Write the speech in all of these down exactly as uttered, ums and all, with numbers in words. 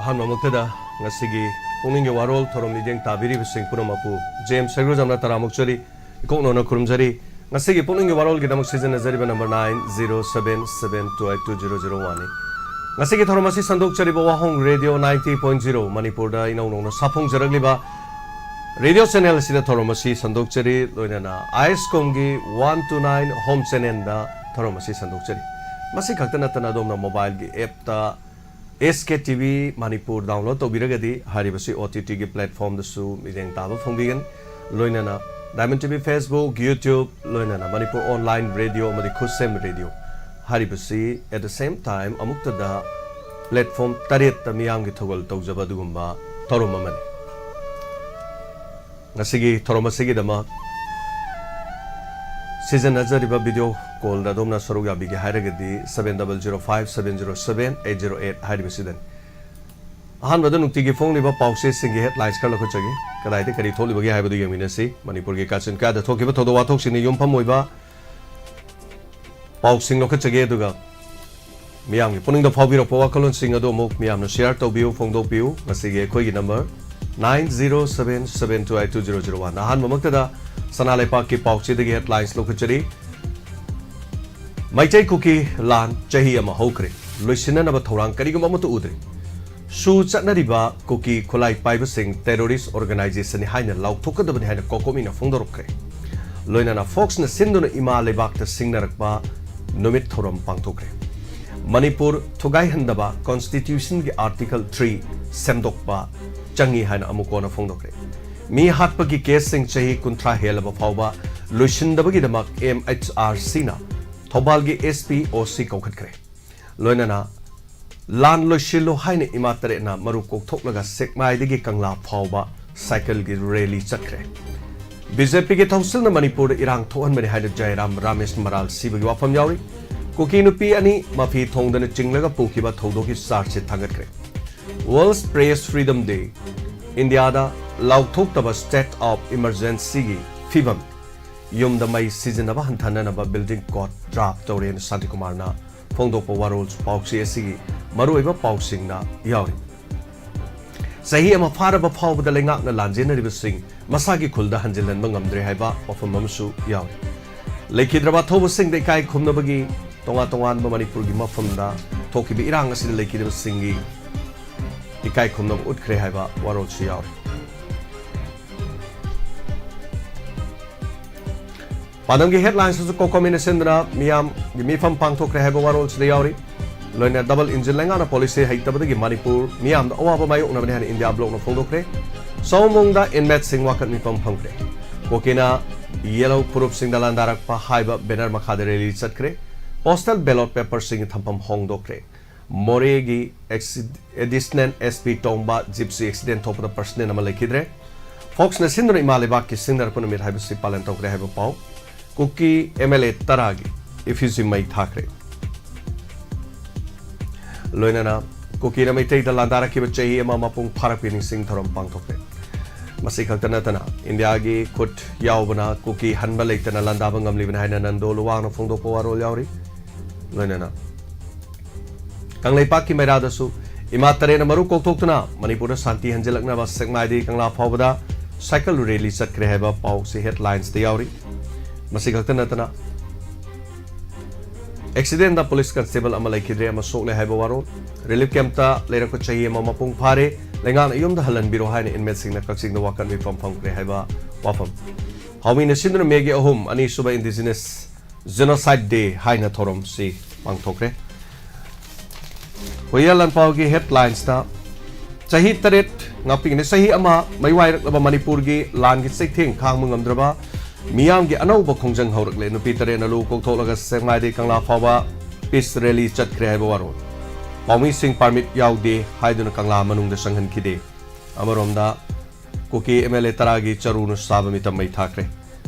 ꯑꯍꯥꯟꯕꯃꯛꯇꯗ ꯉꯁꯤꯒꯤ ꯄꯨꯛꯅꯤꯡꯒꯤ ꯋꯥꯔꯣꯜ ꯊꯧꯔꯝ ꯃꯤꯠꯌꯦꯡ ꯇꯥꯕꯤꯔꯤꯕꯁꯤꯡ ꯄꯨꯝꯅꯃꯛꯄꯨ ꯖꯦꯝꯁ ꯁꯔꯒꯨꯖꯝꯅ ꯇꯔꯥꯃꯨꯛꯆꯔꯤ, ꯏꯀꯣꯛꯅꯧꯅ ꯈꯨꯔꯨꯝꯖꯔꯤ꯫ ꯉꯁꯤꯒꯤ ꯄꯨꯛꯅꯤꯡꯒꯤ ꯋꯥꯔꯣꯜꯒꯤꯗꯃꯛ ꯁꯤꯖꯤꯟꯅꯖꯔꯤꯕ number nine zero seven seven two eight two zero zero one ꯅꯤ꯫ ꯉꯁꯤꯒꯤ ꯊꯧꯔꯝ ꯑꯁꯤ ꯁꯟꯗꯣꯛꯆꯔꯤꯕ ꯋꯥꯍꯣꯡ ꯔꯦꯗꯤꯑꯣ ninety point zero ꯃꯅꯤꯄꯨꯔꯗ ꯏꯅꯧ ꯅꯧꯅ ꯁꯥꯐꯣꯡꯖꯔꯛꯂꯤꯕ ꯔꯦꯗꯤꯑꯣ ꯆꯦꯅꯦꯜ ꯑꯁꯤꯗ ꯊꯧꯔꯝ ꯑꯁꯤ ꯁꯟꯗꯣꯛꯆꯔꯤ, ꯂꯣꯏꯅꯅ ꯑꯥꯏ ꯑꯦꯁ ꯀꯣꯝꯒꯤ one two nine home channelꯗ ꯊꯧꯔꯝ ꯑꯁꯤ ꯁꯟꯗꯣꯛꯆꯔꯤ꯫ ꯃꯁꯤ ꯈꯛꯇ ꯅꯠꯇꯅ ꯑꯗꯣꯝꯅ mobileꯒꯤ appꯇ ꯑꯦꯁ ꯀꯦ ꯇꯤ ꯚꯤ ꯃꯅꯤꯄꯨꯔ download ꯇꯧꯕꯤꯔꯒꯗꯤ ꯍꯥꯏꯔꯤꯕꯁꯤ ꯑꯣ ꯇꯤ ꯇꯤꯒꯤ platformꯗꯁꯨ ꯃꯤꯠꯌꯦꯡ ꯇꯥꯕ ꯐꯪꯕꯤꯒꯅꯤ꯫ ꯂꯣꯏꯅꯅ Diamond T V Facebook, YouTube, ꯂꯣꯏꯅꯅ ꯃꯅꯤꯄꯨꯔ online radio ꯑꯃꯗꯤ ꯈꯨꯠꯁꯦꯝ ꯔꯦꯗꯤꯑꯣ ꯍꯥꯏꯔꯤꯕꯁꯤ at the same time ꯑꯃꯨꯛꯇꯗ platform ꯇꯔꯦꯠꯇ ꯃꯤꯌꯥꯝꯒꯤ ꯊꯧꯒꯜ ꯇꯧꯖꯕ ꯑꯗꯨꯒꯨꯝꯕ ꯊꯧꯔꯝ ꯑꯃꯅꯤ꯫ ꯉꯁꯤꯒꯤ ꯊꯧꯔꯝ ꯑꯁꯤꯒꯤꯗꯃꯛ ꯁꯤꯖꯤꯟꯅꯖꯔꯤꯕ video callꯗ ꯑꯗꯣꯝꯅ ꯁꯔꯨꯛ ꯌꯥꯕꯤꯒꯦ ꯍꯥꯏꯔꯒꯗꯤ seven double zero five seven zero seven eight zero eight ꯍꯥꯏꯔꯤꯕꯁꯤꯗꯅꯤ꯫ ꯑꯍꯥꯟꯕꯗ ꯅꯨꯡꯇꯤꯒꯤ ꯐꯣꯡꯂꯤꯕ ꯄꯥꯎꯆꯦꯁꯤꯡꯒꯤ headlines ꯈꯔ ꯂꯧꯈꯠꯆꯒꯦ꯫ ꯀꯗꯥꯏꯗ ꯀꯔꯤ ꯊꯣꯛꯂꯤꯕꯒꯦ ꯍꯥꯏꯕꯗꯨ ꯌꯦꯡꯃꯤꯟꯅꯁꯤ꯫ ꯃꯅꯤꯄꯨꯔꯒꯤ ꯀꯥꯆꯤꯟ ꯀꯥꯗ ꯊꯣꯛꯈꯤꯕ ꯊꯧꯗꯣꯛ ꯋꯥꯊꯣꯛꯁꯤꯡꯅ ꯌꯨꯝꯐꯝ ꯑꯣꯏꯕ ꯄꯥꯎꯁꯤꯡ ꯂꯧꯈꯠꯆꯒꯦ, ꯑꯗꯨꯒ ꯃꯤꯌꯥꯝꯒꯤ ꯄꯨꯛꯅꯤꯡꯗ ꯐꯥꯎꯕꯤꯔꯛꯄ ꯋꯥꯈꯜꯂꯣꯟꯁꯤꯡ ꯑꯗꯨ ꯑꯃꯨꯛ ꯃꯤꯌꯥꯝꯅ share ꯇꯧꯕꯤꯌꯨ, ꯐꯣꯡꯗꯣꯛꯄꯤꯌꯨ꯫ ꯉꯁꯤꯒꯤ ꯑꯩꯈꯣꯏꯒꯤ number nine zero seven seven two eight two zero zero one꯫ ꯑꯍꯥꯟꯕꯃꯛꯇꯗ ꯁꯅꯥ ꯂꯩꯄꯥꯛꯀꯤ ꯄꯥꯎꯆꯦꯗꯒꯤ headlines ꯂꯧꯈꯠꯆꯔꯤ꯫ ꯃꯩꯇꯩ ꯀꯨꯀꯤ ꯂꯥꯟ ꯆꯍꯤ ꯑꯃ ꯍꯧꯈ꯭ꯔꯦ, ꯂꯣꯏꯁꯤꯟꯅꯅꯕ ꯊꯧꯔꯥꯡ ꯀꯔꯤꯒꯨꯝꯕ ꯑꯃꯠꯇ ꯎꯗ꯭ꯔꯤ꯫ ꯁꯨ ꯆꯠꯅꯔꯤꯕ ꯀꯨꯀꯤ ꯈꯨꯠꯂꯥꯏ ꯄꯥꯏꯕꯁꯤꯡ terrorist organizationꯅꯤ ꯍꯥꯏꯅ ꯂꯥꯎꯊꯣꯛꯀꯗꯕꯅꯤ ꯍꯥꯏꯅ COCOMIꯅ ꯐꯣꯡꯗꯣꯔꯛꯈ꯭ꯔꯦ꯫ ꯂꯣꯏꯅꯅ ꯐꯣꯛꯁꯅ ꯁꯤꯟꯗꯨꯅ ꯏꯃꯥ ꯂꯩꯕꯥꯛꯇ ꯁꯤꯡꯅꯔꯛꯄ ꯅꯨꯃꯤꯠ ꯊꯧꯔꯝ ꯄꯥꯡꯊꯣꯛꯈ꯭ꯔꯦ꯫ ꯃꯅꯤꯄꯨꯔ ꯊꯨꯒꯥꯏꯍꯟꯗꯕ constitutionꯒꯤ article three ꯁꯦꯝꯗꯣꯛꯄ ꯆꯪꯉꯤ ꯍꯥꯏꯅ ꯑꯃꯨꯛ ꯀꯣꯟꯅ ꯐꯣꯡꯗꯣꯛꯈ꯭ꯔꯦ꯫ ꯃꯤ ꯍꯥꯠꯄꯒꯤ caseꯁꯤꯡ ꯆꯍꯤ ꯀꯨꯟꯊ꯭ꯔꯥ ꯍꯦꯜꯂꯕ ꯐꯥꯎꯕ ꯂꯣꯏꯁꯤꯟꯗꯕꯒꯤꯗꯃꯛ MHRCꯅ ꯊꯧꯕꯥꯜꯒꯤ SP, OC ꯀꯧꯈꯠꯈ꯭ꯔꯦ꯫ ꯂꯣꯏꯅꯅ ꯂꯥꯟ ꯂꯣꯏꯁꯤꯜꯂꯨ ꯍꯥꯏꯅ ꯏꯃꯥ ꯇꯔꯦꯠꯅ ꯃꯔꯨ ꯀꯣꯛꯊꯣꯛꯂꯒ ꯁꯦꯛꯃꯥꯏꯗꯒꯤ ꯀꯪꯂꯥ ꯐꯥꯎꯕ cycleꯒꯤ rally ꯆꯠꯈ꯭ꯔꯦ꯫ BJPꯒꯤ ꯊꯧꯁꯤꯜꯅ ꯃꯅꯤꯄꯨꯔꯗ ꯏꯔꯥꯡ ꯊꯣꯛꯍꯟꯕꯅꯤ ꯍꯥꯏꯅ ꯖꯌꯔꯥꯝ ꯔꯥꯃꯦꯁ ꯃꯔꯥꯜ ꯁꯤꯕꯒꯤ ꯋꯥꯐꯝ ꯌꯥꯎꯔꯤ꯫ ꯀꯨꯀꯤ ꯅꯨꯄꯤ ꯑꯅꯤ ꯃꯐꯤ ꯊꯣꯡꯗꯅ ꯆꯤꯡꯂꯒ ꯄꯨꯈꯤꯕ ꯊꯧꯗꯣꯛꯀꯤ charge sheet ꯊꯥꯡꯒꯠꯈ꯭ꯔꯦ꯫ World Press Freedom Day, ꯏꯟꯗꯤꯌꯥꯗ ꯂꯥꯎꯊꯣꯛꯇꯕ state of emergencyꯒꯤ ꯐꯤꯕꯝ, ꯌꯨꯝꯗ ꯃꯩ ꯁꯤꯖꯤꯟꯅꯕ ꯍꯟꯊꯅꯅꯕ building code draft ꯇꯧꯔꯦꯅ ꯁꯥꯟꯇꯤꯀꯨꯃꯥꯔꯅ ꯐꯣꯡꯗꯣꯛꯄ ꯋꯥꯔꯣꯜ ꯄꯥꯎꯆꯦ ꯑꯁꯤꯒꯤ ꯃꯔꯨꯑꯣꯏꯕ ꯄꯥꯎꯁꯤꯡꯅ ꯌꯥꯎꯔꯤ꯫ ꯆꯍꯤ ꯑꯃ ꯐꯥꯔꯕ ꯐꯥꯎꯕꯗ ꯂꯩꯉꯥꯛꯅ ꯂꯥꯟꯖꯦꯟꯅꯔꯤꯕꯁꯤꯡ ꯃꯁꯥꯒꯤ ꯈꯨꯜꯗ ꯍꯟꯖꯤꯜꯍꯟꯕ ꯉꯝꯗ꯭ꯔꯦ ꯍꯥꯏꯕ ꯋꯥꯐꯝ ꯑꯃꯁꯨ ꯌꯥꯎꯔꯤ꯫ ꯂꯩꯈꯤꯗ꯭ꯔꯕ ꯑꯊꯧꯕꯁꯤꯡꯗ ꯏꯀꯥꯏ ꯈꯨꯝꯅꯕꯒꯤ ꯇꯣꯉꯥꯟ ꯇꯣꯉꯥꯟꯕ ꯃꯅꯤꯄꯨꯔꯒꯤ ꯃꯐꯝꯗ ꯊꯣꯛꯈꯤꯕ ꯏꯔꯥꯡ ꯑꯁꯤꯗ ꯂꯩꯈꯤꯗꯕꯁꯤꯡꯒꯤ ꯏꯀꯥꯏ ꯈꯨꯝꯅꯕ ꯎꯠꯈ꯭ꯔꯦ ꯍꯥꯏꯕ ꯋꯥꯔꯣꯜꯁꯨ ꯌꯥꯎꯔꯤ꯫ ꯄꯥꯟꯗꯝꯒꯤ headlines ꯑꯁꯨ COCOMI ꯅ ꯁꯤꯟꯗꯨꯅ ꯃꯤꯌꯥꯝꯒꯤ ꯃꯤꯐꯝ ꯄꯥꯡꯊꯣꯛꯈ꯭ꯔꯦ ꯍꯥꯏꯕ ꯋꯥꯔꯣꯜꯁꯤꯗ ꯌꯥꯎꯔꯤ꯫ ꯂꯣꯏꯅꯅ double engine ꯂꯩꯉꯥꯛꯅ policy ꯍꯩꯇꯕꯗꯒꯤ ꯃꯅꯤꯄꯨꯔ ꯃꯤꯌꯥꯝꯗ ꯑꯋꯥꯕ ꯃꯥꯌꯣꯛꯅꯕꯅꯤ ꯍꯥꯏꯅ ꯏꯟꯗꯤꯌꯥ ꯕ꯭ꯂꯣꯛꯅ ꯐꯣꯡꯗꯣꯛꯈ꯭ꯔꯦ꯫ ꯁꯑꯣꯝꯕꯨꯡꯗ inmate ꯁꯤꯡ ꯋꯥꯀꯠ ꯃꯤꯐꯝ ꯐꯝꯈ꯭ꯔꯦ꯫ ꯀꯨꯀꯤꯅ ꯌꯦꯜꯍꯧ ꯐꯨꯔꯨꯞꯁꯤꯡꯗ ꯂꯥꯟꯗꯥꯔꯛꯄ ꯍꯥꯏꯕ banner ꯃꯈꯥꯗ rally ꯆꯠꯈ꯭ꯔꯦ꯫ Postal ballot paper ꯁꯤꯡꯒꯤ ꯊꯝꯐꯝ ꯍꯣꯡꯗꯣꯛꯈ꯭ꯔꯦ꯫ ꯃꯣꯔꯦꯒꯤ ꯑꯦꯛꯁꯤ-, additional SP ꯇꯣꯡꯕ jeep ꯁꯤ accident ꯊꯣꯛꯄꯗ personal ꯑꯃ ꯂꯩꯈꯤꯗ꯭ꯔꯦ꯫ Fox ꯅ ꯁꯤꯟꯗꯨꯅ ꯏꯃꯥ ꯂꯩꯕꯥꯛꯀꯤ ꯁꯤꯡꯅꯔꯛꯄ ꯅꯨꯃꯤꯠ ꯍꯥꯏꯕꯁꯤ ꯄꯥꯂꯟ ꯇꯧꯈ꯭ꯔꯦ ꯍꯥꯏꯕ ꯄꯥꯎ꯫ ꯀꯨꯀꯤ MLA ꯇꯔꯥꯒꯤ effigy ꯃꯩ ꯊꯥꯈ꯭ꯔꯦ꯫ ꯂꯣꯏꯅꯅ ꯀꯨꯀꯤꯅ ꯃꯩꯇꯩꯗ ꯂꯥꯟꯗꯥꯔꯛꯈꯤꯕ ꯆꯍꯤ ꯑꯃ ꯃꯄꯨꯡ ꯐꯥꯔꯛꯄꯒꯤ ꯅꯤꯡꯁꯤꯡ ꯊꯧꯔꯝ ꯄꯥꯡꯊꯣꯛꯈ꯭ꯔꯦ꯫ ꯃꯁꯤ ꯈꯛꯇ ꯅꯠꯇꯅ ꯏꯟꯗꯤꯌꯥꯒꯤ ꯈꯨꯠ ꯌꯥꯎꯕꯅ ꯀꯨꯀꯤ ꯍꯟꯕ ꯂꯩꯇꯅ ꯂꯥꯟꯗꯥꯕ ꯉꯝꯂꯤꯕꯅꯤ ꯍꯥꯏꯅ ꯅꯟꯗꯣ ꯂꯨꯋꯥꯡꯅ ꯐꯣꯡꯗꯣꯛꯄ ꯋꯥꯔꯣꯜ ꯌꯥꯎꯔꯤ꯫ ꯂꯣꯏꯅꯅ ꯀꯪꯂꯩꯄꯥꯛꯀꯤ ꯃꯩꯔꯥꯗꯁꯨ ꯏꯃꯥ ꯇꯔꯦꯠꯅ ꯃꯔꯨ ꯀꯣꯛꯊꯣꯛꯇꯨꯅ ꯃꯅꯤꯄꯨꯔꯗ ꯁꯥꯟꯇꯤ ꯍꯟꯖꯤꯜꯂꯛꯅꯕ ꯁꯦꯛꯃꯥꯏꯗꯒꯤ ꯀꯪꯂꯥ ꯐꯥꯎꯕꯗ cycle rally ꯆꯠꯈ꯭ꯔꯦ ꯍꯥꯏꯕ ꯄꯥꯎꯁꯤ headlines ꯇ ꯌꯥꯎꯔꯤ꯫ ꯃꯁꯤ ꯈꯛꯇ ꯅꯠꯇꯅ accident ꯗ police constable ꯑꯃ ꯂꯩꯈꯤꯗ꯭ꯔꯦ ꯑꯃ ꯁꯣꯛꯂꯦ ꯍꯥꯏꯕ ꯋꯥꯔꯣꯜ꯫ Relief camp ꯇ ꯂꯩꯔꯛꯄ ꯆꯍꯤ ꯑꯃ ꯃꯄꯨꯡ ꯐꯥꯔꯦ꯫ ꯂꯩꯉꯥꯛꯅ ꯌꯨꯝꯗ ꯍꯜꯍꯟꯕꯤꯔꯣ ꯍꯥꯏꯅ inmate ꯁꯤꯡꯅ ꯀꯛꯆꯤꯡꯗ ꯋꯥꯀꯠ ꯃꯤꯐꯝ ꯐꯝꯈ꯭ꯔꯦ ꯍꯥꯏꯕ ꯋꯥꯐꯝ꯫ ꯍꯥꯎꯃꯤꯅ ꯁꯤꯟꯗꯨꯅ May ꯒꯤ ꯑꯍꯨꯝ, ꯑꯅꯤꯁꯨꯕ Indigenous Genocide Day ꯍꯥꯏꯅ ꯊꯧꯔꯝꯁꯤ ꯄꯥꯡꯊꯣꯛꯈ꯭ꯔꯦ꯫ ꯍꯨꯏꯌꯦꯟ ꯂꯥꯟꯄꯥꯎꯒꯤ headlines ꯇ ꯆꯍꯤ ꯇꯔꯦꯠ ꯉꯥꯛꯄꯤꯒꯅꯤ꯫ ꯆꯍꯤ ꯑꯃ ꯃꯩꯋꯥꯏꯔꯛꯂꯕ ꯃꯅꯤꯄꯨꯔꯒꯤ ꯂꯥꯟꯒꯤ ꯆꯩꯊꯦꯡ ꯈꯥꯡꯕ ꯉꯝꯗ꯭ꯔꯕ ꯃꯤꯌꯥꯝꯒꯤ ꯑꯅꯧꯕ ꯈꯣꯡꯖꯪ ꯍꯧꯔꯛꯂꯦ꯫ ꯅꯨꯄꯤ ꯇꯔꯦꯠꯅ ꯂꯨ ꯀꯣꯛꯊꯣꯛꯂꯒ ꯁꯦꯛꯃꯥꯏꯗꯒꯤ ꯀꯪꯂꯥ ꯐꯥꯎꯕ peace rally ꯆꯠꯈ꯭ꯔꯦ ꯍꯥꯏꯕ ꯋꯥꯔꯣꯜ꯫ ꯄꯥꯎꯃꯤꯁꯤꯡ permit ꯌꯥꯎꯗꯦ ꯍꯥꯏꯗꯨꯅ ꯀꯪꯂꯥ ꯃꯅꯨꯡꯗ ꯆꯪꯍꯟꯈꯤꯗꯦ꯫ ꯑꯃꯔꯣꯝꯗ ꯀꯨꯀꯤ MLA ꯇꯔꯥꯒꯤ ꯆꯔꯨꯅ ꯁꯥꯕ ꯃꯤꯇꯝ ꯃꯩ ꯊꯥꯈ꯭ꯔꯦ꯫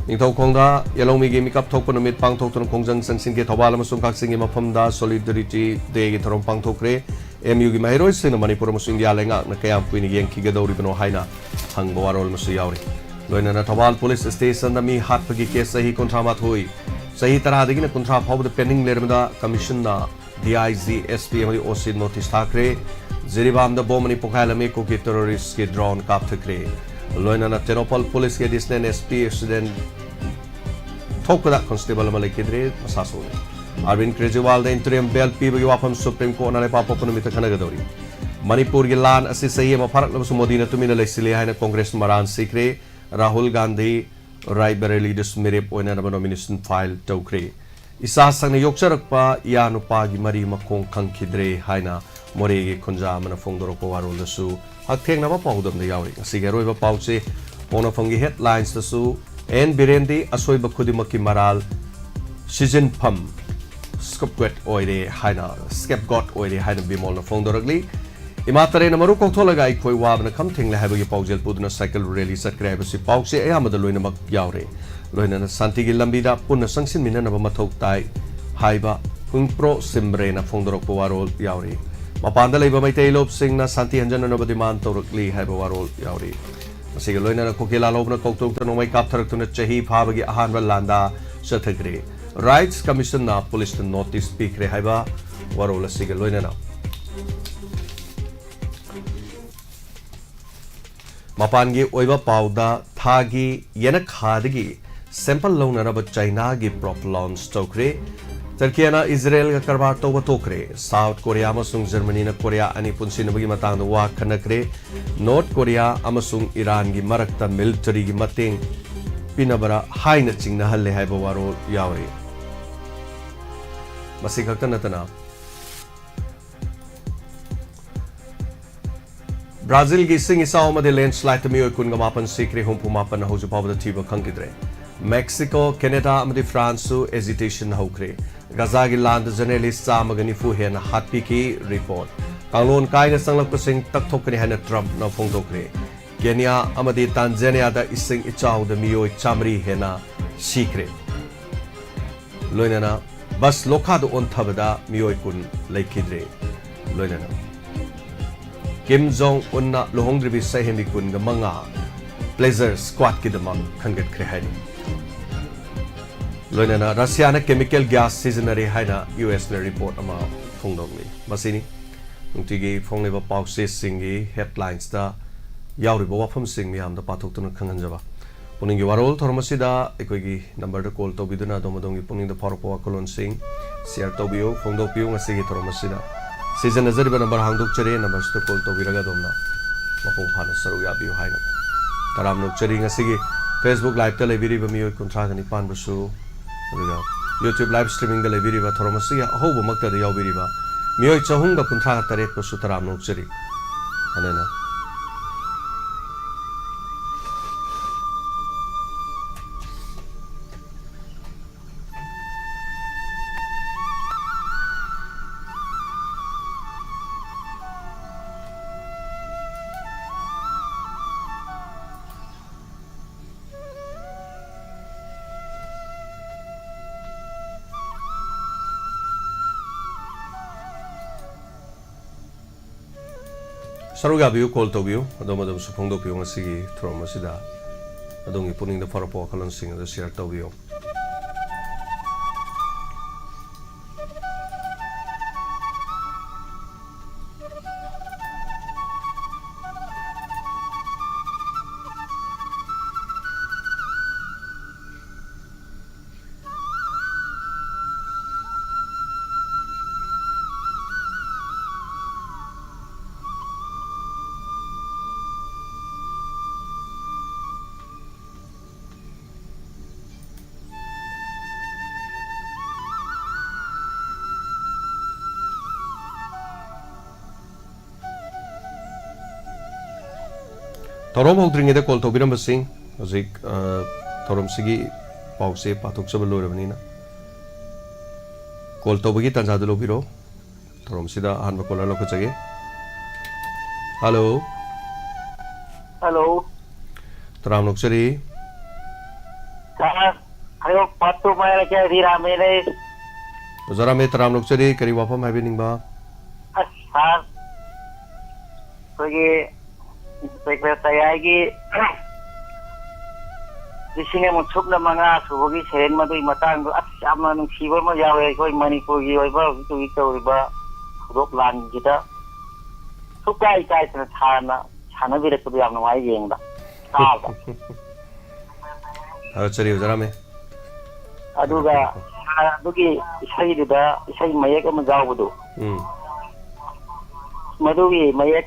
ꯅꯤꯡꯊꯧꯈꯣꯡꯗ ꯌꯦꯜꯍꯧꯃꯤꯒꯤ ꯃꯤꯀꯞ ꯊꯣꯛꯄ ꯅꯨꯃꯤꯠ ꯄꯥꯡꯊꯣꯛꯇꯨꯅ ꯈꯣꯡꯖꯪ ꯆꯪꯁꯤꯟꯈꯤ꯫ ꯊꯧꯕꯥꯜ ꯑꯃꯁꯨꯡ ꯀꯛꯆꯤꯡꯒꯤ ꯃꯐꯝꯗ Solidarity Day ꯒꯤ ꯊꯧꯔꯝ ꯄꯥꯡꯊꯣꯛꯈ꯭ꯔꯦ꯫ MU ꯒꯤ ꯃꯍꯩꯔꯣꯏꯁꯤꯡꯅ ꯃꯅꯤꯄꯨꯔ ꯑꯃꯁꯨꯡ ꯏꯟꯗꯤꯌꯥ ꯂꯩꯉꯥꯛꯅ ꯀꯌꯥꯝ ꯀꯨꯏꯅ ꯌꯦꯡꯈꯤꯒꯗꯧꯔꯤꯕꯅꯣ ꯍꯥꯏꯅ ꯍꯪꯕ ꯋꯥꯔꯣꯜ ꯑꯃꯁꯨ ꯌꯥꯎꯔꯤ꯫ ꯂꯣꯏꯅꯅ ꯊꯧꯕꯥꯜ police station ꯗ ꯃꯤ ꯍꯥꯠꯄꯒꯤ case ꯆꯍꯤ ꯀꯨꯟꯊ꯭ꯔꯥ ꯃꯥꯊꯣꯏ, ꯆꯍꯤ ꯇꯔꯥꯗꯒꯤꯅ ꯀꯨꯟꯊ꯭ꯔꯥ ꯐꯥꯎꯕꯗ pending ꯂꯩꯔꯕꯗ commission ꯅ DIG, SP ꯑꯃꯗꯤ OC notice ꯊꯥꯈ꯭ꯔꯦ꯫ ꯖꯤꯔꯤꯕꯥꯝꯗ ꯕꯣꯝ ꯑꯅꯤ ꯄꯣꯈꯥꯏꯍꯜꯂꯝꯃꯤ, ꯀꯨꯀꯤ terrorist ꯀꯤ drone ꯀꯥꯞꯊꯈ꯭ꯔꯦ꯫ ꯂꯣꯏꯅꯅ ꯇꯦꯡꯅꯧꯄꯜ police ꯀꯤ additional S P accident ꯊꯣꯛꯄꯗ constable ꯑꯃ ꯂꯩꯈꯤꯗ꯭ꯔꯦ, ꯃꯁꯥ ꯁꯣꯛꯂꯦ꯫ ꯑꯔꯕꯤꯟ ꯀ꯭ꯔꯦꯖꯤꯋꯥꯜꯗ interim bail ꯄꯤꯕꯒꯤ ꯋꯥꯐꯝ Supreme Court ꯅ ꯂꯩꯕꯥꯛꯄꯣꯛꯄ ꯅꯨꯃꯤꯠꯇ ꯈꯟꯅꯒꯗꯧꯔꯤ꯫ ꯃꯅꯤꯄꯨꯔꯒꯤ ꯂꯥꯟ ꯑꯁꯤ ꯆꯍꯤ ꯑꯃ ꯐꯥꯔꯛꯂꯕꯁꯨ ꯃꯣꯗꯤꯅ ꯇꯨꯃꯤꯟꯅ ꯂꯩꯁꯤꯜꯂꯤ ꯍꯥꯏꯅ ꯀꯣꯡꯒ꯭ꯔꯦꯁ ꯃꯔꯥꯜ ꯁꯤꯈ꯭ꯔꯦ꯫ ꯔꯥꯍꯨꯜ ꯒꯥꯟꯙꯤ ꯔꯥꯏꯕꯔꯦꯂꯤꯗꯁꯨ ꯃꯤꯔꯦꯞ ꯑꯣꯏꯅꯅꯕ nomination file ꯇꯧꯈ꯭ꯔꯦ꯫ ꯏꯆꯥ ꯁꯪꯅ ꯌꯣꯛꯆꯔꯛꯄ ꯏꯌꯥ ꯅꯨꯄꯥꯒꯤ ꯃꯔꯤ ꯃꯈꯣꯡ ꯈꯪꯈꯤꯗ꯭ꯔꯦ ꯍꯥꯏꯅ ꯃꯣꯔꯦꯒꯤ ꯈꯨꯟꯖꯥ ꯑꯃꯅ ꯐꯣꯡꯗꯣꯔꯛꯄ ꯋꯥꯔꯣꯜꯗꯁꯨ ꯍꯛꯊꯦꯡꯅꯕ ꯄꯥꯎꯗꯝꯗ ꯌꯥꯎꯔꯤ꯫ ꯉꯁꯤꯒꯤ ꯑꯔꯣꯏꯕ ꯄꯥꯎꯆꯦ ꯄꯣꯛꯅꯐꯝꯒꯤ headlines ꯇꯁꯨ ꯑꯦꯟ ꯕꯤꯔꯦꯟꯗꯤ ꯑꯁꯣꯏꯕ ꯈꯨꯗꯤꯡꯃꯛꯀꯤ ꯃꯔꯥꯜ ꯁꯤꯖꯤꯟꯐꯝ scapegoat ꯑꯣꯏꯔꯦ ꯍꯥꯏꯅ, scapegoat ꯑꯣꯏꯔꯦ ꯍꯥꯏꯅ ꯕꯤꯃꯣꯜꯅ ꯐꯣꯡꯗꯣꯔꯛꯂꯤ꯫ ꯏꯃꯥ ꯇꯔꯦꯠꯅ ꯃꯔꯨ ꯀꯣꯛꯊꯣꯛꯂꯒ ꯑꯩꯈꯣꯏ ꯋꯥꯕꯅ ꯈꯝ ꯊꯦꯡꯂꯦ ꯍꯥꯏꯕꯒꯤ ꯄꯥꯎꯖꯦꯜ ꯄꯨꯗꯨꯅ cycle rally ꯆꯠꯈ꯭ꯔꯦ ꯍꯥꯏꯕꯁꯤ ꯄꯥꯎꯆꯦ ꯑꯌꯥꯝꯕꯗ ꯂꯣꯏꯅꯃꯛ ꯌꯥꯎꯔꯦ꯫ ꯂꯣꯏꯅꯅ ꯁꯥꯟꯇꯤꯒꯤ ꯂꯝꯕꯤꯗ ꯄꯨꯟꯅ ꯆꯪꯁꯤꯟꯃꯤꯟꯅꯅꯕ ꯃꯊꯧ ꯇꯥꯏ ꯍꯥꯏꯕ ꯍꯨꯡꯄ꯭ꯔꯣ ꯁꯤꯝꯕ꯭ꯔꯦꯅ ꯐꯣꯡꯗꯣꯔꯛꯄ ꯋꯥꯔꯣꯜ ꯌꯥꯎꯔꯤ꯫ ꯃꯄꯥꯟꯗ ꯂꯩꯕ ꯃꯩꯇꯩ ꯂꯣꯞꯁꯤꯡꯅ ꯁꯥꯟꯇꯤ ꯍꯟꯖꯟꯅꯅꯕ demand ꯇꯧꯔꯛꯂꯤ ꯍꯥꯏꯕ ꯋꯥꯔꯣꯜ ꯌꯥꯎꯔꯤ꯫ ꯃꯁꯤꯒ ꯂꯣꯏꯅꯅ ꯀꯨꯀꯤ ꯂꯥꯜꯍꯧꯕꯅ ꯀꯧꯇ꯭ꯔꯨꯛꯇ ꯅꯣꯡꯃꯩ ꯀꯥꯞꯊꯔꯛꯇꯨꯅ ꯆꯍꯤ ꯐꯥꯕꯒꯤ ꯑꯍꯥꯟꯕ ꯂꯥꯟꯗꯥ ꯆꯠꯊꯈ꯭ꯔꯦ꯫ Rights Commission ꯅ police ꯇ notice ꯄꯤꯈ꯭ꯔꯦ ꯍꯥꯏꯕ ꯋꯥꯔꯣꯜ ꯑꯁꯤꯒ ꯂꯣꯏꯅꯅ ꯃꯄꯥꯟꯒꯤ ꯑꯣꯏꯕ ꯄꯥꯎꯗ ꯊꯥꯒꯤ ꯌꯦꯅꯈꯥꯗꯒꯤ sample ꯂꯧꯅꯅꯕ ꯆꯥꯏꯅꯥꯒꯤ probe launch ꯇꯧꯈ꯭ꯔꯦ꯫ ꯇꯔꯀꯤꯌꯥꯅ ꯏꯖꯔꯦꯜꯒ ꯀꯔꯕꯥꯔ ꯇꯧꯕ ꯇꯣꯛꯈ꯭ꯔꯦ꯫ ꯁꯥꯎꯠ ꯀꯣꯔꯤꯌꯥ ꯑꯃꯁꯨꯡ ꯖꯔꯃꯅꯤꯅ ꯀꯣꯔꯤꯌꯥ ꯑꯅꯤ ꯄꯨꯟꯁꯤꯟꯅꯕꯒꯤ ꯃꯇꯥꯡꯗ ꯋꯥ ꯈꯟꯅꯈ꯭ꯔꯦ꯫ ꯅꯣꯔꯠ ꯀꯣꯔꯤꯌꯥ ꯑꯃꯁꯨꯡ ꯏꯔꯥꯟꯒꯤ ꯃꯔꯛꯇ military ꯒꯤ ꯃꯇꯦꯡ ꯄꯤꯅꯕꯔ ꯍꯥꯏꯅ ꯆꯤꯡꯅꯍꯜꯂꯦ ꯍꯥꯏꯕ ꯋꯥꯔꯣꯜ ꯌꯥꯎꯔꯤ꯫ ꯃꯁꯤ ꯈꯛꯇ ꯅꯠꯇꯅ ꯕ꯭ꯔꯥꯖꯤꯜꯒꯤ ꯏꯁꯤꯡ ꯏꯆꯥꯎ ꯑꯃꯗꯤ landslide ꯇ ꯃꯤꯑꯣꯏ ꯀꯨꯟꯒ ꯃꯥꯄꯟ ꯁꯤꯈ꯭ꯔꯦ, ꯍꯨꯝꯐꯨ ꯃꯥꯄꯟꯅ ꯍꯧꯖꯤꯛ ꯐꯥꯎꯕꯗ ꯊꯤꯕ ꯈꯪꯈꯤꯗ꯭ꯔꯦ꯫ ꯃꯦꯛꯁꯤꯀꯣ, ꯀꯦꯅꯦꯗꯥ ꯑꯃꯗꯤ ꯐ꯭ꯔꯥꯟꯁꯁꯨ agitation ꯍꯧꯈ꯭ꯔꯦ꯫ ꯒꯥꯖꯥꯒꯤ ꯂꯥꯟꯗ journalist ꯆꯥꯝꯃꯒ ꯅꯤꯐꯨ ꯍꯦꯟꯅ ꯍꯥꯠꯄꯤꯈꯤ꯫ Report꯫ ꯀꯥꯡꯂꯣꯟ ꯀꯥꯏꯅ ꯆꯪꯂꯛꯄꯁꯤꯡ ꯇꯛꯊꯣꯛꯀꯅꯤ ꯍꯥꯏꯅ ꯇ꯭ꯔꯝꯞꯅ ꯐꯣꯡꯗꯣꯛꯈ꯭ꯔꯦ꯫ ꯀꯦꯅꯤꯌꯥ ꯑꯃꯗꯤ ꯇꯥꯟꯖꯥꯅꯤꯌꯥꯗ ꯏꯁꯤꯡ ꯏꯆꯥꯎꯗ ꯃꯤꯑꯣꯏ ꯆꯥꯃꯔꯤ ꯍꯦꯟꯅ ꯁꯤꯈ꯭ꯔꯦ꯫ ꯂꯣꯏꯅꯅ ꯕꯁ ꯂꯣꯈꯥꯗ ꯑꯣꯟꯊꯕꯗ ꯃꯤꯑꯣꯏ ꯀꯨꯟ ꯂꯩꯈꯤꯗ꯭ꯔꯦ꯫ ꯂꯣꯏꯅꯅ ꯀꯤꯝ ꯖꯣꯡ ꯎꯟꯅ ꯂꯨꯍꯣꯡꯗ꯭ꯔꯤꯕꯤ ꯁꯛꯍꯦꯟꯕꯤ ꯀꯨꯟꯒ ꯃꯉꯥ pleasure squad ꯀꯤꯗꯃꯛ ꯈꯟꯒꯠꯈ꯭ꯔꯦ ꯍꯥꯏꯔꯤ꯫ ꯂꯣꯏꯅꯅ ꯔꯁꯤꯌꯥꯅ chemical gas ꯁꯤꯖꯤꯟꯅꯔꯦ ꯍꯥꯏꯅ ꯌꯨ ꯑꯦꯁꯅ report ꯑꯃ ꯐꯣꯡꯗꯣꯛꯂꯤ꯫ ꯃꯁꯤꯅꯤ꯫ ꯅꯨꯡꯇꯤꯒꯤ ꯐꯣꯡꯂꯤꯕ ꯄꯥꯎꯆꯦꯁꯤꯡꯒꯤ ꯍꯦꯗꯂꯥꯏꯟꯁꯇ ꯌꯥꯎꯔꯤꯕ ꯋꯥꯐꯝꯁꯤꯡ ꯃꯌꯥꯝꯗ ꯄꯥꯊꯣꯛꯇꯨꯅ ꯈꯪꯍꯟꯖꯕ꯫ ꯄꯨꯛꯅꯤꯡꯒꯤ ꯋꯥꯔꯣꯜ ꯊꯧꯔꯝ ꯑꯁꯤꯗ ꯑꯩꯈꯣꯏꯒꯤ ꯅꯝꯕꯔꯗ ꯀꯣꯜ ꯇꯧꯕꯤꯗꯨꯅ ꯑꯗꯣꯝ ꯑꯗꯣꯝꯒꯤ ꯄꯨꯛꯅꯤꯡꯗ ꯐꯥꯎꯔꯛꯄ ꯋꯥꯈꯜꯂꯣꯟꯁꯤꯡ ꯁꯤꯌꯔ ꯇꯧꯕꯤꯌꯨ, ꯐꯣꯡꯗꯣꯛꯄꯤꯌꯨ꯫ ꯉꯁꯤꯒꯤ ꯊꯧꯔꯝ ꯑꯁꯤꯗ ꯁꯤꯖꯤꯟꯅꯖꯔꯤꯕ ꯅꯝꯕꯔ ꯍꯥꯡꯗꯣꯛꯆꯔꯤ, ꯅꯝꯕꯔꯁꯤꯗ ꯀꯣꯜ ꯇꯧꯕꯤꯔꯒ ꯑꯗꯣꯝꯅ ꯃꯄꯨꯡ ꯐꯥꯅ ꯁꯔꯨꯛ ꯌꯥꯕꯤꯌꯨ ꯍꯥꯏꯅ ꯇꯔꯥꯝꯅ ꯑꯣꯛꯆꯔꯤ꯫ ꯉꯁꯤꯒꯤ Facebook ꯂꯥꯏꯞꯇ ꯂꯩꯕꯤꯔꯤꯕ ꯃꯤꯑꯣꯏ ꯀꯨꯟꯊ꯭ꯔꯥꯒ ꯅꯤꯄꯥꯟꯕꯨꯁꯨ, ꯑꯗꯨꯒ YouTube ꯂꯥꯏꯞ ꯁ꯭ꯇ꯭ꯔꯤꯃꯤꯡꯗ ꯂꯩꯕꯤꯔꯤꯕ, ꯊꯧꯔꯝ ꯑꯁꯤꯒꯤ ꯑꯍꯧꯕꯃꯛꯇꯗ ꯌꯥꯎꯕꯤꯔꯤꯕ ꯃꯤꯑꯣꯏ ꯆꯍꯨꯝꯒ ꯀꯨꯟꯊ꯭ꯔꯥꯒ ꯇꯔꯦꯠꯄꯨꯁꯨ ꯇꯔꯥꯝꯅ ꯑꯣꯛꯆꯔꯤ꯫ ꯍꯟꯅ ꯍꯟꯅ ꯁꯔꯨꯛ ꯌꯥꯕꯤꯌꯨ, ꯀꯣꯜ ꯇꯧꯕꯤꯌꯨ, ꯑꯗꯣꯝ ꯑꯗꯣꯝꯁꯨ ꯐꯣꯡꯗꯣꯛꯄꯤꯌꯨ꯫ ꯉꯁꯤꯒꯤ ꯊꯧꯔꯝ ꯑꯁꯤꯗ ꯑꯗꯣꯝꯒꯤ ꯄꯨꯛꯅꯤꯡꯗ ꯐꯥꯎꯔꯛꯄ ꯋꯥꯈꯜꯂꯣꯟꯁꯤꯡ ꯑꯗꯨ ꯁꯤꯌꯔ ꯇꯧꯕꯤꯌꯨ꯫ ꯊꯧꯔꯝ ꯍꯧꯗ꯭ꯔꯤꯉꯩꯗ ꯀꯣꯜ ꯇꯧꯕꯤꯔꯝꯕꯁꯤꯡ, ꯍꯧꯖꯤꯛ, ꯑ, ꯊꯧꯔꯝꯁꯤꯒꯤ ꯄꯥꯎꯁꯦ ꯄꯥꯊꯣꯛꯆꯕ ꯂꯣꯏꯔꯕꯅꯤꯅ, ꯀꯣꯜ ꯇꯧꯕꯒꯤ ꯇꯥꯟꯖꯥꯗꯨ ꯂꯧꯕꯤꯔꯣ꯫ ꯊꯧꯔꯝꯁꯤꯗ ꯑꯍꯥꯟꯕ ꯀꯣꯂꯔ ꯂꯧꯈꯠꯆꯒꯦ꯫ ꯍꯜꯂꯣ꯫ ꯍꯜꯂꯣ꯫ ꯇꯔꯥꯝꯅ ꯑꯣꯛꯆꯔꯤ꯫ ꯁꯥꯔ, ꯍꯥꯏꯌꯣ, ꯄꯥꯠꯇꯨ ꯃꯥꯏꯔ ꯀꯌꯥꯗꯤ ꯔꯥꯃꯦꯅꯦ꯫ ꯑꯣꯖꯥ ꯔꯥꯃꯦ, ꯇꯔꯥꯝꯅ ꯑꯣꯛꯆꯔꯤ꯫ ꯀꯔꯤ ꯋꯥꯐꯝ ꯍꯥꯏꯕꯤꯅꯤꯡꯕ? ꯑꯁ, ꯁꯥꯔ, ꯑꯩꯈꯣꯏꯒꯤ ꯏꯟꯁꯄꯦꯛꯇꯔ ꯇꯌꯥꯏꯒꯤ ꯂꯤꯁꯤꯡ ꯑꯃ ꯁꯨꯞꯅ ꯃꯉꯥ ꯁꯨꯕꯒꯤ ꯁꯦꯔꯦꯟ ꯃꯗꯨꯒꯤ ꯃꯇꯥꯡꯗꯣ, ꯑꯁ, ꯌꯥꯝꯅ ꯅꯨꯡꯁꯤꯕ ꯑꯃ ꯌꯥꯎꯋꯦ꯫ ꯑꯩꯈꯣꯏ ꯃꯅꯤꯄꯨꯔꯒꯤ ꯑꯣꯏꯕ ꯍꯧꯖꯤꯛ ꯍꯧꯖꯤꯛ ꯇꯧꯔꯤꯕ ꯊꯧꯗꯣꯛ ꯂꯥꯟꯒꯤꯗ ꯁꯨꯛꯀꯥꯏ ꯀꯥꯏꯗꯅ ꯁꯥꯔꯅ ꯁꯥꯟꯅꯕꯤꯔꯛꯄꯗꯣ ꯌꯥꯝ ꯅꯨꯡꯉꯥꯏ ꯌꯦꯡꯕꯗ, ꯇꯥꯕꯗ꯫ ꯊꯥꯒꯠꯆꯔꯤ ꯑꯣꯖꯥ ꯔꯥꯃꯦ꯫ ꯑꯗꯨꯒ ꯑꯗꯨꯒꯤ ꯏꯁꯩꯗꯨꯗ ꯏꯁꯩ ꯃꯌꯦꯛ ꯑꯃ ꯌꯥꯎꯕꯗꯣ, ꯎꯝ ꯃꯗꯨꯒꯤ ꯃꯌꯦꯛ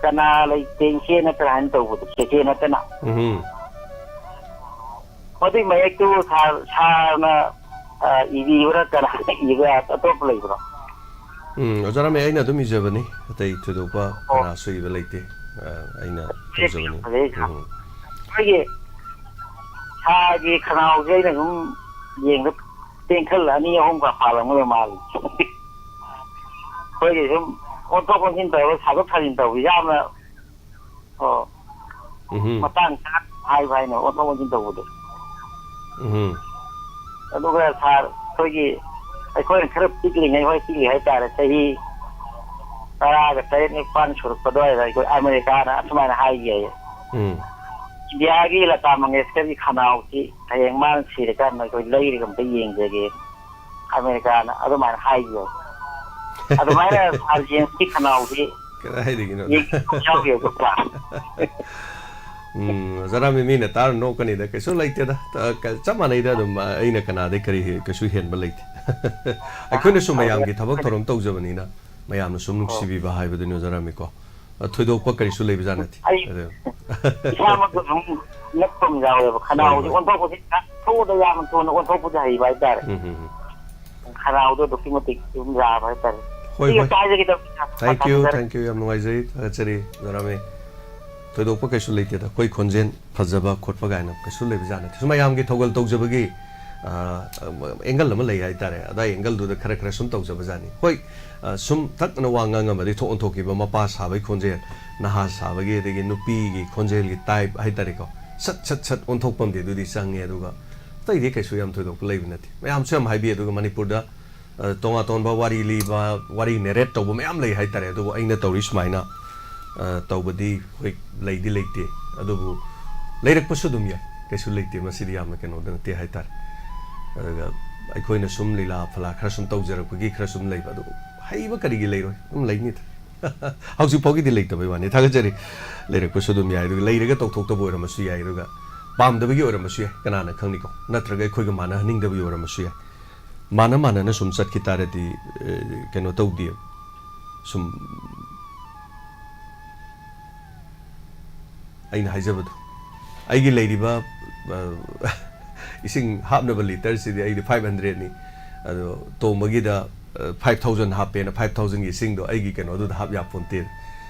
"ꯀꯅꯥ ꯂꯩꯇꯦ ꯏꯆꯦ ꯅꯠꯇꯅ" ꯍꯥꯏꯅ ꯇꯧꯕꯗꯣ, "ꯆꯦꯆꯦ ꯅꯠꯇꯅ", ꯎꯝ ꯃꯗꯨꯒꯤ ꯃꯌꯦꯛꯇꯨ ꯁꯥꯔ, ꯁꯥꯔꯅ, ꯑ, ꯏꯕꯤꯕ꯭ꯔꯥ, ꯀꯅꯥꯅ ꯏꯕ꯭ꯔꯥ, ꯑꯇꯣꯞꯄ ꯂꯩꯕ꯭ꯔꯣ? ꯎꯝ ꯑꯣꯖꯥ ꯔꯥꯃꯦ, ꯑꯩꯅ ꯑꯗꯨꯝ ꯏꯖꯕꯅꯤ, ꯑꯇꯩ ꯊꯣꯏꯗꯣꯛꯄ ꯑꯣ꯫ ꯀꯅꯥꯁꯨ ꯏꯕ ꯂꯩꯇꯦ꯫ ꯑ, ꯑꯩꯅ ꯇꯧꯖꯕꯅꯤ꯫ ꯐꯖꯩ ꯁꯥꯔ꯫ ꯎꯝ ꯑꯩꯈꯣꯏꯒꯤ ꯁꯥꯔꯒꯤ ꯈꯅꯥꯎꯁꯦ ꯑꯩꯅ ꯁꯨꯝ ꯌꯦꯡꯕ ꯇꯦꯡꯈꯜ ꯑꯅꯤ ꯑꯍꯨꯝꯒ ꯄꯥꯜꯂꯝꯒꯗꯕ ꯃꯥꯜꯂꯤ꯫ ꯑꯩꯈꯣꯏꯒꯤ ꯁꯨꯝ ꯑꯣꯟꯊꯣꯛ ꯑꯣꯟꯁꯤꯟ ꯇꯧꯔꯒ ꯁꯥꯗꯣꯛ ꯁꯥꯖꯤꯟ ꯇꯧꯕ ꯌꯥꯝꯅ, ꯑꯣ, ꯎꯝ ꯃꯇꯥꯡ ꯆꯥꯅ ꯍꯥꯏꯕ ꯍꯥꯏꯅ ꯑꯣꯟꯊꯣꯛ ꯑꯣꯟꯁꯤꯟ ꯇꯧꯕꯗꯣ꯫ ꯎꯝ ꯑꯗꯨꯒ ꯁꯥꯔ, ꯑꯩꯈꯣꯏꯒꯤ, ꯑꯩꯈꯣꯏꯅ ꯈꯔ ꯄꯤꯛꯂꯤꯉꯩ, ꯍꯣꯏ, ꯄꯤꯛꯂꯤ ꯍꯥꯏꯇꯥꯔꯦ, ꯆꯍꯤ ꯇꯔꯥꯒ ꯇꯔꯦꯠ ꯅꯤꯄꯥꯟ ꯁꯨꯔꯛꯄ ꯑꯗꯨꯋꯥꯏꯗ ꯑꯩꯈꯣꯏ ꯑꯃꯦꯔꯤꯀꯥꯅ ꯑꯁꯨꯃꯥꯏꯅ ꯍꯥꯏꯈꯤ ꯍꯥꯏꯌꯦ, ꯎꯝ "ꯏꯟꯗꯤꯌꯥꯒꯤ ꯂꯇꯥ ꯃꯪꯒꯦꯁꯀꯔꯒꯤ ꯈꯅꯥꯎꯁꯤ ꯍꯌꯦꯡ ꯃꯥꯅ ꯁꯤꯔꯀꯥꯟꯗ ꯑꯩꯈꯣꯏ ꯂꯩꯔꯒ ꯑꯝꯇ ꯌꯦꯡꯖꯒꯦ", ꯑꯃꯦꯔꯤꯀꯥꯅ ꯑꯗꯨꯃꯥꯏꯅ ꯍꯥꯏꯈꯤ ꯍꯥꯏꯌꯦ꯫ ꯑꯗꯨꯃꯥꯏꯅ ꯁꯥꯔ ꯖꯦꯝꯁꯀꯤ ꯈꯅꯥꯎꯁꯤ ꯀꯗꯥꯏꯗꯒꯤꯅꯣ? ꯌꯦꯡꯕ ꯌꯥꯎꯈꯤꯕꯀꯣ꯫ ꯎꯝ, ꯑꯣꯖꯥ ꯔꯥꯃꯦ, ꯃꯤꯅ ꯇꯥꯔ ꯅꯣꯛꯀꯅꯤꯗ, ꯀꯩꯁꯨ ꯂꯩꯇꯦꯗ꯫ ꯆꯞ ꯃꯥꯟꯅꯩꯗ ꯑꯗꯨꯝ, ꯑꯩꯅ ꯀꯅꯥꯗꯩ ꯀꯔꯤ ꯀꯩꯁꯨ ꯍꯦꯟꯕ ꯂꯩꯇꯦ꯫ ꯑꯩꯈꯣꯏꯅꯁꯨ ꯃꯌꯥꯝꯒꯤ ꯊꯕꯛ ꯊꯧꯔꯝ ꯇꯧꯖꯕꯅꯤꯅ ꯃꯌꯥꯝꯅ ꯁꯨꯝ ꯅꯨꯡꯁꯤꯕꯤꯕ ꯍꯥꯏꯕꯗꯨꯅꯤ ꯑꯣꯖꯥ ꯔꯥꯃꯦꯀꯣ꯫ ꯊꯣꯏꯗꯣꯛꯄ ꯀꯔꯤꯁꯨ ꯂꯩꯕꯖꯥꯠ ꯅꯠꯇꯦ꯫ ꯑꯩ ꯑꯗꯨ ꯏꯁꯥꯃꯛꯁꯨ ꯑꯗꯨꯝ ꯅꯞꯄ ꯑꯃ ꯌꯥꯎꯋꯦꯕ, ꯈꯅꯥꯎꯁꯦ ꯍꯣꯏ, ꯍꯣꯏ꯫ ꯑꯣꯟꯊꯣꯛꯄꯁꯦ ꯊꯨꯅ, ꯌꯥꯝꯅ ꯊꯨꯅ ꯑꯣꯟꯊꯣꯛꯄꯁꯦ ꯍꯩꯕ ꯍꯥꯏꯇꯥꯔꯦ꯫ ꯎꯝ, ꯎꯝ, ꯎꯝ꯫ ꯈꯅꯥꯎꯗꯣ ꯑꯗꯨꯛꯀꯤ ꯃꯇꯤꯛ ꯑꯗꯨꯝ ꯌꯥꯕ ꯍꯥꯏꯇꯥꯔꯦ꯫ ꯍꯣꯏ, ꯁꯤꯒ ꯍꯣꯏ꯫ ꯀꯥꯏꯖꯒꯦ ꯇꯧꯕ꯫ Thank you, thank you, ꯌꯥꯝ ꯅꯨꯡꯉꯥꯏꯖꯩ, ꯊꯥꯒꯠꯆꯔꯤ ꯑꯣꯖꯥ ꯔꯥꯃꯦ꯫ ꯊꯣꯏꯗꯣꯛꯄ ꯀꯩꯁꯨ ꯂꯩꯇꯦꯗ, ꯑꯩꯈꯣꯏ ꯈꯣꯟꯖꯦꯜ ꯐꯖꯕ ꯈꯣꯠꯄ ꯀꯥꯏꯅ ꯀꯩꯁꯨ ꯂꯩꯕꯖꯥꯠ ꯅꯠꯇꯦ꯫ ꯁꯨꯝ ꯃꯌꯥꯝꯒꯤ ꯊꯧꯒꯜ ꯇꯧꯖꯕꯒꯤ, ꯑ, angle ꯑꯃ ꯂꯩ ꯍꯥꯏꯇꯥꯔꯦ, ꯑꯗꯥꯏ angleꯗꯨꯗ ꯈꯔ ꯈꯔ ꯁꯨꯝ ꯇꯧꯖꯕꯖꯥꯠꯅꯤ꯫ ꯍꯣꯏ, ꯑ, ꯁꯨꯝ ꯊꯛꯅ ꯋꯥ ꯉꯥꯡꯉꯝꯃꯗꯤ ꯊꯣꯛ ꯑꯣꯟꯊꯣꯛꯈꯤꯕ, ꯃꯄꯥ ꯁꯥꯕꯒꯤ ꯈꯣꯟꯖꯦꯜ, ꯅꯍꯥ ꯁꯥꯕꯒꯤ, ꯑꯗꯒꯤ ꯅꯨꯄꯤꯒꯤ ꯈꯣꯟꯖꯦꯜꯒꯤ type ꯍꯥꯏꯇꯥꯔꯦꯀꯣ, ꯁꯠ ꯁꯠ ꯁꯠ ꯑꯣꯟꯊꯣꯛꯄ ꯑꯃꯗꯤ ꯑꯗꯨꯗꯤ ꯆꯪꯉꯦ꯫ ꯑꯗꯨꯒ ꯑꯇꯩꯗꯤ ꯀꯩꯁꯨ ꯌꯥꯝ ꯊꯣꯏꯗꯣꯛꯄ ꯂꯩꯕ ꯅꯠꯇꯦ꯫ ꯃꯌꯥꯝꯁꯨ ꯌꯥꯝ ꯍꯥꯏꯕꯤ, ꯑꯗꯨꯒ ꯃꯅꯤꯄꯨꯔꯗ ꯑ, ꯇꯣꯉꯥꯟ ꯇꯣꯉꯥꯟꯕ ꯋꯥꯔꯤ ꯂꯤꯕ, ꯋꯥꯔꯤ narrate ꯇꯧꯕ ꯃꯌꯥꯝ ꯂꯩ ꯍꯥꯏꯇꯥꯔꯦ꯫ ꯑꯗꯨꯕꯨ ꯑꯩꯅ ꯇꯧꯔꯤ ꯁꯨꯃꯥꯏꯅ, ꯑ, ꯇꯧꯕꯗꯤ ꯍꯣꯏ ꯂꯩꯗꯤ ꯂꯩꯇꯦ, ꯑꯗꯨꯕꯨ ꯂꯩꯔꯛꯄꯁꯨ ꯑꯗꯨꯝ ꯌꯥꯏ, ꯀꯩꯁꯨ ꯂꯩꯇꯦ꯫ ꯃꯁꯤꯗꯤ ꯌꯥꯝꯅ ꯀꯩꯅꯣꯗ ꯅꯠꯇꯦ ꯍꯥꯏꯇꯥꯔꯦ꯫ ꯑꯗꯨꯒ ꯑꯩꯈꯣꯏꯅ ꯁꯨꯝ ꯂꯤꯂꯥ ꯐꯂꯥ ꯈꯔ ꯁꯨꯝ ꯇꯧꯖꯔꯛꯄꯒꯤ ꯈꯔ ꯁꯨꯝ ꯂꯩꯕ, ꯑꯗꯨꯕꯨ ꯍꯩꯕ ꯀꯔꯤꯒꯤ ꯂꯩꯔꯣꯏ? ꯑꯗꯨꯝ ꯂꯩꯅꯤꯗ꯫ ꯍꯧꯖꯤꯛ ꯐꯥꯎꯒꯤꯗꯤ ꯂꯩꯇꯕꯩ ꯋꯥꯅꯤ꯫ ꯊꯥꯒꯠꯆꯔꯤ꯫ ꯂꯩꯔꯛꯄꯁꯨ ꯑꯗꯨꯝ ꯌꯥꯏ, ꯑꯗꯨꯒ ꯂꯩꯔꯒ ꯇꯧꯊꯣꯛꯇꯕ ꯑꯣꯏꯔꯝꯕꯁꯨ ꯌꯥꯏ, ꯑꯗꯨꯒ ꯄꯥꯝꯗꯕꯒꯤ ꯑꯣꯏꯔꯝꯕꯁꯨ ꯌꯥꯏ, ꯀꯅꯥꯅ ꯈꯪꯅꯤꯀꯣ? ꯅꯠꯇ꯭ꯔꯒ ꯑꯩꯈꯣꯏꯒ ꯃꯥꯟꯅꯍꯟꯅꯤꯡꯗꯕꯒꯤ ꯑꯣꯏꯔꯝꯕꯁꯨ ꯌꯥꯏ꯫ ꯃꯥꯟꯅ ꯃꯥꯟꯅꯅ ꯁꯨꯝ ꯆꯠꯈꯤ ꯇꯥꯔꯗꯤ, ꯑꯦ, ꯀꯩꯅꯣ ꯇꯧꯗꯦ꯫ ꯁꯨꯝ ꯑꯩꯅ ꯍꯥꯏꯖꯕꯗꯣ, ꯑꯩꯒꯤ ꯂꯩꯔꯤꯕ, ꯑ, ꯏꯁꯤꯡ ꯍꯥꯞꯅꯕ ꯂꯤꯇꯔꯁꯤꯗꯤ ꯑꯩꯗꯤ ꯐꯥꯏꯚ ꯍꯟꯗ꯭ꯔꯦꯠꯅꯤ꯫ ꯑꯗꯣ ꯇꯣꯝꯕꯒꯤꯗ, ꯑ, ꯐꯥꯏꯚ ꯊꯥꯎꯖꯟ ꯍꯥꯞꯄꯦꯅ, ꯐꯥꯏꯚ ꯊꯥꯎꯖꯟꯒꯤ ꯏꯁꯤꯡꯗꯣ ꯑꯩꯒꯤ ꯀꯩꯅꯣꯗꯨꯗ ꯍꯥꯞ ꯌꯥꯄꯣꯟꯇꯦ꯫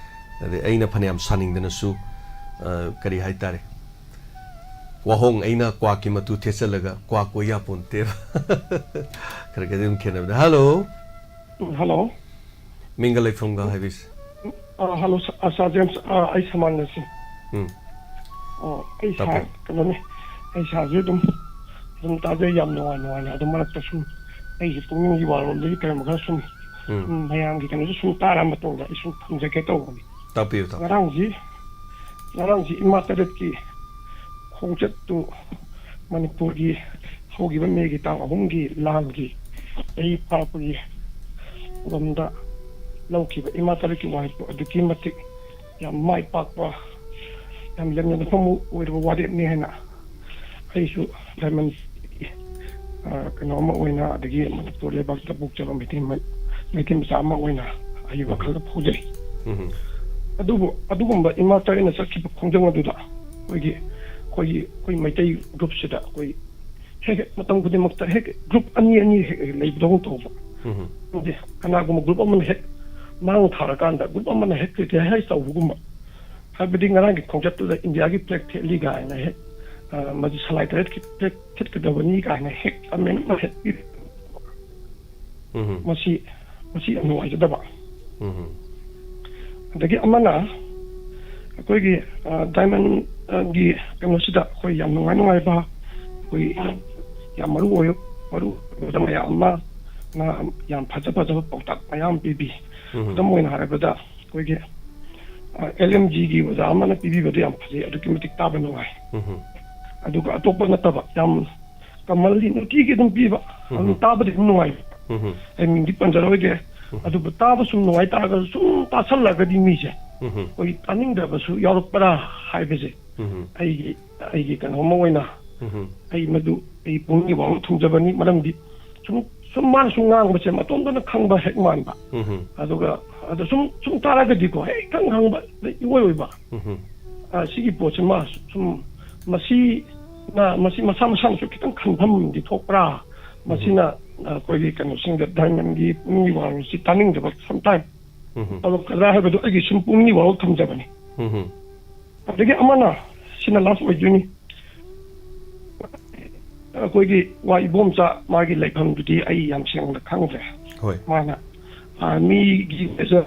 ꯑꯗꯩ ꯑꯩꯅ ꯐꯅꯌꯥꯝ ꯁꯥꯅꯤꯡꯗꯅꯁꯨ, ꯑ, ꯀꯔꯤ ꯍꯥꯏꯇꯥꯔꯦ, ꯋꯥꯍꯣꯡ ꯑꯩꯅ ꯀ꯭ꯋꯥꯛꯀꯤ ꯃꯇꯨ ꯊꯦꯠꯆꯜꯂꯒ ꯀ꯭ꯋꯥꯛ ꯀꯣꯏ ꯌꯥꯄꯣꯟꯇꯦꯕ꯫ ꯈꯔ ꯈꯔꯗꯤ ꯑꯗꯨꯝ ꯈꯦꯠꯅꯕꯗ꯫ ꯍꯜꯂꯣ꯫ ꯎꯝ, ꯍꯜꯂꯣ꯫ ꯃꯤꯡꯒ ꯂꯩꯐꯝꯒ ꯍꯥꯏꯕꯤꯁꯤ꯫ ꯑ, ꯍꯜꯂꯣ, ꯁ-, ꯑ, ꯁꯥꯔ ꯖꯦꯝꯁ, ꯑ, ꯑꯩ ꯁꯃꯥꯟꯅꯁꯤ꯫ ꯎꯝ꯫ ꯑꯣ, ꯑꯩ ꯁꯥꯔ, ꯇꯥꯛꯄꯤꯌꯨ꯫ ꯀꯩꯅꯣꯅꯤ, ꯑꯩ ꯁꯥꯔꯁꯦ ꯑꯗꯨꯝ, ꯑꯗꯨꯝ ꯇꯥꯖꯩ, ꯌꯥꯝ ꯅꯨꯡꯉꯥꯏ ꯅꯨꯡꯉꯥꯏꯅ꯫ ꯑꯗꯨ ꯃꯔꯛꯇ ꯁꯨꯝ ꯑꯩꯒꯤ ꯄꯨꯛꯅꯤꯡꯒꯤ ꯋꯥꯔꯣꯜꯗꯒꯤ ꯀꯔꯤꯒꯨꯝꯕ ꯈꯔ ꯁꯨꯝ, ꯎꯝ꯫ ꯎꯝ, ꯃꯌꯥꯝꯒꯤ ꯀꯩꯅꯣꯁꯨ ꯁꯨꯝ ꯇꯥꯔ ꯃꯇꯨꯡꯗ ꯑꯩ ꯁꯨꯝ ꯊꯝꯖꯒꯦ ꯇꯧꯕꯅꯤ꯫ ꯇꯥꯛꯄꯤꯌꯨ, ꯇꯥꯛꯄꯤꯌꯨ꯫ ꯉꯔꯥꯡꯁꯤ, ꯉꯔꯥꯡꯁꯤ ꯏꯃꯥ ꯇꯔꯦꯠꯀꯤ ꯈꯣꯡꯆꯠꯇꯨ ꯃꯅꯤꯄꯨꯔꯒꯤ ꯍꯧꯈꯤꯕ ꯃꯦꯒꯤ ꯇꯥꯡ ꯑꯍꯨꯝꯒꯤ ꯂꯥꯟꯒꯤ ꯆꯍꯤ ꯐꯥꯔꯛꯄꯒꯤ ꯂꯝꯗ ꯂꯧꯈꯤꯕ ꯏꯃꯥ ꯇꯔꯦꯠꯀꯤ ꯋꯥꯔꯦꯞꯇꯨ ꯑꯗꯨꯛꯀꯤ ꯃꯇꯤꯛ ꯌꯥꯝ ꯃꯥꯏ ꯄꯥꯛꯄ, ꯌꯥꯝ ꯂꯦꯝꯖꯅ ꯐꯝꯕ ꯑꯣꯏꯔꯕ ꯋꯥꯔꯦꯞꯅꯤ ꯍꯥꯏꯅ ꯑꯩꯁꯨ ꯗꯥꯏꯃꯟ, ꯑ, ꯀꯩꯅꯣ ꯑꯃ ꯑꯣꯏꯅ, ꯑꯗꯒꯤ ꯃꯅꯤꯄꯨꯔ ꯂꯩꯕꯥꯛꯇ ꯄꯣꯛꯆꯕ ꯃꯩꯇꯩ ꯃ-, ꯃꯩꯇꯩ ꯃꯆꯥ ꯑꯃ ꯑꯣꯏꯅ ꯑꯩꯒꯤ ꯎꯝ꯫ ꯋꯥꯈꯜꯗ ꯐꯥꯎꯖꯩ꯫ ꯎꯝ꯫ ꯑꯗꯨꯕꯨ ꯑꯗꯨꯒꯨꯝꯕ ꯏꯃꯥ ꯇꯔꯦꯠꯅ ꯆꯠꯈꯤꯕ ꯈꯣꯡꯖꯪ ꯑꯗꯨꯗ ꯑꯩꯈꯣꯏꯒꯤ, ꯑꯩꯈꯣꯏꯒꯤ, ꯑꯩꯈꯣꯏ ꯃꯩꯇꯩ ꯒ꯭ꯔꯨꯞꯁꯤꯗ ꯑꯩꯈꯣꯏ ꯍꯦꯛ ꯍꯦꯛ ꯃꯇꯝ ꯈꯨꯗꯤꯡꯃꯛꯇ ꯍꯦꯛ ꯒ꯭ꯔꯨꯞ ꯑꯅꯤ ꯑꯅꯤ ꯍꯦꯛ ꯍꯦꯛ ꯂꯩꯕꯗꯧꯅ ꯇꯧꯕ꯫ ꯎꯝ꯫ ꯈꯪꯗꯦ, ꯀꯅꯥꯒꯨꯝꯕ ꯒ꯭ꯔꯨꯞ ꯑꯃꯅ ꯍꯦꯛ ꯃꯥꯡ ꯊꯥꯔꯀꯥꯟꯗ ꯒ꯭ꯔꯨꯞ ꯑꯃꯅ ꯍꯦꯛ criticize ꯇꯧꯕꯒꯨꯝꯕ꯫ ꯍꯥꯏꯕꯗꯤ ꯉꯔꯥꯡꯒꯤ ꯈꯣꯡꯆꯠꯇꯨꯗ ꯏꯟꯗꯤꯌꯥꯒꯤ ꯐ꯭ꯂꯦꯒ ꯊꯦꯠꯂꯤ ꯀꯥꯏꯅ ꯍꯦꯛ, ꯑ, ꯃꯗꯨ ꯁꯂꯥꯏ ꯇꯔꯦꯠꯀꯤ ꯐ꯭ꯂꯦꯒ ꯊꯦꯠꯀꯗꯕꯅꯤ ꯀꯥꯏꯅ ꯍꯦꯛ comment ꯑꯃ ꯍꯦꯛ ꯄꯤ-, ꯎꯝ꯫ ꯃꯁꯤ, ꯃꯁꯤ ꯌꯥꯝ ꯅꯨꯡꯉꯥꯏꯖꯗꯕ꯫ ꯎꯝ꯫ ꯑꯗꯒꯤ ꯑꯃꯅ ꯑꯩꯈꯣꯏꯒꯤ, ꯑ, ꯗꯥꯏꯃꯟꯒꯤ ꯀꯩꯅꯣꯁꯤꯗ ꯑꯩꯈꯣꯏ ꯌꯥꯝ ꯅꯨꯡꯉꯥꯏ ꯅꯨꯡꯉꯥꯏꯕ, ꯑꯩꯈꯣꯏ ꯌꯥꯝ ꯃꯔꯨ ꯑꯣꯏ, ꯃꯔꯨ ꯑꯣꯏꯕ ꯃꯌꯥꯝ ꯑꯃ, ꯉꯥ ꯌꯥꯝ ꯐꯖ ꯐꯖꯕ ꯄꯥꯎꯇꯥꯛ ꯃꯌꯥꯝ ꯄꯤꯕꯤ꯫ ꯎꯝ꯫ ꯈꯨꯗꯝ ꯑꯣꯏꯅ ꯍꯥꯏꯔꯕꯗ ꯑꯩꯈꯣꯏꯒꯤ, ꯑ, LMG ꯒꯤ ꯑꯣꯖꯥ ꯑꯃꯅ ꯄꯤꯕꯤꯕꯗꯨ ꯌꯥꯝ ꯐꯖꯩ, ꯑꯗꯨꯛꯀꯤ ꯃꯇꯤꯛ ꯇꯥꯕ ꯅꯨꯡꯉꯥꯏ꯫ ꯎꯝ꯫ ꯑꯗꯨꯒ ꯑꯇꯣꯞꯄ ꯅꯠꯇꯕ ꯌꯥꯝ commonly ꯅꯨꯡꯇꯤꯒꯤ ꯑꯗꯨꯝ ꯄꯤꯕ, ꯑꯗꯨꯝ ꯎꯝ꯫ ꯇꯥꯕꯗꯤ ꯑꯗꯨꯝ ꯅꯨꯡꯉꯥꯏ꯫ ꯎꯝ꯫ ꯑꯩ ꯃꯤꯡꯗꯤ ꯄꯟꯖꯔꯣꯏꯒꯦ꯫ ꯑꯗꯨꯕꯨ ꯇꯥꯕ ꯁꯨꯝ ꯅꯨꯡꯉꯥꯏ ꯇꯥꯔꯒꯁꯨ ꯁꯨꯝ ꯇꯥꯁꯜꯂꯒꯗꯤ ꯃꯤꯁꯦ ꯑꯩꯈꯣꯏ ꯇꯥꯅꯤꯡꯗꯕꯁꯨ ꯌꯥꯎꯔꯛꯄ꯭ꯔꯥ ꯍꯥꯏꯕꯁꯦ ꯑꯩꯒꯤ ꯑꯩꯒꯤ ꯀꯩꯅꯣꯝꯃ ꯑꯣꯏꯅ ꯑꯩ ꯃꯗꯨ ꯑꯩ ꯄꯨꯛꯅꯤꯡꯒꯤ ꯋꯥꯐꯝ ꯊꯝꯖꯕꯅꯤ꯫ ꯃꯔꯝꯗꯤ ꯁꯨꯝ ꯁꯨꯝ ꯃꯥꯅ ꯁꯨꯝ ꯉꯥꯡꯕꯁꯦ ꯃꯇꯣꯝꯇꯅ ꯈꯪꯕ ꯍꯦꯛ ꯃꯥꯟꯕ꯫ ꯑꯗꯨꯒ ꯑꯗ ꯁꯨꯝ ꯁꯨꯝ ꯇꯥꯔꯒꯗꯤꯀꯣ ꯍꯦꯛ ꯈꯪ ꯈꯪꯕ ꯏꯑꯣꯏ ꯑꯣꯏꯕ꯫ ꯑ, ꯁꯤꯒꯤ ꯄꯣꯠꯁꯤ ꯃꯥ ꯁꯨꯝ ꯃꯁꯤ ꯃꯁꯤ ꯃꯁꯥ ꯃꯁꯥꯅꯁꯨ ꯈꯤꯇꯪ ꯈꯟꯐꯝꯗꯤ ꯊꯣꯛꯄ꯭ꯔꯥ? ꯃꯁꯤꯅ ꯑꯩꯈꯣꯏꯒꯤ ꯀꯩꯅꯣꯁꯤꯡꯗ ꯗꯥꯏꯃꯟꯒꯤ ꯄꯨꯛꯅꯤꯡꯒꯤ ꯋꯥꯔꯣꯜꯁꯤ ꯇꯥꯅꯤꯡꯗꯕ ꯁꯝꯇꯥꯏꯝ ꯇꯧꯔꯛꯀꯗ꯭ꯔꯥ ꯍꯥꯏꯕꯗꯨ ꯑꯩꯒꯤ ꯁꯨꯝ ꯄꯨꯛꯅꯤꯡꯒꯤ ꯋꯥꯔꯣꯜ ꯊꯝꯖꯕꯅꯤ꯫ ꯑꯗꯒꯤ ꯑꯃꯅ ꯁꯤꯅ ꯂꯥꯁ ꯑꯣꯏꯗꯣꯏꯅꯤ꯫ ꯑꯩꯈꯣꯏꯒꯤ ꯋꯥ ꯏꯕꯣꯝꯆꯥ ꯃꯥꯒꯤ ꯂꯩꯐꯝꯗꯨꯗꯤ ꯑꯩ ꯌꯥꯝ ꯁꯦꯡꯅ ꯈꯪꯗ꯭ꯔꯦ꯫ ꯍꯣꯏ꯫ ꯃꯥꯅ ꯑꯥꯔꯃꯤꯒꯤ ꯃꯦꯖꯔ,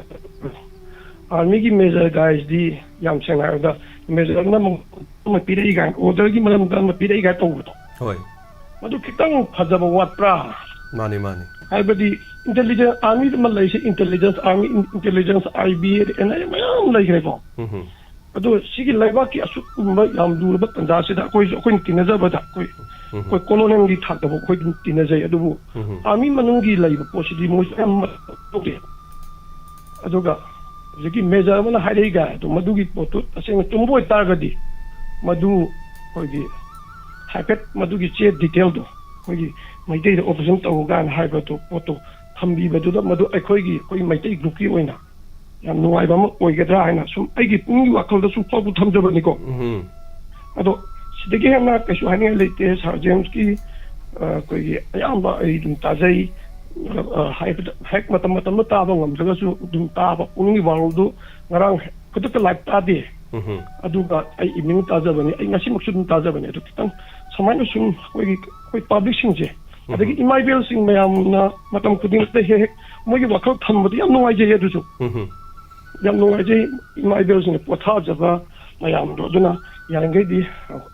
ꯑꯥꯔꯃꯤꯒꯤ ꯃꯦꯖꯔ ꯒꯥꯏꯁꯤꯗꯤ ꯌꯥꯝ ꯁꯦꯡꯅ ꯍꯥꯏꯔꯕꯗ ꯃꯦꯖꯔꯅ ꯑꯃ ꯄꯤꯔꯛꯏ ꯀꯥꯏꯅ, ꯑꯣꯔꯗꯔꯒꯤ ꯃꯔꯝꯗ ꯑꯃ ꯄꯤꯔꯛꯏ ꯀꯥꯏꯅ ꯇꯧꯕꯗꯣ꯫ ꯍꯣꯏ꯫ ꯃꯗꯨ ꯈꯤꯇꯪ ꯐꯖꯕ ꯋꯥꯠꯄ꯭ꯔꯥ? ꯃꯥꯅꯤ, ꯃꯥꯅꯤ꯫ ꯍꯥꯏꯕꯗꯤ ꯏꯟꯇꯦꯂꯤꯖꯦꯟꯁ, ꯑꯥꯔꯃꯤꯗ ꯑꯃ ꯂꯩꯔꯤꯁꯦ intelligence, army intelligence, I B A, N I A ꯃꯌꯥꯝ ꯂꯩꯈ꯭ꯔꯦꯀꯣ꯫ ꯎꯝ꯫ ꯑꯗꯣ ꯁꯤꯒꯤ ꯂꯩꯕꯥꯛꯀꯤ ꯑꯁꯨꯛꯀꯨꯝꯕ ꯌꯥꯝ ꯂꯨꯔꯕ ꯇꯥꯟꯖꯥꯁꯤꯗ ꯑꯩꯈꯣꯏꯁꯨ, ꯑꯩꯈꯣꯏꯅ ꯇꯤꯟꯅꯖꯕꯗ ꯑꯩꯈꯣꯏ, ꯎꯝ꯫ ꯑꯩꯈꯣꯏ ꯀꯣꯂꯣꯅꯦꯜꯒꯤ ꯊꯥꯛꯇꯕꯨ ꯑꯩꯈꯣꯏ ꯑꯗꯨꯝ ꯇꯤꯟꯅꯖꯩ꯫ ꯑꯗꯨꯕꯨ ꯎꯝ꯫ ꯑꯥꯔꯃꯤ ꯃꯅꯨꯡꯒꯤ ꯂꯩꯕ ꯄꯣꯠꯁꯤꯗꯤ ꯃꯣꯏꯁꯨ ꯑꯌꯥꯝꯕ ꯇꯧꯗꯦ꯫ ꯑꯗꯨꯒ ꯍꯧꯖꯤꯛꯀꯤ ꯃꯦꯖꯔ ꯑꯃꯅ ꯍꯥꯏꯔꯛꯏ ꯀꯥꯏ ꯑꯗꯣ ꯃꯗꯨꯒꯤ ꯄꯣꯠꯇꯨ ꯇꯁꯦꯡꯅ ꯆꯨꯝꯕ ꯑꯣꯏꯇꯥꯔꯒꯗꯤ ꯃꯗꯨ ꯑꯩꯈꯣꯏꯒꯤ ꯍꯥꯏꯐꯦꯠ ꯃꯗꯨꯒꯤ ꯆꯦ ꯗꯤꯇꯦꯜꯗꯣ ꯑꯩꯈꯣꯏꯒꯤ ꯃꯩꯇꯩꯗ ꯑꯣꯄꯔꯦꯁꯟ ꯇꯧ ꯀꯥꯏꯅ ꯍꯥꯏꯕꯗꯣ ꯄꯣꯠꯇꯣ ꯊꯝꯕꯤꯕꯗꯨꯗ ꯃꯗꯨ ꯑꯩꯈꯣꯏꯒꯤ, ꯑꯩꯈꯣꯏ ꯃꯩꯇꯩ ꯒ꯭ꯔꯨꯞꯀꯤ ꯑꯣꯏꯅ ꯌꯥꯝ ꯅꯨꯡꯉꯥꯏꯕ ꯑꯃ ꯑꯣꯏꯒꯗ꯭ꯔꯥ ꯍꯥꯏꯅ ꯁꯨꯝ ꯑꯩꯒꯤ ꯄꯨꯛꯅꯤꯡꯒꯤ ꯋꯥꯈꯜꯗ ꯁꯨꯝ ꯐꯥꯎꯕ ꯊꯝꯖꯕꯅꯤꯀꯣ꯫ ꯎꯝ꯫ ꯑꯗꯣ ꯁꯤꯗꯒꯤ ꯍꯦꯟꯅ ꯀꯩꯁꯨ ꯍꯥꯏꯅꯤꯡꯉꯥꯏ ꯂꯩꯇꯦ꯫ ꯁꯥꯔ ꯖꯦꯝꯁꯀꯤ, ꯑ, ꯑꯩꯈꯣꯏꯒꯤ ꯑꯌꯥꯝꯕ ꯑꯩ ꯑꯗꯨꯝ ꯇꯥꯖꯩ꯫ ꯑ, ꯍꯥꯏꯕꯗ ꯍꯦꯛ ꯃꯇꯝ ꯃꯇꯝꯗ ꯇꯥꯕ ꯉꯝꯗ꯭ꯔꯒꯁꯨ ꯑꯗꯨꯝ ꯇꯥꯕ, ꯄꯨꯛꯅꯤꯡꯒꯤ ꯋꯥꯔꯣꯜꯗꯨ ꯉꯔꯥꯡ ꯈꯨꯗꯛꯇ ꯂꯥꯏꯚ ꯇꯥꯗꯦ꯫ ꯎꯝ꯫ ꯑꯗꯨꯒ ꯑꯩ ꯏꯚꯤꯅꯤꯡ ꯇꯥꯖꯕꯅꯤ, ꯑꯩ ꯉꯁꯤꯃꯛꯁꯨ ꯑꯗꯨꯝ ꯇꯥꯖꯕꯅꯤ꯫ ꯑꯗꯨ ꯈꯤꯇꯪ ꯁꯨꯃꯥꯏꯅ ꯁꯨꯝ ꯑꯩꯈꯣꯏꯒꯤ, ꯑꯩꯈꯣꯏ ꯄꯥꯕ꯭ꯂꯤꯛꯁꯤꯡꯁꯦ, ꯎꯝ꯫ ꯑꯗꯒꯤ ꯏꯃꯥ ꯏꯕꯦꯜꯁꯤꯡ ꯃꯌꯥꯝꯅ ꯃꯇꯝ ꯈꯨꯗꯤꯡꯃꯛꯇ ꯍꯦꯛ ꯍꯦꯛ ꯃꯣꯏꯒꯤ ꯋꯥꯈꯜ ꯊꯝꯕꯗꯤ ꯌꯥꯝ ꯅꯨꯡꯉꯥꯏꯖꯩ꯫ ꯑꯗꯨꯁꯨ ꯎꯝ꯫ ꯌꯥꯝ ꯅꯨꯡꯉꯥꯏꯖꯩ ꯏꯃꯥ ꯏꯕꯦꯜꯁꯤꯡꯅ ꯄꯣꯊꯥꯖꯕ ꯃꯌꯥꯝꯗꯣ꯫ ꯑꯗꯨꯅ ꯌꯥꯔꯤꯈꯩꯗꯤ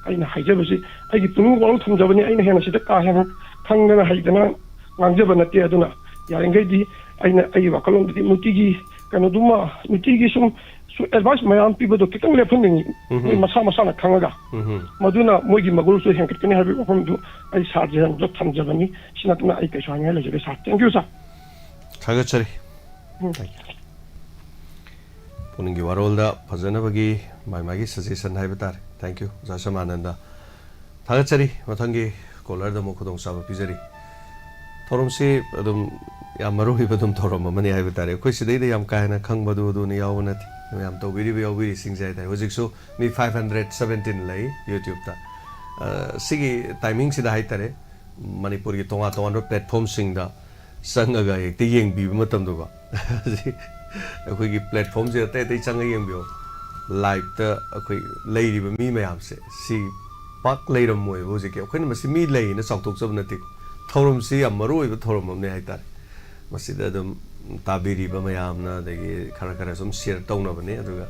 ꯑꯩꯅ ꯍꯥꯏꯖꯕꯁꯤ ꯑꯩꯒꯤ ꯄꯨꯛꯅꯤꯡ ꯋꯥꯔꯣꯜ ꯊꯝꯖꯕꯅꯤ꯫ ꯑꯩꯅ ꯍꯦꯟꯅ ꯁꯤꯗ ꯀꯥ ꯍꯦꯟꯅ ꯈꯪꯗꯅ ꯍꯩꯗꯅ ꯉꯥꯡꯖꯕ ꯅꯠꯇꯦ꯫ ꯑꯗꯨꯅ ꯌꯥꯔꯤꯈꯩꯗꯤ ꯑꯩꯅ ꯑꯩꯒꯤ ꯋꯥꯈꯜꯂꯣꯟꯗꯗꯤ ꯅꯨꯡꯇꯤꯒꯤ ꯀꯩꯅꯣꯗꯨꯃ, ꯅꯨꯡꯇꯤꯒꯤ ꯁꯨꯝ, ꯁꯨꯝ ꯑꯦꯗꯚꯥꯏꯁ ꯃꯌꯥꯝ ꯄꯤꯕꯗꯣ ꯈꯤꯇꯪ ꯂꯦꯞꯍꯟꯅꯤꯡꯉꯤ꯫ ꯎꯝ꯫ ꯃꯣꯏ ꯃꯁꯥ ꯃꯁꯥꯅ ꯈꯪꯉꯒ ꯎꯝ꯫ ꯃꯗꯨꯅ ꯃꯣꯏꯒꯤ ꯃꯒꯨꯟꯁꯨ ꯍꯦꯟꯒꯠꯀꯅꯤ ꯍꯥꯏꯕꯒꯤ ꯋꯥꯐꯝꯗꯨ ꯑꯩ ꯁꯥꯔ ꯖꯦꯝꯁꯇ ꯊꯝꯖꯕꯅꯤ꯫ ꯁꯤ ꯅꯠꯇꯅ ꯑꯩ ꯀꯩꯁꯨ ꯍꯥꯏꯅꯤꯡꯉꯥꯏ ꯂꯩꯖꯗꯦ ꯁꯥꯔ꯫ Thank you, ꯁꯥꯔ꯫ ꯊꯥꯒꯠꯆꯔꯤ꯫ ꯎꯝ, thank you. ꯄꯨꯛꯅꯤꯡꯒꯤ ꯋꯥꯔꯣꯜꯗ ꯐꯖꯅꯕꯒꯤ ꯃꯥꯏ ꯃꯥꯒꯤ suggestion ꯍꯥꯏꯕ ꯇꯥꯔꯦ꯫ Thank you, ꯑꯣꯖꯥ ꯁꯃꯥꯅꯟꯗ꯫ ꯊꯥꯒꯠꯆꯔꯤ꯫ ꯃꯊꯪꯒꯤ caller ꯗ ꯑꯃꯨꯛ ꯈꯨꯗꯣꯡꯆꯥꯕ ꯄꯤꯖꯔꯤ꯫ ꯊꯧꯔꯝꯁꯤ ꯑꯗꯨꯝ ꯌꯥꯝ ꯃꯔꯨ ꯑꯣꯏꯕ ꯑꯗꯨꯝ ꯊꯧꯔꯝ ꯑꯃꯅꯤ ꯍꯥꯏꯕ ꯇꯥꯔꯦ꯫ ꯑꯩꯈꯣꯏ ꯁꯤꯗꯩꯗ ꯌꯥꯝ ꯀꯥ ꯍꯦꯟꯅ ꯈꯪꯕꯗꯨ ꯑꯗꯨꯅ ꯌꯥꯎꯕ ꯅꯠꯇꯦ꯫ ꯃꯌꯥꯝ ꯇꯧꯕꯤꯔꯤꯕ ꯌꯥꯎꯕꯤꯔꯤꯁꯤꯡꯁꯦ ꯍꯥꯏ ꯇꯥꯔꯦ꯫ ꯍꯧꯖꯤꯛꯁꯨ ꯃꯤ five hundred seventeen ꯂꯩ YouTube ꯇ꯫ ꯑ, ꯁꯤꯒꯤ timing ꯁꯤꯗ ꯍꯥꯏ ꯇꯥꯔꯦ, ꯃꯅꯤꯄꯨꯔꯒꯤ ꯇꯣꯉꯥꯟ ꯇꯣꯉꯥꯟꯕ platform ꯁꯤꯡꯗ ꯆꯪꯉꯒ ꯍꯦꯛꯇ ꯌꯦꯡꯕꯤꯕ ꯃꯇꯝꯗꯀꯣ꯫ ꯍꯧꯖꯤꯛ ꯑꯩꯈꯣꯏꯒꯤ platform ꯁꯦ ꯑꯇꯩ ꯑꯇꯩ ꯆꯪꯉ ꯌꯦꯡꯕꯤꯌꯣ꯫ Live ꯇ ꯑꯩꯈꯣꯏ ꯂꯩꯔꯤꯕ ꯃꯤ ꯃꯌꯥꯝꯁꯦ ꯁꯤ ꯄꯥꯛ ꯂꯩꯔꯝꯃꯣꯏꯕ ꯍꯧꯖꯤꯛꯀꯤ꯫ ꯑꯩꯈꯣꯏꯅ ꯃꯁꯤ ꯃꯤ ꯂꯩꯌꯦꯅ ꯆꯥꯎꯊꯣꯛꯆꯕ ꯅꯠꯇꯦꯀꯣ꯫ ꯊꯧꯔꯝꯁꯤ ꯌꯥꯝ ꯃꯔꯨ ꯑꯣꯏꯕ ꯊꯧꯔꯝ ꯑꯃꯅꯦ ꯍꯥꯏꯇꯥꯔꯦ꯫ ꯃꯁꯤꯗ ꯑꯗꯨꯝ ꯇꯥꯕꯤꯔꯤꯕ ꯃꯌꯥꯝꯅ, ꯑꯗꯒꯤ ꯈꯔ ꯈꯔ ꯁꯨꯝ share ꯇꯧꯅꯕꯅꯦ꯫ ꯑꯗꯨꯒ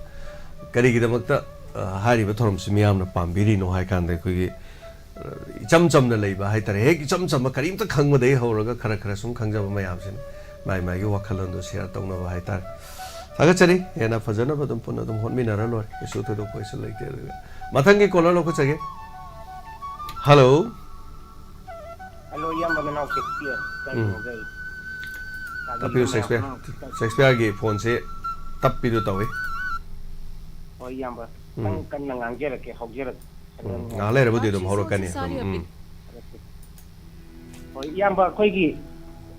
ꯀꯔꯤꯒꯤꯗꯃꯛꯇ, ꯑ, ꯍꯥꯏꯔꯤꯕ ꯊꯧꯔꯝꯁꯤ ꯃꯤꯌꯥꯝꯅ ꯄꯥꯝꯕꯤꯔꯤꯅꯣ ꯍꯥꯏ ꯀꯥꯟꯗ, ꯑꯩꯈꯣꯏꯒꯤ, ꯑ, ꯏꯆꯝ ꯆꯝꯅ ꯂꯩꯕ ꯍꯥꯏ ꯇꯥꯔꯦ, ꯍꯦꯛ ꯏꯆꯝ ꯆꯝꯕ ꯀꯔꯤꯝꯇ ꯈꯪꯕꯗꯒꯤ ꯍꯧꯔꯒ ꯈꯔ ꯈꯔ ꯁꯨꯝ ꯈꯪꯖꯕ ꯃꯌꯥꯝꯁꯤꯅ ꯃꯥꯏ ꯃꯥꯏꯒꯤ ꯋꯥꯈꯜꯂꯣꯟꯗꯣ share ꯇꯧꯅꯕ ꯍꯥꯏ ꯇꯥꯔꯦ꯫ ꯊꯥꯒꯠꯆꯔꯤ꯫ ꯍꯦꯟꯅ ꯐꯖꯅꯕ ꯑꯗꯨꯝ ꯄꯨꯟꯅ ꯑꯗꯨꯝ ꯍꯣꯠꯃꯤꯟꯅꯔ ꯂꯣꯏꯔꯦ꯫ ꯀꯩꯁꯨ ꯊꯣꯏꯗꯣꯛꯄ ꯀꯩꯁꯨ ꯂꯩꯇꯦ꯫ ꯑꯗꯨꯒ ꯃꯊꯪꯒꯤ caller ꯂꯧꯈꯠꯆꯒꯦ꯫ Hello꯫ Hello, ꯏꯌꯥꯝꯕ ꯅꯅꯥꯎ ꯁꯦꯛꯁꯄꯤꯌꯔ꯫ ꯎꯝ꯫ ꯇꯥꯕꯤꯔꯤꯕ ꯇꯞꯄꯤꯌꯨ, ꯃꯌꯥꯝ ꯁꯦꯛꯁꯄꯤꯌꯔ꯫ ꯑꯃ ꯁꯦꯛꯁꯄꯤꯌꯔꯒꯤ ꯐꯣꯟꯁꯦ ꯇꯞꯄꯤꯗꯣ ꯇꯧꯏ꯫ ꯍꯣꯏ, ꯏꯌꯥꯝꯕ꯫ ꯎꯝ꯫ ꯈꯤꯇꯪ ꯀꯟꯅ ꯉꯥꯡꯖꯔꯛꯀꯦ, ꯍꯧꯖꯔꯛꯀꯦ꯫ ꯎꯝ꯫ ꯉꯥꯏꯍꯥꯛ ꯂꯩꯔꯕꯨꯗꯤ ꯑꯗꯨꯝ ꯍꯧꯔꯛꯀꯅꯤ꯫ ꯎꯝ, ꯎꯝ꯫ ꯍꯣꯏ, ꯏꯌꯥꯝꯕ, ꯑꯩꯈꯣꯏꯒꯤ,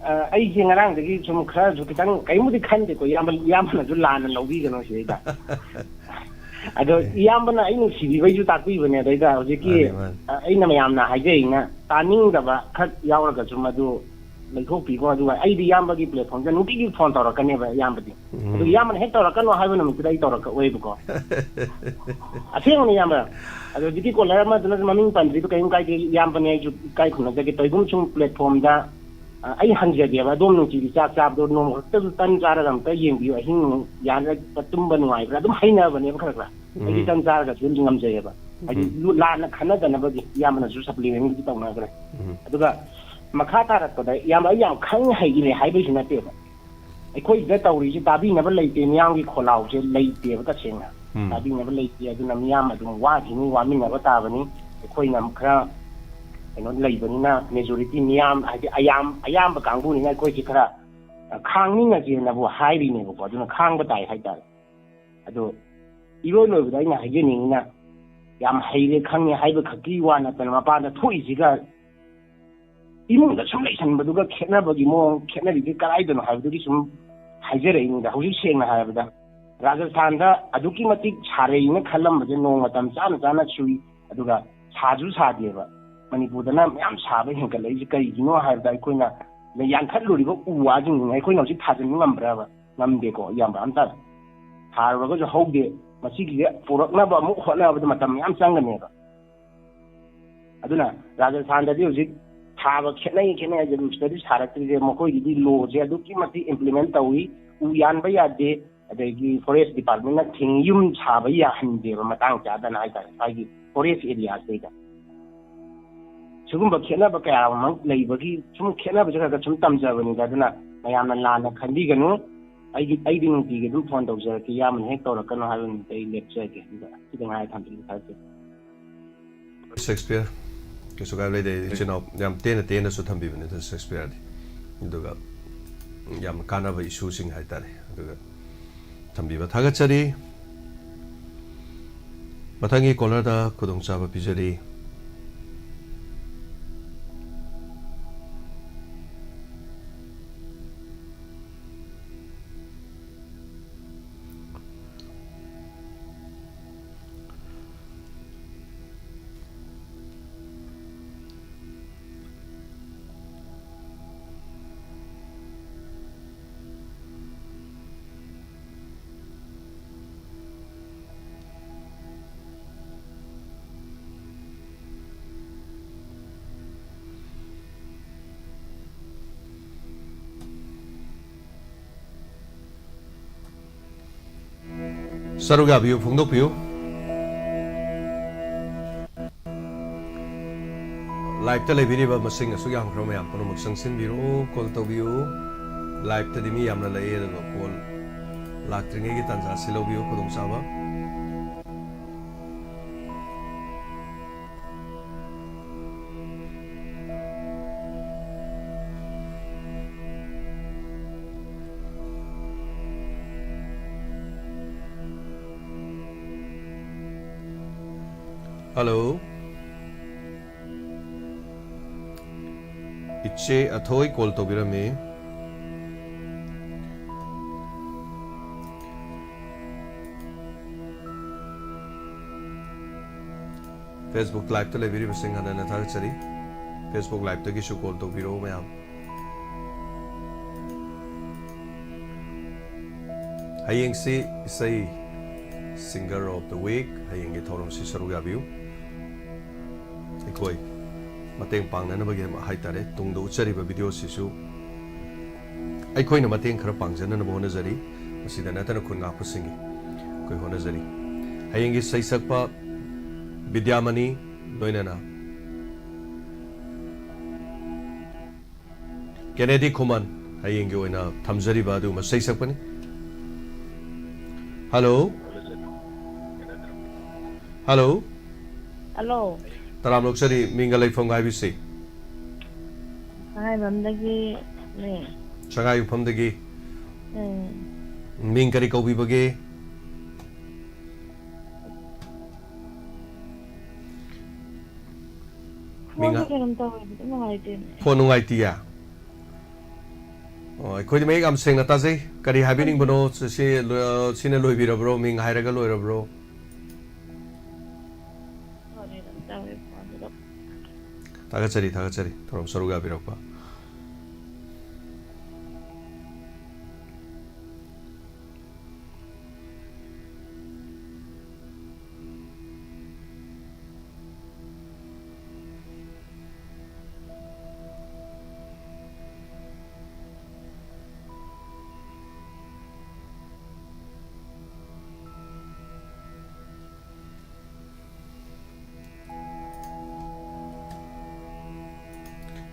ꯑ, ꯑꯩꯁꯦ ꯉꯔꯥꯡꯗꯒꯤ ꯁꯨꯝ ꯈꯔꯁꯨ ꯈꯤꯇꯪ ꯀꯔꯤꯝꯕꯨꯗꯤ ꯈꯟꯗꯦꯀꯣ, ꯏꯌꯥꯝꯕ, ꯏꯌꯥꯝꯕꯅꯁꯨ ꯂꯥꯟꯅ ꯂꯧꯕꯤꯒꯅꯨ ꯁꯤꯗꯩꯗ꯫ ꯑꯗꯣ ꯑꯦ꯫ ꯏꯌꯥꯝꯕꯅ ꯑꯩ ꯅꯨꯡꯁꯤꯕꯤꯕꯩꯁꯨ ꯇꯥꯛꯄꯤꯕꯅꯦ꯫ ꯑꯗꯩꯗ ꯍꯧꯖꯤꯛꯀꯤ, ꯃꯥꯅꯤ, ꯃꯥꯅꯤ꯫ ꯑ, ꯑꯩꯅ ꯃꯌꯥꯝꯅ ꯍꯥꯏꯖꯩꯅ ꯇꯥꯅꯤꯡꯗꯕ ꯈꯛ ꯌꯥꯎꯔꯒꯁꯨ ꯃꯗꯨ ꯂꯩꯊꯣꯛꯄꯤꯈꯣ꯫ ꯑꯗꯨꯒ ꯑꯩꯗꯤ ꯏꯌꯥꯝꯕꯒꯤ platform ꯗ ꯅꯨꯡꯇꯤꯒꯤ phone ꯇꯧꯔꯛꯀꯅꯦꯕ ꯏꯌꯥꯝꯕꯗꯤ꯫ ꯎꯝ꯫ ꯑꯗꯨ ꯏꯌꯥꯝꯕꯅ ꯍꯦꯛ ꯇꯧꯔꯛꯀꯅꯣ ꯍꯥꯏꯕ ꯅꯨꯃꯤꯠꯇꯨꯗ ꯑꯩ ꯇꯧꯔꯛꯑꯣꯏꯕꯀꯣ꯫ ꯑꯁꯦꯡꯕꯅꯤ, ꯏꯌꯥꯝꯕ꯫ ꯑꯗꯣ ꯍꯧꯖꯤꯛꯀꯤ caller ꯑꯃꯗꯨꯅꯁꯨ ꯃꯃꯤꯡ ꯄꯟꯗ꯭ꯔꯤꯗꯣ ꯀꯔꯤꯝ ꯀꯥꯏꯗꯦ, ꯏꯌꯥꯝꯕꯅꯦ, ꯑꯩꯁꯨ ꯏꯀꯥꯏ ꯈꯨꯝꯅꯖꯒꯦ꯫ ꯇꯧꯏꯒꯨꯝꯕꯁꯨꯡ platform ꯗ, ꯑ, ꯑꯩ ꯍꯪꯖꯒꯦꯕ, ꯑꯗꯣꯝ ꯅꯨꯡꯇꯤꯒꯤ ꯆꯥꯛ ꯆꯥꯕꯗꯣ ꯅꯣꯡꯃ ꯈꯛꯇꯁꯨ ꯇꯟ ꯆꯥꯔꯒ ꯑꯝꯇ ꯌꯦꯡꯕꯤꯌꯨ, ꯑꯍꯤꯡ ꯌꯥꯔꯒ ꯇꯨꯝꯕ ꯅꯨꯡꯉꯥꯏꯕ꯭ꯔꯥ? ꯑꯗꯨꯝ ꯍꯩꯅꯕꯅꯦꯕ ꯈꯔ ꯈꯔ꯫ ꯑꯩꯗꯤ ꯎꯝ꯫ ꯇꯟ ꯆꯥꯔꯒꯁꯨ ꯑꯗꯨꯝ ꯉꯝꯖꯩꯌꯦꯕ꯫ ꯍꯥꯏꯗꯤ ꯎꯝ꯫ ꯂꯨ-, ꯂꯥꯟꯅ ꯈꯟꯅꯗꯅꯕꯒꯤ ꯏꯌꯥꯝꯕꯅꯁꯨ supplement ꯇꯧꯅꯈ꯭ꯔꯦ꯫ ꯎꯝ꯫ ꯑꯗꯨꯒ ꯃꯈꯥ ꯇꯥꯔꯛꯄꯗ ꯏꯌꯥꯝꯕ ꯑꯩ ꯌꯥꯝ ꯈꯪ ꯍꯩꯈ꯭ꯔꯦ ꯍꯥꯏꯕꯩꯁꯨ ꯅꯠꯇꯦꯕ꯫ ꯑꯩꯈꯣꯏꯁꯤꯗ ꯇꯧꯔꯤꯁꯦ ꯇꯥꯕꯤꯅꯕ ꯂꯩꯇꯦ, ꯃꯤꯌꯥꯝꯒꯤ ꯈꯣꯜꯂꯥꯎꯁꯦ ꯂꯩꯇꯦꯕ ꯇꯁꯦꯡꯅ꯫ ꯎꯝ꯫ ꯇꯥꯕꯤꯅꯕ ꯂꯩꯇꯦ, ꯑꯗꯨꯅ ꯃꯤꯌꯥꯝ ꯑꯗꯨꯝ ꯋꯥꯈꯤꯅꯤ, ꯋꯥꯃꯤꯟꯅꯕ ꯇꯥꯕꯅꯤ꯫ ꯑꯩꯈꯣꯏꯅ ꯈꯔ ꯀꯩꯅꯣ ꯂꯩꯕꯅꯤꯅ, majority ꯃꯤꯌꯥꯝ ꯍꯥꯏꯗꯤ ꯑꯌꯥꯝ-, ꯑꯌꯥꯝꯕ ꯀꯥꯡꯕꯨꯅꯤꯅ ꯑꯩꯈꯣꯏꯁꯦ ꯈꯔ ꯈꯥꯡꯃꯤꯟꯅꯁꯦꯅꯕꯨ ꯍꯥꯏꯔꯤꯅꯦꯕꯀꯣ꯫ ꯑꯗꯨꯅ ꯈꯥꯡꯕ ꯇꯥꯏ ꯍꯥꯏꯇꯥꯔꯦ꯫ ꯑꯗꯣ ꯏꯔꯣꯏ ꯂꯣꯏꯕꯗ ꯑꯩꯅ ꯍꯥꯏꯖꯅꯤꯡꯉꯤꯅ, ꯌꯥꯝ ꯍꯩꯔꯦ ꯈꯪꯉꯦ ꯍꯥꯏꯕ ꯈꯛꯀꯤ ꯋꯥ ꯅꯠꯇꯅ, ꯃꯄꯥꯟꯗ ꯊꯣꯛꯏꯁꯤꯒ ꯏꯃꯨꯡꯗ ꯁꯨꯝ ꯂꯩꯁꯟꯕꯗꯨꯒ ꯈꯦꯠꯅꯕꯒꯤ ꯃꯑꯣꯡ, ꯈꯦꯠꯅꯔꯤꯁꯦ ꯀꯗꯥꯏꯗꯅꯣ ꯍꯥꯏꯕꯗꯨꯒꯤ ꯁꯨꯝ ꯍꯥꯏꯖꯔꯛꯏꯅꯤꯗ꯫ ꯍꯧꯖꯤꯛ ꯁꯦꯡꯅ ꯍꯥꯏꯔꯕꯗ, ꯔꯥꯖꯁꯊꯥꯟꯗ ꯑꯗꯨꯛꯀꯤ ꯃꯇꯤꯛ ꯁꯥꯔꯩꯅ ꯈꯜꯂꯝꯕꯁꯦ ꯅꯣꯡ ꯃꯇꯝ ꯆꯥꯅ ꯆꯥꯅ ꯆꯨꯏ, ꯑꯗꯨꯒ ꯁꯥꯁꯨ ꯁꯥꯗꯦꯕ꯫ ꯃꯅꯤꯄꯨꯔꯗꯅ ꯃꯌꯥꯝ ꯁꯥꯕ ꯍꯦꯟꯒꯠꯂꯛꯏꯁꯦ ꯀꯔꯤꯒꯤꯅꯣ ꯍꯥꯏꯕꯗ, ꯑꯩꯈꯣꯏꯅ ꯌꯥꯟꯊꯠꯂꯨꯔꯤꯕ ꯎ ꯋꯥꯁꯤꯡꯁꯤꯅ꯫ ꯑꯩꯈꯣꯏꯅ ꯍꯧꯖꯤꯛ ꯊꯥꯖꯤꯟꯕ ꯉꯝꯕ꯭ꯔꯕ? ꯉꯝꯗꯦꯀꯣ, ꯏꯌꯥꯝꯕ꯫ ꯑꯝꯇ ꯊꯥꯔꯨꯔꯒꯁꯨ ꯍꯧꯗꯦ꯫ ꯃꯁꯤꯒꯤꯁꯦ ꯄꯨꯔꯛꯅꯕ ꯑꯃꯨꯛ ꯍꯣꯠꯅꯕꯗ ꯃꯇꯝ ꯃꯌꯥꯝ ꯆꯪꯒꯅꯦꯕ꯫ ꯑꯗꯨꯅ ꯔꯥꯖꯁꯊꯥꯟꯗꯗꯤ ꯍꯧꯖꯤꯛ ꯊꯥꯕ ꯈꯦꯠꯅꯩ, ꯈꯦꯠꯅꯩ ꯍꯥꯏꯁꯦ ꯃꯁꯤꯗꯗꯤ ꯁꯥꯔꯛꯇ꯭ꯔꯤꯁꯦ, ꯃꯈꯣꯏꯒꯤꯗꯤ ꯂꯣꯁꯦ ꯑꯗꯨꯛꯀꯤ ꯃꯇꯤꯛ ꯏꯝꯄ꯭ꯂꯤꯃꯦꯟ ꯇꯧꯏ꯫ ꯎ ꯌꯥꯟꯕ ꯌꯥꯗꯦ, ꯑꯗꯒꯤ ꯐꯣꯔꯦꯁ ꯗꯤꯄꯥꯔꯠꯃꯦꯟꯅ ꯊꯤꯡ-, ꯌꯨꯝ ꯁꯥꯕ ꯌꯥꯍꯟꯗꯦꯕ ꯃꯇꯥꯡ ꯆꯥꯗꯅ ꯍꯥꯏꯇꯥꯔꯦ, ꯁ꯭ꯋꯥꯏꯒꯤ ꯐꯣꯔꯦꯁ ꯑꯦꯔꯤꯌꯥꯁꯤꯗꯩꯗ꯫ ꯁꯤꯒꯨꯝꯕ ꯈꯦꯠꯅꯕ ꯀꯌꯥ ꯑꯃ ꯂꯩꯕꯒꯤ ꯁꯨꯝ ꯈꯦꯠꯅꯕꯁꯦ ꯈꯔ ꯈꯔ ꯁꯨꯝ ꯇꯝꯖꯕꯅꯤꯗ꯫ ꯑꯗꯨꯅ ꯃꯌꯥꯝꯅ ꯂꯥꯟꯅ ꯈꯟꯕꯤꯒꯅꯨ꯫ ꯑꯩꯒꯤ, ꯑꯩꯗꯤ ꯅꯨꯡꯇꯤꯒꯤ ꯑꯗꯨꯝ ꯐꯣꯟ ꯇꯧꯖꯔꯛꯀꯦ, ꯏꯌꯥꯝꯕꯅ ꯍꯦꯛ ꯇꯧꯔꯛꯀꯅꯨ ꯍꯥꯏꯕ ꯅꯨꯃꯤꯠꯇ ꯑꯩ ꯂꯦꯞꯆꯒꯦ꯫ ꯑꯗꯨꯒ ꯁꯤꯗ ꯉꯥꯏ ꯊꯝꯖꯔꯤ, ꯊꯥꯒꯠꯆꯔꯤ꯫ ꯁꯦꯛꯁꯄꯤꯌꯔ, ꯀꯩꯁꯨ ꯀꯥꯏꯕ ꯂꯩꯇꯦ꯫ ꯏꯆꯤꯟ ꯏꯅꯥꯎ ꯌꯥꯝ ꯇꯦꯟꯅ ꯇꯦꯟꯅꯁꯨ ꯊꯝꯕꯤꯕꯅꯤꯗ ꯁꯦꯛꯁꯄꯤꯌꯔꯗꯤ, ꯑꯗꯨꯒ ꯌꯥꯝ ꯀꯥꯟꯅꯕ ꯏꯁꯨꯁꯤꯡ ꯍꯥꯏꯇꯥꯔꯦ꯫ ꯑꯗꯨꯒ ꯊꯝꯕꯤꯕ ꯊꯥꯒꯠꯆꯔꯤ꯫ ꯃꯊꯪꯒꯤ ꯀꯣꯂꯔꯗ ꯈꯨꯗꯣꯡꯆꯥꯕ ꯄꯤꯖꯔꯤ꯫ ꯁꯔꯨꯛ ꯌꯥꯕꯤꯌꯨ, ꯐꯣꯡꯗꯣꯛꯄꯤꯌꯨ꯫ ꯂꯥꯏꯞꯇ ꯂꯩꯕꯤꯔꯤꯕ ꯃꯁꯤꯡ ꯑꯁꯨꯛ ꯌꯥꯝꯈ꯭ꯔꯕ ꯃꯌꯥꯝ ꯄꯨꯝꯅꯃꯛ ꯆꯪꯁꯤꯟꯕꯤꯔꯛꯎ, ꯀꯣꯜ ꯇꯧꯕꯤꯌꯨ꯫ ꯂꯥꯏꯞꯇꯗꯤ ꯃꯤ ꯌꯥꯝꯅ ꯂꯩꯌꯦ, ꯑꯗꯨꯒ ꯀꯣꯜ ꯂꯥꯛꯇ꯭ꯔꯤꯉꯩꯒꯤ ꯇꯥꯟꯖꯥ ꯑꯁꯤ ꯂꯧꯕꯤꯌꯨ, ꯈꯨꯗꯣꯡꯆꯥꯕ꯫ Hello. ꯏꯆꯦ ꯑꯊꯣꯏ call ꯇꯧꯕꯤꯔꯝꯃꯤ꯫ Facebook liveꯇ ꯂꯩꯕꯤꯔꯤꯕꯁꯤꯡ ꯍꯟꯅ ꯍꯟꯅ ꯊꯥꯒꯠꯆꯔꯤ꯫ Facebook liveꯇꯒꯤꯁꯨ call ꯇꯧꯕꯤꯔꯛꯎ ꯃꯌꯥꯝ꯫ ꯍꯌꯦꯡꯁꯤ ꯏꯁꯩ Singer of the Week, ꯍꯌꯦꯡꯒꯤ ꯊꯧꯔꯝꯁꯤ ꯁꯔꯨꯛ ꯌꯥꯕꯤꯌꯨ꯫ ꯑꯩꯈꯣꯏ ꯃꯇꯦꯡ ꯄꯥꯡꯅꯅꯕꯒꯤ ꯍꯥꯏꯇꯥꯔꯦ, ꯇꯨꯡꯗ ꯎꯠꯆꯔꯤꯕ videoꯁꯤꯁꯨ ꯑꯩꯈꯣꯏꯅ ꯃꯇꯦꯡ ꯈꯔ ꯄꯥꯡꯖꯅꯅꯕ ꯍꯣꯠꯅꯖꯔꯤ꯫ ꯃꯁꯤꯗ ꯅꯠꯇꯅ ꯈꯨꯟ ꯉꯥꯛꯄꯁꯤꯡꯒꯤ ꯑꯩꯈꯣꯏ ꯍꯣꯠꯅꯖꯔꯤ꯫ ꯍꯌꯦꯡꯒꯤ ꯁꯩꯁꯛꯄ ꯕꯤꯗ꯭ꯌꯥꯃꯅꯤ, ꯂꯣꯏꯅꯅ ꯀꯦꯅꯦꯗꯤ ꯈꯨꯃꯟ ꯍꯌꯦꯡꯒꯤ ꯑꯣꯏꯅ ꯊꯝꯖꯔꯤꯕ ꯑꯗꯨꯒꯨꯝꯕ ꯁꯩꯁꯛꯄꯅꯤ꯫ Hello꯫ Hello꯫ Hello꯫ ꯇꯔꯥꯝ ꯑꯣꯛꯆꯔꯤ, ꯃꯤꯡꯒ ꯂꯩꯐꯝꯒ ꯍꯥꯏꯕꯤꯁꯤ꯫ ꯁꯉꯥꯏꯌꯨꯝꯐꯝꯗꯒꯤꯅꯦ꯫ ꯁꯉꯥꯏꯌꯨꯝꯐꯝꯗꯒꯤ꯫ ꯎꯝ꯫ ꯃꯤꯡ ꯀꯔꯤ ꯀꯧꯕꯤꯕꯒꯦ? ꯃꯤꯡ ꯐꯣꯟꯗꯣ ꯍꯥ- ꯀꯩꯅꯣꯝ ꯇꯧꯋꯦ, ꯑꯗꯨꯝ ꯅꯨꯡꯉꯥꯏꯇꯦꯅꯦ꯫ ꯐꯣꯟ ꯅꯨꯡꯉꯥꯏꯇꯤꯌꯦ? ꯑꯣ, ꯑꯩꯈꯣꯏꯗꯤ ꯃꯌꯦꯛ ꯌꯥꯝ ꯁꯦꯡꯅ ꯇꯥꯖꯩ꯫ ꯀꯔꯤ ꯍꯥꯏꯕꯤꯅꯤꯡꯕꯅꯣ? ꯁꯤ, ꯁꯤ ꯂꯣ-, ꯁꯤꯅ ꯂꯣꯏꯕꯤꯔꯕ꯭ꯔꯣ? ꯃꯤꯡ ꯍꯥꯏꯔꯒ ꯂꯣꯏꯔꯕ꯭ꯔꯣ? ꯐꯣꯟ ꯀꯩꯅꯣꯝ ꯇꯧꯋꯦ, ꯐꯣꯟꯗꯨꯗ꯫ ꯊꯥꯒꯠꯆꯔꯤ, ꯊꯥꯒꯠꯆꯔꯤ꯫ ꯊꯧꯔꯝ ꯁꯔꯨꯛ ꯌꯥꯕꯤꯔꯛꯄ꯫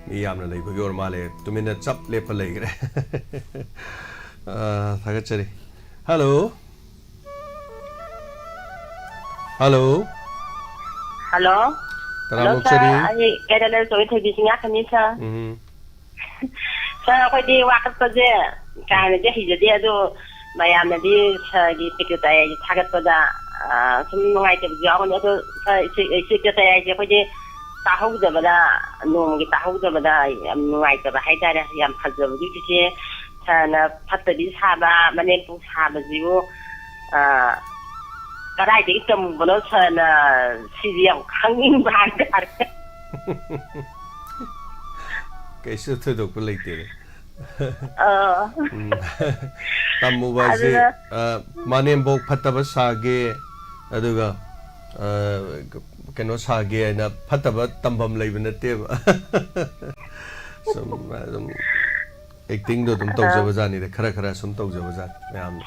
ꯃꯤ ꯌꯥꯝꯅ ꯂꯩꯕꯒꯤ ꯑꯣꯏꯔ ꯃꯥꯜꯂꯦ, ꯇꯨꯃꯤꯟꯅ ꯆꯞ ꯂꯦꯞꯄ ꯂꯩꯈ꯭ꯔꯦ꯫ ꯑ, ꯊꯥꯒꯠꯆꯔꯤ꯫ Hello꯫ Hello꯫ Hello꯫ ꯇꯔꯥꯝ Hello, ꯑꯣꯛꯆꯔꯤ꯫ Sir꯫ ꯑꯩ ꯀꯩꯔꯣꯜ ꯂꯩꯔꯣꯜ ꯆꯧꯃꯤ ꯊꯣꯏꯕꯤ ꯁꯤꯡꯌꯥꯈꯥꯅꯤ, sir꯫ ꯎꯝ꯫ Sir, ꯑꯩꯈꯣꯏꯗꯤ ꯋꯥ ꯀꯠꯄꯁꯦ ꯀꯥ ꯍꯦꯟꯅꯗꯤ ꯍꯩꯖꯗꯦ, ꯑꯗꯣ ꯃꯌꯥꯝꯅꯗꯤ sirꯒꯤ ꯁꯦꯀ꯭ꯔꯦꯇꯔꯤ ꯊꯥꯒꯠꯄꯗ ꯑ, ꯁꯨꯝ ꯅꯨꯡꯉꯥꯏꯇꯕꯁꯨ ꯌꯥꯎꯒꯅꯤ꯫ ꯑꯗꯣ ꯁꯥꯔ, ꯏꯆꯦ, ꯏꯆꯦ ꯀꯦꯇ ꯍꯥꯏꯁꯦ ꯑꯩꯈꯣꯏꯗꯤ ꯇꯥꯍꯧꯗꯕꯗ, ꯅꯣꯡꯃꯒꯤ ꯇꯥꯍꯧꯗꯕꯗ ꯌꯥꯝ ꯅꯨꯡꯉꯥꯏꯇꯕ ꯍꯥꯏꯇꯥꯔꯦ꯫ ꯌꯥꯝ ꯐꯖꯕꯗꯨ ꯆꯤꯆꯦ, ꯁꯥꯔꯅ ꯐꯠꯇꯕꯤ ꯁꯥꯕ, ꯃꯅꯦꯝꯄꯣꯛ ꯁꯥꯕꯁꯤꯕꯨ, ꯑ, ꯀꯗꯥꯏꯗꯒꯤ ꯇꯝꯃꯨꯕꯅꯣ ꯁꯥꯔꯅ? ꯁꯤꯗꯤ ꯌꯥꯝ ꯈꯪꯅꯤꯡꯕ ꯍꯥꯏꯇꯥꯔꯦ꯫ ꯀꯩꯁꯨ ꯊꯣꯏꯗꯣꯛꯄ ꯂꯩꯇꯦꯗ꯫ ꯑ, ꯎꯝ꯫ ꯇꯝꯃꯨꯕ ꯍꯥꯏꯁꯦ, ꯑꯗꯨꯅ ꯑ, ꯃꯅꯦꯝꯕꯣꯛ ꯐꯠꯇꯕ ꯁꯥꯒꯦ, ꯑꯗꯨꯒ, ꯑ, ꯀꯩꯅꯣ ꯁꯥꯒꯦ ꯍꯥꯏꯅ ꯐꯠꯇꯕ ꯇꯝꯐꯝ ꯂꯩꯕ ꯅꯠꯇꯦꯕ꯫ ꯁꯨꯝ ꯑꯗꯨꯝ ꯑꯦꯛꯇꯤꯡꯗꯣ ꯑꯗꯨꯝ ꯇꯧꯖꯕꯖꯥꯠꯅꯤꯗ, ꯈꯔ ꯈꯔ ꯁꯨꯝ ꯇꯧꯖꯕꯖꯥꯠꯅꯤ ꯃꯌꯥꯝꯅ꯫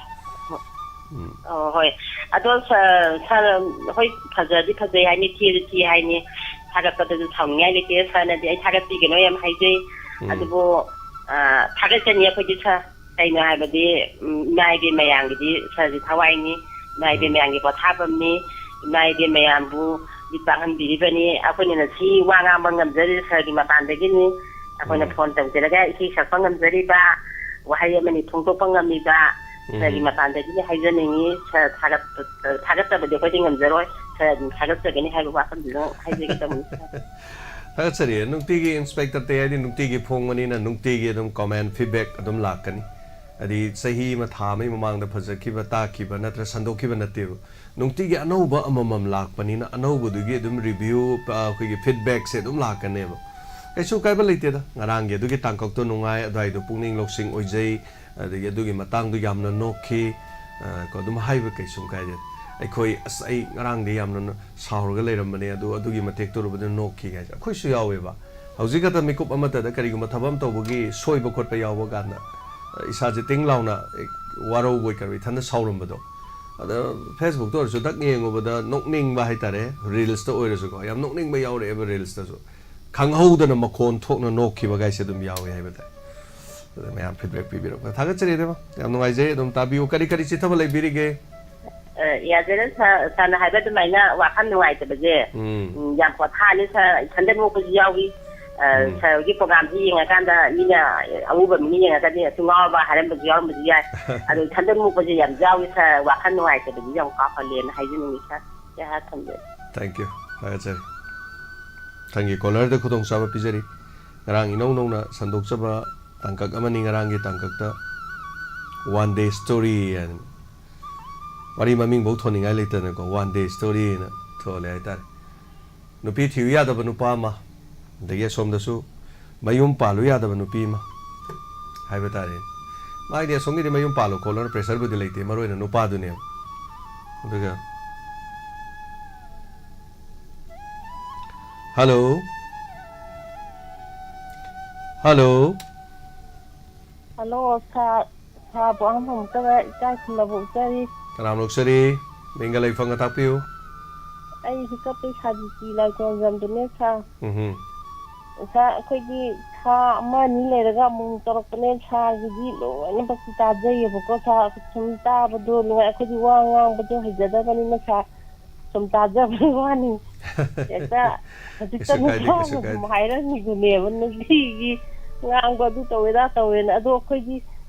ꯎꯝ꯫ ꯑꯣ, ꯍꯣꯏ꯫ ꯑꯗꯣ ꯁꯥꯔ, ꯁꯥꯔ, ꯍꯣꯏ, ꯐꯖꯗꯤ ꯐꯖꯩ ꯍꯥꯏꯅꯤ, ꯊꯤꯔꯗꯤ ꯊꯤ ꯍꯥꯏꯅꯤ, ꯊꯥꯒꯠꯄꯗꯁꯨ ꯁꯥꯎꯅꯤꯡꯉꯥꯏ ꯂꯩꯇꯦ꯫ ꯁꯥꯔꯅꯗꯤ ꯑꯩ ꯊꯥꯒꯠꯄꯤꯒꯅꯣ ꯌꯥꯝ ꯍꯥꯏꯖꯩ꯫ ꯎꯝ꯫ ꯑꯗꯨꯕꯨ, ꯑ, ꯊꯥꯒꯠꯀꯅꯤ ꯑꯩꯈꯣꯏꯗꯤ ꯁꯥꯔ꯫ ꯀꯩꯅꯣ ꯍꯥꯏꯕꯗꯤ, ꯎꯝ, ꯏꯃꯥ ꯏꯕꯦꯟ ꯃꯌꯥꯝꯒꯤꯗꯤ ꯁꯥꯔꯁꯤ ꯊꯋꯥꯏꯅꯤ꯫ ꯏꯃꯥ ꯏꯕꯦꯟ ꯎꯝ꯫ ꯃꯌꯥꯝꯒꯤ ꯄꯣꯊꯥꯐꯝꯅꯤ꯫ ꯏꯃꯥ ꯏꯕꯦꯟ ꯃꯌꯥꯝꯕꯨ ꯃꯤꯠ ꯄꯥꯡꯍꯟꯕꯤꯔꯤꯕꯅꯤ꯫ ꯑꯩꯈꯣꯏꯅ ꯉꯁꯤ ꯋꯥ ꯉꯥꯡꯕ ꯉꯝꯖꯔꯤꯁꯦ ꯁꯥꯔꯒꯤ ꯃꯄꯥꯟꯗꯒꯤꯅꯤ꯫ ꯑꯩꯈꯣꯏꯅ ꯎꯝ꯫ ꯐꯣꯟ ꯇꯧꯖꯔꯒ ꯏꯁꯩ ꯁꯛꯄ ꯉꯝꯖꯔꯤꯕ, ꯋꯥꯍꯩ ꯑꯃꯅꯤ ꯐꯣꯡꯗꯣꯛꯄ ꯉꯝꯃꯤꯕ ꯁꯥꯔꯒꯤ ꯎꯝ꯫ ꯃꯄꯥꯟꯗꯒꯤꯅꯤ ꯍꯥꯏꯖꯅꯤꯡꯉꯤ꯫ ꯁꯥꯔ ꯊꯥꯒꯠ-, ꯊꯥꯒꯠꯇꯕꯗꯤ ꯑꯩꯈꯣꯏꯗꯤ ꯉꯝꯖꯔꯣꯏ꯫ ꯁꯥꯔ ꯑꯗꯨꯝ ꯊꯥꯒꯠꯆꯒꯅꯤ ꯍꯥꯏꯕ ꯋꯥꯐꯝꯗꯨꯗꯪ ꯍꯥꯏꯖꯒꯦ ꯇꯧꯕꯅꯤ ꯁꯥꯔ꯫ ꯊꯥꯒꯠꯆꯔꯤ꯫ ꯅꯨꯡꯇꯤꯒꯤ ꯏꯟꯁꯄꯦꯛꯇꯔ ꯇꯦ ꯍꯥꯏꯗꯤ ꯅꯨꯡꯇꯤꯒꯤ ꯐꯣꯡꯕꯅꯤꯅ ꯅꯨꯡꯇꯤꯒꯤ ꯑꯗꯨꯝ ꯀꯣꯃꯦꯟ, ꯐꯤꯗꯕꯦꯛ ꯑꯗꯨꯝ ꯂꯥꯛꯀꯅꯤ꯫ ꯍꯥꯏꯗꯤ ꯆꯍꯤ ꯑꯃ ꯊꯥ ꯑꯃꯒꯤ ꯃꯃꯥꯡꯗ ꯐꯖꯈꯤꯕ, ꯇꯥꯈꯤꯕ ꯅꯠꯇ꯭ꯔ ꯁꯟꯗꯣꯛꯈꯤꯕ ꯅꯠꯇꯦꯕ꯫ ꯅꯨꯡꯇꯤꯒꯤ ꯑꯅꯧꯕ ꯑꯃꯃꯝ ꯂꯥꯛꯄꯅꯤꯅ ꯑꯅꯧꯕꯗꯨꯒꯤ ꯑꯗꯨꯝ ꯔꯤꯚ꯭ꯌꯨ, ꯑ, ꯑꯩꯈꯣꯏꯒꯤ ꯐꯤꯗꯕꯦꯛꯁꯦ ꯑꯗꯨꯝ ꯂꯥꯛꯀꯅꯦꯕ꯫ ꯀꯩꯁꯨ ꯀꯥꯏꯕ ꯂꯩꯇꯦꯗ꯫ ꯉꯔꯥꯡꯒꯤ ꯑꯗꯨꯒꯤ ꯇꯥꯡꯀꯛꯇꯣ ꯅꯨꯡꯉꯥꯏ, ꯑꯗꯨꯋꯥꯏꯗꯣ ꯄꯨꯛꯅꯤꯡ ꯂꯧꯁꯤꯡ ꯑꯣꯏꯖꯩ, ꯑꯗꯒꯤ ꯑꯗꯨꯒꯤ ꯃꯇꯥꯡꯗꯣ ꯌꯥꯝꯅ ꯅꯣꯛꯈꯤ, ꯑ, ꯀꯣ, ꯑꯗꯨꯝ ꯍꯥꯏꯕ ꯀꯩꯁꯨꯝ ꯀꯥꯏꯗꯦ꯫ ꯑꯩꯈꯣꯏ, "ꯑꯁ, ꯑꯩ ꯉꯔꯥꯡꯗꯤ ꯌꯥꯝꯅ ꯅ-, ꯁꯥꯎꯔꯒ ꯂꯩꯔꯝꯕꯅꯦ, ꯑꯗꯨ ꯑꯗꯨꯒꯤ ꯃꯇꯦꯛꯇꯣ ꯎꯔꯨꯕꯗ ꯅꯣꯛꯈꯤ" ꯍꯥꯏꯁꯦ ꯑꯩꯈꯣꯏꯁꯨ ꯌꯥꯎꯋꯦꯕ꯫ ꯍꯧꯖꯤꯛ ꯈꯛꯇ ꯃꯤꯀꯨꯞ ꯑꯃꯠꯇꯗ ꯀꯔꯤꯒꯨꯝꯕ ꯊꯕꯛ ꯑꯃ ꯇꯧꯕꯒꯤ ꯁꯣꯏꯕ ꯈꯣꯠꯄ ꯌꯥꯎꯕ ꯀꯥꯟꯗ, ꯑ, ꯏꯁꯥꯁꯦ ꯇꯤꯡ ꯂꯥꯎꯅ, ꯑꯦ, ꯋꯥꯔꯧꯕꯣꯏ ꯀꯩꯕꯣꯏ ꯏꯊꯟꯗ ꯁꯥꯎꯔꯝꯕꯗꯣ꯫ ꯑꯗ ꯐꯦꯁꯕꯨꯛꯇ ꯑꯣꯏꯔꯁꯨ ꯗꯛ ꯌꯦꯡꯉꯨꯕꯗ ꯅꯣꯛꯅꯤꯡꯕ ꯍꯥꯏꯇꯥꯔꯦ, ꯔꯤꯜꯁꯇ ꯑꯣꯏꯔꯁꯨꯀꯣ, ꯌꯥꯝ ꯅꯣꯛꯅꯤꯡꯕ ꯌꯥꯎꯔꯛꯑꯦꯕ ꯔꯤꯜꯁꯇꯁꯨ꯫ ꯈꯪꯍꯧꯗꯅ ꯃꯈꯣꯟ ꯊꯣꯛꯅ ꯅꯣꯛꯈꯤꯕ ꯒꯥꯏꯁꯦ ꯑꯗꯨꯝ ꯌꯥꯎꯋꯦ ꯍꯥꯏꯕ ꯇꯥꯏ꯫ ꯑꯗ ꯃꯌꯥꯝ ꯐꯤꯗꯕꯦꯛ ꯄꯤꯕꯤꯔꯛꯄ ꯊꯥꯒꯠꯆꯔꯤ ꯏꯕꯦꯝꯃ꯫ ꯌꯥꯝ ꯅꯨꯡꯉꯥꯏꯖꯩ꯫ ꯑꯗꯨꯝ ꯇꯥꯕꯤꯌꯨ꯫ ꯀꯔꯤ ꯀꯔꯤ ꯆꯤꯊꯕ ꯂꯩꯕꯤꯔꯤꯒꯦ? ꯑ, ꯌꯥꯖꯔꯦ ꯁꯥꯔ, ꯁꯥꯔꯅ ꯍꯥꯏꯕ ꯑꯗꯨꯃꯥꯏꯅ ꯋꯥꯈꯜ ꯅꯨꯡꯉꯥꯏꯇꯕꯁꯦ, ꯎꯝ꯫ ꯎꯝ, ꯌꯥꯝ ꯄꯣꯊꯥꯅꯤ ꯁꯥꯔ꯫ ꯏꯊꯟꯗ ꯅꯣꯛꯄꯁꯨ ꯌꯥꯎꯏ꯫ ꯎꯝ꯫ ꯁꯥꯔꯒꯤ ꯄ꯭ꯔꯣꯒꯥꯝꯁꯤ ꯌꯦꯡꯉꯀꯥꯟꯗ ꯃꯤꯅ, ꯑꯎꯕ ꯃꯤꯅ ꯌꯦꯡꯉꯒꯗꯤ ꯑꯁ ꯉꯥꯎꯔꯕ ꯍꯥꯏꯔꯝꯕꯁꯨ ꯌꯥꯎꯔꯝꯕꯁꯨ ꯌꯥꯏ꯫ ꯑꯗꯣ ꯏꯊꯟꯗ ꯅꯣꯛꯄꯁꯦ ꯌꯥꯝ ꯌꯥꯎꯏ ꯁꯥꯔ, ꯋꯥꯈꯜ ꯅꯨꯡꯉꯥꯏꯇꯕꯗꯤ ꯌꯥꯝ ꯀꯥꯎꯍꯜꯂꯦꯅ ꯍꯥꯏꯖꯅꯤꯡꯉꯤ ꯁꯥꯔ꯫ ꯌꯥ, ꯊꯝꯖꯔꯦ꯫ Thank you꯫ ꯊꯥꯒꯠꯆꯔꯤ꯫ ꯃꯊꯪꯒꯤ ꯀꯣꯂꯔꯗ ꯈꯨꯗꯣꯡꯆꯥꯕ ꯄꯤꯖꯔꯤ꯫ ꯉꯔꯥꯡ ꯏꯅꯧ ꯅꯧꯅ ꯁꯟꯗꯣꯛꯆꯕ ꯇꯥꯡꯀꯛ ꯑꯃꯅꯤ꯫ ꯉꯔꯥꯡꯒꯤ ꯇꯥꯡꯀꯛꯇ One Day Story ꯍꯥꯏꯅ ꯋꯥꯔꯤ ꯃꯃꯤꯡꯐꯧ ꯊꯣꯟꯅꯤꯡꯉꯥꯏ ꯂꯩꯇꯅꯀꯣ, One Day Story ꯍꯥꯏꯅ ꯊꯣꯜꯂꯦ ꯍꯥꯏꯇꯥꯔꯦ꯫ ꯅꯨꯄꯤ ꯊꯤꯌꯨ ꯌꯥꯗꯕ ꯅꯨꯄꯥ ꯑꯃ, ꯑꯗꯒꯤ ꯑꯁꯣꯝꯗꯁꯨ ꯃꯌꯨꯝ ꯄꯥꯜꯂꯨ ꯌꯥꯗꯕ ꯅꯨꯄꯤ ꯑꯃ ꯍꯥꯏꯕ ꯇꯥꯔꯦ꯫ ꯃꯥꯒꯤꯗꯤ ꯑꯁꯣꯝꯒꯤꯗꯤ ꯃꯌꯨꯝ ꯄꯥꯜꯂꯣ ꯈꯣꯠꯂꯣꯅ pressureꯕꯨꯗꯤ ꯂꯩꯇꯦ, ꯃꯔꯨ ꯑꯣꯏꯅ ꯅꯨꯄꯥꯗꯨꯅꯦꯕ꯫ ꯑꯗꯨꯒ, hello? Hello? Hello, ꯁꯥꯔ, ꯁꯥꯔꯕꯨ ꯑꯍꯥꯟꯕ ꯑꯃꯨꯛꯇꯗ ꯏꯀꯥꯏ ꯈꯨꯝꯅꯕ ꯎꯠꯆꯔꯤ꯫ ꯀꯅꯥꯝ ꯂꯧꯆꯔꯤ? ꯃꯤꯡꯒ ꯂꯩꯐꯝꯒ ꯇꯥꯛꯄꯤꯌꯨ꯫ ꯑꯩ ꯍꯤꯀꯠꯄꯩ ꯁꯥꯖꯤꯇꯤ ꯂꯥꯏꯀꯣꯟꯖꯝꯗꯨꯅꯦ, ꯁꯥꯔ꯫ ꯎꯝꯍꯨꯝ꯫ ꯁꯥꯔ, ꯑꯩꯈꯣꯏꯒꯤ ꯊꯥ ꯑꯃ ꯑꯅꯤ ꯂꯩꯔꯒ ꯑꯃꯨꯛ ꯇꯧꯔꯛꯄꯅꯦ꯫ ꯁꯥꯔꯒꯤꯗꯤ ꯂꯣꯏꯅꯃꯛꯇꯤ ꯇꯥꯖꯩꯌꯦꯕꯀꯣ, ꯁꯥꯔ꯫ ꯁꯨꯝ ꯇꯥꯕꯗꯣ ꯅꯨꯡꯉꯥꯏ꯫ ꯑꯩꯈꯣꯏꯗꯤ ꯋꯥ ꯉꯥꯡꯕꯗꯣ ꯍꯩꯖꯗꯕꯅꯤꯅ, ꯁꯥꯔ, ꯁꯨꯝ ꯇꯥꯖꯕꯒꯤ ꯋꯥꯅꯤ꯫ ꯍꯦꯛꯇ ꯍꯧꯖꯤꯛꯇ ꯀꯩꯁꯨ ꯀꯥꯏꯗꯦ, ꯀꯩꯁꯨ ꯅꯨꯄꯥꯅ ꯁꯨꯝ ꯀꯥꯏꯗꯦ꯫ ꯍꯥꯏꯔꯝꯃꯤꯗꯨꯅꯦꯕ, ꯅꯨꯄꯤꯒꯤ ꯉꯥꯡꯕ ꯑꯗꯨ ꯇꯧꯋꯦꯗꯥ ꯇꯧꯋꯦꯅ꯫ ꯑꯗꯣ ꯑꯩꯈꯣꯏꯗꯤ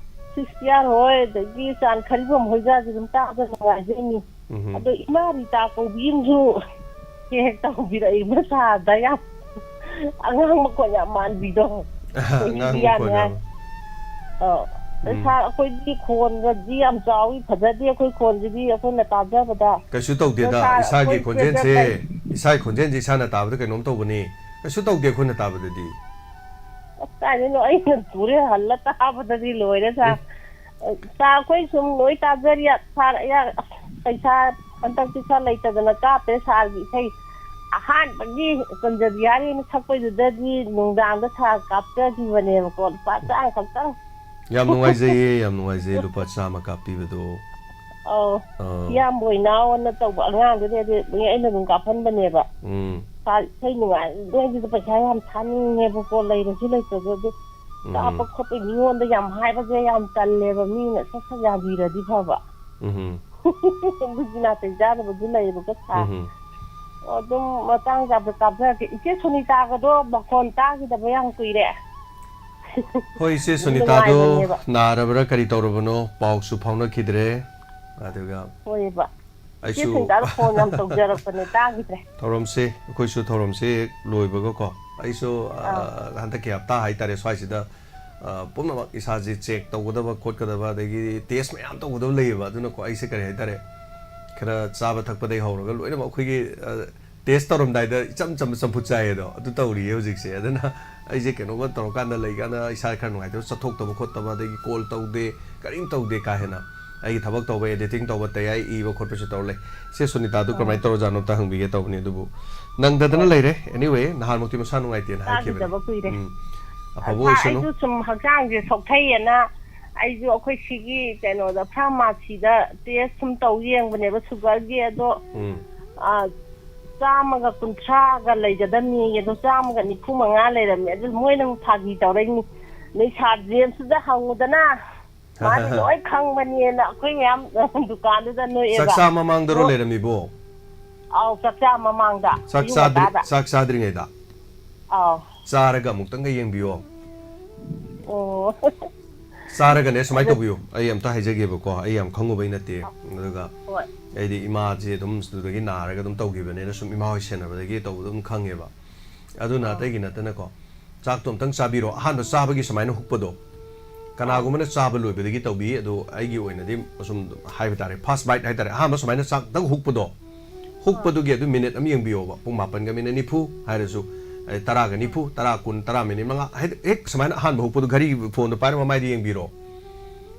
ꯁꯤꯁꯇꯤꯌꯥꯟ ꯍꯣꯏ, ꯑꯗꯒꯤ ꯆꯥꯟ ꯈꯔꯤꯕꯝ ꯍꯣꯏꯒꯁꯦ ꯑꯗꯨꯝ ꯇꯥꯕ ꯅꯨꯡꯉꯥꯏꯖꯩꯅꯤ꯫ ꯎꯝꯍꯨꯝ꯫ ꯑꯗꯣ ꯏꯃꯥ ꯔꯤꯇꯥ ꯀꯧꯕꯤ ꯑꯃꯁꯨ ꯍꯦꯛ ꯍꯦꯛ ꯇꯧꯕꯤꯔꯛꯏ, ꯃꯁꯥꯗ ꯌꯥꯝ ꯑꯉꯥꯡ ꯃꯈꯣꯟ ꯌꯥꯝ ꯃꯥꯟꯕꯤꯗꯣ꯫ ꯑꯉꯥꯡ ꯑꯩꯈꯣꯏꯒꯤ ꯃꯈꯣꯟ ꯌꯥꯝ ꯌꯥꯝ꯫ ꯑꯧ꯫ ꯎꯝ꯫ ꯁꯥꯔ, ꯑꯩꯈꯣꯏꯒꯤ ꯈꯣꯟꯒꯗꯤ ꯌꯥꯝ ꯆꯥꯎꯏ, ꯐꯖꯗꯦ ꯑꯩꯈꯣꯏ ꯈꯣꯟꯁꯤꯗꯤ ꯑꯩꯈꯣꯏꯅ ꯇꯥꯖꯕꯗ꯫ ꯀꯩꯁꯨ ꯇꯧꯗꯦꯗ, ꯑꯗꯣ ꯁꯥꯔ, ꯏꯁꯥꯒꯤ ꯑꯩꯈꯣꯏ ꯈꯣꯟꯖꯦꯜꯁꯦ, ꯄ꯭ꯔꯦꯁꯔ ꯂꯩ꯫ ꯏꯁꯥꯒꯤ ꯈꯣꯟꯖꯦꯜꯁꯦ ꯏꯁꯥꯅ ꯇꯥꯕꯗ ꯀꯩꯅꯣꯝ ꯇꯧꯕꯅꯤ꯫ ꯀꯩꯁꯨ ꯇꯧꯗꯦ ꯑꯩꯈꯣꯏꯅ ꯇꯥꯕꯗꯗꯤ꯫ ꯑꯁ, ꯀꯥꯏꯗꯩꯅꯣ, ꯑꯩꯅ ꯄꯨꯔꯦ ꯍꯜꯂ ꯇꯥꯕꯗꯗꯤ ꯂꯣꯏꯔꯦ, ꯁꯥꯔ꯫ ꯑꯦ꯫ ꯁꯥꯔ, ꯑꯩꯈꯣꯏ ꯁꯨꯝ ꯂꯣꯏ ꯇꯥꯖꯔꯤ, ꯁꯥꯔ, ꯑꯌꯥ-, ꯑꯁ, ꯄꯩꯁꯥ ꯍꯟꯗꯛꯇꯤ ꯈꯔ ꯂꯩꯇꯗꯅ ꯀꯥꯞꯇ꯭ꯔꯦ, ꯁꯥꯔꯒꯤ ꯏꯁꯩ ꯑꯍꯥꯟꯕꯒꯤ ꯀꯨꯟꯖꯕꯤꯍꯥꯔꯤꯅ ꯁꯛꯄꯩꯗꯨꯗꯗꯤ ꯅꯨꯡꯗꯥꯡꯗ ꯁꯥꯔ ꯀꯥꯞꯆꯈꯤꯕꯅꯦꯕꯀꯣ, ꯂꯨꯄꯥ ꯆꯥꯝꯃ ꯈꯛꯇꯪ꯫ ꯌꯥꯝ ꯅꯨꯡꯉꯥꯏꯖꯩꯌꯦ, ꯌꯥꯝ ꯅꯨꯡꯉꯥꯏꯖꯩꯌꯦ, ꯂꯨꯄꯥ ꯆꯥꯝꯃ ꯀꯥꯞꯄꯤꯕꯗꯣ꯫ ꯑꯧ꯫ ꯑꯥ꯫ ꯏꯌꯥꯝꯕ ꯑꯣꯏꯅꯥꯎꯅ ꯇꯧꯕ ꯑꯉꯥꯡꯗꯨꯗꯗꯤ ꯑꯩꯅ ꯑꯗꯨꯝ ꯀꯥꯞꯍꯟꯕꯅꯦꯕ꯫ ꯎꯝ꯫ ꯁꯥꯔ, ꯏꯁꯩ ꯅꯨꯡꯉꯥꯏꯔꯤꯉꯩꯗꯨꯗ ꯄꯩꯁꯥ ꯌꯥꯝ ꯊꯥꯅꯤꯡꯉꯦꯕꯀꯣ, ꯂꯩꯔꯁꯨ ꯂꯩꯇ꯭ꯔꯁꯨ꯫ ꯑꯗꯨ ꯎꯝ꯫ ꯀꯥꯞꯄ ꯈꯣꯠꯄ ꯃꯤꯉꯣꯟꯗ ꯌꯥꯝ ꯍꯥꯏꯕꯁꯦ ꯌꯥꯝ ꯇꯜꯂꯦꯕ, ꯃꯤꯅ ꯁꯠ ꯁꯠ ꯌꯥꯕꯤꯔꯗꯤ ꯐꯕ꯫ ꯎꯝ꯫ ꯑꯗꯨꯒꯤ ꯅꯥꯇꯩ ꯆꯥꯗꯕꯁꯨ ꯂꯩꯌꯦꯕꯀꯣ, ꯁꯥꯔ꯫ ꯎꯝ꯫ ꯑꯗꯨꯝ ꯃꯇꯥꯡ ꯆꯥꯕꯗ ꯀꯥꯞꯆꯔꯛꯀꯦ꯫ ꯏꯆꯦ ꯁꯨꯅꯤꯇꯥꯒꯗꯣ ꯃꯈꯣꯟ ꯇꯥꯈꯤꯗꯕ ꯌꯥꯝ ꯀꯨꯏꯔꯦ꯫ ꯍꯣꯏ, ꯏꯆꯦ ꯑꯗꯨꯝ ꯁꯨꯅꯤꯇꯥꯗꯣ ꯅꯨꯡꯉꯥꯏꯕꯅꯦꯕ꯫ ꯅꯥꯔꯕ꯭ꯔꯥ ꯀꯔꯤ ꯇꯧꯔꯕꯅꯣ, ꯄꯥꯎꯁꯨ ꯐꯥꯎꯅꯈꯤꯗ꯭ꯔꯦ꯫ ꯑꯗꯨꯒ ꯍꯣꯏꯕ꯫ ꯏꯆꯦ ꯑꯩꯁꯨ ꯁꯨꯅꯤꯇꯥꯗ ꯐꯣꯟ ꯌꯥꯝ ꯇꯧꯖꯔꯛꯄꯅꯦ, ꯇꯥꯈꯤꯗ꯭ꯔꯦ꯫ ꯊꯧꯔꯝꯁꯦ, ꯑꯩꯈꯣꯏꯁꯨ ꯊꯧꯔꯝꯁꯦ ꯍꯦꯛ ꯂꯣꯏꯕꯒꯀꯣ, ꯑꯩꯁꯨ ꯑ, ꯑꯥ꯫ ꯍꯟꯗꯛꯀꯤ ꯍꯞꯇꯥ ꯍꯥꯏꯇꯥꯔꯦ, ꯁ꯭ꯋꯥꯏꯁꯤꯗ ꯑ, ꯄꯨꯝꯅꯃꯛ ꯏꯁꯥꯁꯦ ꯆꯦꯛ ꯇꯧꯒꯗꯕ ꯈꯣꯠꯀꯗꯕ, ꯑꯗꯒꯤ ꯇꯦꯁ ꯃꯌꯥꯝ ꯇꯧꯒꯗꯕ ꯂꯩꯌꯦꯕ꯫ ꯑꯗꯨꯅꯀꯣ, ꯑꯩꯁꯦ ꯀꯔꯤ ꯍꯥꯏꯇꯥꯔꯦ, ꯈꯔ ꯆꯥꯕ ꯊꯛꯄꯗꯒꯤ ꯍꯧꯔꯒ ꯂꯣꯏꯅꯃꯛ ꯑꯩꯈꯣꯏꯒꯤ ꯑ, ꯇꯦꯁ ꯇꯧꯔꯝꯗꯥꯏꯗ ꯏꯆꯝ ꯆꯝꯕ ꯆꯝꯐꯨꯠ ꯆꯥꯏꯌꯦꯗꯣ, ꯑꯗꯨ ꯇꯧꯔꯤꯌꯦ ꯍꯧꯖꯤꯛꯁꯦ꯫ ꯑꯗꯨꯅ ꯑꯩꯁꯦ ꯀꯩꯅꯣꯒ ꯇꯧꯔꯀꯥꯟꯗ ꯂꯩꯀꯥꯟꯗ ꯏꯁꯥ ꯈꯔ ꯅꯨꯡꯉꯥꯏꯇꯕ, ꯆꯠꯊꯣꯛꯇꯕ ꯈꯣꯠꯇꯕ, ꯑꯗꯒꯤ ꯀꯣꯜ ꯇꯧꯗꯦ, ꯀꯔꯤꯝ ꯇꯧꯗꯦ ꯀꯥ ꯍꯦꯟꯅ꯫ ꯑꯩꯒꯤ ꯊꯕꯛ ꯇꯧꯕ, ꯑꯦꯗꯤꯇꯤꯡ ꯇꯧꯕ, ꯇꯌꯥꯏ ꯏꯕ ꯈꯣꯠꯄꯁꯨ ꯇꯧꯔ ꯂꯩ꯫ ꯁꯦ ꯁꯨꯅꯤꯇꯥꯗꯨ ꯀꯃꯥꯏꯅ ꯇꯧꯔꯖꯥꯠꯅꯣ ꯑꯝꯇ ꯍꯪꯕꯤꯒꯦ ꯇꯧꯕꯅꯤ, ꯑꯗꯨꯕꯨ ꯅꯪꯗꯗꯅ ꯂꯩꯔꯦ꯫ Anyway, ꯅꯍꯥꯟꯃꯨꯛꯇꯤ ꯃꯁꯥ ꯅꯨꯡꯉꯥꯏꯇꯦꯅ ꯍꯥꯏꯈꯤꯕꯅꯤ꯫ ꯇꯥꯈꯤꯗꯕ ꯀꯨꯏꯔꯦ꯫ ꯎꯝ꯫ ꯑꯐꯕ ꯑꯁ, ꯑꯣꯏꯁꯅꯨ꯫ ꯑꯩꯁꯨ ꯁꯨꯝ ꯍꯛꯆꯥꯡꯁꯦ ꯁꯣꯛꯊꯩꯌꯦꯅ ꯑꯩꯁꯨ ꯑꯩꯈꯣꯏ ꯁꯤꯒꯤ ꯀꯩꯅꯣꯗ, ꯐꯥꯔꯃꯥꯁꯤꯗ ꯇꯦꯁ ꯁꯨꯝ ꯇꯧ ꯌꯦꯡꯕꯅꯦꯕ, ꯁꯨꯒꯔꯒꯤ꯫ ꯑꯗꯣ ꯎꯝ꯫ ꯑ, ꯆꯥꯝꯃꯒ ꯀꯨꯟꯊ꯭ꯔꯥꯒ ꯂꯩꯒꯗꯕꯅꯤ꯫ ꯑꯗꯣ ꯆꯥꯝꯃꯒ ꯅꯤꯐꯨ ꯃꯉꯥ ꯂꯩꯔꯝꯃꯦ꯫ ꯑꯗꯨ ꯃꯣꯏꯅ ꯑꯃꯨꯛ ꯐꯥꯒꯤ ꯇꯧꯔꯛꯏꯅꯤ, "ꯅꯣꯏ ꯁꯥꯔ ꯖꯦꯝꯁꯇꯨꯗ ꯍꯪꯉꯨꯗꯅ, ꯃꯥꯗꯤ ꯂꯣꯏ ꯈꯪꯕꯅꯦꯅ" ꯑꯩꯈꯣꯏ ꯃꯌꯥꯝ ꯗꯨꯀꯥꯟꯗꯨꯗ ꯅꯣꯛꯑꯦꯕ꯫ ꯆꯥꯛꯆꯥ ꯃꯃꯥꯡꯗꯔꯣ ꯑꯣ꯫ ꯂꯩꯔꯝꯃꯤꯕꯣ? ꯑꯥꯎ, ꯆꯥꯛꯆꯥ ꯃꯃꯥꯡꯗ, ꯆꯥꯛ ꯑꯌꯨꯛ ꯆꯥꯗ꯭ꯔꯤ-, ꯉꯟꯇꯥꯗ꯫ ꯆꯥꯛ ꯆꯥꯗ꯭ꯔꯤꯉꯩꯗ? ꯑꯥꯎ꯫ ꯆꯥꯔꯒ ꯑꯃꯨꯛꯇꯪꯒ ꯌꯦꯡꯕꯤꯌꯣ꯫ ꯑꯣ꯫ ꯆꯥꯔꯒꯅꯦ, ꯁꯨꯃꯥꯏꯅ ꯑꯗꯨ ꯇꯧꯕꯤꯌꯨ, ꯑꯩ ꯑꯝꯇ ꯍꯥꯏꯖꯒꯦꯕꯀꯣ, ꯑꯩ ꯌꯥꯝ ꯈꯪꯉꯨꯕꯩ ꯅꯠꯇꯦ꯫ ꯑꯗꯨꯒ ꯍꯣꯏ꯫ ꯑꯩꯗꯤ ꯏꯃꯥꯁꯦ ꯑꯗꯨꯝ ꯑꯗꯨꯗꯒꯤ ꯅꯥꯔꯒ ꯑꯗꯨꯝ ꯇꯧꯈꯤꯕꯅꯤꯅ, ꯁꯨꯝ ꯏꯃꯥ ꯍꯣꯏ ꯁꯦꯟꯅꯕꯗꯒꯤ ꯇꯧꯕꯗ ꯑꯗꯨꯝ ꯈꯪꯉꯦꯕ꯫ ꯑꯗꯨꯅ ꯑꯥ꯫ ꯑꯇꯩꯒꯤ ꯅꯠꯇꯅꯀꯣ, ꯆꯥꯛꯇꯣ ꯑꯝꯇꯪ ꯆꯥꯕꯤꯔꯣ꯫ ꯑꯍꯥꯟꯕ ꯆꯥꯕꯒꯤ ꯁꯨꯃꯥꯏꯅ ꯍꯨꯛꯄꯗꯣ, ꯀꯅꯥꯒꯨꯝꯕꯅ ꯆꯥꯕ ꯂꯣꯏꯕꯗꯒꯤ ꯇꯧꯕꯤ, ꯑꯗꯣ ꯑꯩꯒꯤ ꯑꯣꯏꯅꯗꯤ ꯑꯁꯨꯝ ꯍꯥꯏꯕ ꯇꯥꯔꯦ, ꯐꯥꯁ ꯕꯥꯏꯠ ꯍꯥꯏ ꯇꯥꯔꯦ, ꯑꯍꯥꯟꯕ ꯁꯨꯃꯥꯏꯅ ꯆꯥꯛꯇꯪ ꯍꯨꯛꯄꯗꯣ, ꯍꯨꯛꯄꯗꯨꯒꯤ ꯑꯗꯨ ꯃꯤꯅꯤꯠ ꯑꯃ ꯌꯦꯡꯕꯤꯌꯣꯕ, ꯄꯨꯡ ꯃꯥꯄꯟꯒ ꯃꯤꯅꯤꯠ ꯅꯤꯐꯨ ꯍꯥꯏꯔꯁꯨ, ꯑꯩ ꯇꯔꯥꯒ ꯅꯤꯐꯨ, ꯇꯔꯥ, ꯀꯨꯟ, ꯇꯔꯥ, ꯃꯤꯅꯤꯠ ꯃꯉꯥ, ꯍꯦꯛ, ꯍꯦꯛ ꯁꯨꯃꯥꯏꯅ ꯑꯍꯥꯟꯕ ꯍꯨꯛꯄꯗꯣ, ꯘꯔꯤ, ꯐꯣꯟꯗꯣ ꯄꯥꯏꯔ ꯃꯃꯥꯏꯗ ꯌꯦꯡꯕꯤꯔꯣ꯫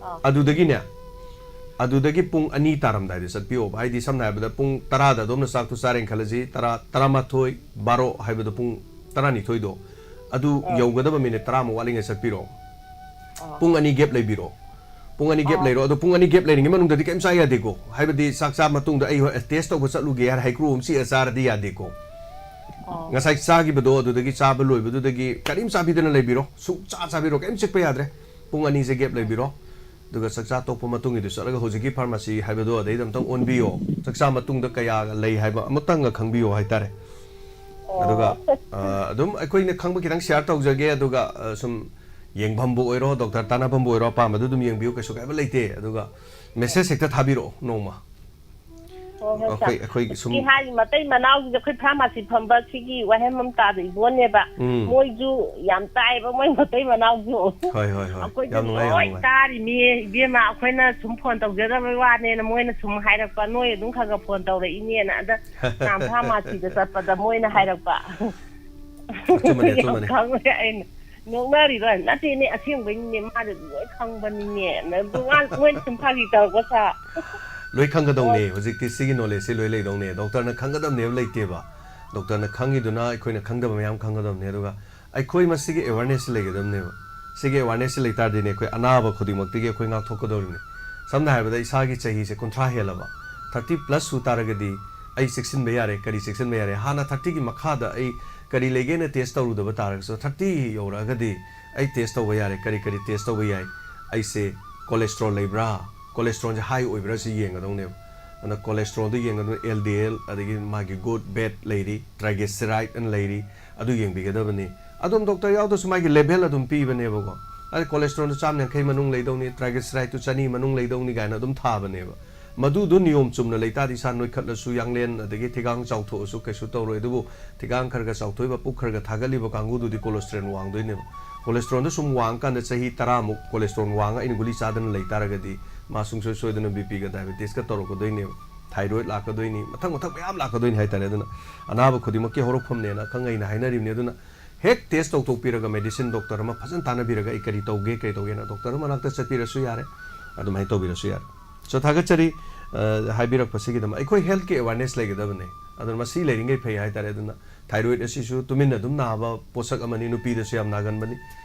ꯑꯥ꯫ ꯑꯗꯨꯗꯒꯤꯅꯦ, ꯑꯗꯨꯗꯒꯤ ꯄꯨꯡ ꯑꯅꯤ ꯇꯥꯔꯝꯗꯥꯏꯗ ꯆꯠꯄꯤꯌꯣꯕ꯫ ꯍꯥꯏꯗꯤ, ꯁꯝꯅ ꯍꯥꯏꯔꯕꯗ, ꯄꯨꯡ ꯇꯔꯥꯗ ꯑꯗꯣꯝꯅ ꯆꯥꯛꯇꯣ ꯆꯥꯔꯦꯅ ꯈꯜꯂꯁꯤ, ꯇꯔꯥ, ꯇꯔꯥꯃꯥꯊꯣꯏ, ꯕꯥꯔꯣ ꯍꯥꯏꯕꯗꯣ, ꯄꯨꯡ ꯇꯔꯥꯅꯤꯊꯣꯏꯗꯣ, ꯑꯗꯨ ꯑꯥ꯫ ꯌꯧꯒꯗꯕ ꯃꯤꯅꯤꯠ ꯇꯔꯥꯃꯨꯛ ꯋꯥꯠꯂꯤꯉꯩ ꯆꯠꯄꯤꯔꯣ꯫ ꯑꯥ꯫ ꯄꯨꯡ ꯑꯅꯤ ꯒꯦꯞ ꯂꯩꯕꯤꯔꯣ꯫ ꯄꯨꯡ ꯑꯅꯤ ꯒꯦꯞ ꯑꯥ꯫ ꯂꯩꯔꯣ꯫ ꯑꯗꯣ ꯄꯨꯡ ꯑꯅꯤ ꯒꯦꯞ ꯂꯩꯔꯤꯉꯩ ꯃꯅꯨꯡꯗꯗꯤ ꯀꯩꯝ ꯆꯥ ꯌꯥꯗꯦꯀꯣ꯫ ꯍꯥꯏꯕꯗꯤ, ꯆꯥꯛ ꯆꯥ ꯃꯇꯨꯡꯗ ꯑꯩ ꯍꯣꯏ ꯇꯦꯁ ꯇꯧꯕ ꯆꯠꯂꯨꯒꯦ ꯍꯥꯏꯔ ꯍꯩꯀ꯭ꯔꯨ ꯑꯃ ꯆꯤꯛꯑ ꯆꯥꯔꯗꯤ ꯌꯥꯗꯦꯀꯣ꯫ ꯑꯥ꯫ ꯉꯁꯥꯏ ꯆꯥꯈꯤꯕꯗꯣ, ꯑꯗꯨꯗꯒꯤ ꯆꯥꯕ ꯂꯣꯏꯕꯗꯨꯗꯒꯤ ꯀꯔꯤꯝ ꯆꯥꯕꯤꯗꯅ ꯂꯩꯕꯤꯔꯣ꯫ ꯁꯨꯡꯆꯥ ꯆꯥꯕꯤꯔꯣ, ꯀꯔꯤꯝ ꯆꯤꯛꯄ ꯌꯥꯗ꯭ꯔꯦ꯫ ꯄꯨꯡ ꯑꯅꯤꯁꯦ ꯒꯦꯞ ꯂꯩꯕꯤꯔꯣ꯫ ꯑꯗꯨꯒ ꯆꯥꯛꯆꯥ ꯇꯣꯛꯄ ꯃꯇꯨꯡꯒꯤꯗꯨ ꯆꯠꯂꯒ ꯍꯧꯖꯤꯛꯀꯤ ꯐꯥꯔꯃꯥꯁꯤ ꯍꯥꯏꯕꯗꯣ ꯑꯗꯩꯗ ꯑꯝꯇꯪ ꯑꯣꯟꯕꯤꯌꯣ, ꯆꯥꯛꯆꯥ ꯃꯇꯨꯡꯗ ꯀꯌꯥ ꯂꯩ ꯍꯥꯏꯕ ꯑꯃꯇꯪꯒ ꯈꯪꯕꯤꯌꯣ ꯍꯥꯏꯇꯥꯔꯦ꯫ ꯑꯗꯨꯒ ꯑ, ꯑꯗꯨꯝ ꯑꯩꯈꯣꯏꯅ ꯈꯪꯕ ꯈꯤꯇꯪ ꯁꯤꯌꯥꯔ ꯇꯧꯖꯒꯦ, ꯑꯗꯨꯒ ꯑ, ꯁꯨꯝ ꯌꯦꯡꯐꯝꯕꯨ ꯑꯣꯏꯔꯣ, ꯗꯣꯛꯇꯔ ꯇꯥꯟꯅꯐꯝꯕꯨ ꯑꯣꯏꯔꯣ, ꯑꯄꯥꯝꯕꯗꯨ ꯑꯗꯨꯝ ꯌꯦꯡꯕꯤꯌꯨ, ꯀꯩꯁꯨ ꯀꯥꯏꯕ ꯂꯩꯇꯦ꯫ ꯑꯗꯨꯒ ꯃꯦꯁꯦꯖ ꯍꯦꯛꯇ ꯊꯥꯕꯤꯔꯛꯑꯣ ꯅꯣꯡꯃ꯫ ꯍꯣꯏ, ꯍꯣꯏ, ꯑꯩꯈꯣꯏ, ꯁꯥꯔ꯫ ꯑꯩꯈꯣꯏ ꯁꯨꯝ ꯍꯧꯖꯤꯛꯀꯤ ꯍꯥꯏꯔꯤ ꯃꯇꯩ ꯃꯅꯥꯎꯁꯤꯗ ꯑꯩꯈꯣꯏ ꯐꯥꯔꯃꯥꯁꯤ ꯐꯝꯕ ꯁꯤꯒꯤ ꯋꯥꯍꯦꯡꯕꯝ ꯇꯥꯗ ꯏꯕꯣꯅꯦꯕ꯫ ꯎꯝ꯫ ꯃꯣꯏꯁꯨ ꯌꯥꯝ ꯇꯥꯏꯌꯦꯕ, ꯃꯣꯏ ꯃꯇꯩ ꯃꯅꯥꯎꯁꯨ꯫ ꯍꯣꯏ, ꯍꯣꯏ, ꯍꯣꯏ꯫ ꯑꯩꯈꯣꯏꯁꯨ ꯌꯥꯝ ꯅꯨꯡꯉꯥꯏ, ꯌꯥꯝ ꯂꯣꯏ ꯅꯨꯡꯉꯥꯏ꯫ ꯇꯥꯔꯤꯃꯤ ꯏꯕꯦꯝꯃ, ꯑꯩꯈꯣꯏꯅ ꯁꯨꯝ ꯐꯣꯟ ꯇꯧꯖꯗꯕꯩ ꯋꯥꯅꯦꯅ ꯃꯣꯏꯅ ꯁꯨꯝ ꯍꯥꯏꯔꯛꯄ, ꯅꯣꯏ ꯑꯗꯨꯝ ꯈꯔ ꯈꯔ ꯐꯣꯟ ꯇꯧꯔꯛꯏꯅꯦꯅ꯫ ꯑꯗ ꯅꯍꯥꯟ ꯐꯥꯔꯃꯥꯁꯤꯗ ꯆꯠꯄꯗ ꯃꯣꯏꯅ ꯍꯥꯏꯔꯛꯄ꯫ ꯑꯆꯨꯝꯕꯅꯦ, ꯌꯥꯝ ꯑꯆꯨꯝꯕꯅꯦ꯫ ꯈꯪꯉꯦ ꯑꯩꯅ꯫ ꯅꯣꯛꯅꯔꯤꯔꯣ? ꯅꯠꯇꯦꯅꯦ, ꯑꯁꯦꯡꯕꯩꯅꯤꯅꯦ, ꯃꯥꯗꯤ ꯂꯣꯏ ꯈꯪꯕꯅꯤꯅꯦ꯫ ꯃꯥ-, ꯃꯣꯏꯅ ꯁꯨꯝ ꯐꯥꯒꯤ ꯇꯧꯔꯛꯄ ꯁꯥ꯫ ꯂꯣꯏ ꯈꯪꯒꯗꯧꯅꯦ꯫ ꯑꯣ꯫ ꯍꯧꯖꯤꯛꯇꯤ ꯁꯤꯒꯤ ꯅꯣꯂꯦꯖꯁꯤ ꯂꯣꯏ ꯂꯩꯗꯧꯅꯦ꯫ ꯗꯣꯛꯇꯔꯅ ꯈꯪꯒꯗꯕꯅꯦꯕ ꯂꯩꯇꯦꯕ꯫ ꯗꯣꯛꯇꯔꯅ ꯈꯪꯉꯤꯗꯨꯅ ꯑꯩꯈꯣꯏꯅ ꯈꯪꯗꯕ ꯃꯌꯥꯝ ꯈꯪꯒꯗꯕꯅꯦ꯫ ꯑꯗꯨꯒ ꯑꯩꯈꯣꯏ ꯃꯁꯤꯒꯤ ꯑꯦꯋꯥꯔꯅꯦꯁꯁꯤ ꯂꯩꯒꯗꯕꯅꯦꯕ꯫ ꯁꯤꯒꯤ ꯑꯦꯋꯥꯔꯅꯦꯁꯁꯤ ꯂꯩ ꯇꯥꯔꯗꯤꯅꯦ, ꯑꯩꯈꯣꯏ ꯑꯅꯥꯕ ꯈꯨꯗꯤꯡꯃꯛꯇꯒꯤ ꯑꯩꯈꯣꯏ ꯉꯥꯛꯊꯣꯛꯀꯗꯧꯔꯤꯕꯅꯤ꯫ ꯁꯝꯅ ꯍꯥꯏꯔꯕꯗ, ꯏꯁꯥꯒꯤ ꯆꯍꯤꯁꯦ ꯀꯨꯟꯊ꯭ꯔꯥ ꯍꯦꯜꯂꯕ, ꯊꯥꯔꯇꯤ ꯄ꯭ꯂꯁ ꯁꯨ ꯇꯥꯔꯒꯗꯤ ꯑꯩ ꯆꯦꯛꯁꯤꯟꯕ ꯌꯥꯔꯦ꯫ ꯀꯔꯤ ꯆꯦꯛꯁꯤꯟꯕ ꯌꯥꯔꯦ? ꯍꯥꯟꯅ ꯊꯥꯔꯇꯤꯒꯤ ꯃꯈꯥꯗ ꯑꯩ ꯀꯔꯤ ꯂꯩꯒꯦꯅ ꯇꯦꯁ ꯇꯧꯔꯨꯗꯕ ꯇꯥꯔꯒꯁꯨ, ꯊꯥꯔꯇꯤ ꯌꯧꯔꯛꯑꯒꯗꯤ ꯑꯩ ꯇꯦꯁ ꯇꯧꯕ ꯌꯥꯔꯦ꯫ ꯀꯔꯤ ꯀꯔꯤ ꯇꯦꯁ ꯇꯧꯕ ꯌꯥꯏ? ꯑꯩꯁꯦ ꯀꯣꯂꯦꯁꯇ꯭ꯔꯣꯜ ꯂꯩꯕ꯭ꯔꯥ? ꯀꯣꯂꯦꯁꯇ꯭ꯔꯣꯜꯁꯦ ꯍꯥꯏ ꯑꯣꯏꯕ꯭ꯔꯥ? ꯁꯤ ꯌꯦꯡꯒꯗꯧꯅꯦꯕ꯫ ꯑꯗꯨꯅ ꯀꯣꯂꯦꯁꯇ꯭ꯔꯣꯜꯗꯣ ꯌꯦꯡꯒꯗꯕꯅꯤ, ꯑꯦꯜ ꯗꯤ ꯑꯦꯜ, ꯑꯗꯒꯤ ꯃꯥꯒꯤ ꯒꯨꯗ, ꯕꯦꯗ ꯂꯩꯔꯤ, ꯇ꯭ꯔꯥꯏꯒ꯭ꯂꯤꯁꯦꯔꯥꯏꯗ ꯑꯅ ꯂꯩꯔꯤ, ꯑꯗꯨ ꯌꯦꯡꯕꯤꯒꯗꯕꯅꯤ꯫ ꯑꯗꯨꯝ ꯗꯣꯛꯇꯔ ꯌꯥꯎꯗ꯭ꯔꯁꯨ ꯃꯥꯒꯤ ꯂꯦꯚꯦꯜ ꯑꯗꯨꯝ ꯄꯤꯕꯅꯦꯕꯀꯣ꯫ ꯑꯗ ꯀꯣꯂꯦꯁꯇ꯭ꯔꯣꯜꯗꯣ ꯆꯥꯝ ꯌꯥꯡꯈꯩ ꯃꯅꯨꯡ ꯂꯩꯗꯧꯅꯤ, ꯇ꯭ꯔꯥꯏꯒ꯭ꯂꯤꯁꯦꯔꯥꯏꯗꯇꯨ ꯆꯅꯤ ꯃꯅꯨꯡ ꯂꯩꯗꯧꯅꯤ ꯀꯥꯏꯅ ꯑꯗꯨꯝ ꯊꯥꯕꯅꯦꯕ꯫ ꯃꯗꯨꯗꯣ ꯅꯤꯌꯣꯝ ꯆꯨꯝꯅ ꯂꯩꯇꯥꯔꯗꯤ ꯏꯁꯥ ꯅꯣꯏꯈꯠꯂꯁꯨ, ꯌꯥꯡꯂꯦꯟ ꯑꯗꯒꯤ ꯊꯤꯒꯥꯡ ꯆꯥꯎꯊꯣꯛꯑꯁꯨ ꯀꯩꯁꯨ ꯇꯧꯔꯣꯏ꯫ ꯑꯗꯨꯕꯨ ꯊꯤꯒꯥꯡ ꯈꯔ ꯈꯔ ꯆꯥꯎꯊꯣꯛꯏꯕ, ꯄꯨꯛ ꯈꯔ ꯈꯔ ꯊꯥꯒꯠꯂꯤꯕ ꯀꯥꯡꯕꯨꯗꯨꯗꯤ ꯀꯣꯂꯦꯁꯇ꯭ꯔꯣꯜ ꯋꯥꯡꯗꯣꯏꯅꯦꯕ꯫ ꯀꯣꯂꯦꯁꯇ꯭ꯔꯣꯜꯗꯣ ꯁꯨꯝ ꯋꯥꯡꯀꯥꯟꯗ, ꯆꯍꯤ ꯇꯔꯥꯃꯨꯛ ꯀꯣꯂꯦꯁꯇ꯭ꯔꯣꯜ ꯋꯥꯡꯉ ꯑꯩꯅ ꯒꯨꯂꯤ ꯆꯥꯗꯅ ꯂꯩ ꯇꯥꯔꯒꯗꯤ, ꯃꯥ ꯁꯨꯡꯁꯣꯏ ꯁꯣꯏꯗꯅ ꯕꯤ ꯄꯤꯒ ꯗꯥꯏꯕꯦꯇꯤꯁꯀ ꯇꯧꯔꯛꯀꯗꯣꯏꯅꯦꯕ꯫ ꯊꯥꯏꯔꯣꯏꯗ ꯂꯥꯛꯀꯗꯣꯏꯅꯤ, ꯃꯊꯪ ꯃꯊꯪ ꯃꯌꯥꯝ ꯂꯥꯛꯀꯗꯣꯏꯅꯤ ꯍꯥꯏꯇꯥꯔꯦ꯫ ꯑꯗꯨꯅ ꯑꯅꯥꯕ ꯈꯨꯗꯤꯡꯃꯛꯀꯤ ꯍꯧꯔꯛꯐꯝꯅꯦꯅ ꯑꯈꯪ ꯑꯍꯩꯅ ꯍꯥꯏꯅꯔꯤꯕꯅꯤ꯫ ꯑꯗꯨꯅ ꯍꯦꯛ ꯇꯦꯁ ꯇꯧꯊꯣꯛꯄꯤꯔꯒ, ꯃꯦꯗꯤꯁꯤꯟ ꯗꯣꯛꯇꯔ ꯑꯃ ꯐꯖꯅ ꯇꯥꯟꯅꯕꯤꯔꯒ, "ꯑꯩ ꯀꯔꯤ ꯇꯧꯒꯦ, ꯀꯔꯤ ꯇꯧꯒꯦꯅ" ꯗꯣꯛꯇꯔ ꯃꯅꯥꯛꯇ ꯆꯠꯄꯤꯔꯁꯨ ꯌꯥꯔꯦ, ꯑꯗꯨꯃꯥꯏꯅ ꯇꯧꯕꯤꯔꯁꯨ ꯌꯥꯔꯦ꯫ ꯁꯣ, ꯊꯥꯒꯠꯆꯔꯤ, ꯑ, ꯍꯥꯏꯕꯤꯔꯛꯄꯁꯤꯒꯤꯗꯃꯛ꯫ ꯑꯩꯈꯣꯏ ꯍꯦꯜꯊꯀꯤ ꯑꯦꯋꯥꯔꯅꯦꯁ ꯂꯩꯒꯗꯕꯅꯦ꯫ ꯑꯗꯨꯅ ꯃꯁꯤ ꯂꯩꯔꯤꯉꯩ ꯐꯩ ꯍꯥꯏꯇꯥꯔꯦ꯫ ꯑꯗꯨꯅ ꯊꯥꯏꯔꯣꯏꯗ ꯑꯁꯤꯁꯨ ꯇꯨꯃꯤꯟꯅ ꯑꯗꯨꯝ ꯅꯥꯕ ꯄꯣꯠꯁꯛ ꯑꯃꯅꯤ, ꯅꯨꯄꯤꯗꯁꯨ ꯌꯥꯝ ꯅꯥꯒꯟꯕꯅꯤ꯫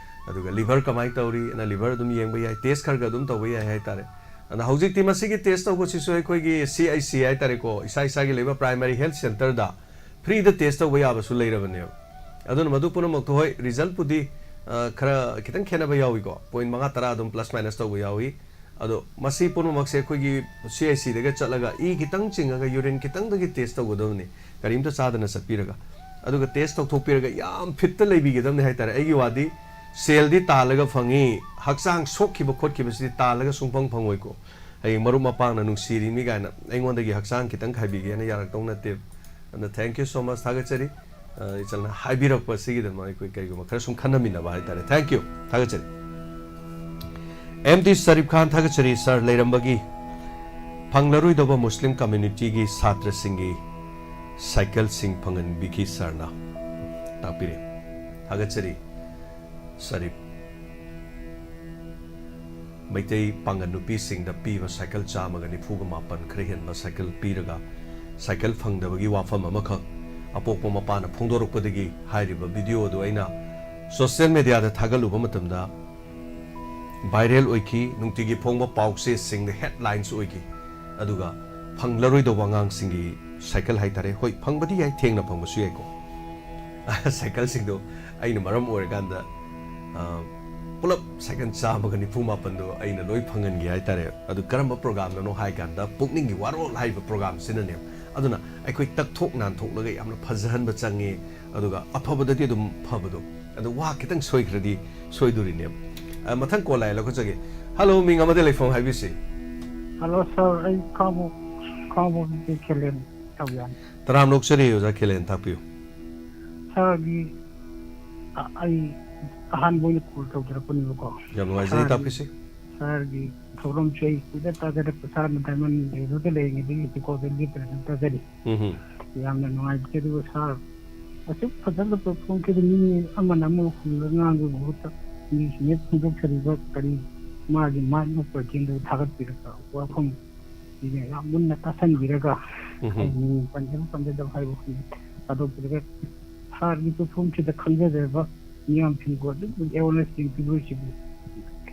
ꯑꯗꯨꯒ ꯂꯤꯚꯔ ꯀꯃꯥꯏꯅ ꯇꯧꯔꯤ ꯑꯅ ꯂꯤꯚꯔ ꯑꯗꯨꯝ ꯌꯦꯡꯕ ꯌꯥꯏ, ꯇꯦꯁ ꯈꯔ ꯈꯔ ꯑꯗꯨꯝ ꯇꯧꯕ ꯌꯥꯏ ꯍꯥꯏꯇꯥꯔꯦ꯫ ꯑꯗꯨꯅ ꯍꯧꯖꯤꯛꯇꯤ ꯃꯁꯤꯒꯤ ꯇꯦꯁ ꯇꯧꯕꯁꯤꯁꯨ ꯑꯩꯈꯣꯏꯒꯤ ꯁꯤ ꯑꯥꯏ ꯁꯤ ꯍꯥꯏꯇꯥꯔꯦꯀꯣ, ꯏꯁꯥ ꯏꯁꯥꯒꯤ ꯂꯩꯕ ꯄ꯭ꯔꯥꯏꯃꯥꯔꯤ ꯍꯦꯜꯊ ꯁꯦꯟꯇꯔꯗ ꯐ꯭ꯔꯤꯗ ꯇꯦꯁ ꯇꯧꯕ ꯌꯥꯕꯁꯨ ꯂꯩꯔꯕꯅꯦꯕ꯫ ꯑꯗꯨꯅ ꯃꯗꯨ ꯄꯨꯝꯅꯃꯛꯇꯣ, ꯍꯣꯏ, ꯔꯤꯖꯜꯠꯄꯨꯗꯤ, ꯑ, ꯈꯔ ꯈꯤꯇꯪ ꯈꯦꯠꯅꯕ ꯌꯥꯎꯏꯀꯣ, ꯄꯣꯏꯟ ꯃꯉꯥ ꯇꯔꯥ ꯑꯗꯨꯝ ꯄ꯭ꯂꯁ ꯃꯥꯏꯅꯁ ꯇꯧꯕ ꯌꯥꯎꯏ꯫ ꯑꯗꯣ ꯃꯁꯤ ꯄꯨꯝꯅꯃꯛꯁꯦ ꯑꯩꯈꯣꯏꯒꯤ ꯁꯤ ꯑꯥꯏ ꯁꯤꯗꯒ ꯆꯠꯂꯒ ꯏ ꯈꯤꯇꯪ ꯆꯤꯡꯉꯒ ꯌꯨꯔꯤꯟ ꯈꯤꯇꯪꯗꯒꯤ ꯇꯦꯁ ꯇꯧꯒꯗꯕꯅꯤ, ꯀꯔꯤꯝꯇ ꯆꯥꯗꯅ ꯆꯠꯄꯤꯔꯒ꯫ ꯑꯗꯨꯒ ꯇꯦꯁ ꯇꯧꯊꯣꯛꯄꯤꯔꯒ ꯌꯥꯝ ꯐꯤꯠꯇ ꯂꯩꯕꯤꯒꯗꯕꯅꯤ ꯍꯥꯏꯇꯥꯔꯦ꯫ ꯑꯩꯒꯤ ꯋꯥꯗꯤ ꯁꯦꯜꯗꯤ ꯇꯥꯜꯂꯒ ꯐꯪꯉꯤ, ꯍꯛꯆꯥꯡ ꯁꯣꯛꯈꯤꯕ ꯈꯣꯠꯈꯤꯕꯁꯤꯗꯤ ꯇꯥꯜꯂꯒ ꯁꯨꯡꯐꯪ ꯐꯪꯉꯣꯏꯀꯣ꯫ ꯍꯌꯦꯡ ꯃꯔꯨꯞ ꯃꯄꯥꯡꯅ ꯅꯨꯡꯁꯤꯔꯤꯃꯤ ꯀꯥꯏꯅ ꯑꯩꯉꯣꯟꯗꯒꯤ ꯍꯛꯆꯥꯡ ꯈꯤꯇꯪ ꯈꯥꯏꯕꯤꯒꯦꯅ ꯌꯥꯔꯛꯇꯧ ꯅꯠꯇꯦ꯫ ꯑꯗꯨꯅ thank you so much, ꯊꯥꯒꯠꯆꯔꯤ꯫ ꯑ, ꯏꯆꯜꯅ ꯍꯥꯏꯕꯤꯔꯛꯄ ꯑꯁꯤꯒꯤꯗꯃꯛ ꯑꯩꯈꯣꯏ ꯀꯩꯒꯨꯝꯕ ꯈꯔ ꯁꯨꯝ ꯈꯟꯅꯃꯤꯟꯅꯕ ꯍꯥꯏꯇꯥꯔꯦ꯫ Thank you, ꯊꯥꯒꯠꯆꯔꯤ꯫ ꯑꯦꯝ ꯗꯤ ꯁꯔꯤꯞ ꯈꯥꯟ, ꯊꯥꯒꯠꯆꯔꯤ ꯁꯥꯔ, ꯂꯩꯔꯝꯕꯒꯤ ꯐꯪꯂꯔꯣꯏꯗꯧꯕ ꯃꯨꯁꯂꯤꯝ ꯀꯝꯃ꯭ꯌꯨꯅꯤꯇꯤꯒꯤ ꯁꯥꯇ꯭ꯔꯁꯤꯡꯒꯤ ꯁꯥꯏꯀꯜꯁꯤꯡ ꯐꯪꯍꯟꯕꯤꯈꯤ ꯁꯥꯔꯅ ꯇꯥꯛꯄꯤꯔꯦ꯫ ꯊꯥꯒꯠꯆꯔꯤ ꯁꯔꯤꯞ꯫ ꯃꯩꯇꯩ ꯄꯥꯡꯒꯜ ꯅꯨꯄꯤꯁꯤꯡꯗ ꯄꯤꯕ ꯁꯥꯏꯀꯜ ꯆꯥꯝꯃꯒ ꯅꯤꯐꯨꯒ ꯃꯥꯄꯟ ꯈꯔ ꯍꯦꯟꯕ ꯁꯥꯏꯀꯜ ꯄꯤꯔꯒ ꯁꯥꯏꯀꯜ ꯐꯪꯗꯕꯒꯤ ꯋꯥꯐꯝ ꯑꯃꯈꯛ ꯑꯄꯣꯛꯄ ꯃꯄꯥꯅ ꯐꯣꯡꯗꯣꯔꯛꯄꯗꯒꯤ ꯍꯥꯏꯔꯤꯕ ꯚꯤꯗꯤꯑꯣ ꯑꯗꯨ ꯑꯩꯅ ꯁꯣꯁꯤꯌꯦꯜ ꯃꯦꯗꯤꯌꯥꯗ ꯊꯥꯒꯠꯂꯨꯕ ꯃꯇꯝꯗ ꯚꯥꯏꯔꯦꯜ ꯑꯣꯏꯈꯤ꯫ ꯅꯨꯡꯇꯤꯒꯤ ꯐꯣꯡꯕ ꯄꯥꯎꯆꯦꯁꯤꯡꯗ ꯍꯦꯗꯂꯥꯏꯟꯁ ꯑꯣꯏꯈꯤ꯫ ꯑꯗꯨꯒ ꯐꯪꯂꯔꯣꯏꯗꯧꯕ ꯑꯉꯥꯡꯁꯤꯡꯒꯤ ꯁꯥꯏꯀꯜ ꯍꯥꯏꯇꯥꯔꯦ, ꯍꯣꯏ, ꯐꯪꯕꯗꯤ ꯌꯥꯏ, ꯊꯦꯡꯅ ꯐꯪꯕꯁꯨ ꯌꯥꯏꯀꯣ꯫ ꯁꯥꯏꯀꯜꯁꯤꯡꯗꯣ ꯑꯩꯅ ꯃꯔꯝ ꯑꯣꯏꯔꯀꯥꯟꯗ, ꯑ, ꯄꯨꯂꯞ ꯁꯥꯏꯀꯜ ꯆꯥꯝꯃꯒ ꯅꯤꯐꯨ ꯃꯥꯄꯟꯗꯣ ꯑꯩꯅ ꯂꯣꯏ ꯐꯪꯍꯟꯒꯦ ꯍꯥꯏꯇꯥꯔꯦ꯫ ꯑꯗꯨ ꯀꯔꯝꯕ ꯄ꯭ꯔꯣꯒꯥꯝꯗꯅꯣ ꯍꯥꯏ ꯀꯥꯟꯗ, ꯄꯨꯛꯅꯤꯡꯒꯤ ꯋꯥꯔꯣꯜ ꯍꯥꯏꯔꯤꯕ ꯄ꯭ꯔꯣꯒꯥꯝꯁꯤꯅꯅꯦ꯫ ꯑꯗꯨꯅ ꯑꯩꯈꯣꯏ ꯇꯛꯊꯣꯛ ꯅꯥꯟꯊꯣꯛꯂꯒ ꯌꯥꯝꯅ ꯐꯖꯍꯟꯕ ꯆꯪꯉꯤ꯫ ꯑꯗꯨꯒ ꯑꯐꯕꯗꯗꯤ ꯑꯗꯨꯝ ꯐꯕꯗꯣ, ꯑꯗꯣ ꯋꯥ ꯈꯤꯇꯪ ꯁꯣꯏꯈ꯭ꯔꯗꯤ ꯁꯣꯏꯗꯣꯔꯤꯅꯦꯕ꯫ ꯑ, ꯃꯊꯪ ꯀꯣꯜ ꯂꯥꯛꯑꯦ, ꯂꯧꯈꯠꯆꯒꯦ꯫ ꯍꯜꯂꯣ, ꯃꯤꯡ ꯑꯃꯗꯤ ꯂꯩꯐꯝ ꯍꯥꯏꯕꯤꯁꯤ꯫ ꯍꯜꯂꯣ ꯁꯥꯔ, ꯑꯩ ꯈꯥꯡꯉꯕꯣꯛ, ꯈꯥꯡꯉꯕꯣꯛꯇꯒꯤ ꯈꯦꯂꯦꯟ ꯇꯧꯖꯔꯛꯏ꯫ ꯇꯔꯥꯝꯅ ꯑꯣꯛꯆꯔꯤ ꯑꯣꯖꯥ ꯈꯦꯂꯦꯟ, ꯇꯥꯛꯄꯤꯌꯨ꯫ ꯁꯥꯔꯒꯤ, ꯑ-, ꯑꯩ ꯑꯍꯥꯟꯕ ꯑꯣꯏꯅ ꯀꯣꯜ ꯇꯧꯖꯔꯛꯄꯅꯦꯕꯀꯣ꯫ ꯌꯥꯝ ꯅꯨꯡꯉꯥꯏꯖꯩ, ꯁꯥꯔꯒꯤ, ꯇꯥꯛꯄꯤꯁꯤ꯫ ꯁꯥꯔꯒꯤ ꯊꯧꯔꯝꯁꯦ ꯑꯩ ꯀꯨꯏꯅ ꯇꯥꯖꯔꯛꯄ, ꯁꯥꯔꯅ ꯗꯥꯏꯃꯟ ꯔꯦꯗꯤꯑꯣꯗ ꯂꯩꯔꯤꯉꯩꯗꯒꯤ ꯍꯧꯖꯤꯛꯐꯥꯎꯗ ꯂꯦꯞꯇꯅ ꯑꯗꯨꯝ ꯇꯥꯖꯔꯤ꯫ ꯎꯝ ꯍꯝ꯫ ꯌꯥꯝꯅ ꯅꯨꯡꯉꯥꯏꯖꯩ꯫ ꯑꯗꯨꯒ ꯁꯥꯔ, ꯑꯁꯨꯛ ꯐꯖꯅ ꯐꯣꯡꯈꯤꯕ, ꯃꯤ ꯑꯃꯅ ꯑꯃꯕꯨ ꯍꯨꯜꯂꯒ ꯉꯥꯡꯕꯒꯤ ꯃꯍꯨꯠꯇ ꯃꯤꯁꯤꯡꯅ ꯐꯣꯡꯗꯣꯛꯆꯔꯤꯕ ꯀꯔꯤ ꯃꯥꯒꯤ ꯃꯥꯏ ꯑꯣꯏꯕ ꯄ꯭ꯔꯣꯖꯦꯛꯇ ꯊꯥꯒꯠꯄꯤꯔꯒ ꯋꯥꯐꯝ ꯁꯤꯅ ꯌꯥꯝ ꯃꯨꯟꯅ ꯇꯥꯁꯟꯕꯤꯔꯒ, ꯎꯝ ꯍꯝ꯫ ꯑꯩ ꯃꯤꯡ ꯄꯟꯖꯕ ꯄꯟꯖꯗꯕ ꯍꯥꯏꯕ ꯋꯥꯈꯜ ꯊꯥꯗꯣꯛꯄꯤꯔꯒ ꯁꯥꯔꯒꯤ ꯄ꯭ꯂꯦꯠꯐꯣꯝꯁꯤꯗ ꯈꯪꯖꯖꯔꯕ ꯃꯤꯌꯥꯝꯁꯤꯡꯕꯨ ꯑꯗꯨꯝ ꯑꯦꯋꯥꯔꯅꯦꯁ ꯄꯤꯕꯤꯔꯤꯁꯤꯕꯨ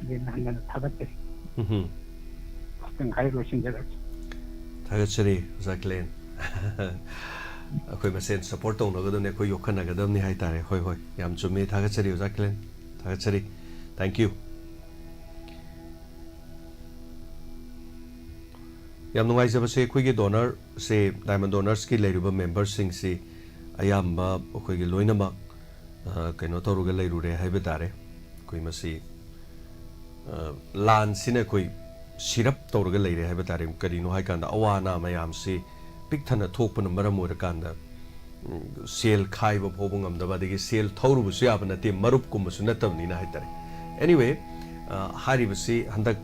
ꯍꯦꯟꯅ ꯍꯟꯅ ꯊꯥꯒꯠꯆꯔꯤ꯫ ꯎꯝ ꯍꯝ꯫ ꯈꯤꯇꯪ ꯍꯥꯏꯔ ꯂꯣꯏꯁꯤꯟꯖꯔꯒꯦ꯫ ꯊꯥꯒꯠꯆꯔꯤ ꯑꯣꯖꯥ ꯈꯦꯂꯦꯟ꯫ ꯑꯩꯈꯣꯏ ꯃꯁꯦꯟ ꯁꯞꯄꯣꯔꯠ ꯇꯧꯅꯒꯗꯕꯅꯤ, ꯑꯩꯈꯣꯏ ꯌꯣꯛꯈꯠꯅꯒꯗꯕꯅꯤ ꯍꯥꯏꯇꯥꯔꯦ꯫ ꯍꯣꯏ, ꯍꯣꯏ, ꯌꯥꯝ ꯆꯨꯝꯃꯤ꯫ ꯊꯥꯒꯠꯆꯔꯤ ꯑꯣꯖꯥ ꯈꯦꯂꯦꯟ, ꯊꯥꯒꯠꯆꯔꯤ꯫ Thank you꯫ ꯌꯥꯝ ꯅꯨꯡꯉꯥꯏꯖꯕꯁꯦ, ꯑꯩꯈꯣꯏꯒꯤ ꯗꯣꯅꯔꯁꯦ, ꯗꯥꯏꯃꯟ ꯗꯣꯅꯔꯁꯀꯤ ꯂꯩꯔꯤꯕ ꯃꯦꯝꯕꯔꯁꯤꯡꯁꯤ ꯑꯌꯥꯝꯕ ꯑꯩꯈꯣꯏꯒꯤ ꯂꯣꯏꯅꯃꯛ, ꯑ, ꯀꯩꯅꯣ ꯇꯧꯔꯒ ꯂꯩꯔꯨꯔꯦ ꯍꯥꯏꯕ ꯇꯥꯔꯦ꯫ ꯑꯩꯈꯣꯏ ꯃꯁꯤ, ꯑ, ꯂꯥꯟꯁꯤꯅ ꯑꯩꯈꯣꯏ ꯁꯤꯔꯞ ꯇꯧꯔꯒ ꯂꯩꯔꯦ ꯍꯥꯏꯕ ꯇꯥꯔꯦ꯫ ꯀꯔꯤꯅꯣ ꯍꯥꯏꯀꯥꯟꯗ, ꯑꯋꯥ ꯑꯅꯥ ꯃꯌꯥꯝꯁꯤ ꯄꯤꯛ ꯊꯟꯅ ꯊꯣꯛꯄꯅ ꯃꯔꯝ ꯑꯣꯏꯔꯀꯥꯟꯗ, ꯎꯝ, ꯁꯦꯜ ꯈꯥꯏꯕ ꯐꯥꯎꯕ ꯉꯝꯗꯕ, ꯑꯗꯒꯤ ꯁꯦꯜ ꯊꯧꯔꯨꯕꯁꯨ ꯌꯥꯕ ꯅꯠꯇꯦ, ꯃꯔꯨꯞꯀꯨꯝꯕꯁꯨ ꯅꯠꯇꯕꯅꯤꯅ ꯍꯥꯏꯇꯥꯔꯦ꯫ Anyway, ꯑ, ꯍꯥꯏꯔꯤꯕꯁꯤ ꯍꯟꯗꯛ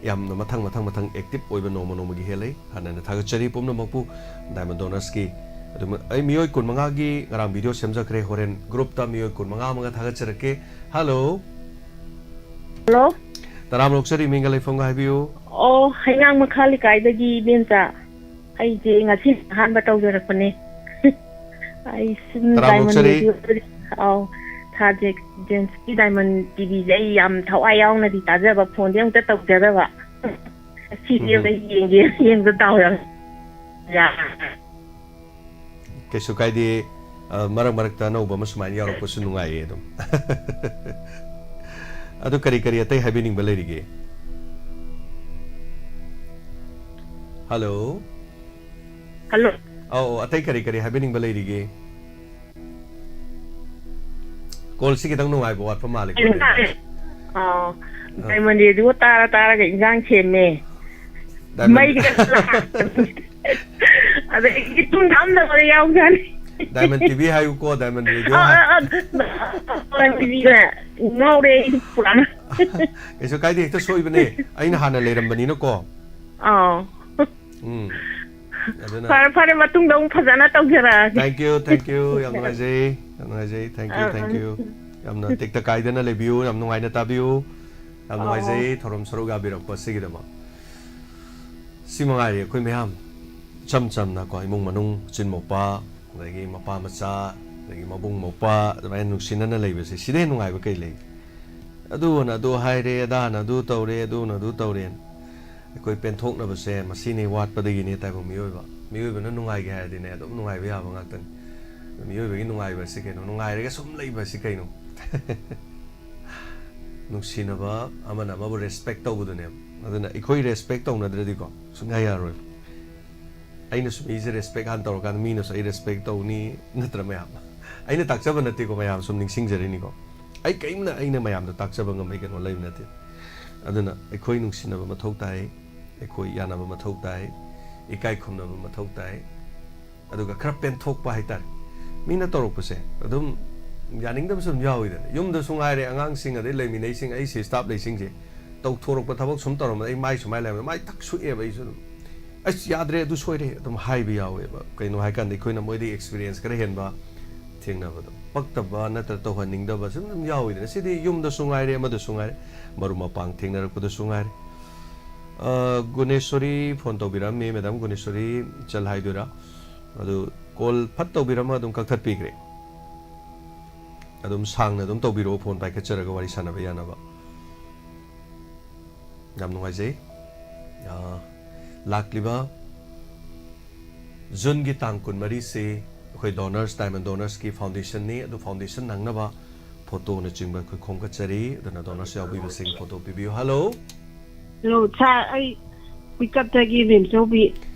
ꯌꯥꯝꯅ ꯃꯊꯪ, ꯃꯊꯪ, ꯃꯊꯪ ꯑꯦꯛꯇꯤꯚ ꯑꯣꯏꯕ ꯅꯣꯡꯃ ꯅꯣꯡꯃꯒꯤ ꯍꯦꯜꯂꯦ꯫ ꯍꯥꯟꯅꯅ ꯊꯥꯒꯠꯆꯔꯤ ꯄꯨꯝꯅꯃꯛꯄꯨ, ꯗꯥꯏꯃꯟ ꯗꯣꯅꯔꯁꯀꯤ꯫ ꯑꯗꯨꯝ ꯑꯩ ꯃꯤꯑꯣꯏ ꯀꯨꯟꯃꯉꯥꯒꯤ ꯉꯔꯥꯡ ꯚꯤꯗꯤꯑꯣ ꯁꯦꯝꯖꯈ꯭ꯔꯦ, ꯍꯣꯔꯦꯟ ꯒ꯭ꯔꯨꯞꯇ ꯃꯤꯑꯣꯏ ꯀꯨꯟꯃꯉꯥ ꯑꯃꯒ ꯊꯥꯒꯠꯆꯔꯛꯀꯦ꯫ ꯍꯜꯂꯣ꯫ ꯍꯜꯂꯣ꯫ ꯇꯔꯥꯝꯅ ꯑꯣꯛꯆꯔꯤ, ꯃꯤꯡꯒ ꯂꯩꯐꯝꯒ ꯍꯥꯏꯕꯤꯌꯨ꯫ ꯑꯣ, ꯍꯩꯉꯥꯡ ꯃꯈꯥ ꯂꯩꯀꯥꯏꯗꯒꯤ ꯏꯕꯦꯝꯆꯥ꯫ ꯑꯩꯁꯦ ꯉꯁꯤ ꯑꯍꯥꯟꯕ ꯇꯧꯖꯔꯛꯄꯅꯦ꯫ ꯑꯩ ꯁꯨꯝ ꯇꯔꯥꯝꯅ ꯗꯥꯏꯃꯟ ꯑꯣꯛꯆꯔꯤ꯫ ꯔꯦꯗꯤꯑꯣꯗꯗꯤ, ꯑꯧ, ꯊꯥꯖꯦꯛ ꯖꯦꯟꯁꯀꯤ ꯗꯥꯏꯃꯟ ꯇꯤꯚꯤꯁꯦ ꯑꯩ ꯌꯥꯝ ꯊꯋꯥꯏ ꯌꯥꯎꯅꯗꯤ ꯇꯥꯖꯕ, ꯐꯣꯟꯗꯤ ꯑꯃꯨꯛꯇ ꯇꯧꯖꯗꯕ꯫ ꯉꯁꯤꯗꯤ ꯎꯝ꯫ ꯑꯝꯇ ꯌꯦꯡꯒꯦ, ꯌꯦꯡꯕ ꯗꯥꯎ ꯌꯥꯝ ꯌꯥ-, ꯀꯩꯁꯨ ꯀꯥꯏꯗꯦ꯫ ꯑ, ꯃꯔꯛ ꯃꯔꯛꯇ ꯑꯅꯧꯕ ꯑꯃ ꯁꯨꯃꯥꯏꯅ ꯌꯥꯎꯔꯛꯄꯁꯨ ꯅꯨꯡꯉꯥꯏꯌꯦ ꯑꯗꯨꯝ꯫ ꯑꯗꯨ ꯀꯔꯤ ꯀꯔꯤ ꯑꯇꯩ ꯍꯥꯏꯕꯤꯅꯤꯡꯕ ꯂꯩꯔꯤꯒꯦ? ꯍꯜꯂꯣ꯫ ꯍꯜꯂꯣ꯫ ꯑꯧ, ꯑꯧ, ꯑꯇꯩ ꯀꯔꯤ ꯀꯔꯤ ꯍꯥꯏꯕꯤꯅꯤꯡꯕ ꯂꯩꯔꯤꯒꯦ? ꯀꯣꯜꯁꯤ ꯈꯤꯇꯪ ꯅꯨꯡꯉꯥꯏꯕ ꯋꯥꯠꯄ ꯃꯥꯜꯂꯦꯀꯣ, ꯀꯩꯅꯣ ꯇꯧꯔꯦ꯫ ꯑꯥ, ꯑꯥ꯫ ꯗꯥꯏꯃꯟ ꯔꯦꯗꯤꯑꯣ ꯇꯥꯔ ꯇꯥꯔꯒ ꯏꯟꯖꯥꯡ ꯁꯦꯝꯃꯦ꯫ ꯗꯥꯏꯃꯟ ꯃꯩꯒ ꯂꯥꯛ-, ꯑꯗꯒꯤ ꯇꯨꯝ ꯊꯥꯝꯗꯕꯒ ꯌꯥꯎꯖꯥꯠꯅꯤ꯫ ꯗꯥꯏꯃꯟ ꯇꯤꯚꯤ ꯍꯥꯏꯌꯨꯀꯣ, ꯗꯥꯏꯃꯟ ꯔꯦꯗꯤꯑꯣ ꯑꯥ, ꯍꯥꯏ-, ꯑꯥ, ꯑꯥ꯫ ꯗꯥꯏꯃꯟ ꯇꯤꯚꯤꯒ ꯉꯥꯎꯔꯦ ꯑꯩꯗꯤ ꯄꯨꯔꯥ꯫ ꯀꯩꯁꯨ ꯀꯥꯏꯗꯦ, ꯍꯦꯛꯇ ꯁꯣꯏꯕꯅꯦ꯫ ꯑꯩꯅ ꯍꯥꯟꯅ ꯂꯩꯔꯝꯕꯅꯤꯅꯀꯣ꯫ ꯑꯥꯎ꯫ ꯎꯝ꯫ ꯑꯗꯨꯅ ꯐꯔꯦ, ꯐꯔꯦ, ꯃꯇꯨꯡꯗ ꯑꯃꯨꯛ ꯐꯖꯅ ꯇꯧꯖꯔꯛꯑꯒꯦ꯫ Thank you, thank you. ꯌꯥꯝ ꯅꯨꯡꯉꯥꯏꯖꯩ, ꯌꯥꯝ ꯅꯨꯡꯉꯥꯏꯖꯩ꯫ Thank you, ah, thank ah. You. ꯌꯥꯝꯅ ꯇꯦꯛꯇ ꯀꯥꯏꯗꯅ ꯂꯩꯕꯤꯌꯨ, ꯌꯥꯝ ꯅꯨꯡꯉꯥꯏꯅ ꯇꯥꯕꯤꯌꯨ꯫ ꯌꯥꯝ ꯑꯧ꯫ ꯅꯨꯡꯉꯥꯏꯖꯩ ꯊꯧꯔꯝ ꯁꯔꯨꯛ ꯌꯥꯕꯤꯔꯛꯄ ꯑꯁꯤꯒꯤꯗꯃꯛ꯫ ꯁꯤ ꯃꯉꯥꯏꯔꯦ ꯑꯩꯈꯣꯏ ꯃꯌꯥꯝ ꯏꯆꯝ ꯆꯝꯅꯀꯣ, ꯏꯃꯨꯡ ꯃꯅꯨꯡ, ꯃꯆꯤꯟ ꯃꯧꯄꯥ, ꯑꯗꯒꯤ ꯃꯄꯥ ꯃꯆꯥ, ꯑꯗꯒꯤ ꯃꯕꯨꯡ ꯃꯧꯄ꯭ꯋꯥ, ꯑꯗꯨꯃꯥꯏꯅ ꯅꯨꯡꯁꯤꯅꯅ ꯂꯩꯕꯁꯦ, ꯁꯤꯗꯩ ꯍꯦꯟꯅ ꯅꯨꯡꯉꯥꯏꯕ ꯀꯩ ꯂꯩ? ꯑꯗꯨꯅ ꯑꯗꯨ ꯍꯥꯏꯔꯦ, ꯑꯗꯥꯅ ꯑꯗꯨ ꯇꯧꯔꯦ, ꯑꯗꯨꯅ ꯑꯗꯨ ꯇꯧꯔꯦꯅ꯫ ꯑꯩꯈꯣꯏ ꯄꯦꯟꯊꯣꯛꯅꯕꯁꯦ ꯃꯁꯤꯅꯤ ꯋꯥꯠꯄꯗꯒꯤꯅꯦ, ꯇꯥꯏꯕꯪ ꯃꯤꯑꯣꯏꯕ꯫ ꯃꯤꯑꯣꯏꯕꯅ ꯅꯨꯡꯉꯥꯏꯒꯦ ꯍꯥꯏꯔꯗꯤꯅꯦ, ꯑꯗꯨꯝ ꯅꯨꯡꯉꯥꯏꯕ ꯌꯥꯕ ꯉꯥꯛꯇꯅꯤ꯫ ꯃꯤꯑꯣꯏꯕꯒꯤ ꯅꯨꯡꯉꯥꯏꯕ ꯑꯁꯤ ꯀꯩꯅꯣ? ꯅꯨꯡꯉꯥꯏꯔꯒ ꯁꯨꯝ ꯂꯩꯕ ꯑꯁꯤ ꯀꯩꯅꯣ? ꯅꯨꯡꯁꯤꯅꯕ, ꯑꯃꯅ ꯑꯃꯕꯨ respect ꯇꯧꯕꯗꯨꯅꯦꯕ꯫ ꯑꯗꯨꯅ ꯑꯩꯈꯣꯏ ꯔꯦꯁꯄꯦꯛ ꯇꯧꯅꯗ꯭ꯔꯗꯤꯀꯣ ꯁꯨꯡꯌꯥ ꯌꯥꯔꯣꯏ꯫ ꯑꯩꯅꯁꯨ ꯃꯤꯁꯦ ꯔꯦꯁꯄꯦꯛ ꯍꯥꯟꯅ ꯇꯧꯔꯀꯥꯟꯗ ꯃꯤꯅꯁꯨ ꯑꯩ ꯔꯦꯁꯄꯦꯛ ꯇꯧꯅꯤ, ꯅꯠꯇ꯭ꯔ ꯃꯌꯥꯝ? ꯑꯩꯅ ꯇꯥꯛꯆꯕ ꯅꯠꯇꯦꯀꯣ, ꯃꯌꯥꯝ ꯁꯨꯝ ꯅꯤꯡꯁꯤꯡꯖꯔꯤꯅꯤꯀꯣ꯫ ꯑꯩ ꯀꯔꯤꯝꯅ ꯑꯩꯅ ꯃꯌꯥꯝꯗ ꯇꯥꯛꯆꯕ ꯉꯝꯕꯒꯤ ꯀꯩꯅꯣ ꯂꯩꯕ ꯅꯠꯇꯦ꯫ ꯑꯗꯨꯅ ꯑꯩꯈꯣꯏ ꯅꯨꯡꯁꯤꯅꯕ ꯃꯊꯧ ꯇꯥꯏ, ꯑꯩꯈꯣꯏ ꯌꯥꯅꯕ ꯃꯊꯧ ꯇꯥꯏ, ꯏꯀꯥꯏ ꯈꯨꯝꯅꯕ ꯃꯊꯧ ꯇꯥꯏ꯫ ꯑꯗꯨꯒ ꯈꯔ ꯄꯦꯟꯊꯣꯛꯄ ꯍꯥꯏꯇꯥꯔꯦ꯫ ꯃꯤꯅ ꯇꯧꯔꯛꯄꯁꯦ ꯑꯗꯨꯝ ꯌꯥꯅꯤꯡꯗꯕꯁꯨ ꯑꯗꯨꯝ ꯌꯥꯎꯋꯤꯗꯅ꯫ ꯌꯨꯝꯗꯁꯨ ꯉꯥꯏꯔꯦ, ꯑꯉꯥꯡꯁꯤꯡ ꯑꯗꯩ ꯂꯩꯃꯤꯟꯅꯩꯁꯤꯡ, ꯑꯩ ꯁꯤ ꯁ꯭ꯇꯥꯐ ꯂꯩꯁꯤꯡꯁꯦ ꯇꯧꯊꯣꯔꯛꯄ ꯊꯕꯛ ꯁꯨꯝ ꯇꯧꯔꯝꯕꯗ ꯑꯩ ꯃꯥꯏ ꯁꯨꯃꯥꯏꯅ ꯂꯩꯔꯝꯕꯗ ꯃꯥꯏ ꯊꯛ ꯁꯨꯛꯑꯦꯕ꯫ ꯑꯩꯁꯨ ꯑꯗꯨꯝ, "ꯑꯁ, ꯌꯥꯗ꯭ꯔꯦ, ꯑꯗꯨ ꯁꯣꯏꯔꯦ" ꯑꯗꯨꯝ ꯍꯥꯏꯕ ꯌꯥꯎꯋꯦꯕ꯫ ꯀꯩꯅꯣ ꯍꯥꯏꯀꯥꯟꯗ ꯑꯩꯈꯣꯏꯅ ꯃꯣꯏꯗꯒꯤ ꯑꯦꯛꯁꯄꯤꯔꯤꯌꯦꯟꯁ ꯈꯔ ꯍꯦꯟꯕ ꯊꯦꯡꯅꯕꯗꯣ, ꯄꯛꯇꯕ ꯅꯠꯇ꯭ꯔ ꯇꯧꯍꯟꯅꯤꯡꯗꯕ ꯁꯨꯝ ꯑꯗꯨꯝ ꯌꯥꯎꯋꯤꯗꯅ꯫ ꯁꯤꯗꯤ ꯌꯨꯝꯗꯁꯨ ꯉꯥꯏꯔꯦ, ꯑꯃꯗꯁꯨ ꯉꯥꯏꯔꯦ, ꯃꯔꯨꯞ ꯃꯄꯥꯡ ꯊꯦꯡꯅꯔꯛꯄꯗꯁꯨ ꯉꯥꯏꯔꯦ꯫ ꯑ, ꯒꯨꯅꯦꯁꯣꯔꯤ ꯐꯣꯟ ꯇꯧꯕꯤꯔꯛꯑꯝꯃꯤ, ꯃꯦꯗꯥꯝ ꯒꯨꯅꯦꯁꯣꯔꯤ ꯏꯆꯜ ꯍꯥꯏꯗꯣꯏꯔꯥ? ꯑꯗꯨ ꯀꯣꯜ ꯐꯠ ꯇꯧꯕꯤꯔꯝꯃ ꯑꯗꯨꯝ ꯀꯛꯊꯠꯄꯤꯈ꯭ꯔꯦ꯫ ꯑꯗꯨꯝ ꯁꯥꯡꯅ ꯑꯗꯨꯝ ꯇꯧꯕꯤꯔꯛꯑꯣ, ꯐꯣꯟ ꯄꯥꯏꯈꯠꯆꯔꯒ ꯋꯥꯔꯤ ꯁꯥꯟꯅꯕ ꯌꯥꯅꯕ꯫ ꯌꯥꯝ ꯅꯨꯡꯉꯥꯏꯖꯩ꯫ ꯑ, ꯂꯥꯛꯂꯤꯕ ꯖꯨꯟꯒꯤ ꯇꯥꯡ ꯀꯨꯟꯃꯔꯤꯁꯤ ꯑꯩꯈꯣꯏ ꯗꯣꯅꯔꯁ, ꯗꯥꯏꯃꯟ ꯗꯣꯅꯔꯁꯀꯤ ꯐꯥꯎꯟꯗꯦꯁꯟꯅꯤ꯫ ꯑꯗꯨ ꯐꯥꯎꯟꯗꯦꯁꯟ ꯅꯪꯅꯕ ꯐꯣꯇꯣꯅꯆꯤꯡꯕ ꯑꯩꯈꯣꯏ ꯈꯣꯝꯒꯠꯆꯔꯤ꯫ ꯑꯗꯨꯅ ꯗꯣꯅꯔꯁ ꯌꯥꯎꯕꯤꯕꯁꯤꯡ ꯐꯣꯇꯣ ꯄꯤꯕꯤꯌꯨ꯫ ꯍꯜꯂꯣ꯫ ꯍꯜꯂꯣ, ꯁꯥꯔ, ꯑꯩ ꯄꯤꯀꯞꯇꯒꯤ ꯃꯦꯝꯆꯧꯕꯤ꯫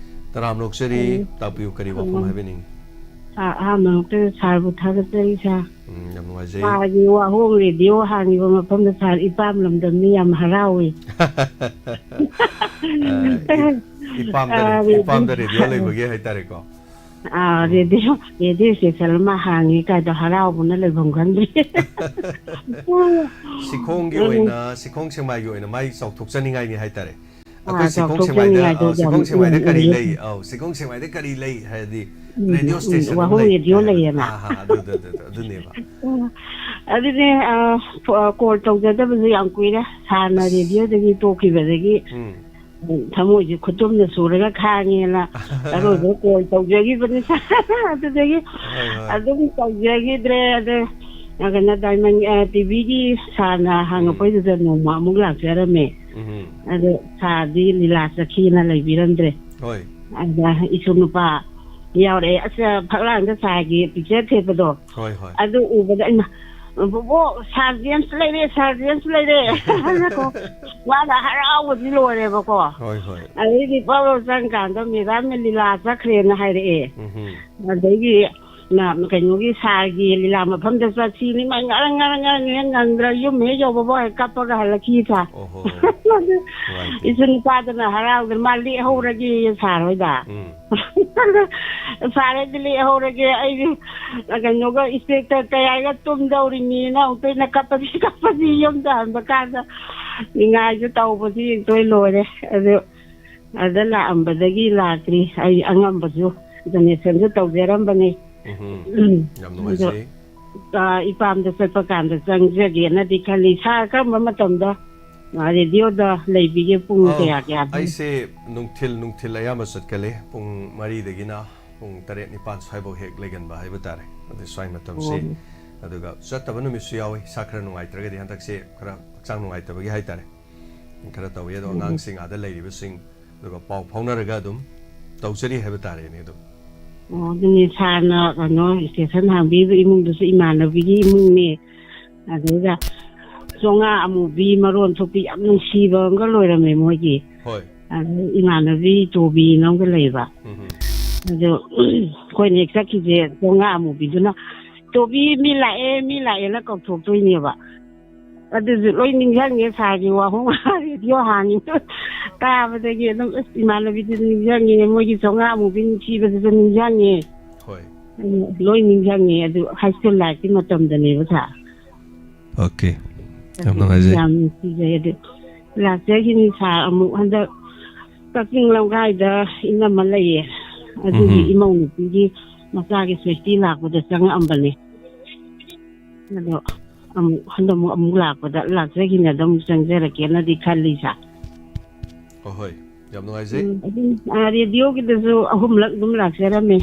ꯇꯔꯥꯝꯅ ꯑꯣꯛꯆꯔꯤ꯫ ꯎꯝ꯫ ꯇꯥꯛꯄꯤꯌꯨ, ꯀꯔꯤ ꯋꯥꯐꯝ ꯎꯝ꯫ ꯍꯥꯏꯕꯤꯅꯤꯡꯉꯤ? ꯁꯥꯔ, ꯑꯍꯥꯟꯕ ꯃꯛꯇꯗ ꯁꯥꯔꯕꯨ ꯊꯥꯒꯠꯆꯔꯤ, ꯁꯥꯔ꯫ ꯎꯝ, ꯌꯥꯝ ꯅꯨꯡꯉꯥꯏꯖꯩ꯫ ꯁꯥꯔꯒꯤ ꯋꯥꯍꯣꯡ ꯔꯦꯗꯤꯑꯣ ꯍꯥꯡꯉꯤꯕ ꯃꯐꯝꯗ ꯁꯥꯔ ꯏꯄꯥꯝ ꯂꯝꯗꯝꯅꯤ, ꯌꯥꯝ ꯍꯔꯥꯎꯏ꯫ ꯑ, ꯏ-, ꯏꯄꯥꯝꯗ ꯔꯦ-, ꯑ, ꯔꯦꯗꯤꯑꯣ꯫ ꯏꯄꯥꯝꯗ ꯔꯦꯗꯤꯑꯣ ꯂꯩꯕꯒꯤ ꯍꯥꯏꯇꯥꯔꯦꯀꯣ꯫ ꯑꯥ, ꯎꯝ꯫ ꯔꯦꯗꯤꯑꯣ, ꯔꯦꯗꯤꯑꯣ ꯁ꯭ꯇꯦꯁꯟ ꯑꯃ ꯍꯥꯡꯉꯤ ꯀꯥꯏꯗꯣ ꯍꯔꯥꯎꯕꯅ ꯂꯩꯐꯝ ꯈꯪꯗ꯭ꯔꯦ꯫ ꯁꯤꯈꯣꯡꯒꯤ ꯎꯝ꯫ ꯑꯣꯏꯅ, ꯁꯤꯈꯣꯡ ꯁꯦꯛꯃꯥꯏꯒꯤ ꯑꯣꯏꯅ ꯃꯥꯏ ꯆꯥꯎꯊꯣꯛꯆꯅꯤꯡꯉꯥꯏꯅꯤ ꯍꯥꯏꯇꯥꯔꯦ꯫ ꯑꯥ, ꯑꯩꯈꯣꯏ ꯁꯤꯈꯣꯡ ꯁꯦꯛꯃꯥꯏꯗ, ꯆꯥꯎꯊꯣꯛꯆꯅꯤꯡꯉꯥꯏꯗꯣ ꯑꯧ, ꯌꯥꯝ ꯁꯤꯈꯣꯡ ꯁꯦꯛꯃꯥꯏꯗ ꯀꯔꯤ ꯎꯝ꯫ ꯂꯩ? ꯑꯧ, ꯁꯤꯈꯣꯡ ꯁꯦꯛꯃꯥꯏꯗ ꯀꯔꯤ ꯂꯩ ꯍꯥꯏꯔꯗꯤ ꯎꯝ, ꯔꯦꯗꯤꯑꯣ ꯎꯝ, ꯁ꯭ꯇꯦꯁꯟ ꯑꯃ ꯋꯥꯍꯣꯡ ꯂꯩ ꯔꯦꯗꯤꯑꯣ ꯍꯥꯏꯕ꯫ ꯂꯩꯌꯦꯅ꯫ ꯑꯥ, ꯑꯥ, ꯑꯗꯨ, ꯑꯗꯨ, ꯑꯗꯨ, ꯑꯗꯨꯅꯦꯕ꯫ ꯎꯝ, ꯑꯗꯨꯅꯦ, ꯑ, ꯐ-, ꯑ, ꯀꯣꯜ ꯇꯧꯖꯗꯕꯁꯨ ꯌꯥꯝ ꯀꯨꯏꯔꯦ꯫ ꯁꯥꯔꯅ ꯑꯁ꯫ ꯔꯦꯗꯤꯑꯣꯗꯒꯤ ꯇꯣꯛꯈꯤꯕꯗꯒꯤ ꯎꯝ꯫ ꯊꯃꯣꯏꯁꯦ ꯈꯨꯇꯨꯝꯅ ꯁꯨꯔꯒ ꯈꯥꯡꯉꯦꯅ ꯑꯔꯣꯏꯕ ꯀꯣꯜ ꯇꯧꯖꯈꯤꯕꯅꯤ꯫ ꯑꯗꯨꯗꯒꯤ ꯍꯣꯏ, ꯍꯣꯏ꯫ ꯑꯗꯨꯝ ꯇꯧꯖꯈꯤꯗ꯭ꯔꯦ꯫ ꯑꯗ, ꯀꯩꯅꯣ, ꯗꯥꯏꯃꯟ, ꯑ, ꯇꯤꯚꯤꯒꯤ ꯁꯥꯔꯅ ꯎꯝ꯫ ꯍꯪꯉꯛꯄꯩꯗꯨꯗ ꯅꯣꯡꯃ ꯑꯃꯨꯛ ꯂꯥꯛꯆꯔꯝꯃꯦ꯫ ꯎꯝ꯫ ꯑꯗꯣ ꯁꯥꯔꯗꯤ ꯂꯤꯂꯥ ꯆꯠꯈꯤꯅ ꯂꯩꯕꯤꯔꯝꯗ꯭ꯔꯦ꯫ ꯍꯣꯏ꯫ ꯑꯗ ꯏꯁꯨ ꯅꯨꯄꯥ ꯌꯥꯎꯔꯛꯑꯦ꯫ ꯑꯁ, ꯐꯛꯂꯥꯡꯗ ꯁꯥꯔꯒꯤ ꯄꯤꯛꯆꯔ ꯊꯦꯠꯄꯗꯣ꯫ ꯍꯣꯏ, ꯍꯣꯏ꯫ ꯑꯗꯨ ꯎꯕꯗ ꯑꯩꯅ, "ꯕꯣꯕꯣꯛ, ꯁꯥꯔ ꯖꯦꯝꯁ ꯂꯩꯔꯦ, ꯁꯥꯔ ꯖꯦꯝꯁ ꯂꯩꯔꯦ" ꯍꯥꯏꯅꯀꯣ, ꯃꯥꯅ ꯍꯔꯥꯎꯕꯗꯤ ꯂꯣꯏꯔꯦꯕꯀꯣ꯫ ꯍꯣꯏ, ꯍꯣꯏ꯫ ꯑꯗꯩꯗꯤ ꯄꯥꯎ ꯆꯪꯀꯥꯟꯗ "ꯃꯦꯗꯥꯝꯅ ꯂꯤꯂꯥ ꯆꯠꯈ꯭ꯔꯦꯅ" ꯍꯥꯏꯔꯛꯑꯦ꯫ ꯎꯝꯍꯨꯝ꯫ ꯑꯗꯒꯤ ꯅ-, ꯀꯩꯅꯣꯒꯤ ꯁꯥꯔꯒꯤ ꯂꯤꯂꯥ ꯃꯐꯝꯗ ꯆꯠꯁꯤꯅꯤ, ꯃꯥꯏ ꯉꯔꯪ ꯉꯔꯪ ꯉꯔꯪ ꯍꯦꯛ ꯉꯪꯗ꯭ꯔ ꯌꯨꯝ ꯍꯦꯛ ꯌꯧꯕꯐꯥꯎ ꯍꯦꯛ ꯀꯞꯄꯒ ꯍꯜꯂꯛꯈꯤ ꯁꯥꯔ꯫ ꯑꯣꯍꯣ꯫ ꯅꯨꯡꯉꯥꯏꯇꯦ꯫ ꯏꯆꯤꯟ ꯅꯨꯄꯥꯗꯨꯅ ꯍꯔꯥꯎꯗꯅ ꯃꯥ ꯂꯦꯛꯍꯧꯔꯒꯦ ꯁꯥꯔ ꯍꯣꯏꯗ꯫ ꯎꯝ꯫ ꯁꯥꯔ ꯍꯣꯏꯗ ꯂꯦꯛꯍꯧꯔꯒꯦ, ꯑꯩꯗꯤ ꯀꯩꯅꯣꯒ ꯏꯟꯁꯄꯦꯛꯇꯔ ꯀꯌꯥꯒ ꯇꯨꯝꯗꯧꯔꯤꯅꯤꯅ ꯑꯃꯨꯛꯇ ꯑꯩꯅ ꯀꯞꯄꯁꯤ ꯀꯞꯄꯁꯤ ꯎꯝ꯫ ꯌꯨꯝꯗ ꯍꯟꯕ ꯀꯥꯟꯗ ꯅꯤꯡꯉꯥꯏꯁꯨ ꯇꯧꯕꯁꯤ ꯂꯣꯏ ꯂꯣꯏꯔꯦ꯫ ꯑꯗꯨ ꯑꯗ ꯂꯥꯛꯑꯝꯕꯗꯒꯤ ꯂꯥꯛꯇ꯭ꯔꯤ꯫ ꯑꯩ ꯑꯉꯝꯕꯁꯨ ꯗꯣꯅꯦꯁꯟꯁꯨ ꯇꯧꯖꯔꯝꯕꯅꯤ꯫ ꯎꯝꯍꯨꯝ꯫ ꯎꯝ꯫ ꯌꯥꯝ ꯑꯗꯣ, ꯅꯨꯡꯉꯥꯏꯖꯩ꯫ ꯑ, ꯏꯄꯥꯝꯗ ꯆꯠꯄ ꯀꯥꯟꯗ ꯆꯪꯖꯒꯦꯅꯗꯤ ꯈꯜꯂꯤ꯫ ꯁꯥꯔ, ꯀꯔꯝꯕ ꯃꯇꯝꯗ, ꯑ, ꯔꯦꯗꯤꯑꯣꯗ ꯂꯩꯕꯤꯒꯦ? ꯄꯨꯡ ꯑ, ꯀꯌꯥ ꯀꯌꯥꯗ? ꯑꯩꯁꯦ ꯅꯨꯡꯊꯤꯜ, ꯅꯨꯡꯊꯤꯜ ꯑꯌꯥꯝꯕ ꯆꯠꯀꯜꯂꯤ꯫ ꯄꯨꯡ ꯃꯔꯤꯗꯒꯤꯅ ꯄꯨꯡ ꯇꯔꯦꯠ ꯅꯤꯄꯥꯟ ꯁ꯭ꯋꯥꯏꯐꯥꯎ ꯍꯦꯛ ꯂꯩꯒꯟꯕ ꯍꯥꯏꯕ ꯇꯥꯔꯦ꯫ ꯑꯗꯨ ꯁ꯭ꯋꯥꯏ ꯃꯇꯝꯁꯤ꯫ ꯑꯣ꯫ ꯑꯗꯨꯒ ꯆꯠꯇꯕ ꯅꯨꯃꯤꯠꯁꯨ ꯌꯥꯎꯏ꯫ ꯏꯁꯥ ꯈꯔ ꯅꯨꯡꯉꯥꯏꯇ꯭ꯔꯒꯗꯤ, ꯍꯟꯗꯛꯁꯦ ꯈꯔ ꯍꯛꯆꯥꯡ ꯅꯨꯡꯉꯥꯏꯇꯕꯒꯤ ꯍꯥꯏ ꯇꯥꯔꯦ꯫ ꯈꯔ ꯇꯧꯏ꯫ ꯑꯗꯣ ꯎꯝ꯫ ꯑꯉꯥꯡꯁꯤꯡ ꯑꯥꯗ ꯂꯩꯔꯤꯕꯁꯤꯡ ꯑꯗꯨꯒ ꯄꯥꯎ ꯐꯥꯎꯅꯔꯒ ꯑꯗꯨꯝ ꯇꯧꯖꯔꯤ ꯍꯥꯏꯕ ꯇꯥꯔꯦꯅꯦ ꯑꯗꯨꯝ꯫ ꯑꯣ, ꯑꯗꯨꯅꯦ ꯁꯥꯔꯅ ꯀꯩꯅꯣ ꯁ꯭ꯇꯦꯁꯟ ꯍꯥꯡꯕꯤꯕ ꯏꯃꯨꯡꯗꯨꯁꯨ ꯏꯃꯥꯟꯅꯕꯤꯒꯤ ꯏꯃꯨꯡꯅꯦ꯫ ꯑꯗꯩꯗ ꯆꯣꯉꯥ ꯑꯃꯨꯕꯤ ꯃꯔꯣꯟ ꯊꯣꯛꯄꯤ ꯌꯥꯝ ꯅꯨꯡꯁꯤꯕ ꯑꯃꯒ ꯂꯣꯏꯔꯝꯃꯦ ꯃꯣꯏꯒꯤ꯫ ꯍꯣꯏ꯫ ꯑꯗꯩ ꯏꯃꯥꯟꯅꯕꯤ ꯇꯣꯕꯤꯅ ꯑꯃꯒ ꯂꯩꯕ꯫ ꯎꯝ ꯍꯝ꯫ ꯑꯗꯣ ꯑꯩꯈꯣꯏꯅ ꯍꯦꯛ ꯆꯠꯈꯤꯁꯦ, ꯆꯣꯉꯥ ꯑꯃꯨꯕꯤꯗꯨꯅ, "ꯇꯣꯕꯤ, ꯃꯤ ꯂꯥꯛꯑꯦ, ꯃꯤ ꯂꯥꯛꯑꯦꯅ" ꯀꯧꯊꯣꯛꯇꯣꯏꯅꯦꯕ꯫ ꯑꯗꯨꯁꯨ ꯂꯣꯏ ꯅꯤꯡꯁꯤꯡꯉꯦ ꯁꯥꯔꯒꯤ ꯋꯥꯍꯣꯡ ꯔꯦꯗꯤꯑꯣ ꯍꯥꯡꯉꯤ ꯇꯥꯕꯗꯒꯤ ꯑꯗꯨꯝ, ꯑꯁ, ꯏꯃꯥꯟꯅꯕꯤꯗꯨ ꯅꯤꯡꯁꯤꯡꯉꯦ, ꯃꯣꯏꯒꯤ ꯆꯣꯉꯥ ꯑꯃꯨꯕꯤ ꯅꯨꯡꯁꯤꯕꯗꯨꯁꯨ ꯅꯤꯡꯁꯤꯡꯉꯦ꯫ ꯍꯣꯏ꯫ ꯑꯗꯨ ꯂꯣꯏ ꯅꯤꯡꯁꯤꯡꯉꯦ꯫ ꯑꯗꯨ ꯍꯥꯏ ꯁ꯭ꯀꯨꯜ ꯂꯥꯏꯐꯀꯤ ꯃꯇꯝꯗꯅꯦꯕ ꯁꯥꯔ꯫ ꯑꯣꯀꯦ꯫ ꯌꯥꯝ ꯑꯗꯨ ꯅꯨꯡꯉꯥꯏꯖꯩ꯫ ꯌꯥꯝ ꯅꯨꯡꯁꯤꯖꯩ꯫ ꯑꯗꯨ ꯂꯥꯛꯆꯈꯤꯅꯤ ꯁꯥꯔ, ꯑꯃꯨꯛ ꯍꯟꯗꯛ ꯀꯛꯆꯤꯡ ꯂꯝꯈꯥꯏꯗ ꯏꯅꯝꯃ ꯂꯩꯌꯦ, ꯑꯗꯨꯒꯤ ꯎꯝꯍꯨꯝ꯫ ꯏꯃꯧ ꯅꯨꯄꯤꯒꯤ ꯃꯆꯥꯒꯤ ꯁ꯭ꯋꯦꯁꯇꯤ ꯂꯥꯛꯄꯗ ꯆꯪꯉꯛꯑꯝꯕꯅꯦ꯫ ꯑꯗꯣ ꯑꯃꯨꯛ ꯍꯟꯗꯛ ꯑꯃꯨꯛ, ꯑꯃꯨꯛ ꯂꯥꯛꯄꯗ ꯂꯥꯛꯆꯈꯤꯅꯦ, ꯑꯗꯨꯝ ꯆꯪꯖꯔꯛꯀꯦꯅꯗꯤ ꯈꯜꯂꯤ ꯁꯥꯔ꯫ ꯍꯣꯏ, ꯍꯣꯏ, ꯌꯥꯝ ꯅꯨꯡꯉꯥꯏꯖꯩ꯫ ꯎꯝ, ꯑꯗꯨꯝ, ꯑ, ꯔꯦꯗꯤꯑꯣꯒꯤꯗꯁꯨ ꯑꯍꯨꯝꯂꯛ ꯑꯗꯨꯝ ꯂꯥꯛꯆꯔꯝꯃꯦ,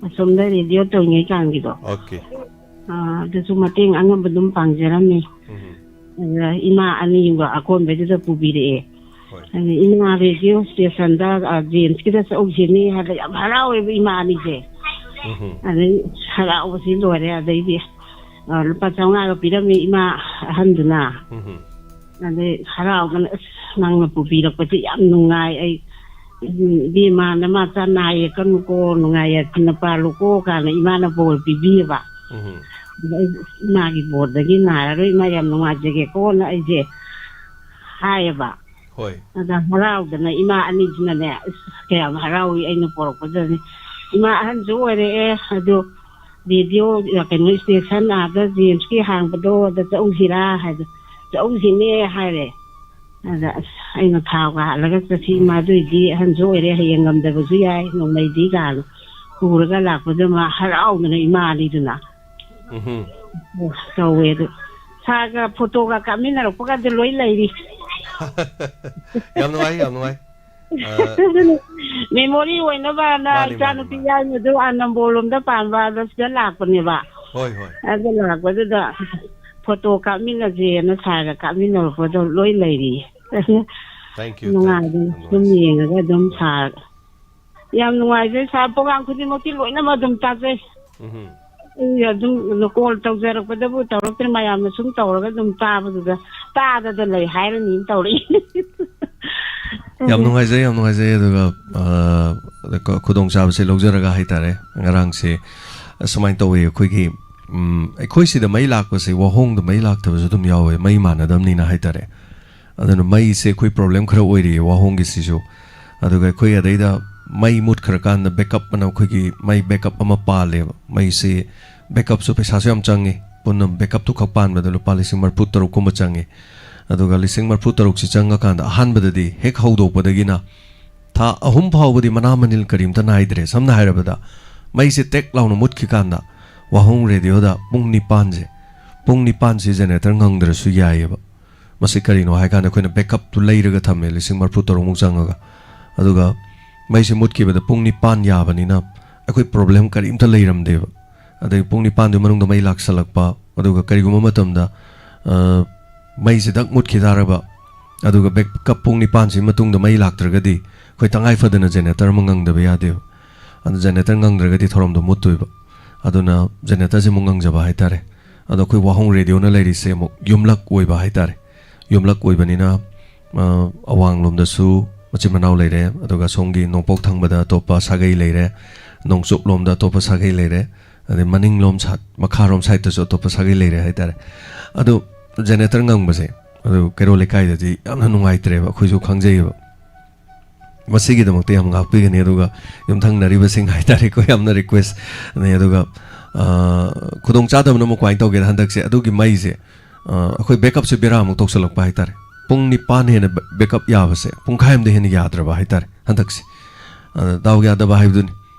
ꯑꯁꯣꯝꯗ ꯔꯦꯗꯤꯑꯣ ꯇꯧꯔꯤꯉꯩ ꯀꯥꯟꯒꯤꯗꯣ꯫ ꯑꯣꯀꯦ꯫ ꯑ, ꯑꯗꯨꯁꯨ ꯃꯇꯦꯡ ꯑꯉꯝꯕ ꯑꯗꯨꯝ ꯄꯥꯡꯖꯔꯝꯃꯦ꯫ ꯎꯝ꯫ ꯑꯗꯨꯗ ꯏꯃꯥ ꯑꯅꯤꯒ ꯑꯀꯣꯟꯕꯩꯗꯨꯗ ꯄꯨꯕꯤꯔꯛꯑꯦ꯫ ꯍꯣꯏ꯫ ꯑꯗ ꯏꯃꯥ ꯔꯦꯗꯤꯑꯣ ꯁ꯭ꯇꯦꯁꯟꯗ, ꯑ, ꯖꯦꯝꯁꯀꯤꯗ ꯆꯠꯍꯧꯁꯤꯅꯤ ꯍꯥꯏꯕꯗ ꯌꯥꯝ ꯍꯔꯥꯎꯋꯦꯕ ꯏꯃꯥ ꯑꯅꯤꯁꯦ꯫ ꯎꯝ꯫ ꯑꯗꯩ ꯍꯔꯥꯎꯕꯁꯤ ꯂꯣꯏꯔꯦ꯫ ꯑꯗꯩꯗꯤ ꯑ, ꯂꯨꯄꯥ ꯆꯥꯝꯃꯉꯥꯒ ꯄꯤꯔꯝꯃꯤ ꯏꯃꯥ ꯑꯍꯟꯗꯨꯅ꯫ ꯎꯝ꯫ ꯑꯗꯩ ꯍꯔꯥꯎꯗꯅ, "ꯑꯁ, ꯅꯪꯅ ꯄꯨꯕꯤꯔꯛꯄꯁꯦ ꯌꯥꯝ ꯅꯨꯡꯉꯥꯏ꯫ ꯑꯩ, ꯎꯝ, ꯏꯕꯦꯝꯃ, ꯅꯃꯥꯆꯥ ꯅꯥ ꯌꯦꯛꯀꯅꯨꯀꯣ, ꯅꯨꯡꯉꯥꯏ ꯌꯥꯏꯐꯅ ꯄꯥꯜꯂꯨꯀꯣ" ꯀꯥꯏꯅ ꯏꯃꯥꯅ ꯕꯣꯔ ꯄꯤꯕꯤꯌꯦꯕ꯫ ꯎꯝ꯫ ꯑꯗ ꯑꯩ, "ꯏꯃꯥꯒꯤ ꯕꯣꯔꯗꯒꯤ ꯅꯥꯔꯔꯣꯏ, ꯏꯃꯥ ꯌꯥꯝ ꯅꯨꯡꯉꯥꯏꯖꯒꯦꯀꯣꯅ" ꯑꯩꯁꯦ ꯍꯥꯏꯌꯦꯕ꯫ ꯍꯣꯏ꯫ ꯑꯗ ꯍꯔꯥꯎꯗꯅ ꯏꯃꯥ ꯑꯅꯤꯁꯤꯅꯅꯦ, ꯑꯁ, ꯀꯌꯥꯝ ꯍꯔꯥꯎꯏ ꯑꯩꯅ ꯄꯣꯔꯛꯄꯗꯅꯤ꯫ ꯏꯃꯥ ꯑꯍꯟꯁꯨ ꯑꯣꯏꯔꯛꯑꯦ, ꯑꯗꯨ ꯔꯦꯗꯤꯑꯣ, ꯀꯩꯅꯣ, ꯏꯁꯇꯦꯁꯟ ꯑꯥꯗ ꯖꯦꯝꯁꯀꯤ ꯍꯥꯡꯕꯗꯣ ꯑꯗ ꯆꯠꯎꯁꯤꯔꯥ ꯍꯥꯏꯗ, "ꯆꯠꯎꯁꯤꯅꯦ" ꯍꯥꯏꯔꯦ꯫ ꯑꯗ, ꯑꯁ, ꯑꯩꯅ ꯊꯥꯎꯒ ꯍꯥꯜꯂꯒ ꯆꯠꯁꯤ, ꯏꯃꯥꯗꯨꯏꯗꯤ ꯑꯍꯟꯁꯨ ꯑꯣꯏꯔꯦ, ꯍꯌꯦꯡ ꯉꯝꯗꯕꯁꯨ ꯌꯥꯏ, ꯅꯣꯡꯃꯩꯗꯤ ꯀꯥꯏꯅ ꯄꯨꯔꯒ ꯂꯥꯛꯄꯗ ꯃꯥ ꯍꯔꯥꯎꯗꯅ ꯏꯃꯥ ꯑꯅꯤꯗꯨꯅ ꯎꯝꯍꯨꯝ꯫ ꯇꯧꯋꯦ꯫ ꯑꯗꯨ ꯁꯥꯔꯒ ꯐꯣꯇꯣꯒ ꯀꯥꯞꯃꯤꯟꯅꯔꯛꯄꯒꯗꯤ ꯂꯣꯏ ꯂꯩꯔꯤ꯫ ꯌꯥꯝ ꯅꯨꯡꯉꯥꯏ, ꯌꯥꯝ ꯅꯨꯡꯉꯥꯏ꯫ ꯑ, ꯃꯦꯃꯣꯔꯤ ꯑꯣꯏꯅꯕꯅ ꯃꯥꯅꯤ, ꯃꯥꯅꯤ, ꯏꯆꯥꯅꯨꯄꯤ ꯃꯥꯅꯤ꯫ ꯌꯥꯏꯃꯗꯨ ꯑꯥ ꯅꯝꯕꯣꯜꯂꯣꯝꯗ ꯄꯥꯟꯕ, ꯑꯗ ꯁꯤꯗ ꯂꯥꯛꯄꯅꯦꯕ꯫ ꯍꯣꯏ, ꯍꯣꯏ꯫ ꯑꯗ ꯂꯥꯛꯄꯗꯨꯗ ꯐꯣꯇꯣ ꯀꯥꯞꯃꯤꯟꯅꯁꯦꯅ ꯁꯥꯔꯒ ꯀꯥꯞꯃꯤꯟꯅꯔꯛꯄꯗꯣ ꯂꯣꯏ ꯂꯩꯔꯤꯌꯦ꯫ Thank you, ꯅꯨꯡꯉꯥꯏꯗꯅ thank you, ꯌꯥꯝ ꯁꯨꯝ ꯅꯨꯡꯉꯥꯏ꯫ ꯌꯦꯡꯉꯒ ꯑꯗꯨꯝ ꯁꯥꯔꯒ꯫ ꯌꯥꯝ ꯅꯨꯡꯉꯥꯏꯖꯩ ꯁꯥꯔ, ꯄ꯭ꯔꯣꯒ꯭ꯔꯥꯝ ꯈꯨꯗꯤꯡꯃꯛꯇꯤ ꯂꯣꯏꯅꯃꯛ ꯑꯗꯨꯝ ꯇꯥꯖꯩ꯫ ꯎꯝꯍꯨꯝ꯫ ꯑꯩ ꯑꯗꯨꯝ ꯀꯣꯜ ꯇꯧꯖꯔꯛꯄꯗꯕꯨ ꯇꯧꯔꯛꯇ꯭ꯔꯦ, ꯃꯌꯥꯝꯅ ꯁꯨꯝ ꯇꯧꯔꯒ ꯑꯗꯨꯝ ꯇꯥꯕꯗꯨꯗ, "ꯇꯥꯗꯗ ꯂꯩ ꯍꯥꯏꯔꯅꯤꯅ" ꯇꯧꯔꯛꯏ꯫ ꯌꯥꯝ ꯅꯨꯡꯉꯥꯏꯖꯩ, ꯌꯥꯝ ꯅꯨꯡꯉꯥꯏꯖꯩ꯫ ꯑꯗꯨꯒ, ꯑ, ꯈꯨꯗꯣꯡꯆꯥꯕꯁꯦ ꯂꯧꯖꯔꯒ ꯍꯥꯏꯇꯥꯔꯦ, ꯉꯔꯥꯡꯁꯦ ꯑꯁꯨꯃꯥꯏꯅ ꯇꯧꯋꯤ, ꯑꯩꯈꯣꯏꯒꯤ, ꯎꯝ, ꯑꯩꯈꯣꯏ ꯁꯤꯗ ꯃꯩ ꯂꯥꯛꯄꯁꯦ ꯋꯥꯍꯣꯡꯗ ꯃꯩ ꯂꯥꯛꯇꯕꯁꯨ ꯑꯗꯨꯝ ꯌꯥꯎꯋꯦ, ꯃꯩ ꯃꯥꯟꯅꯗꯕꯅꯤꯅ ꯍꯥꯏꯇꯥꯔꯦ꯫ ꯑꯗꯨꯅ ꯃꯩꯁꯦ ꯑꯩꯈꯣꯏ ꯄ꯭ꯔꯣꯕ꯭ꯂꯦꯝ ꯈꯔ ꯑꯣꯏꯔꯤꯌꯦ ꯋꯥꯍꯣꯡꯒꯤꯁꯤꯁꯨ꯫ ꯑꯗꯨꯒ ꯑꯩꯈꯣꯏ ꯑꯗꯩꯗ ꯃꯩ ꯃꯨꯠꯈ꯭ꯔꯀꯥꯟꯗ ꯕꯦꯛꯀꯞ ꯑꯅ ꯑꯩꯈꯣꯏꯒꯤ ꯃꯩ ꯕꯦꯛꯀꯞ ꯑꯃ ꯄꯥꯜꯂꯦꯕ꯫ ꯃꯩꯁꯤ ꯕꯦꯛꯀꯞꯁꯨ ꯄꯩꯁꯥꯁꯨ ꯌꯥꯝ ꯆꯪꯉꯤ꯫ ꯄꯨꯟꯅ ꯕꯦꯛꯀꯞꯇꯨ ꯈꯛ ꯄꯥꯟꯕꯗ ꯂꯨꯄꯥ ꯂꯤꯁꯤꯡ ꯃꯔꯤꯐꯨ ꯇꯔꯨꯛ ꯀꯨꯝꯕ ꯆꯪꯉꯤ꯫ ꯑꯗꯨꯒ ꯂꯤꯁꯤꯡ ꯃꯔꯤꯐꯨ ꯇꯔꯨꯛꯁꯤ ꯆꯪꯉꯀꯥꯟꯗ ꯑꯍꯥꯟꯕꯗꯗꯤ ꯍꯦꯛ ꯍꯧꯗꯣꯛꯄꯗꯒꯤꯅ ꯊꯥ ꯑꯍꯨꯝ ꯐꯥꯎꯕꯗꯤ ꯃꯅꯥ ꯃꯅꯤꯜ ꯀꯔꯤꯝꯇ ꯅꯥꯏꯗ꯭ꯔꯦ꯫ ꯁꯝꯅ ꯍꯥꯏꯔꯕꯗ ꯃꯩꯁꯦ ꯇꯦꯛ ꯂꯥꯎꯅ ꯃꯨꯠꯈꯤꯀꯥꯟꯗ ꯋꯥꯍꯣꯡ ꯔꯦꯗꯤꯑꯣꯗ ꯄꯨꯡ ꯅꯤꯄꯥꯟꯁꯦ, ꯄꯨꯡ ꯅꯤꯄꯥꯟꯁꯤ ꯖꯦꯅꯦꯔꯦꯇꯔ ꯉꯪꯗ꯭ꯔꯁꯨ ꯌꯥꯏꯌꯦꯕ꯫ ꯃꯁꯤ ꯀꯔꯤꯅꯣ ꯍꯥꯏꯀꯥꯟꯗ ꯑꯩꯈꯣꯏꯅ ꯕꯦꯛꯀꯞꯇꯨ ꯂꯩꯔꯒ ꯊꯝꯃꯦ, ꯂꯤꯁꯤꯡ ꯃꯔꯤꯐꯨ ꯇꯔꯨꯛꯃꯨꯛ ꯆꯪꯉꯒ꯫ ꯑꯗꯨꯒ ꯃꯩꯁꯤ ꯃꯨꯠꯈꯤꯕꯗ ꯄꯨꯡ ꯅꯤꯄꯥꯟ ꯌꯥꯕꯅꯤꯅ ꯑꯩꯈꯣꯏ ꯄ꯭ꯔꯣꯕ꯭ꯂꯦꯝ ꯀꯔꯤꯝꯇ ꯂꯩꯔꯝꯗꯦꯕ꯫ ꯑꯗꯒꯤ ꯄꯨꯡ ꯅꯤꯄꯥꯟꯗꯨꯒꯤ ꯃꯅꯨꯡꯗ ꯃꯩ ꯂꯥꯛꯁꯜꯂꯛꯄ, ꯑꯗꯨꯒ ꯀꯔꯤꯒꯨꯝꯕ ꯃꯇꯝꯗ, ꯑ, ꯃꯩꯁꯤ ꯗꯛ ꯃꯨꯠꯈꯤ ꯇꯥꯔꯕ, ꯑꯗꯨꯒ ꯕꯦꯛꯀꯞ ꯄꯨꯡ ꯅꯤꯄꯥꯟꯁꯤ ꯃꯇꯨꯡꯗ ꯃꯩ ꯂꯥꯛꯇ꯭ꯔꯒꯗꯤ ꯑꯩꯈꯣꯏ ꯇꯉꯥꯏ ꯐꯗꯅ ꯖꯦꯅꯦꯔꯦꯇꯔ ꯑꯃ ꯉꯪꯗꯕ ꯌꯥꯗꯦꯕ꯫ ꯑꯗꯨ ꯖꯦꯅꯦꯔꯦꯇꯔ ꯉꯪꯗ꯭ꯔꯒꯗꯤ ꯊꯧꯔꯝꯗꯣ ꯃꯨꯠꯇꯣꯏꯕ꯫ ꯑꯗꯨꯅ ꯖꯦꯅꯦꯔꯦꯇꯔꯁꯤ ꯑꯃꯨꯛ ꯉꯪꯖꯕ ꯍꯥꯏꯇꯥꯔꯦ꯫ ꯑꯗꯣ ꯑꯩꯈꯣꯏ ꯋꯥꯍꯣꯡ ꯔꯦꯗꯤꯑꯣꯅ ꯂꯩꯔꯤꯁꯦ ꯑꯃꯨꯛ ꯌꯨꯝꯂꯛ ꯑꯣꯏꯕ ꯍꯥꯏꯇꯥꯔꯦ꯫ ꯌꯨꯝꯂꯛ ꯑꯣꯏꯕꯅꯤꯅ, ꯑ, ꯑꯋꯥꯡꯂꯣꯝꯗꯁꯨ ꯃꯆꯤꯟ ꯃꯅꯥꯎ ꯂꯩꯔꯦ, ꯑꯗꯨꯒ ꯁꯣꯝꯒꯤ ꯅꯣꯡꯄꯣꯛ ꯊꯪꯕꯗ ꯑꯇꯣꯞꯄ ꯁꯥꯒꯩ ꯂꯩꯔꯦ, ꯅꯣꯡꯆꯨꯞꯂꯣꯝꯗ ꯑꯇꯣꯞꯄ ꯁꯥꯒꯩ ꯂꯩꯔꯦ, ꯑꯗꯩ ꯃꯅꯤꯡꯂꯣꯝ ꯁꯥꯠ-, ꯃꯈꯥꯔꯣꯝ ꯁꯥꯏꯠꯇꯁꯨ ꯑꯇꯣꯞꯄ ꯁꯥꯒꯩ ꯂꯩꯔꯦ ꯍꯥꯏꯇꯥꯔꯦ꯫ ꯑꯗꯣ ꯖꯦꯅꯦꯔꯦꯇꯔ ꯉꯪꯕꯁꯦ, ꯑꯗꯨ ꯀꯩꯔꯣꯜ ꯂꯩꯀꯥꯏꯗꯗꯤ ꯌꯥꯝꯅ ꯅꯨꯡꯉꯥꯏꯇ꯭ꯔꯦꯕ, ꯑꯩꯈꯣꯏꯁꯨ ꯈꯪꯖꯩꯌꯦꯕ꯫ ꯃꯁꯤꯒꯤꯗꯃꯛꯇ ꯌꯥꯝ ꯉꯥꯛꯄꯤꯒꯅꯤ꯫ ꯑꯗꯨꯒ ꯌꯨꯝꯊꯪꯅꯔꯤꯕꯁꯤꯡ ꯍꯥꯏꯇꯥꯔꯦꯀꯣ, ꯌꯥꯝꯅ ꯔꯤꯀ꯭ꯋꯦꯁꯅꯦ꯫ ꯑꯗꯨꯒ, ꯑ, ꯈꯨꯗꯣꯡꯆꯥꯗꯕꯅ ꯑꯃꯨꯛ ꯀꯃꯥꯏꯅ ꯇꯧꯒꯦꯗ, ꯍꯟꯗꯛꯁꯦ ꯑꯗꯨꯒꯤ ꯃꯩꯁꯦ, ꯑ, ꯑꯩꯈꯣꯏ ꯕꯦꯛꯑꯞꯁꯦ ꯕꯦꯔꯥ ꯑꯃꯨꯛ ꯇꯧꯁꯜꯂꯛꯄ ꯍꯥꯏꯇꯥꯔꯦ꯫ ꯄꯨꯡ ꯅꯤꯄꯥꯟ ꯍꯦꯟꯅ ꯕꯦ-, ꯕꯦꯛꯑꯞ ꯌꯥꯕꯁꯦ ꯄꯨꯡꯈꯥꯏ ꯑꯃꯗ ꯍꯦꯟꯅ ꯌꯥꯗ꯭ꯔꯕ ꯍꯥꯏꯇꯥꯔꯦ ꯍꯟꯗꯛꯁꯦ꯫ ꯑ, ꯗꯥꯎ ꯌꯥꯗꯕ ꯍꯥꯏꯕꯗꯨꯅꯤ꯫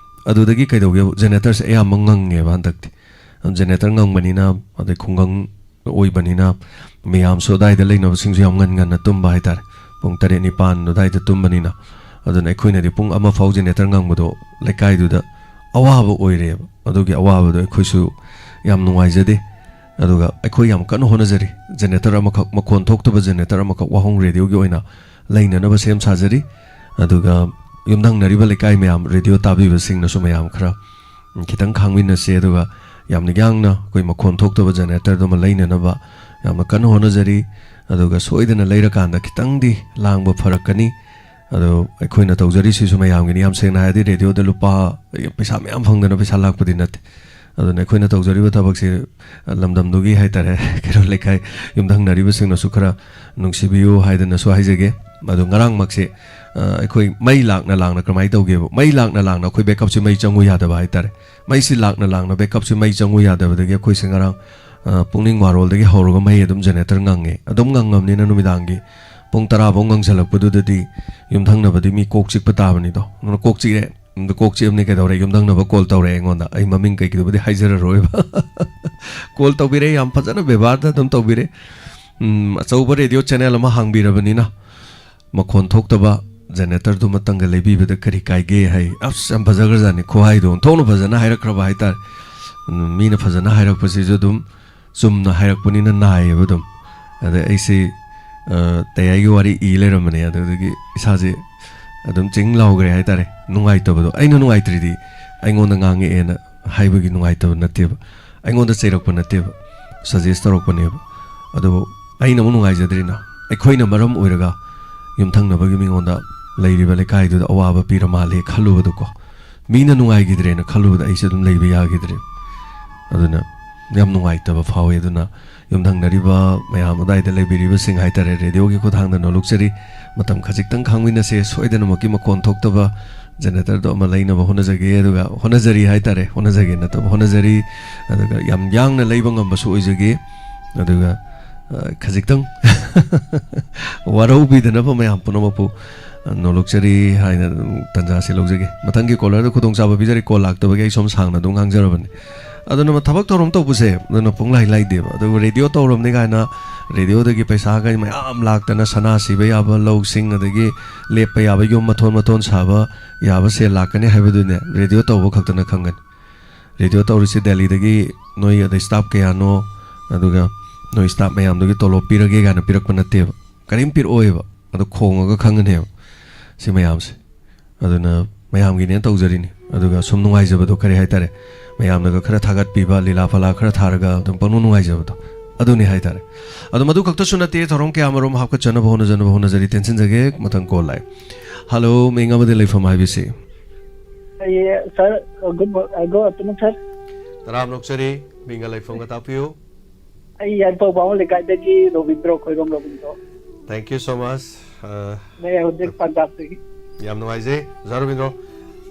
ꯑꯗꯨꯗꯒꯤ ꯀꯩꯗꯧꯒꯦꯕꯨ, ꯖꯦꯅꯦꯔꯦꯇꯔꯁꯦ ꯑꯌꯥꯝꯕ ꯉꯪꯉꯦꯕ ꯍꯟꯗꯛꯇꯤ꯫ ꯖꯦꯅꯦꯔꯦꯇꯔ ꯉꯪꯕꯅꯤꯅ, ꯑꯗꯩ ꯈꯨꯡꯒꯪ ꯑꯣꯏꯕꯅꯤꯅ, ꯃꯌꯥꯝꯁꯨ ꯑꯗꯥꯏꯗ ꯂꯩꯅꯕꯁꯤꯡꯁꯨ ꯌꯥꯝ ꯉꯟ ꯉꯟꯅ ꯇꯨꯝꯕ ꯍꯥꯏꯇꯥꯔꯦ꯫ ꯄꯨꯡ ꯇꯔꯦꯠ ꯅꯤꯄꯥꯟ ꯑꯗꯥꯏꯗ ꯇꯨꯝꯕꯅꯤꯅ꯫ ꯑꯗꯨꯅ ꯑꯩꯈꯣꯏꯅꯗꯤ ꯄꯨꯡ ꯑꯃ ꯐꯥꯎ ꯖꯦꯅꯦꯔꯦꯇꯔ ꯉꯪꯕꯗꯣ ꯂꯩꯀꯥꯏꯗꯨꯗ ꯑꯋꯥꯕ ꯑꯣꯏꯔꯦꯕ꯫ ꯑꯗꯨꯒꯤ ꯑꯋꯥꯕꯗꯣ ꯑꯩꯈꯣꯏꯁꯨ ꯌꯥꯝ ꯅꯨꯡꯉꯥꯏꯖꯗꯦ꯫ ꯑꯗꯨꯒ ꯑꯩꯈꯣꯏ ꯌꯥꯝ ꯀꯟꯅ ꯍꯣꯠꯅꯖꯔꯤ, ꯖꯦꯅꯦꯔꯦꯇꯔ ꯑꯃꯈꯛ, ꯃꯈꯣꯟ ꯊꯣꯛꯇꯕ ꯖꯦꯅꯦꯔꯦꯇꯔ ꯑꯃꯈꯛ ꯋꯥꯍꯣꯡ ꯔꯦꯗꯤꯑꯣꯒꯤ ꯑꯣꯏꯅ ꯂꯩꯅꯅꯕ ꯁꯦꯝ ꯁꯥꯖꯔꯤ꯫ ꯑꯗꯨꯒ ꯌꯨꯝꯊꯪꯅꯔꯤꯕ ꯂꯩꯀꯥꯏ ꯃꯌꯥꯝ, ꯔꯦꯗꯤꯑꯣ ꯇꯥꯕꯤꯕꯁꯤꯡꯅꯁꯨ ꯃꯌꯥꯝ ꯈꯔ ꯈꯤꯇꯪ ꯈꯥꯡꯃꯤꯟꯅꯁꯤ꯫ ꯑꯗꯨꯒ ꯌꯥꯝꯅ ꯌꯥꯡꯅ ꯑꯩꯈꯣꯏ ꯃꯈꯣꯟ ꯊꯣꯛꯇꯕ ꯖꯦꯅꯦꯔꯦꯇꯔꯗꯨꯃ ꯂꯩꯅꯅꯕ ꯌꯥꯝꯅ ꯀꯟꯅ ꯍꯣꯠꯅꯖꯔꯤ꯫ ꯑꯗꯨꯒ ꯁꯣꯏꯗꯅ ꯂꯩꯔꯀꯥꯟꯗ ꯈꯤꯇꯪꯗꯤ ꯂꯥꯡꯕ ꯐꯔꯛꯀꯅꯤ꯫ ꯑꯗꯣ ꯑꯩꯈꯣꯏꯅ ꯇꯧꯖꯔꯤꯁꯤꯁꯨ ꯃꯌꯥꯝꯒꯤꯅꯤ꯫ ꯌꯥꯝ ꯁꯦꯡꯅ ꯍꯥꯏꯔꯗꯤ, ꯔꯦꯗꯤꯑꯣꯗ ꯂꯨꯄꯥ, ꯄꯩꯁꯥ ꯃꯌꯥꯝ ꯐꯪꯗꯅ ꯄꯩꯁꯥ ꯂꯥꯛꯄꯗꯤ ꯅꯠꯇꯦ꯫ ꯑꯗꯨꯅ ꯑꯩꯈꯣꯏꯅ ꯇꯧꯖꯔꯤꯕ ꯊꯕꯛꯁꯤ, ꯑ, ꯂꯝꯗꯝꯗꯨꯒꯤ ꯍꯥꯏꯇꯥꯔꯦ, ꯀꯩꯔꯣꯜ ꯂꯩꯀꯥꯏ ꯌꯨꯝꯊꯪꯅꯔꯤꯕꯁꯤꯡꯅꯁꯨ ꯈꯔ ꯅꯨꯡꯁꯤꯕꯤꯌꯨ ꯍꯥꯏꯗꯅꯁꯨ ꯍꯥꯏꯖꯒꯦ꯫ ꯑꯗꯣ ꯉꯔꯥꯡꯃꯛꯁꯦ, ꯑ, ꯑꯩꯈꯣꯏ ꯃꯩ ꯂꯥꯛꯅ ꯂꯥꯛꯅ ꯀꯃꯥꯏꯅ ꯇꯧꯒꯦꯕꯨ, ꯃꯩ ꯂꯥꯛꯅ ꯂꯥꯛꯅ ꯑꯩꯈꯣꯏ ꯕꯦꯛꯑꯞꯁꯤ ꯃꯩ ꯆꯪꯉꯨ ꯌꯥꯗꯕ ꯍꯥꯏꯇꯥꯔꯦ꯫ ꯃꯩꯁꯤ ꯂꯥꯛꯅ ꯂꯥꯛꯅ ꯕꯦꯛꯑꯞꯁꯤ ꯃꯩ ꯆꯪꯉꯨ ꯌꯥꯗꯕꯗꯒꯤ ꯑꯩꯈꯣꯏꯁꯦ ꯉꯔꯥꯡ, ꯑ, ꯄꯨꯡꯅꯤꯡ ꯋꯥꯔꯣꯜꯗꯒꯤ ꯍꯧꯔꯒ ꯃꯩ ꯑꯗꯨꯝ ꯖꯦꯅꯦꯔꯦꯇꯔ ꯉꯪꯉꯦ꯫ ꯑꯗꯨꯝ ꯉꯪꯉꯕꯅꯤꯅ ꯅꯨꯃꯤꯗꯥꯡꯒꯤ ꯄꯨꯡ ꯇꯔꯥ ꯐꯥꯎ ꯉꯪꯁꯜꯂꯛꯄꯗꯨꯗꯗꯤ ꯌꯨꯝꯊꯪꯅꯕꯗꯤ ꯃꯤ ꯀꯣꯛ ꯆꯤꯛꯄ ꯇꯥꯕꯅꯤꯗꯣ꯫ ꯑꯗꯨꯅ ꯀꯣꯛ ꯆꯤꯛꯑꯦ꯫ ꯑꯗꯨ ꯀꯣꯛ ꯆꯤꯛꯑꯕꯅꯤ ꯀꯩꯗꯧꯔꯦ? ꯌꯨꯝꯊꯪꯅꯕ ꯀꯣꯜ ꯇꯧꯔꯛꯑꯦ ꯑꯩꯉꯣꯟꯗ꯫ ꯑꯩ ꯃꯃꯤꯡ ꯀꯩꯀꯩꯗꯨꯕꯨꯗꯤ ꯍꯥꯏꯖꯔꯔꯣꯏꯕ꯫ ꯀꯣꯜ ꯇꯧꯕꯤꯔꯦ, ꯌꯥꯝ ꯐꯖꯅ ꯕꯦꯕꯥꯔꯗ ꯑꯗꯨꯝ ꯇꯧꯕꯤꯔꯦ꯫ ꯎꯝ, ꯑꯆꯧꯕ ꯔꯦꯗꯤꯑꯣ ꯆꯦꯅꯦꯜ ꯑꯃ ꯍꯥꯡꯕꯤꯔꯕꯅꯤꯅ ꯃꯈꯣꯟ ꯊꯣꯛꯇꯕ ꯖꯦꯅꯦꯔꯦꯇꯔꯗꯨꯃꯇꯪꯒ ꯂꯩꯕꯤꯕꯗ ꯀꯔꯤ ꯀꯥꯏꯒꯦ ꯍꯥꯏ꯫ ꯑꯁ, ꯌꯥꯝ ꯐꯖꯈ꯭ꯔꯖꯥꯠꯅꯤ ꯈꯨꯍꯥꯏꯗꯣ꯫ ꯑꯣꯟꯊꯣꯛꯅ ꯐꯖꯅ ꯍꯥꯏꯔꯛꯈ꯭ꯔꯕ ꯍꯥꯏꯇꯥꯔꯦ꯫ ꯎꯝ, ꯃꯤꯅ ꯐꯖꯅ ꯍꯥꯏꯔꯛꯄꯁꯤꯁꯨ ꯑꯗꯨꯝ ꯆꯨꯝꯅ ꯍꯥꯏꯔꯛꯄꯅꯤꯅ ꯅꯥꯏꯌꯦꯕ ꯑꯗꯨꯝ꯫ ꯑꯗ ꯑꯩꯁꯦ, ꯑ, ꯇꯌꯥꯏꯒꯤ ꯋꯥꯔꯤ ꯏ ꯂꯩꯔꯝꯕꯅꯦ꯫ ꯑꯗꯨꯗꯒꯤ ꯏꯁꯥꯁꯦ ꯑꯗꯨꯝ ꯆꯤꯡ ꯂꯥꯎꯈ꯭ꯔꯦ ꯍꯥꯏꯇꯥꯔꯦ꯫ ꯅꯨꯡꯉꯥꯏꯇꯕꯗꯣ, ꯑꯩꯅ ꯅꯨꯡꯉꯥꯏꯇ꯭ꯔꯤꯗꯤ ꯑꯩꯉꯣꯟꯗ ꯉꯥꯡꯉꯛꯑꯦꯅ ꯍꯥꯏꯕꯒꯤ ꯅꯨꯡꯉꯥꯏꯇꯕ ꯅꯠꯇꯦꯕ, ꯑꯩꯉꯣꯟꯗ ꯆꯩꯔꯛꯄ ꯅꯠꯇꯦꯕ꯫ ꯁꯖꯦꯁ ꯇꯧꯔꯛꯄꯅꯦꯕ꯫ ꯑꯗꯨꯕꯨ ꯑꯩꯅ ꯑꯃꯨꯛ ꯅꯨꯡꯉꯥꯏꯖꯗ꯭ꯔꯤꯅ, ꯑꯩꯈꯣꯏꯅ ꯃꯔꯝ ꯑꯣꯏꯔꯒ ꯌꯨꯝꯊꯪꯅꯕꯒꯤ ꯃꯤꯉꯣꯟꯗ, ꯂꯩꯔꯤꯕ ꯂꯩꯀꯥꯏꯗꯨꯗ ꯑꯋꯥꯕ ꯄꯤꯔ ꯃꯥꯜꯂꯦ ꯈꯜꯂꯨꯕꯗꯣꯀꯣ, ꯃꯤꯅ ꯅꯨꯡꯉꯥꯏꯈꯤꯗ꯭ꯔꯦꯅ ꯈꯜꯂꯨꯕꯗ ꯑꯩꯁꯦ ꯑꯗꯨꯝ ꯂꯩꯕ ꯌꯥꯈꯤꯗ꯭ꯔꯦ꯫ ꯑꯗꯨꯅ ꯌꯥꯝ ꯅꯨꯡꯉꯥꯏꯇꯕ ꯐꯥꯎꯋꯤ꯫ ꯑꯗꯨꯅ ꯌꯨꯝꯊꯪꯅꯔꯤꯕ ꯃꯌꯥꯝ, ꯑꯗꯥꯏꯗ ꯂꯩꯕꯤꯔꯤꯕꯁꯤꯡ ꯍꯥꯏꯇꯥꯔꯦ, ꯔꯦꯗꯤꯑꯣꯒꯤ ꯈꯨꯠꯊꯥꯡꯗ ꯅꯣꯂꯨꯛꯆꯔꯤ꯫ ꯃꯇꯝ ꯈꯖꯤꯛꯇꯪ ꯈꯥꯡꯃꯤꯟꯅꯁꯦ, ꯁꯣꯏꯗꯅꯃꯛꯀꯤ ꯃꯈꯣꯟ ꯊꯣꯛꯇꯕ ꯖꯦꯅꯦꯔꯦꯇꯔꯗꯣ ꯑꯃ ꯂꯩꯅꯕ ꯍꯣꯠꯅꯖꯒꯦ꯫ ꯑꯗꯨꯒ ꯍꯣꯠꯅꯖꯔꯤ ꯍꯥꯏꯇꯥꯔꯦ, ꯍꯣꯠꯅꯖꯒꯦ ꯅꯠꯇꯕ ꯍꯣꯠꯅꯖꯔꯤ꯫ ꯑꯗꯨꯒ ꯌꯥꯝ ꯌꯥꯡꯅ ꯂꯩꯕ ꯉꯝꯕꯁꯨ ꯑꯣꯏꯖꯒꯦ꯫ ꯑꯗꯨꯒ, ꯑ, ꯈꯖꯤꯛꯇꯪ ꯋꯥꯔꯧꯕꯤꯗꯅꯕ ꯃꯌꯥꯝ ꯄꯨꯝꯅꯃꯛꯄꯨ, ꯑ, ꯅꯣꯂꯨꯛꯆꯔꯤ ꯍꯥꯏꯅ ꯑꯗꯨꯝ ꯇꯥꯟꯖꯥꯁꯦ ꯂꯧꯖꯒꯦ꯫ ꯃꯊꯪꯒꯤ ꯀꯣꯂꯔꯗ ꯈꯨꯗꯣꯡꯆꯥꯕ ꯄꯤꯖꯔꯤ, ꯀꯣꯜ ꯂꯥꯛꯇꯕꯒꯤ ꯑꯩ ꯁꯣꯝ ꯁꯥꯡꯅ ꯑꯗꯨꯝ ꯉꯥꯡꯖꯔꯕꯅꯤ꯫ ꯑꯗꯨꯅ ꯊꯕꯛ ꯊꯧꯔꯝ ꯇꯧꯕꯁꯦ ꯑꯗꯨꯅ ꯄꯨꯡꯂꯥꯏ ꯂꯥꯏꯗꯦꯕ꯫ ꯑꯗꯨꯒ ꯔꯦꯗꯤꯑꯣ ꯇꯧꯔꯕꯅꯤ ꯀꯥꯏꯅ ꯔꯦꯗꯤꯑꯣꯗꯒꯤ ꯄꯩꯁꯥꯒ ꯃꯌꯥꯝ ꯂꯥꯛꯇꯅ, ꯁꯅꯥ ꯁꯤꯕ ꯌꯥꯕ ꯂꯧꯁꯤꯡ, ꯑꯗꯒꯤ ꯂꯦꯞꯄ ꯌꯥꯕ ꯌꯨꯝ ꯃꯊꯣꯟ ꯃꯊꯣꯟ ꯁꯥꯕ ꯌꯥꯕ ꯁꯦꯜ ꯂꯥꯛꯀꯅꯤ ꯍꯥꯏꯕꯗꯨꯅꯦ ꯔꯦꯗꯤꯑꯣ ꯇꯧꯕ ꯈꯛꯇꯅ ꯈꯪꯒꯅꯤ꯫ ꯔꯦꯗꯤꯑꯣ ꯇꯧꯔꯤꯁꯤ ꯗꯦꯜꯂꯤꯗꯒꯤ ꯅꯣꯏ ꯑꯗꯩ ꯁ꯭ꯇꯥꯐ ꯀꯌꯥꯅꯣ, ꯑꯗꯨꯒ ꯅꯣꯏ ꯁ꯭ꯇꯥꯐ ꯃꯌꯥꯝꯗꯨꯒꯤ ꯇꯣꯂꯣꯞ ꯄꯤꯔꯒꯦ ꯀꯥꯏꯅ ꯄꯤꯔꯛꯄ ꯅꯠꯇꯦꯕ꯫ ꯀꯔꯤꯝ ꯄꯤꯔꯛꯑꯣꯏꯕ꯫ ꯑꯗꯣ ꯈꯣꯡꯉꯒ ꯈꯪꯒꯅꯦꯕ ꯁꯤ ꯃꯌꯥꯝꯁꯦ꯫ ꯑꯗꯨꯅ ꯃꯌꯥꯝꯒꯤꯅꯦꯅ ꯇꯧꯖꯔꯤꯅꯤ꯫ ꯑꯗꯨꯒ ꯁꯨꯝ ꯅꯨꯡꯉꯥꯏꯖꯕꯗꯣ, ꯀꯔꯤ ꯍꯥꯏꯇꯥꯔꯦ, ꯃꯌꯥꯝꯅꯒ ꯈꯔ ꯊꯥꯒꯠꯄꯤꯕ, ꯂꯤꯂꯥ ꯐꯂꯥ ꯈꯔ ꯊꯥꯔꯒ ꯑꯗꯨꯝ ꯄꯪꯅꯨꯡ ꯅꯨꯡꯉꯥꯏꯖꯕꯗꯣ, ꯑꯗꯨꯅꯤ ꯍꯥꯏꯇꯥꯔꯦ꯫ ꯑꯗꯣ ꯃꯗꯨ ꯈꯛꯇꯁꯨ ꯅꯠꯇꯦ, ꯊꯧꯔꯝ ꯀꯌꯥ ꯑꯃꯔꯣꯝ ꯍꯥꯞꯀꯠꯆꯅꯕ ꯍꯣꯠꯅꯖꯅꯕ ꯍꯣꯠꯅꯖꯔꯤ꯫ ꯇꯦꯟꯁꯤꯟꯖꯒꯦ, ꯃꯊꯪ ꯀꯣꯜ ꯂꯥꯛꯑꯦ꯫ ꯍꯜꯂꯣ, ꯃꯤꯡ ꯑꯃꯗꯤ ꯂꯩꯐꯝ ꯍꯥꯏꯕꯤꯁꯤ꯫ ꯑꯩ, ꯁꯥꯔ, ꯒꯨꯗ ꯃꯣ-, ꯒꯨꯗ ꯑꯥꯐꯇꯔꯅꯨꯟ, ꯁꯥꯔ꯫ ꯇꯔꯥꯝꯅ ꯑꯣꯛꯆꯔꯤ, ꯃꯤꯡꯒ ꯂꯩꯐꯝꯒ ꯇꯥꯛꯄꯤꯌꯨ꯫ ꯑꯩ ꯌꯥꯏꯐꯧ ꯕꯥꯃꯣꯟ ꯂꯩꯀꯥꯏꯗꯒꯤ Robindro, Khoirom Robindro. Thank you so much꯫ ꯑ, ꯑꯩ ꯍꯧꯖꯤꯛ ꯄꯟꯖꯥꯕꯇꯒꯤ꯫ ꯌꯥꯝ ꯅꯨꯡꯉꯥꯏꯖꯩ, ꯑꯣꯖꯥ ꯔꯣꯕꯤꯟꯗ꯭ꯔꯣ꯫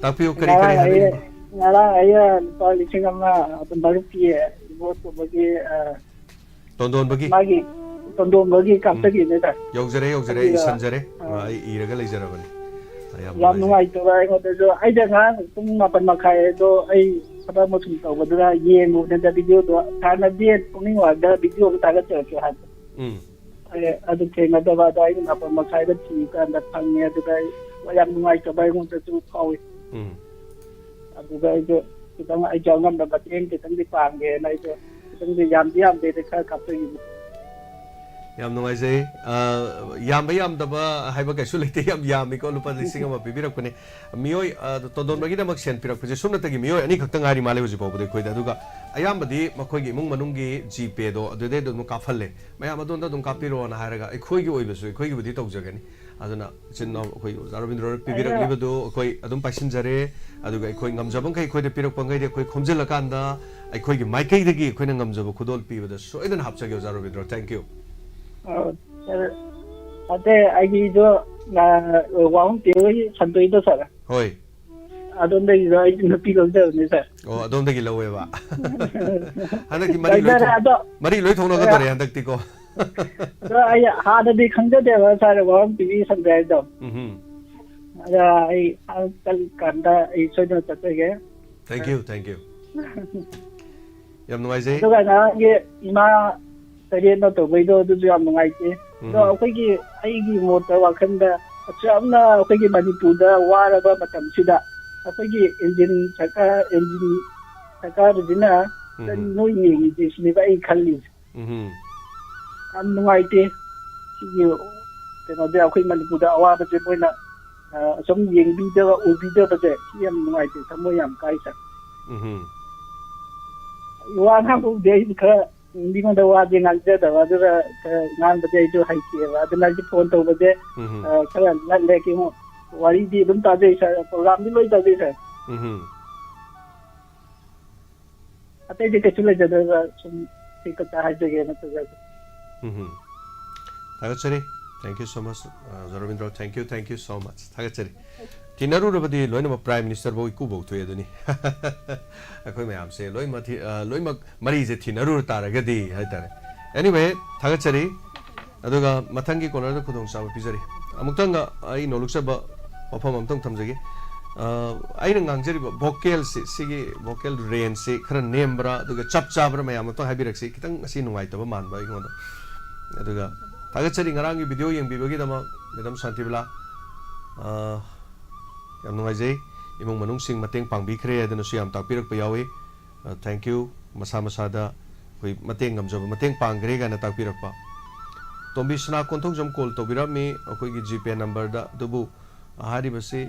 ꯇꯥꯛꯄꯤꯌꯨ, ꯀꯔꯤ ꯀꯔꯤ ꯉꯔꯥꯡ ꯑꯩ, ꯍꯥꯏꯕꯤꯅꯤꯡꯕ? ꯉꯔꯥꯡ ꯑꯩ ꯂꯨꯄꯥ ꯂꯤꯁꯤꯡ ꯑꯃ ꯑꯗꯨꯝ ꯃꯔꯨꯞꯀꯤ ꯏꯕꯣꯇꯣꯝꯕꯒꯤ, ꯑ, ꯇꯣꯟꯗꯣꯟꯕꯒꯤ? ꯃꯥꯒꯤ ꯇꯣꯟꯗꯣꯟꯕꯒꯤ ꯎꯝ꯫ ꯀꯥꯞꯆꯈꯤꯕꯅꯦ, ꯁꯥꯔ꯫ ꯌꯧꯖꯔꯦ, ꯌꯧꯖꯔꯦ, ꯑꯩ ꯑꯗꯨꯒ ꯏꯁꯟꯖꯔꯦ꯫ ꯑꯥ꯫ ꯑꯥ, ꯑꯩ ꯏꯔꯒ ꯂꯩꯖꯔꯕꯅꯤ꯫ ꯑꯥ, ꯌꯥꯝ ꯌꯥꯝ ꯅꯨꯡꯉꯥꯏꯖꯩ꯫ ꯅꯨꯡꯉꯥꯏꯇꯕ ꯑꯩꯉꯣꯟꯗꯁꯨ꯫ ꯑꯩꯗꯤ ꯉꯔꯥꯡ ꯄꯨꯡ ꯃꯥꯄꯟ ꯃꯈꯥꯏ ꯑꯗꯣ ꯑꯩ ꯊꯕꯛ ꯑꯃ ꯁꯨꯝ ꯇꯧꯕꯗꯨꯗ ꯌꯦꯡꯉꯨꯕꯅꯤꯗ ꯚꯤꯗꯤꯑꯣꯗꯣ꯫ ꯁꯥꯔꯅꯗꯤ ꯄꯨꯛꯅꯤꯡ ꯅꯨꯡꯉꯥꯏꯕꯗ ꯚꯤꯗꯤꯑꯣ ꯑꯃ ꯊꯥꯒꯠꯆꯔꯛꯀꯦ ꯍꯥꯏꯕ꯫ ꯎꯝ꯫ ꯑꯩ ꯑꯗꯨ ꯊꯦꯡꯅꯗꯕ ꯑꯗꯣ ꯑꯩꯅ ꯃꯥꯄꯟ ꯃꯈꯥꯏꯗ ꯊꯤꯕ ꯀꯥꯟꯗ ꯐꯪꯉꯦ꯫ ꯑꯗꯨꯗ ꯑꯩ ꯌꯥꯝ ꯅꯨꯡꯉꯥꯏꯇꯕ ꯑꯩꯉꯣꯟꯗꯁꯨ ꯐꯥꯎꯏ꯫ ꯎꯝ꯫ ꯑꯗꯨꯗ ꯑꯩꯁꯨ ꯈꯤꯇꯪ ꯑꯩꯁꯨ ꯑꯉꯝꯕ ꯃꯇꯦꯡ ꯈꯤꯇꯪꯗꯤ ꯄꯥꯡꯒꯦꯅ ꯑꯩꯁꯨ ꯈꯤꯇꯪꯗꯤ, ꯌꯥꯝꯗꯤ ꯌꯥꯝꯗꯦꯗ, ꯈꯔ ꯀꯥꯞꯆꯈꯤꯕꯅꯤ꯫ ꯌꯥꯝ ꯅꯨꯡꯉꯥꯏꯖꯩ꯫ ꯑ, ꯌꯥꯝꯕ ꯌꯥꯝꯗꯕ ꯍꯥꯏꯕ ꯀꯩꯁꯨ ꯂꯩꯇꯦ, ꯌꯥꯝ ꯌꯥꯝꯃꯤꯀꯣ, ꯂꯨꯄꯥ ꯂꯤꯁꯤꯡ ꯑꯃ ꯄꯤꯕꯤꯔꯛꯄꯅꯦ꯫ ꯃꯤꯑꯣꯏ, ꯑ, ꯇꯣꯟꯗꯣꯟꯕꯒꯤꯗꯃꯛ ꯁꯦꯟ ꯄꯤꯔꯛꯄꯁꯦ ꯁꯨꯞꯅꯇꯒꯤ ꯃꯤꯑꯣꯏ ꯑꯅꯤꯈꯛꯇ ꯉꯥꯏꯔꯤ ꯃꯥꯜꯂꯦ ꯍꯧꯖꯤꯛ ꯐꯥꯎꯕꯗ ꯑꯩꯈꯣꯏꯗ꯫ ꯑꯗꯨꯒ ꯑꯌꯥꯝꯕꯗꯤ ꯃꯈꯣꯏꯒꯤ ꯏꯃꯨꯡ ꯃꯅꯨꯡꯒꯤ ꯖꯤ ꯄꯦꯗꯣ ꯑꯗꯨꯗꯩ ꯑꯗꯨꯝ ꯀꯥꯞꯍꯜꯂꯦ꯫ "ꯃꯌꯥꯝ ꯑꯗꯣꯝꯗ ꯑꯗꯨꯝ ꯀꯥꯞꯄꯤꯔꯣꯅ" ꯍꯥꯏꯔꯒ ꯑꯩꯈꯣꯏꯒꯤ ꯑꯣꯏꯕꯁꯨ ꯑꯩꯈꯣꯏꯒꯤꯕꯨꯗꯤ ꯇꯧꯖꯒꯅꯤ꯫ ꯑꯗꯨꯅ ꯏꯆꯤꯟ ꯏꯅꯥꯎ ꯑꯩꯈꯣꯏ ꯑꯣꯖꯥ ꯔꯕꯤꯟꯗ꯭ꯔꯣꯅ ꯄꯤꯕꯤꯔꯛꯂꯤꯕꯗꯨ ꯑꯩꯈꯣꯏ ꯑꯗꯨꯝ ꯄꯥꯏꯁꯤꯟꯖꯔꯦ꯫ ꯑꯗꯨꯒ ꯑꯩꯈꯣꯏ ꯉꯝꯖꯕ ꯃꯈꯩ ꯑꯩꯈꯣꯏꯗ ꯄꯤꯔꯛꯄ ꯃꯈꯩꯗꯤ ꯑꯩꯈꯣꯏ ꯈꯣꯝꯖꯤꯜꯂꯀꯥꯟꯗ ꯑꯩꯈꯣꯏꯒꯤ ꯃꯥꯏꯀꯩꯗꯒꯤ ꯑꯩꯈꯣꯏꯅ ꯉꯝꯖꯕ ꯈꯨꯗꯣꯜ ꯄꯤꯕꯗ ꯁꯣꯏꯗꯅ ꯍꯥꯞꯆꯒꯦ, ꯑꯣꯖꯥ ꯔꯕꯤꯟꯗ꯭ꯔꯣ꯫ Thank you꯫ ꯑ, ꯁꯥꯔ, ꯑꯇꯩ ꯑꯩꯒꯤꯗꯣ, ꯑ, ꯋꯥꯍꯨꯝ ꯄꯤꯕꯒꯤ ꯁꯟꯗꯣꯏꯗꯣ, ꯁꯥꯔ꯫ ꯍꯣꯏ꯫ ꯑꯗꯣꯝꯗꯒꯤꯗꯣ ꯑꯩ ꯅꯨꯄꯤ ꯂꯧꯖꯕꯅꯦ, ꯁꯥꯔ꯫ ꯑꯣ, ꯑꯗꯣꯝꯗꯒꯤ ꯂꯧꯋꯦꯕ꯫ ꯍꯟꯗꯛꯇꯤ ꯃꯔꯤ ꯂꯣꯏ ꯂꯩꯖꯔꯦ, ꯊꯣꯡ-, ꯑꯗꯣ, ꯃꯔꯤ ꯂꯣꯏ ꯊꯣꯡꯅꯒꯗꯧꯔꯦ ꯑ, ꯍꯟꯗꯛꯇꯤꯀꯣ꯫ ꯑꯗꯣ ꯑꯩ ꯍꯥꯟꯅꯗꯤ ꯈꯪꯖꯗꯦꯕ, ꯁꯥꯔ, ꯋꯥꯍꯨꯝ ꯄꯤꯕꯤ ꯁꯟꯗꯣꯏ ꯍꯥꯏꯗꯣ꯫ ꯎꯝꯍꯨꯝ꯫ ꯑꯗ ꯑꯩ ꯑꯥ ꯆꯠꯂꯀꯥꯟꯗ ꯑꯩ ꯁꯣꯏꯗꯅ ꯆꯠꯆꯒꯦ꯫ Thank you, thank you꯫ ꯌꯥꯝ ꯅꯨꯡꯉꯥꯏꯖꯩ꯫ ꯑꯗꯨꯒ ꯉꯔꯥꯡꯒꯤ ꯏꯃꯥ ꯇꯔꯦꯠꯅ ꯇꯧꯕꯩꯗꯣ ꯑꯗꯨꯁꯨ ꯌꯥꯝ ꯅꯨꯡꯉꯥꯏꯇꯦ꯫ ꯑꯗꯣ ꯎꯝ꯫ ꯑꯩꯈꯣꯏꯒꯤ, ꯑꯩꯒꯤ ꯃꯣꯠꯇ, ꯋꯥꯈꯜꯗ, ꯑꯁꯨꯛ ꯌꯥꯝꯅ ꯑꯩꯈꯣꯏꯒꯤ ꯃꯅꯤꯄꯨꯔꯗ ꯋꯥꯔꯕ ꯃꯇꯝꯁꯤꯗ ꯑꯩꯈꯣꯏꯒꯤ ꯏꯟꯖꯤꯟ ꯁꯔꯀꯥꯔ, ꯏꯟꯖꯤꯟ ꯁꯔꯀꯥꯔꯁꯤꯅ ꯎꯝ꯫ ꯅꯣꯏ ꯌꯦꯡꯉꯤꯁꯦ ꯁꯤꯅꯦꯕ ꯑꯩ ꯈꯜꯂꯤꯁꯦ꯫ ꯎꯝ꯫ ꯌꯥꯝ ꯅꯨꯡꯉꯥꯏꯇꯦ꯫ ꯁꯤꯒꯤ ꯀꯩꯅꯣꯁꯦ, ꯑꯩꯈꯣꯏ ꯃꯅꯤꯄꯨꯔꯗ ꯑꯋꯥꯕꯁꯦ ꯃꯣꯏꯅ, ꯑ, ꯑꯁꯨꯝ ꯌꯦꯡꯕꯤꯗꯕ, ꯎꯕꯤꯗꯕꯁꯦ ꯁꯤ ꯌꯥꯝ ꯅꯨꯡꯉꯥꯏꯇꯦ, ꯊꯃꯣꯏ ꯌꯥꯝ ꯀꯥꯏ, ꯁꯥꯔ꯫ ꯎꯝ꯫ ꯋꯥ ꯉꯥꯡꯕꯕꯨꯗꯤ ꯑꯩꯁꯨ ꯈꯔ ꯃꯤꯉꯣꯟꯗ ꯋꯥꯗꯤ ꯉꯥꯡꯖꯗꯕ, ꯑꯗꯨꯒ ꯈꯔ ꯉꯥꯡꯕꯗꯤ ꯑꯩꯁꯨ ꯍꯩꯇꯦꯕ꯫ ꯑꯗꯨꯅ ꯑꯩꯁꯨ ꯐꯣꯟ ꯇꯧꯕꯁꯦ, ꯎꯝ꯫ ꯑ, ꯈꯔ ꯂꯠꯂꯦ, ꯀꯩꯅꯣ, ꯋꯥꯔꯤꯗꯤ ꯑꯗꯨꯝ ꯇꯥꯖꯩ, ꯁꯥꯔ, ꯄ꯭ꯔꯣꯒ꯭ꯔꯥꯝꯗꯤ ꯂꯣꯏ ꯇꯥꯖꯩ, ꯁꯥꯔ꯫ ꯎꯝ꯫ ꯑꯇꯩꯗꯤ ꯀꯩꯁꯨ ꯂꯩꯖꯗꯕ, ꯁꯨꯝ ꯇꯦꯛꯇ ꯍꯥꯏꯖꯒꯦꯅ ꯇꯧꯖꯕꯅꯤ꯫ ꯎꯝ꯫ ꯊꯥꯒꯠꯆꯔꯤ꯫ Thank you so much, ꯑ, ꯖꯣꯔꯣꯕꯤꯟꯗ꯭ꯔꯣ꯫ Thank you, thank you so much꯫ ꯊꯥꯒꯠꯆꯔꯤ꯫ ꯊꯤꯅꯔꯨꯔꯕꯗꯤ ꯂꯣꯏꯅꯃꯛ Prime Minister ꯐꯥꯎ ꯏꯀꯨ ꯐꯥꯎ ꯊꯣꯛꯑꯦ ꯑꯗꯨꯅꯤ꯫ ꯑꯩꯈꯣꯏ ꯃꯌꯥꯝꯁꯦ ꯂꯣꯏꯅꯃꯛ ꯊꯤ-, ꯑ, ꯂꯣꯏꯅꯃꯛ ꯃꯔꯤꯁꯦ ꯊꯤꯅꯔꯨꯔ ꯇꯥꯔꯒꯗꯤ ꯍꯥꯏꯇꯥꯔꯦ꯫ Anyway, ꯊꯥꯒꯠꯆꯔꯤ꯫ ꯑꯗꯨꯒ ꯃꯊꯪꯒꯤ caller ꯗ ꯈꯨꯗꯣꯡꯆꯥꯕ ꯄꯤꯖꯔꯤ꯫ ꯑꯃꯨꯛꯇꯪꯒ ꯑꯩ ꯅꯣꯂꯨꯛꯆꯕ ꯋꯥꯐꯝ ꯑꯃꯇꯪ ꯊꯝꯖꯒꯦ꯫ ꯑ, ꯑꯩꯅ ꯉꯥꯡꯖꯔꯤꯕ vocal ꯁꯤ, ꯁꯤꯒꯤ vocal range ꯁꯤ ꯈꯔ ꯅꯦꯝꯕ꯭ꯔꯥ, ꯑꯗꯨꯒ ꯆꯞ ꯆꯥꯕ꯭ꯔꯥ, ꯃꯌꯥꯝ ꯑꯃꯇꯪ ꯍꯥꯏꯕꯤꯔꯛꯁꯤ꯫ ꯈꯤꯇꯪ ꯉꯁꯤ ꯅꯨꯡꯉꯥꯏꯇꯕ ꯃꯥꯟꯕ ꯑꯩꯉꯣꯟꯗ꯫ ꯑꯗꯨꯒ ꯊꯥꯒꯠꯆꯔꯤ ꯉꯔꯥꯡꯒꯤ video ꯌꯦꯡꯕꯤꯕꯒꯤꯗꯃꯛ, Madam ꯁꯥꯟꯇꯤꯕꯂꯥ꯫ ꯑ, ꯌꯥꯝ ꯅꯨꯡꯉꯥꯏꯖꯩ꯫ ꯏꯃꯨꯡ ꯃꯅꯨꯡꯁꯤꯡ ꯃꯇꯦꯡ ꯄꯥꯡꯕꯤꯈ꯭ꯔꯦ ꯍꯥꯏꯗꯅꯁꯨ ꯌꯥꯝ ꯇꯥꯛꯄꯤꯔꯛꯄ ꯌꯥꯎꯏ꯫ ꯑ, thank you꯫ ꯃꯁꯥ ꯃꯁꯥꯗ ꯑꯩꯈꯣꯏ ꯃꯇꯦꯡ ꯉꯝꯖꯕ ꯃꯇꯦꯡ ꯄꯥꯡꯈ꯭ꯔꯦ ꯀꯥꯏꯅ ꯇꯥꯛꯄꯤꯔꯛꯄ꯫ ꯇꯣꯝꯕꯤ ꯁꯅꯥ ꯀꯣꯟꯊꯧꯖꯝ call ꯇꯧꯕꯤꯔꯝꯃꯤ ꯑꯩꯈꯣꯏꯒꯤ GPay numberꯗ꯫ ꯑꯗꯨꯕꯨ ꯍꯥꯏꯔꯤꯕꯁꯤ,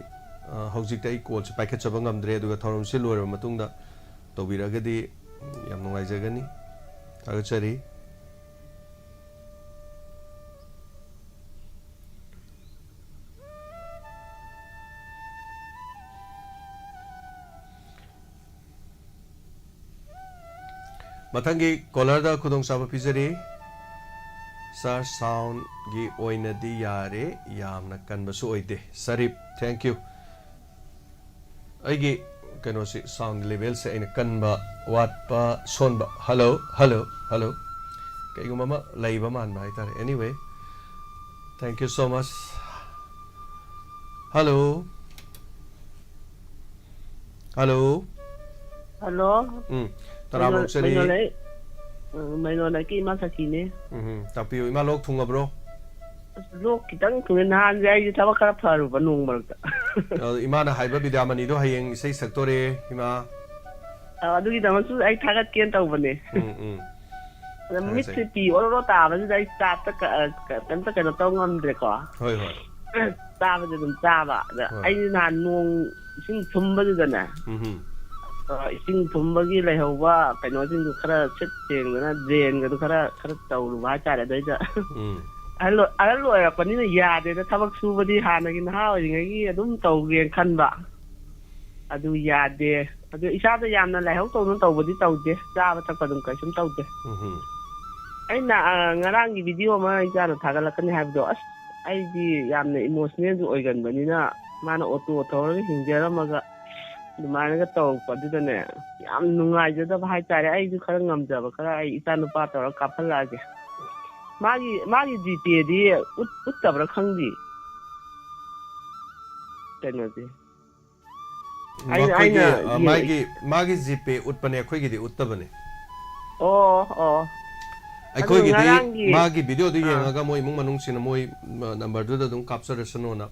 ꯑ, ꯍꯧꯖꯤꯛꯇꯤ ꯑꯩ callꯁꯦ ꯄꯥꯏꯈꯠꯆꯕ ꯉꯝꯗ꯭ꯔꯦ꯫ ꯑꯗꯨꯒ ꯊꯧꯔꯝꯁꯤ ꯂꯣꯏꯔꯕ ꯃꯇꯨꯡꯗ ꯇꯧꯕꯤꯔꯛꯑꯒꯗꯤ ꯌꯥꯝ ꯅꯨꯡꯉꯥꯏꯖꯒꯅꯤ꯫ ꯊꯥꯒꯠꯆꯔꯤ꯫ ꯃꯊꯪꯒꯤ callerꯗ ꯈꯨꯗꯣꯡꯆꯥꯕ ꯄꯤꯖꯔꯤ꯫ Sir, soundꯒꯤ ꯑꯣꯏꯅꯗꯤ ꯌꯥꯔꯦ, ꯌꯥꯝꯅ ꯀꯟꯕꯁꯨ ꯑꯣꯏꯗꯦ꯫ Sharif, thank you꯫ ꯑꯩꯒꯤ ꯀꯩꯅꯣꯁꯤ, sound levelꯁꯦ ꯑꯩꯅ ꯀꯟꯕ ꯋꯥꯠꯄ, ꯁꯣꯟꯕ꯫ Hello, hello, hello꯫ ꯀꯩꯒꯨꯝꯕ ꯑꯃ ꯂꯩꯕ ꯃꯥꯟꯕ ꯍꯥꯏꯇꯥꯔꯦ꯫ Anyway, thank you so much꯫ Hello꯫ Hello꯫ Hello꯫ ꯎꯝ, ꯇꯔꯥꯃꯔꯨꯝ ꯆꯅꯤ꯫ ꯃꯩꯅꯣ-, ꯃꯩꯅꯣ ꯂꯩ-, ꯎꯝ, ꯃꯩꯅꯣ ꯂꯩꯀꯤ ꯏꯃꯥ ꯁꯈꯤꯅꯦ꯫ ꯎꯝ, ꯇꯥꯛꯄꯤꯌꯨ꯫ ꯏꯃꯥ ꯂꯣꯛ ꯊꯨꯡꯉꯕ꯭ꯔꯣ? ꯑꯁ, ꯂꯣꯛ ꯈꯤꯇꯪ ꯊꯨꯡꯉꯦ꯫ ꯅꯍꯥꯟꯁꯦ ꯑꯩꯁꯦ ꯊꯕꯛ ꯈꯔ ꯐꯔꯨꯕ ꯅꯣꯡ ꯃꯔꯛꯇ꯫ ꯑ, ꯏꯃꯥꯅ ꯍꯥꯏꯕ ꯕꯤꯗ꯭ꯌꯥꯃꯅꯤꯗꯣ ꯍꯌꯦꯡ ꯏꯁꯩ ꯁꯛꯇꯣꯔꯦ, ꯏꯃꯥ꯫ ꯑ, ꯑꯗꯨꯒꯤꯗꯃꯛꯁꯨ ꯑꯩ ꯊꯥꯒꯠꯀꯦꯅ ꯇꯧꯕꯅꯦ꯫ ꯎꯝ, ꯎꯝ꯫ ꯑꯗ ꯊꯥꯒꯠꯆꯔꯤ꯫ ꯃꯤꯠꯁꯦ ꯄꯤ ꯑꯣꯔꯣ ꯑꯣꯔꯣ ꯇꯥꯕꯁꯤꯗ ꯑꯩ ꯆꯥꯠꯇ ꯀ-, ꯑ, ꯀ-, ꯀꯩꯝꯇ ꯀꯩꯅꯣ ꯇꯧ ꯉꯝꯗ꯭ꯔꯦꯀꯣ꯫ ꯍꯣꯏ, ꯍꯣꯏ꯫ ꯆꯥꯕꯗꯤ ꯑꯗꯨꯝ ꯆꯥꯕ꯫ ꯑꯗ ꯍꯣꯏ꯫ ꯑꯩꯗꯤ ꯅꯍꯥꯟ ꯅꯣꯡ ꯏꯁꯤꯡ ꯊꯨꯝꯕꯗꯨꯗꯅꯦ, ꯎꯝꯍꯨꯝ꯫ ꯑ, ꯏꯁꯤꯡ ꯊꯨꯝꯕꯒꯤ ꯂꯩꯍꯧꯕ ꯀꯩꯅꯣꯁꯤꯡꯗꯨ ꯈꯔ ꯁꯤꯠ ꯁꯦꯡꯗꯅ drainꯒꯗꯨ ꯈꯔ, ꯈꯔ ꯇꯧꯔꯨꯕ ꯍꯥꯏꯇꯥꯔꯦ꯫ ꯑꯗꯩꯗ ꯎꯝ꯫ ꯑꯍꯜ ꯑꯣꯏ-, ꯑꯍꯜ ꯑꯣꯏꯔꯛꯄꯅꯤꯅ ꯌꯥꯗꯦꯗ꯫ ꯊꯕꯛ ꯁꯨꯕꯗꯤ ꯍꯥꯟꯅꯒꯤ ꯅꯍꯥ ꯑꯣꯏꯔꯤꯉꯩꯒꯤ ꯑꯗꯨꯝ ꯇꯧꯒꯦꯅ ꯈꯟꯕ꯫ ꯑꯗꯨ ꯌꯥꯗꯦ꯫ ꯑꯗꯨ ꯏꯁꯥꯗ ꯌꯥꯝꯅ ꯂꯥꯏꯍꯧ ꯇꯧꯅ ꯇꯧꯕꯗꯤ ꯇꯧꯗꯦ꯫ ꯆꯥꯕ ꯊꯛꯄ ꯑꯗꯨꯝ ꯀꯩꯁꯨꯝ ꯇꯧꯗꯦ꯫ ꯎꯝꯍꯨꯝ꯫ ꯑꯩꯅ, ꯑ, ꯉꯔꯥꯡꯒꯤ video ꯑꯃ ꯏꯆꯥꯅ ꯊꯥꯒꯠꯂꯛꯀꯅꯤ ꯍꯥꯏꯕꯗꯣ, ꯑꯁ, ꯑꯩꯗꯤ ꯌꯥꯝꯅ emotionalꯁꯨ ꯑꯣꯏꯒꯟꯕꯅꯤꯅ, ꯃꯥꯅ auto ꯊꯧꯔꯒ ꯍꯤꯡꯖꯔꯝꯃꯒ ꯑꯗꯨꯃꯥꯏꯅꯒ ꯇꯧꯔꯛꯄ ꯑꯗꯨꯗꯅꯦ, ꯌꯥꯝ ꯅꯨꯡꯉꯥꯏꯖꯗꯕ ꯍꯥꯏꯇꯥꯔꯦ꯫ ꯑꯩꯁꯨ ꯈꯔ ꯉꯝꯖꯕ ꯈꯔ ꯑꯩ ꯏꯆꯥ ꯅꯨꯄꯥ ꯇꯧꯔꯒ ꯀꯥꯞꯍꯜꯂꯛꯑꯒꯦ꯫ ꯃꯥꯒꯤ, ꯃꯥꯒꯤ GPayꯗꯤ ꯎꯠ-, ꯎꯠꯇꯕ꯭ꯔꯥ ꯈꯪꯗꯦ꯫ ꯀꯩꯅꯣꯁꯦ꯫ ꯑꯩꯅ, ꯃꯈꯣꯏꯒꯤ, ꯑꯩꯅ ꯑ, ꯌꯦꯡ- ꯃꯥꯒꯤ, ꯃꯥꯒꯤ GPay ꯎꯠꯄꯅꯦ, ꯑꯩꯈꯣꯏꯒꯤꯗꯤ ꯎꯠꯇꯕꯅꯦ꯫ ꯑꯣ, ꯑꯣ꯫ ꯑꯗꯨ ꯑꯩꯈꯣꯏꯒꯤꯗꯤ ꯉꯔꯥꯡꯒꯤ ꯃꯥꯒꯤ videoꯗꯨ ꯑꯥ꯫ ꯌꯦꯡꯉꯒ ꯃꯣꯏ ꯏꯃꯨꯡ ꯃꯅꯨꯡꯁꯤꯡꯅ ꯃꯣꯏ, ꯃ-, numberꯗꯨꯗ ꯑꯗꯨꯝ ꯀꯥꯞꯆꯔꯁꯅꯣꯅ꯫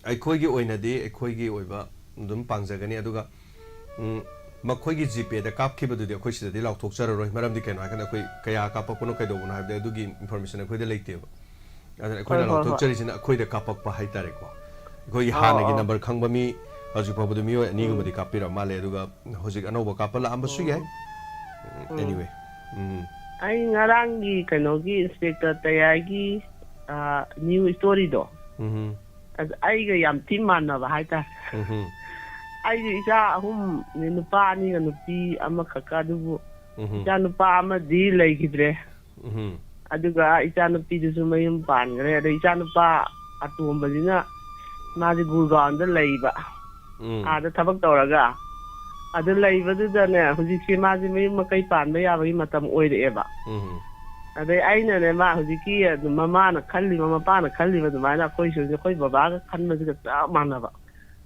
ꯑꯩꯈꯣꯏꯒꯤ ꯑꯣꯏꯅꯗꯤ ꯑꯩꯈꯣꯏꯒꯤ ꯑꯣꯏꯕ ꯑꯗꯨꯝ ꯄꯥꯡꯖꯒꯅꯤ꯫ ꯑꯗꯨꯒ, ꯎꯝ, ꯃꯈꯣꯏꯒꯤ ꯖꯤꯄꯦꯗ ꯀꯥꯞꯈꯤꯕꯗꯨꯗꯤ ꯑꯩꯈꯣꯏ ꯁꯤꯗꯗꯤ ꯂꯥꯎꯊꯣꯛꯆꯔꯔꯣꯏ꯫ ꯃꯔꯝꯗꯤ ꯀꯩꯅꯣ ꯍꯥꯏꯔꯀꯥꯟꯗ, ꯑꯩꯈꯣꯏ ꯀꯌꯥ ꯀꯥꯞꯄꯛꯄꯅꯣ, ꯀꯩꯗꯧꯕꯅꯣ ꯍꯥꯏꯕꯗꯤ ꯑꯗꯨꯒꯤ ꯏꯟꯐꯣꯔꯃꯦꯁꯟ ꯑꯩꯈꯣꯏꯗ ꯂꯩꯇꯦꯕ꯫ ꯑꯗꯨꯅ ꯑꯩꯈꯣꯏꯅ ꯍꯣꯏ, ꯍꯣꯏ, ꯍꯣꯏ꯫ ꯂꯥꯎꯊꯣꯛꯆꯔꯤꯁꯤꯅ ꯑꯩꯈꯣꯏꯗ ꯀꯥꯞꯄꯛꯄ ꯍꯥꯏꯇꯥꯔꯦꯀꯣ꯫ ꯑꯩꯈꯣꯏꯒꯤ ꯑꯣ, ꯍꯥꯟꯅꯒꯤ ꯑꯣ꯫ ꯅꯝꯕꯔ ꯈꯪꯕ ꯃꯤ, ꯍꯧꯖꯤꯛ ꯐꯥꯎꯕꯗ ꯃꯤꯑꯣꯏ ꯑꯅꯤꯒꯨꯝꯕꯗꯤ ꯎꯝ꯫ ꯀꯥꯞꯄꯤꯔꯛ ꯃꯥꯜꯂꯦ, ꯑꯗꯨꯒ ꯍꯧꯖꯤꯛ ꯑꯅꯧꯕ ꯀꯥꯞꯄ ꯂꯥꯛꯑꯝꯕꯁꯨ ꯌꯥꯏ꯫ ꯎꯝ꯫ Anyway, ꯎꯝ꯫ ꯑꯩ ꯉꯔꯥꯡꯒꯤ ꯀꯩꯅꯣꯒꯤ ꯏꯟꯁꯄꯦꯛꯇꯔ ꯇꯌꯥꯏꯒꯤ, ꯑ, ꯅ꯭ꯌꯨ ꯁ꯭ꯇꯣꯔꯤꯗꯣ, ꯎꯝ꯫ ꯑꯗ ꯑꯩꯒ ꯌꯥꯝ ꯊꯤ ꯃꯥꯟꯅꯕ ꯍꯥꯏꯇꯥꯔꯦ꯫ ꯎꯝ꯫ ꯑꯩꯁꯨ ꯏꯆꯥ ꯑꯍꯨꯝꯅꯦ, ꯅꯨꯄꯥ ꯑꯅꯤꯒ ꯅꯨꯄꯤ ꯑꯃꯈꯛꯀ, ꯑꯗꯨꯕꯨ ꯎꯝ꯫ ꯏꯆꯥ ꯅꯨꯄꯥ ꯑꯃꯗꯤ ꯂꯩꯈꯤꯗ꯭ꯔꯦ꯫ ꯎꯝ꯫ ꯑꯗꯨꯒ ꯏꯆꯥ ꯅꯨꯄꯤꯗꯨꯁꯨ ꯃꯌꯨꯝ ꯄꯥꯟꯈ꯭ꯔꯦ꯫ ꯑꯗꯩ ꯏꯆꯥ ꯅꯨꯄꯥ ꯑꯇꯣꯝꯕꯁꯤꯅ ꯃꯥꯁꯦ ꯒꯨꯔꯒꯥꯎꯟꯗ ꯂꯩꯕ, ꯎꯝ꯫ ꯑꯥꯗ ꯊꯕꯛ ꯇꯧꯔꯒ꯫ ꯑꯗꯨ ꯂꯩꯕꯗꯨꯗꯅꯦ, ꯍꯧꯖꯤꯛꯁꯦ ꯃꯥꯁꯦ ꯃꯌꯨꯝ ꯃꯀꯩ ꯄꯥꯟꯕ ꯌꯥꯕꯒꯤ ꯃꯇꯝ ꯑꯣꯏꯔꯛꯑꯦꯕ꯫ ꯎꯝ꯫ ꯑꯗꯩ ꯑꯩꯅꯅꯦ, ꯃꯥ ꯍꯧꯖꯤꯛꯀꯤ ꯑꯗꯨꯝ ꯃꯃꯥꯅ ꯈꯜꯂꯤꯕ, ꯃꯄꯥꯅ ꯈꯜꯂꯤꯕ ꯑꯗꯨꯃꯥꯏꯅ ꯑꯩꯈꯣꯏꯁꯨ ꯑꯩꯈꯣꯏ ꯕꯕꯥꯒ ꯈꯟꯕꯁꯤꯒ ꯆꯞ ꯃꯥꯟꯅꯕ꯫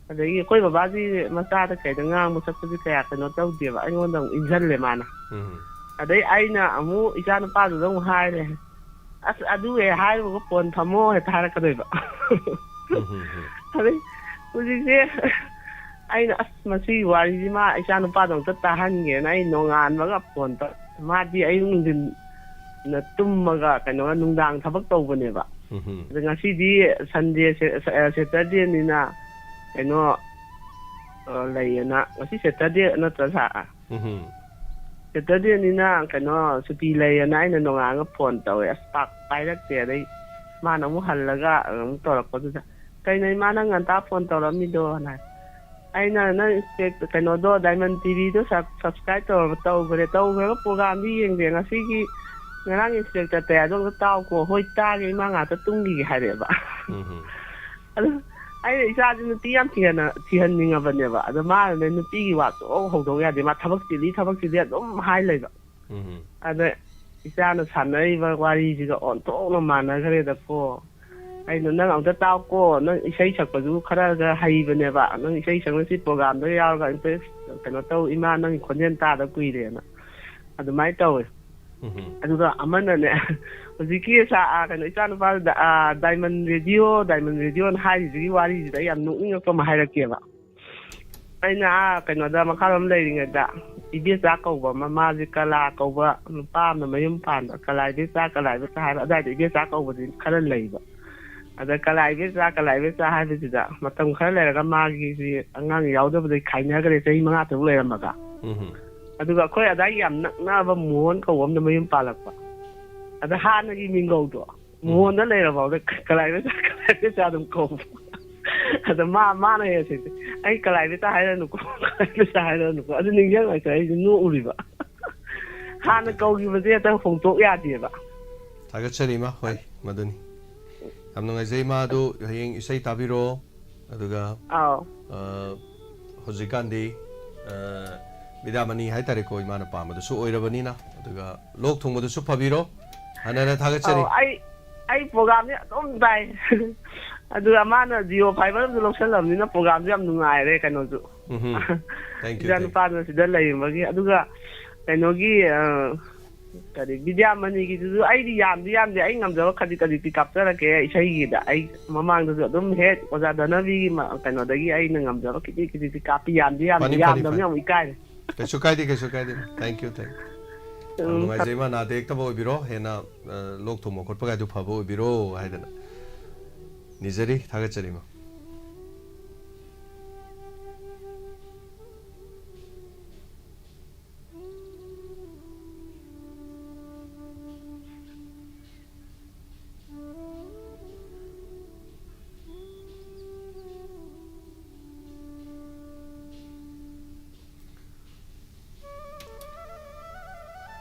ꯑꯗꯒꯤ ꯑꯩꯈꯣꯏ ꯕꯕꯥꯗꯤ ꯃꯆꯥꯗ ꯀꯩꯗ ꯉꯥꯡꯕ ꯁꯛꯄꯁꯤ ꯀꯌꯥ ꯀꯩꯅꯣ ꯇꯧꯗꯦꯕ, ꯑꯩꯉꯣꯟꯗ ꯑꯃꯨꯛ ꯏꯟꯁꯤꯜꯂꯦ ꯃꯥꯅ꯫ ꯎꯝ꯫ ꯑꯗꯩ ꯑꯩꯅ ꯑꯃꯨꯛ ꯏꯆꯥ ꯅꯨꯄꯥꯗꯨꯗ ꯑꯃꯨꯛ ꯍꯥꯏꯔꯦ, "ꯑꯁ, ꯑꯗꯨ ꯍꯦꯛ ꯍꯥꯏꯔꯨꯕꯒ ꯐꯣꯟ ꯊꯝꯃꯣ" ꯍꯦꯛꯇ ꯍꯥꯏꯔꯛꯀꯗꯣꯏꯕ꯫ ꯎꯝ꯫ ꯑꯗꯩ ꯍꯧꯖꯤꯛꯁꯦ ꯑꯩꯅ, "ꯑꯁ, ꯃꯁꯤꯒꯤ ꯋꯥꯔꯤꯁꯤ ꯃꯥ ꯏꯆꯥ ꯅꯨꯄꯥꯗꯣ ꯑꯝꯇ ꯇꯥꯍꯟꯒꯦꯅ" ꯑꯩ ꯅꯣꯡꯉꯥꯟꯕꯒ ꯐꯣꯟ ꯇꯧ-, ꯃꯥꯗꯤ ꯑꯌꯨꯛ ꯅꯨꯡꯊꯤꯟꯅ ꯇꯨꯝꯃꯒ ꯀꯩꯅꯣꯒ ꯅꯨꯡꯗꯥꯡ ꯊꯕꯛ ꯇꯧꯕꯅꯦꯕ꯫ ꯎꯝ꯫ ꯑꯗ ꯉꯁꯤꯗꯤ ꯁꯟꯗꯦ, ꯁꯦ-, ꯁꯦ-, ꯁꯦꯇꯔꯗꯦꯅꯤꯅ ꯀꯩꯅꯣ, ꯑ, ꯂꯩꯌꯦꯅ, ꯉꯁꯤ ꯁꯦꯇꯔꯗꯦ ꯅꯠꯇ꯭ꯔ, ꯁꯥꯔ? ꯎꯝ꯫ ꯁꯦꯇꯔꯗꯦꯅꯤꯅ ꯀꯩꯅꯣ ꯁꯨꯇꯤ ꯂꯩꯌꯦꯅ ꯑꯩꯅ ꯅꯣꯡꯉꯥꯜꯂꯒ ꯐꯣꯟ ꯇꯧꯋꯦ꯫ ꯑꯁ, ꯄꯥꯛ ꯄꯥꯏꯔꯛꯇꯦ꯫ ꯑꯗꯩ ꯃꯥꯅ ꯑꯃꯨꯛ ꯍꯜꯂꯒ ꯑꯃꯨꯛ ꯇꯧꯔꯛꯄꯗꯨꯗ, "ꯀꯩꯅꯣ ꯏꯃꯥ, ꯅꯪ ꯉꯟꯇꯥ ꯐꯣꯟ ꯇꯧꯔꯛꯑꯝꯃꯤꯗꯣ?" ꯍꯥꯏ꯫ ꯑꯩꯅ, "ꯅꯪ ꯏꯟꯁꯄꯦꯛ-, ꯀꯩꯅꯣꯗꯣ, ꯗꯥꯏꯃꯟ ꯇꯤꯚꯤꯗꯣ ꯁꯕ-, ꯁꯕꯁꯀ꯭ꯔꯥꯏꯕ ꯇꯧꯔꯕ?" "ꯇꯧꯈ꯭ꯔꯦ, ꯇꯧꯈ꯭ꯔꯒ ꯄ꯭ꯔꯣꯒꯥꯝꯗꯤ ꯌꯦꯡꯗꯦ꯫ ꯉꯁꯤꯒꯤ, ꯉꯔꯥꯡ ꯏꯟꯁꯄꯦꯛꯇꯔ ꯇꯌꯥꯗꯣ ꯑꯝꯇ ꯇꯥꯎꯀꯣ꯫" "ꯍꯣꯏ, ꯇꯥꯒꯦ ꯏꯃꯥ, ꯉꯥꯛꯇ ꯇꯨꯝꯈꯤꯒꯦ" ꯍꯥꯏꯔꯛꯑꯦꯕ꯫ ꯎꯝ꯫ ꯑꯗꯨ ꯑꯩꯅ ꯏꯆꯥꯁꯦ ꯅꯨꯄꯤ ꯌꯥꯝ ꯊꯤꯍꯟꯅ-, ꯊꯤꯍꯟꯅꯤꯡꯉꯕꯅꯦꯕ꯫ ꯑꯗꯣ ꯃꯥꯅꯅꯦ, "ꯅꯨꯄꯤꯒꯤ ꯋꯥ ꯁꯨꯡꯍꯧ ꯍꯧꯗꯣꯛ ꯌꯥꯗꯦ, ꯃꯥ ꯊꯕꯛ ꯆꯤꯜꯂꯤ, ꯊꯕꯛ ꯆꯤꯜꯂꯤ" ꯑꯗꯨꯝ ꯍꯥꯏ ꯂꯩꯕ꯫ ꯎꯝ꯫ ꯑꯗ ꯏꯆꯥꯅ ꯁꯥꯟꯅꯔꯤꯕ ꯋꯥꯔꯤꯁꯤꯒ ꯑꯣꯟꯊꯣꯛꯅ ꯃꯥꯟꯅꯈ꯭ꯔꯦꯗꯀꯣ꯫ ꯑꯩꯅ, "ꯅꯪ ꯑꯝꯇ ꯇꯥꯎꯀꯣ, ꯅꯪ ꯏꯁꯩ ꯁꯛꯄꯁꯨ ꯈꯔꯒ ꯍꯩꯕꯅꯦꯕ, ꯅꯪ ꯏꯁꯩ ꯁꯛꯅ ꯁꯤ ꯄ꯭ꯔꯣꯒꯥꯝꯗ ꯌꯥꯎꯔꯒ ꯑꯝꯇ ꯀꯩꯅꯣ ꯇꯧ ꯏꯃꯥ, ꯅꯪꯒꯤ ꯈꯣꯟꯖꯦꯜ ꯇꯥꯗ ꯀꯨꯏꯔꯦꯅ" ꯑꯗꯨꯃꯥꯏꯅ ꯇꯧꯋꯦ꯫ ꯎꯝ꯫ ꯑꯗꯨꯒ ꯑꯃꯅꯅꯦ, ꯍꯧꯖꯤꯛꯀꯤ ꯁꯥ-, ꯑ, ꯀꯩꯅꯣ, ꯏꯆꯥꯅꯨꯄꯥꯗꯨꯗ, ꯑ, ꯗꯥꯏꯃꯟ ꯔꯦꯗꯤꯑꯣ, ꯗꯥꯏꯃꯟ ꯔꯦꯗꯤꯑꯣꯅ ꯍꯥꯏꯔꯤꯁꯤꯒꯤ ꯋꯥꯔꯤꯁꯤꯗ ꯑꯩ ꯌꯥꯝ ꯅꯣꯛꯅꯤꯡꯉꯛꯄ ꯑꯃ ꯍꯥꯏꯔꯛꯀꯦꯕ꯫ ꯑꯩꯅ ꯑꯥ ꯀꯩꯅꯣꯗ ꯃꯈꯥꯔꯣꯝ ꯂꯩꯔꯤꯉꯩꯗ ꯏꯕꯦꯆꯥ ꯀꯧꯕ ꯑꯃ, ꯃꯥꯁꯦ ꯀꯂꯥ ꯀꯧꯕ ꯅꯨꯄꯥ ꯑꯃꯅ ꯃꯌꯨꯝ ꯄꯥꯟꯕ, ꯀꯂꯥ ꯏꯕꯦꯆꯥ, ꯀꯂꯥ ꯏꯕꯦꯆꯥ ꯍꯥꯏꯕ ꯑꯗꯨꯋꯥꯏꯗ ꯏꯕꯦꯆꯥ ꯀꯧꯕꯗꯤ ꯈꯔ ꯂꯩꯕ꯫ ꯑꯗ ꯀꯂꯥ ꯏꯕꯦꯆꯥ, ꯀꯂꯥ ꯏꯕꯦꯆꯥ ꯍꯥꯏꯕꯁꯤꯗ ꯃꯇꯝ ꯈꯔ ꯂꯩꯔꯒ ꯃꯥꯒꯤꯁꯤ ꯑꯉꯥꯡ ꯌꯥꯎꯗꯕꯗꯒꯤ ꯈꯥꯏꯅꯈ꯭ꯔꯦ, ꯆꯍꯤ ꯃꯉꯥ ꯇꯔꯨꯛ ꯂꯩꯔꯝꯃꯒ꯫ ꯎꯝ꯫ ꯑꯗꯨꯒ ꯑꯩꯈꯣꯏ ꯑꯗꯥꯏꯒꯤ ꯌꯥꯝ ꯅꯛꯅꯕ ꯃꯣꯍꯟ ꯀꯧꯕ ꯑꯃꯗ ꯃꯌꯨꯝ ꯄꯥꯜꯂꯛꯄ꯫ ꯑꯗ ꯍꯥꯟꯅꯒꯤ ꯃꯤꯡꯒꯧꯗꯣ ꯎꯝ꯫ ꯃꯣꯍꯟꯗ ꯂꯩꯔꯐꯥꯎꯗ ꯀꯂꯥꯏꯕꯦꯆꯥ, ꯀꯂꯥꯏꯕꯦꯆꯥ ꯑꯗꯨꯝ ꯀꯧꯕ꯫ ꯑꯗ ꯃꯥ, ꯃꯥꯅ ꯍꯦꯛ ꯍꯦꯛ, "ꯑꯩ ꯀꯂꯥꯏꯕꯦꯆꯥ ꯍꯥꯏꯔꯅꯨꯀꯣ, ꯀꯂꯥꯏꯕꯦꯆꯥ ꯍꯥꯏꯔꯅꯨꯀꯣ"꯫ ꯑꯗꯨ ꯅꯤꯡꯁꯤꯡꯉꯛꯇ ꯑꯩꯁꯦ ꯅꯣꯛꯎꯔꯤꯕ꯫ ꯍꯥꯟꯅ ꯀꯧꯈꯤꯕꯁꯦ ꯍꯦꯛꯇ ꯍꯣꯡꯗꯣꯛ ꯌꯥꯗꯦꯕ꯫ ꯊꯥꯒꯠꯆꯔꯤ ꯏꯃꯥ꯫ ꯍꯣꯏ, ꯃꯗꯨꯅꯤ꯫ ꯌꯥꯝ ꯅꯨꯡꯉꯥꯏꯖꯩ ꯏꯃꯥ꯫ ꯑꯗꯨ ꯍꯌꯦꯡ ꯏꯁꯩ ꯇꯥꯕꯤꯔꯣ꯫ ꯑꯗꯨꯒ, ꯑꯥꯎ꯫ ꯑ, ꯍꯧꯖꯤꯛꯀꯥꯟꯗꯤ, ꯑ, ꯕꯤꯗ꯭ꯌꯥꯃꯅꯤ ꯍꯥꯏꯇꯥꯔꯦꯀꯣ, ꯏꯃꯥꯅ ꯄꯥꯝꯕꯗꯨꯁꯨ ꯑꯣꯏꯔꯕꯅꯤꯅ꯫ ꯑꯗꯨꯒ ꯂꯣꯛ ꯊꯨꯡꯕꯗꯨꯁꯨ ꯐꯕꯤꯔꯣ꯫ ꯍꯟꯅ ꯍꯟꯅ ꯊꯥꯒꯠꯆꯔꯤ꯫ ꯑꯧ, ꯑꯩ, ꯑꯩ programꯁꯦ ꯑꯗꯨꯝ ꯇꯥꯏ꯫ ꯑꯗꯨꯒ ꯃꯥꯅ Jio Fiber ꯑꯃꯁꯨ ꯂꯧꯁꯜꯂꯕꯅꯤꯅ programꯁꯦ ꯌꯥꯝ ꯅꯨꯡꯉꯥꯏꯔꯦ, ꯀꯩꯅꯣꯁꯨ꯫ ꯎꯝꯍꯨꯝ꯫ Thank you, ꯏꯆꯥ thank you꯫ ꯅꯨꯄꯥꯗꯨꯅ ꯁꯤꯗ ꯂꯩꯔꯝꯕꯒꯤ꯫ ꯑꯗꯨꯒ ꯀꯩꯅꯣꯒꯤ, ꯑ, ꯀꯔꯤ, ꯕꯤꯗ꯭ꯌꯥꯃꯅꯤꯒꯤꯗꯨꯁꯨ ꯑꯩꯗꯤ ꯌꯥꯝꯗꯤ ꯌꯥꯝꯗꯦ, ꯑꯩ ꯉꯝꯖꯕ ꯈꯖꯤꯛ ꯈꯖꯤꯛꯇꯤ ꯀꯥꯞꯆꯔꯛꯀꯦ ꯏꯁꯩꯒꯤꯗ꯫ ꯑꯩ ꯃꯃꯥꯡꯗꯁꯨ ꯑꯗꯨꯝ ꯍꯦꯛ ꯑꯣꯖꯥ ꯙꯅꯕꯤꯒꯤ ꯃ-, ꯀꯩꯅꯣꯗꯒꯤ ꯑꯩꯅ ꯉꯝꯖꯕ ꯈꯤꯖꯤꯛ ꯈꯤꯖꯤꯛꯇꯤ ꯀꯥꯞꯄꯤ, ꯌꯥꯝꯗꯤ ꯌꯥꯝꯗꯦ, ꯐꯅꯤ, ꯐꯅꯤ, ꯌꯥꯝꯗꯕꯅꯤ ꯐꯅꯤ꯫ ꯌꯥꯝ ꯏꯀꯥꯏꯔꯦ꯫ ꯀꯩꯁꯨ ꯀꯥꯏꯗꯦ, ꯀꯩꯁꯨ ꯀꯥꯏꯗꯦ꯫ Thank you, thank you꯫ ꯌꯥꯝ ꯎꯝ, ꯅꯨꯡꯉꯥꯏꯖꯩ, ꯏꯃꯥ, ꯅꯥꯗ ꯌꯦꯛꯇꯕ ꯑꯣꯏꯕꯤꯔꯣ, ꯍꯦꯟꯅ, ꯑ, ꯂꯣꯛ ꯊꯨꯡꯕ ꯈꯣꯠꯄ ꯀꯥꯏꯗꯨ ꯐꯕ ꯑꯣꯏꯕꯤꯔꯣ ꯍꯥꯏꯗꯅ ꯅꯤꯖꯔꯤ, ꯊꯥꯒꯠꯆꯔꯤ, ꯏꯃꯥ꯫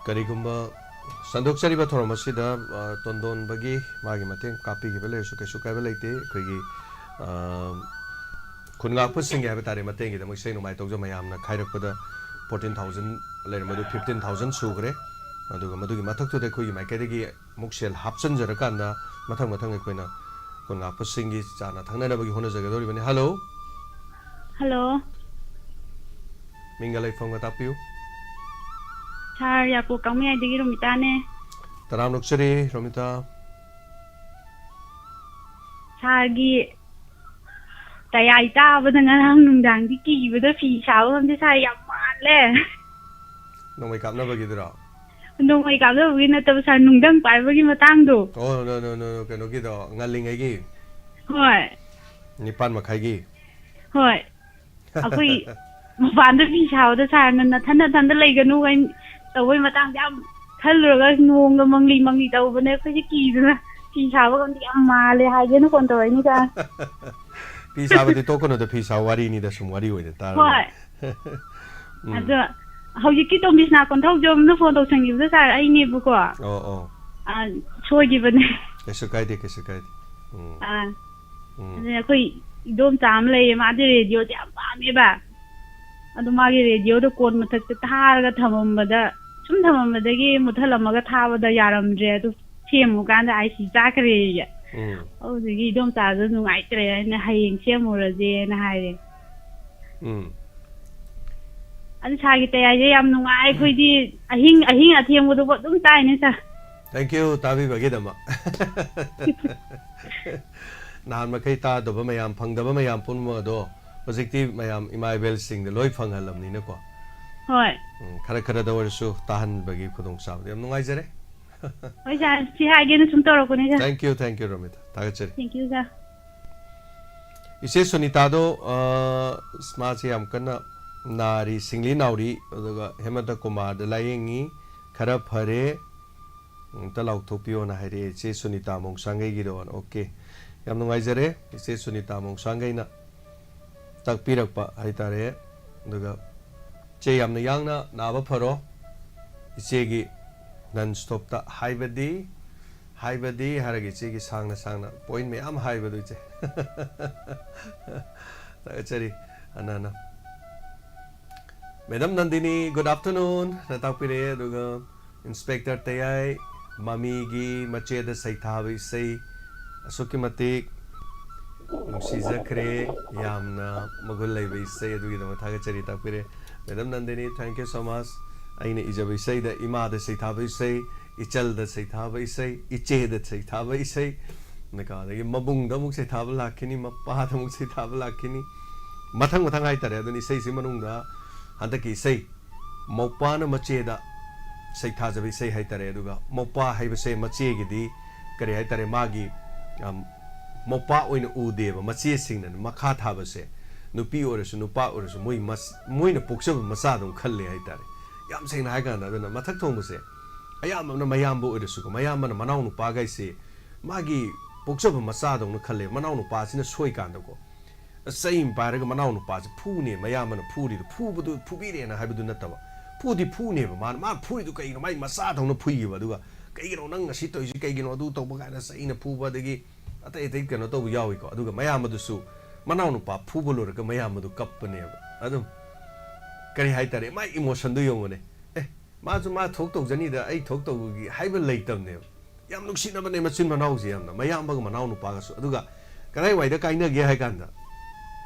ꯀꯔꯤꯒꯨꯝꯕ ꯁꯟꯗꯣꯛꯆꯔꯤꯕ ꯊꯧꯔꯝ ꯑꯁꯤꯗ, ꯑ, ꯇꯣꯟꯗꯣꯟꯕꯒꯤ ꯃꯥꯒꯤ ꯃꯇꯦꯡ ꯀꯥꯞꯄꯤꯈꯤꯕ ꯂꯩꯔꯁꯨ ꯀꯩꯁꯨ ꯀꯥꯏꯕ ꯂꯩꯇꯦ꯫ ꯑꯩꯈꯣꯏꯒꯤ, ꯑ, ꯈꯨꯟ ꯉꯥꯛꯄꯁꯤꯡꯒꯤ ꯍꯥꯏꯕ ꯇꯥꯔꯦ, ꯃꯇꯦꯡꯒꯤꯗꯃꯛ ꯏꯁꯩ ꯅꯣꯡꯃꯥꯏ ꯇꯧꯖ ꯃꯌꯥꯝꯅ ꯈꯥꯏꯔꯛꯄꯗ fourteen thousand ꯂꯩꯔꯝꯕꯗꯨ fifteen thousand ꯁꯨꯈ꯭ꯔꯦ꯫ ꯑꯗꯨꯒ ꯃꯗꯨꯒꯤ ꯃꯊꯛꯇꯨꯗ ꯑꯩꯈꯣꯏꯒꯤ ꯃꯥꯏꯀꯩꯗꯒꯤ ꯑꯃꯨꯛ ꯁꯦꯜ ꯍꯥꯞꯆꯤꯟꯖꯔꯀꯥꯟꯗ ꯃꯊꯪ ꯃꯊꯪ ꯑꯩꯈꯣꯏꯅ ꯈꯨꯟ ꯉꯥꯛꯄꯁꯤꯡꯒꯤ ꯆꯥꯅ ꯊꯛꯅꯅꯕꯒꯤ ꯍꯣꯠꯅꯖꯒꯗꯧꯔꯤꯕꯅꯤ꯫ Hello꯫ Hello꯫ ꯃꯤꯡꯒ ꯂꯩꯐꯝꯒ ꯇꯥꯛꯄꯤꯌꯨ꯫ Sir, ꯌꯥꯏꯄꯣꯛ ꯀꯥꯡꯃꯌꯥꯏꯗꯒꯤ ꯔꯣꯃꯤꯇꯥꯅꯦ꯫ ꯇꯔꯥꯝ ꯅꯣꯛꯆꯔꯤ, ꯔꯣꯃꯤꯇꯥ꯫ Sirꯒꯤ ꯇꯌꯥꯏ ꯇꯥꯕꯗ ꯉꯔꯥꯡ ꯅꯨꯡꯗꯥꯡꯗꯤ ꯀꯤꯕꯗ ꯐꯤ ꯁꯥꯕ ꯉꯝꯗꯦ ꯁꯥꯔ, ꯌꯥꯝ ꯃꯥꯜꯂꯦ꯫ ꯅꯣꯡꯃꯩ ꯀꯥꯞꯅꯕꯒꯤꯗꯨꯔꯣ? ꯅꯣꯡꯃꯩ ꯀꯥꯞꯅꯕꯒꯤ ꯅꯠꯇꯕ ꯁꯥꯔ, ꯅꯨꯡꯗꯪ ꯄꯥꯏꯕꯒꯤ ꯃꯇꯥꯡꯗꯣ꯫ ꯑꯣ, ꯅꯣ ꯅꯣ ꯅꯣ ꯅꯣ, ꯀꯩꯅꯣꯒꯤꯗꯣ, ꯉꯜꯂꯤꯉꯩꯒꯤ ꯍꯣꯏ ꯅꯤꯄꯥꯟ ꯃꯈꯥꯏꯒꯤ꯫ ꯍꯣꯏ, ꯑꯩꯈꯣꯏ ꯃꯄꯥꯟꯗ ꯐꯤ ꯁꯥꯕꯗ ꯁꯥꯔꯅ ꯅꯊꯟ ꯅꯊꯟꯗ ꯂꯩꯒꯅꯨ ꯀꯥꯏꯅ ꯇꯧꯕꯩ ꯃꯇꯥꯡꯗ ꯌꯥꯝ ꯈꯜꯂꯨꯔꯒ ꯅꯣꯡꯒ ꯃꯪꯂꯤ ꯃꯪꯂꯤ ꯇꯧꯕꯅꯦ, ꯑꯩꯈꯣꯏꯁꯦ ꯀꯤꯗꯅ ꯐꯤ ꯁꯥꯕꯒ ꯑꯝꯇ ꯌꯥꯝ ꯃꯥꯜꯂꯦ ꯍꯥꯏꯒꯦꯅ ꯐꯣꯟ ꯇꯧꯔꯛꯏꯅꯤ ꯁꯥꯔ꯫ ꯐꯤ ꯁꯥꯕꯗꯤ ꯇꯣꯛꯀꯅꯨꯗ, ꯐꯤ ꯁꯥꯕ ꯋꯥꯔꯤꯅꯤꯗ, ꯁꯨꯝ ꯋꯥꯔꯤ ꯑꯣꯏꯅ ꯇꯥꯔ ꯍꯣꯏ꯫ ꯎꯝ꯫ ꯑꯗꯣ ꯍꯧꯖꯤꯛꯀꯤ ꯇꯣꯝꯕꯤꯁꯅꯥ ꯀꯣꯟꯊꯧꯖꯝꯅ ꯐꯣꯟ ꯇꯧꯁꯟꯈꯤꯕꯗꯣ ꯁꯥꯔ, ꯑꯩꯅꯦꯕꯀꯣ꯫ ꯑꯣ ꯑꯣ꯫ ꯑ, ꯁꯣꯏꯈꯤꯕꯅꯦ꯫ ꯀꯩꯁꯨ ꯀꯥꯏꯗꯦ, ꯀꯩꯁꯨ ꯀꯥꯏꯗꯦ꯫ ꯎꯝ꯫ ꯑꯥ, ꯎꯝ꯫ ꯑꯗꯨꯅ ꯑꯩꯈꯣꯏ ꯏꯗꯣꯝꯆꯥ ꯑꯃ ꯂꯩꯌꯦ, ꯃꯥꯗꯤ ꯔꯦꯗꯤꯑꯣꯗꯤ ꯌꯥꯝ ꯄꯥꯝꯃꯦꯕ꯫ ꯑꯗꯣ ꯃꯥꯒꯤ ꯔꯦꯗꯤꯑꯣꯗꯣ ꯀꯣꯟ ꯃꯊꯛꯇ ꯊꯥꯔꯒ ꯊꯝꯃꯝꯕꯗ, ꯁꯨꯝ ꯊꯝꯃꯝꯕꯗꯒꯤ ꯃꯨꯠꯊꯠꯂꯝꯃꯒ ꯊꯥꯕꯗ ꯌꯥꯔꯝꯗ꯭ꯔꯦ, ꯑꯗꯨ ꯁꯦꯝꯃꯨꯀꯥꯟꯗ ꯑꯥꯏ ꯁꯤ ꯆꯥꯈ꯭ꯔꯦꯌꯦ꯫ ꯎꯝ꯫ ꯑꯗꯨꯗꯒꯤ ꯏꯗꯣꯝꯆꯥꯗꯣ ꯅꯨꯡꯉꯥꯏꯇ꯭ꯔꯦ ꯍꯥꯏꯅ ꯍꯌꯦꯡ ꯁꯦꯝꯃꯨꯔꯁꯦꯅ ꯍꯥꯏꯔꯦ꯫ ꯎꯝ꯫ ꯑꯗꯨ ꯁꯥꯔꯒꯤ ꯇꯌꯥꯏꯁꯦ ꯌꯥꯝ ꯅꯨꯡꯉꯥꯏ, ꯑꯩꯈꯣꯏꯗꯤ ꯑꯍꯤꯡ ꯑꯍꯤꯡ ꯑꯊꯦꯡꯕꯗꯨꯕꯨ ꯑꯗꯨꯝ ꯇꯥꯏꯅꯦ ꯁꯥꯔ꯫ Thank you ꯇꯥꯕꯤꯕꯒꯤꯗꯃꯛ꯫ ꯅꯍꯥꯟ ꯃꯈꯩ ꯇꯥꯗꯕ ꯃꯌꯥꯝ, ꯐꯪꯗꯕ ꯃꯌꯥꯝ ꯄꯨꯝꯅꯃꯛ ꯑꯗꯣ ꯍꯧꯖꯤꯛꯇꯤ ꯃꯌꯥꯝ ꯏꯃꯥ ꯏꯕꯦꯜꯁꯤꯡꯗ ꯂꯣꯏ ꯐꯪꯍꯜꯂꯝꯅꯤꯅꯀꯣ꯫ ꯍꯣꯏ꯫ ꯎꯝ, ꯈꯔ ꯈꯔꯗ ꯑꯣꯏꯔꯁꯨ ꯇꯥꯍꯟꯕꯒꯤ ꯈꯨꯗꯣꯡꯆꯥꯕꯗꯣ ꯌꯥꯝ ꯅꯨꯡꯉꯥꯏꯖꯔꯦ꯫ ꯍꯣꯏ ꯁꯥꯔ, ꯁꯤ ꯍꯥꯏꯒꯦꯅ ꯁꯨꯝ ꯇꯧꯔꯛꯄꯅꯦ ꯁꯥꯔ꯫ Thank you, thank you Romita, ꯊꯥꯒꯠꯆꯔꯤ꯫ Thank you ꯁꯥꯔ꯫ ꯏꯆꯦ ꯁꯨꯅꯤꯇꯥꯗꯣ, ꯑ, ꯃꯥꯁꯦ ꯌꯥꯝ ꯀꯟꯅ ꯅꯥꯔꯤ, ꯁꯤꯡꯂꯤ ꯅꯥꯎꯔꯤ, ꯑꯗꯨꯒ ꯍꯦꯃꯟꯇ ꯀꯨꯃꯥꯔꯗ ꯂꯥꯏꯌꯦꯡꯉꯤ, ꯈꯔ ꯐꯔꯦ, ꯑꯝꯇ ꯂꯥꯎꯊꯣꯛꯄꯤꯌꯣꯅ ꯍꯥꯏꯔꯛꯑꯦ ꯏꯆꯦ ꯁꯨꯅꯤꯇꯥ ꯃꯣꯡꯁꯥꯡꯒꯩꯒꯤꯗꯣ꯫ ꯑꯣꯀꯦ, ꯌꯥꯝ ꯅꯨꯡꯉꯥꯏꯖꯔꯦ ꯏꯆꯦ ꯁꯨꯅꯤꯇꯥ ꯃꯣꯡꯁꯥꯡꯒꯩꯅ ꯇꯥꯛꯄꯤꯔꯛꯄ ꯍꯥꯏꯇꯥꯔꯦ꯫ ꯑꯗꯨꯒ ꯏꯆꯦ ꯌꯥꯝꯅ ꯌꯥꯡꯅ ꯅꯥꯕ ꯐꯔꯣ꯫ ꯏꯆꯦꯒꯤ non stopꯇ ꯍꯥꯏꯕꯗꯤ, ꯍꯥꯏꯕꯗꯤ ꯍꯥꯏꯔꯒ ꯏꯆꯦꯒꯤ ꯁꯥꯡꯅ ꯁꯥꯡꯅ point ꯃꯌꯥꯝ ꯍꯥꯏꯕꯗꯨ ꯏꯆꯦ꯫ ꯊꯥꯒꯠꯆꯔꯤ ꯍꯟꯅ ꯍꯟꯅ꯫ Madam ꯅꯟꯗꯤꯅꯤ, good afternoon ꯅ ꯇꯥꯛꯄꯤꯔꯛꯑꯦ꯫ ꯑꯗꯨꯒ Inspector ꯇꯌꯥꯏ, ꯃꯃꯤꯒꯤ ꯃꯆꯦꯗ ꯁꯩꯊꯥꯕ ꯏꯁꯩ ꯑꯁꯨꯛꯀꯤ ꯃꯇꯤꯛ ꯅꯨꯡꯁꯤꯖꯈ꯭ꯔꯦ, ꯌꯥꯝꯅ ꯃꯒꯨꯟ ꯂꯩꯕ ꯏꯁꯩ, ꯑꯗꯨꯒꯤꯗꯃꯛ ꯊꯥꯒꯠꯆꯔꯤ ꯇꯥꯛꯄꯤꯔꯦ꯫ Madam Nandini, thank you so much꯫ ꯑꯩꯅ ꯏꯖꯕ ꯏꯁꯩꯗ ꯏꯃꯥꯗ ꯁꯩꯊꯥꯕ ꯏꯁꯩ, ꯏꯆꯜꯗ ꯁꯩꯊꯥꯕ ꯏꯁꯩ, ꯏꯆꯦꯗ ꯁꯩꯊꯥꯕ ꯏꯁꯩ, ꯀꯣ, ꯑꯗꯒꯤ ꯃꯕꯨꯡꯗ ꯑꯃꯨꯛ ꯁꯩꯊꯥꯕ ꯂꯥꯛꯈꯤꯅꯤ, ꯃꯄꯥꯗ ꯑꯃꯨꯛ ꯁꯩꯊꯥꯕ ꯂꯥꯛꯈꯤꯅꯤ, ꯃꯊꯪ ꯃꯊꯪ ꯍꯥꯏꯇꯥꯔꯦ꯫ ꯑꯗꯨꯅ ꯏꯁꯩꯁꯤ ꯃꯅꯨꯡꯗ ꯍꯟꯗꯛꯀꯤ ꯏꯁꯩ ꯃꯧꯄꯥꯅ ꯃꯆꯦꯗ ꯁꯩꯊꯥꯖꯕ ꯏꯁꯩ ꯍꯥꯏꯇꯥꯔꯦ꯫ ꯑꯗꯨꯒ ꯃꯧꯄꯥ ꯍꯥꯏꯕꯁꯦ ꯃꯆꯦꯒꯤꯗꯤ ꯀꯔꯤ ꯍꯥꯏꯇꯥꯔꯦ, ꯃꯥꯒꯤ, ꯑꯝ, ꯃꯧꯄꯥ ꯑꯣꯏꯅ ꯎꯗꯦꯕ꯫ ꯃꯆꯦꯁꯤꯡꯅ ꯃꯈꯥ ꯊꯥꯕꯁꯦ, ꯅꯨꯄꯤ ꯑꯣꯏꯔꯁꯨ ꯅꯨꯄꯥ ꯑꯣꯏꯔꯁꯨ, ꯃꯣꯏ ꯃꯁ-, ꯃꯣꯏꯅ ꯄꯣꯛꯆꯕ ꯃꯆꯥꯗꯧꯅ ꯈꯜꯂꯦ ꯍꯥꯏꯇꯥꯔꯦ꯫ ꯌꯥꯝ ꯁꯦꯡꯅ ꯍꯥꯏ ꯀꯥꯟꯗ, ꯑꯗꯨꯅ ꯃꯊꯛ ꯊꯣꯡꯕꯁꯦ ꯑꯌꯥꯝꯕꯅ ꯃꯌꯥꯝꯕ ꯑꯣꯏꯔꯁꯨꯀꯣ, ꯃꯌꯥꯝꯕꯅ ꯃꯅꯥꯎ ꯅꯨꯄꯥꯈꯩꯁꯦ, ꯃꯥꯒꯤ ꯄꯣꯛꯆꯕ ꯃꯆꯥꯗꯧꯅ ꯈꯜꯂꯦ꯫ ꯃꯅꯥꯎ ꯅꯨꯄꯥꯁꯤꯅ ꯁꯣꯏꯀꯥꯟꯗꯀꯣ, ꯆꯩ ꯑꯃ ꯄꯥꯏꯔꯒ ꯃꯅꯥꯎ ꯅꯨꯄꯥꯁꯦ ꯐꯨꯅꯦ, ꯃꯌꯥꯝꯕꯅ ꯐꯨꯔꯤꯗꯣ, ꯐꯨꯕꯗꯨ ꯐꯨꯕꯤꯔꯦꯅ ꯍꯥꯏꯕꯗꯨ ꯅꯠꯇꯕ, ꯐꯨꯗꯤ ꯐꯨꯅꯦꯕ꯫ ꯃꯥꯅ, ꯃꯥ ꯐꯨꯔꯤꯗꯨ ꯀꯩꯒꯤꯅꯣ? ꯃꯥꯏ ꯃꯆꯥꯗꯧꯅ ꯐꯨꯏꯌꯦꯕ꯫ ꯑꯗꯨꯒ "ꯀꯩꯒꯤꯅꯣ ꯅꯪ ꯉꯁꯤ ꯇꯧꯔꯤꯁꯤ ꯀꯩꯒꯤꯅꯣ?" ꯑꯗꯨ ꯇꯧꯕ ꯀꯥꯏꯅ ꯆꯩꯅ ꯐꯨꯕ, ꯑꯗꯒꯤ ꯑꯇꯩ ꯑꯇꯩ ꯀꯩꯅꯣ ꯇꯧꯕ ꯌꯥꯎꯏꯀꯣ꯫ ꯑꯗꯨꯒ ꯃꯌꯥꯝꯕꯗꯨꯁꯨ, ꯃꯅꯥꯎ ꯅꯨꯄꯥ ꯐꯨꯕ ꯂꯣꯏꯔꯒ ꯃꯌꯥꯝꯕꯗꯨ ꯀꯞꯄꯅꯦꯕ꯫ ꯑꯗꯨꯝ ꯀꯔꯤ ꯍꯥꯏꯇꯥꯔꯦ, ꯃꯥꯏ ꯏꯃꯣꯁꯟꯗꯨ ꯌꯦꯡꯉꯨꯅꯦ꯫ ꯑꯦ, ꯃꯥꯁꯨ ꯃꯥ ꯊꯣꯛ ꯇꯧꯖꯅꯤꯗ, ꯑꯩ ꯊꯣꯛ ꯇꯧꯕꯒꯤ ꯍꯥꯏꯕ ꯂꯩꯇꯕꯅꯦꯕ꯫ ꯌꯥꯝ ꯅꯨꯡꯁꯤꯅꯕꯅꯦ ꯃꯆꯤꯟ ꯃꯅꯥꯎꯁꯦ ꯌꯥꯝꯅ, ꯃꯌꯥꯝꯕꯒ ꯃꯅꯥꯎ ꯅꯨꯄꯥꯒꯁꯨ꯫ ꯑꯗꯨꯒ ꯀꯗꯥꯏꯋꯥꯏꯗ ꯀꯥꯏꯅꯒꯦ ꯍꯥꯏ ꯀꯥꯟꯗ,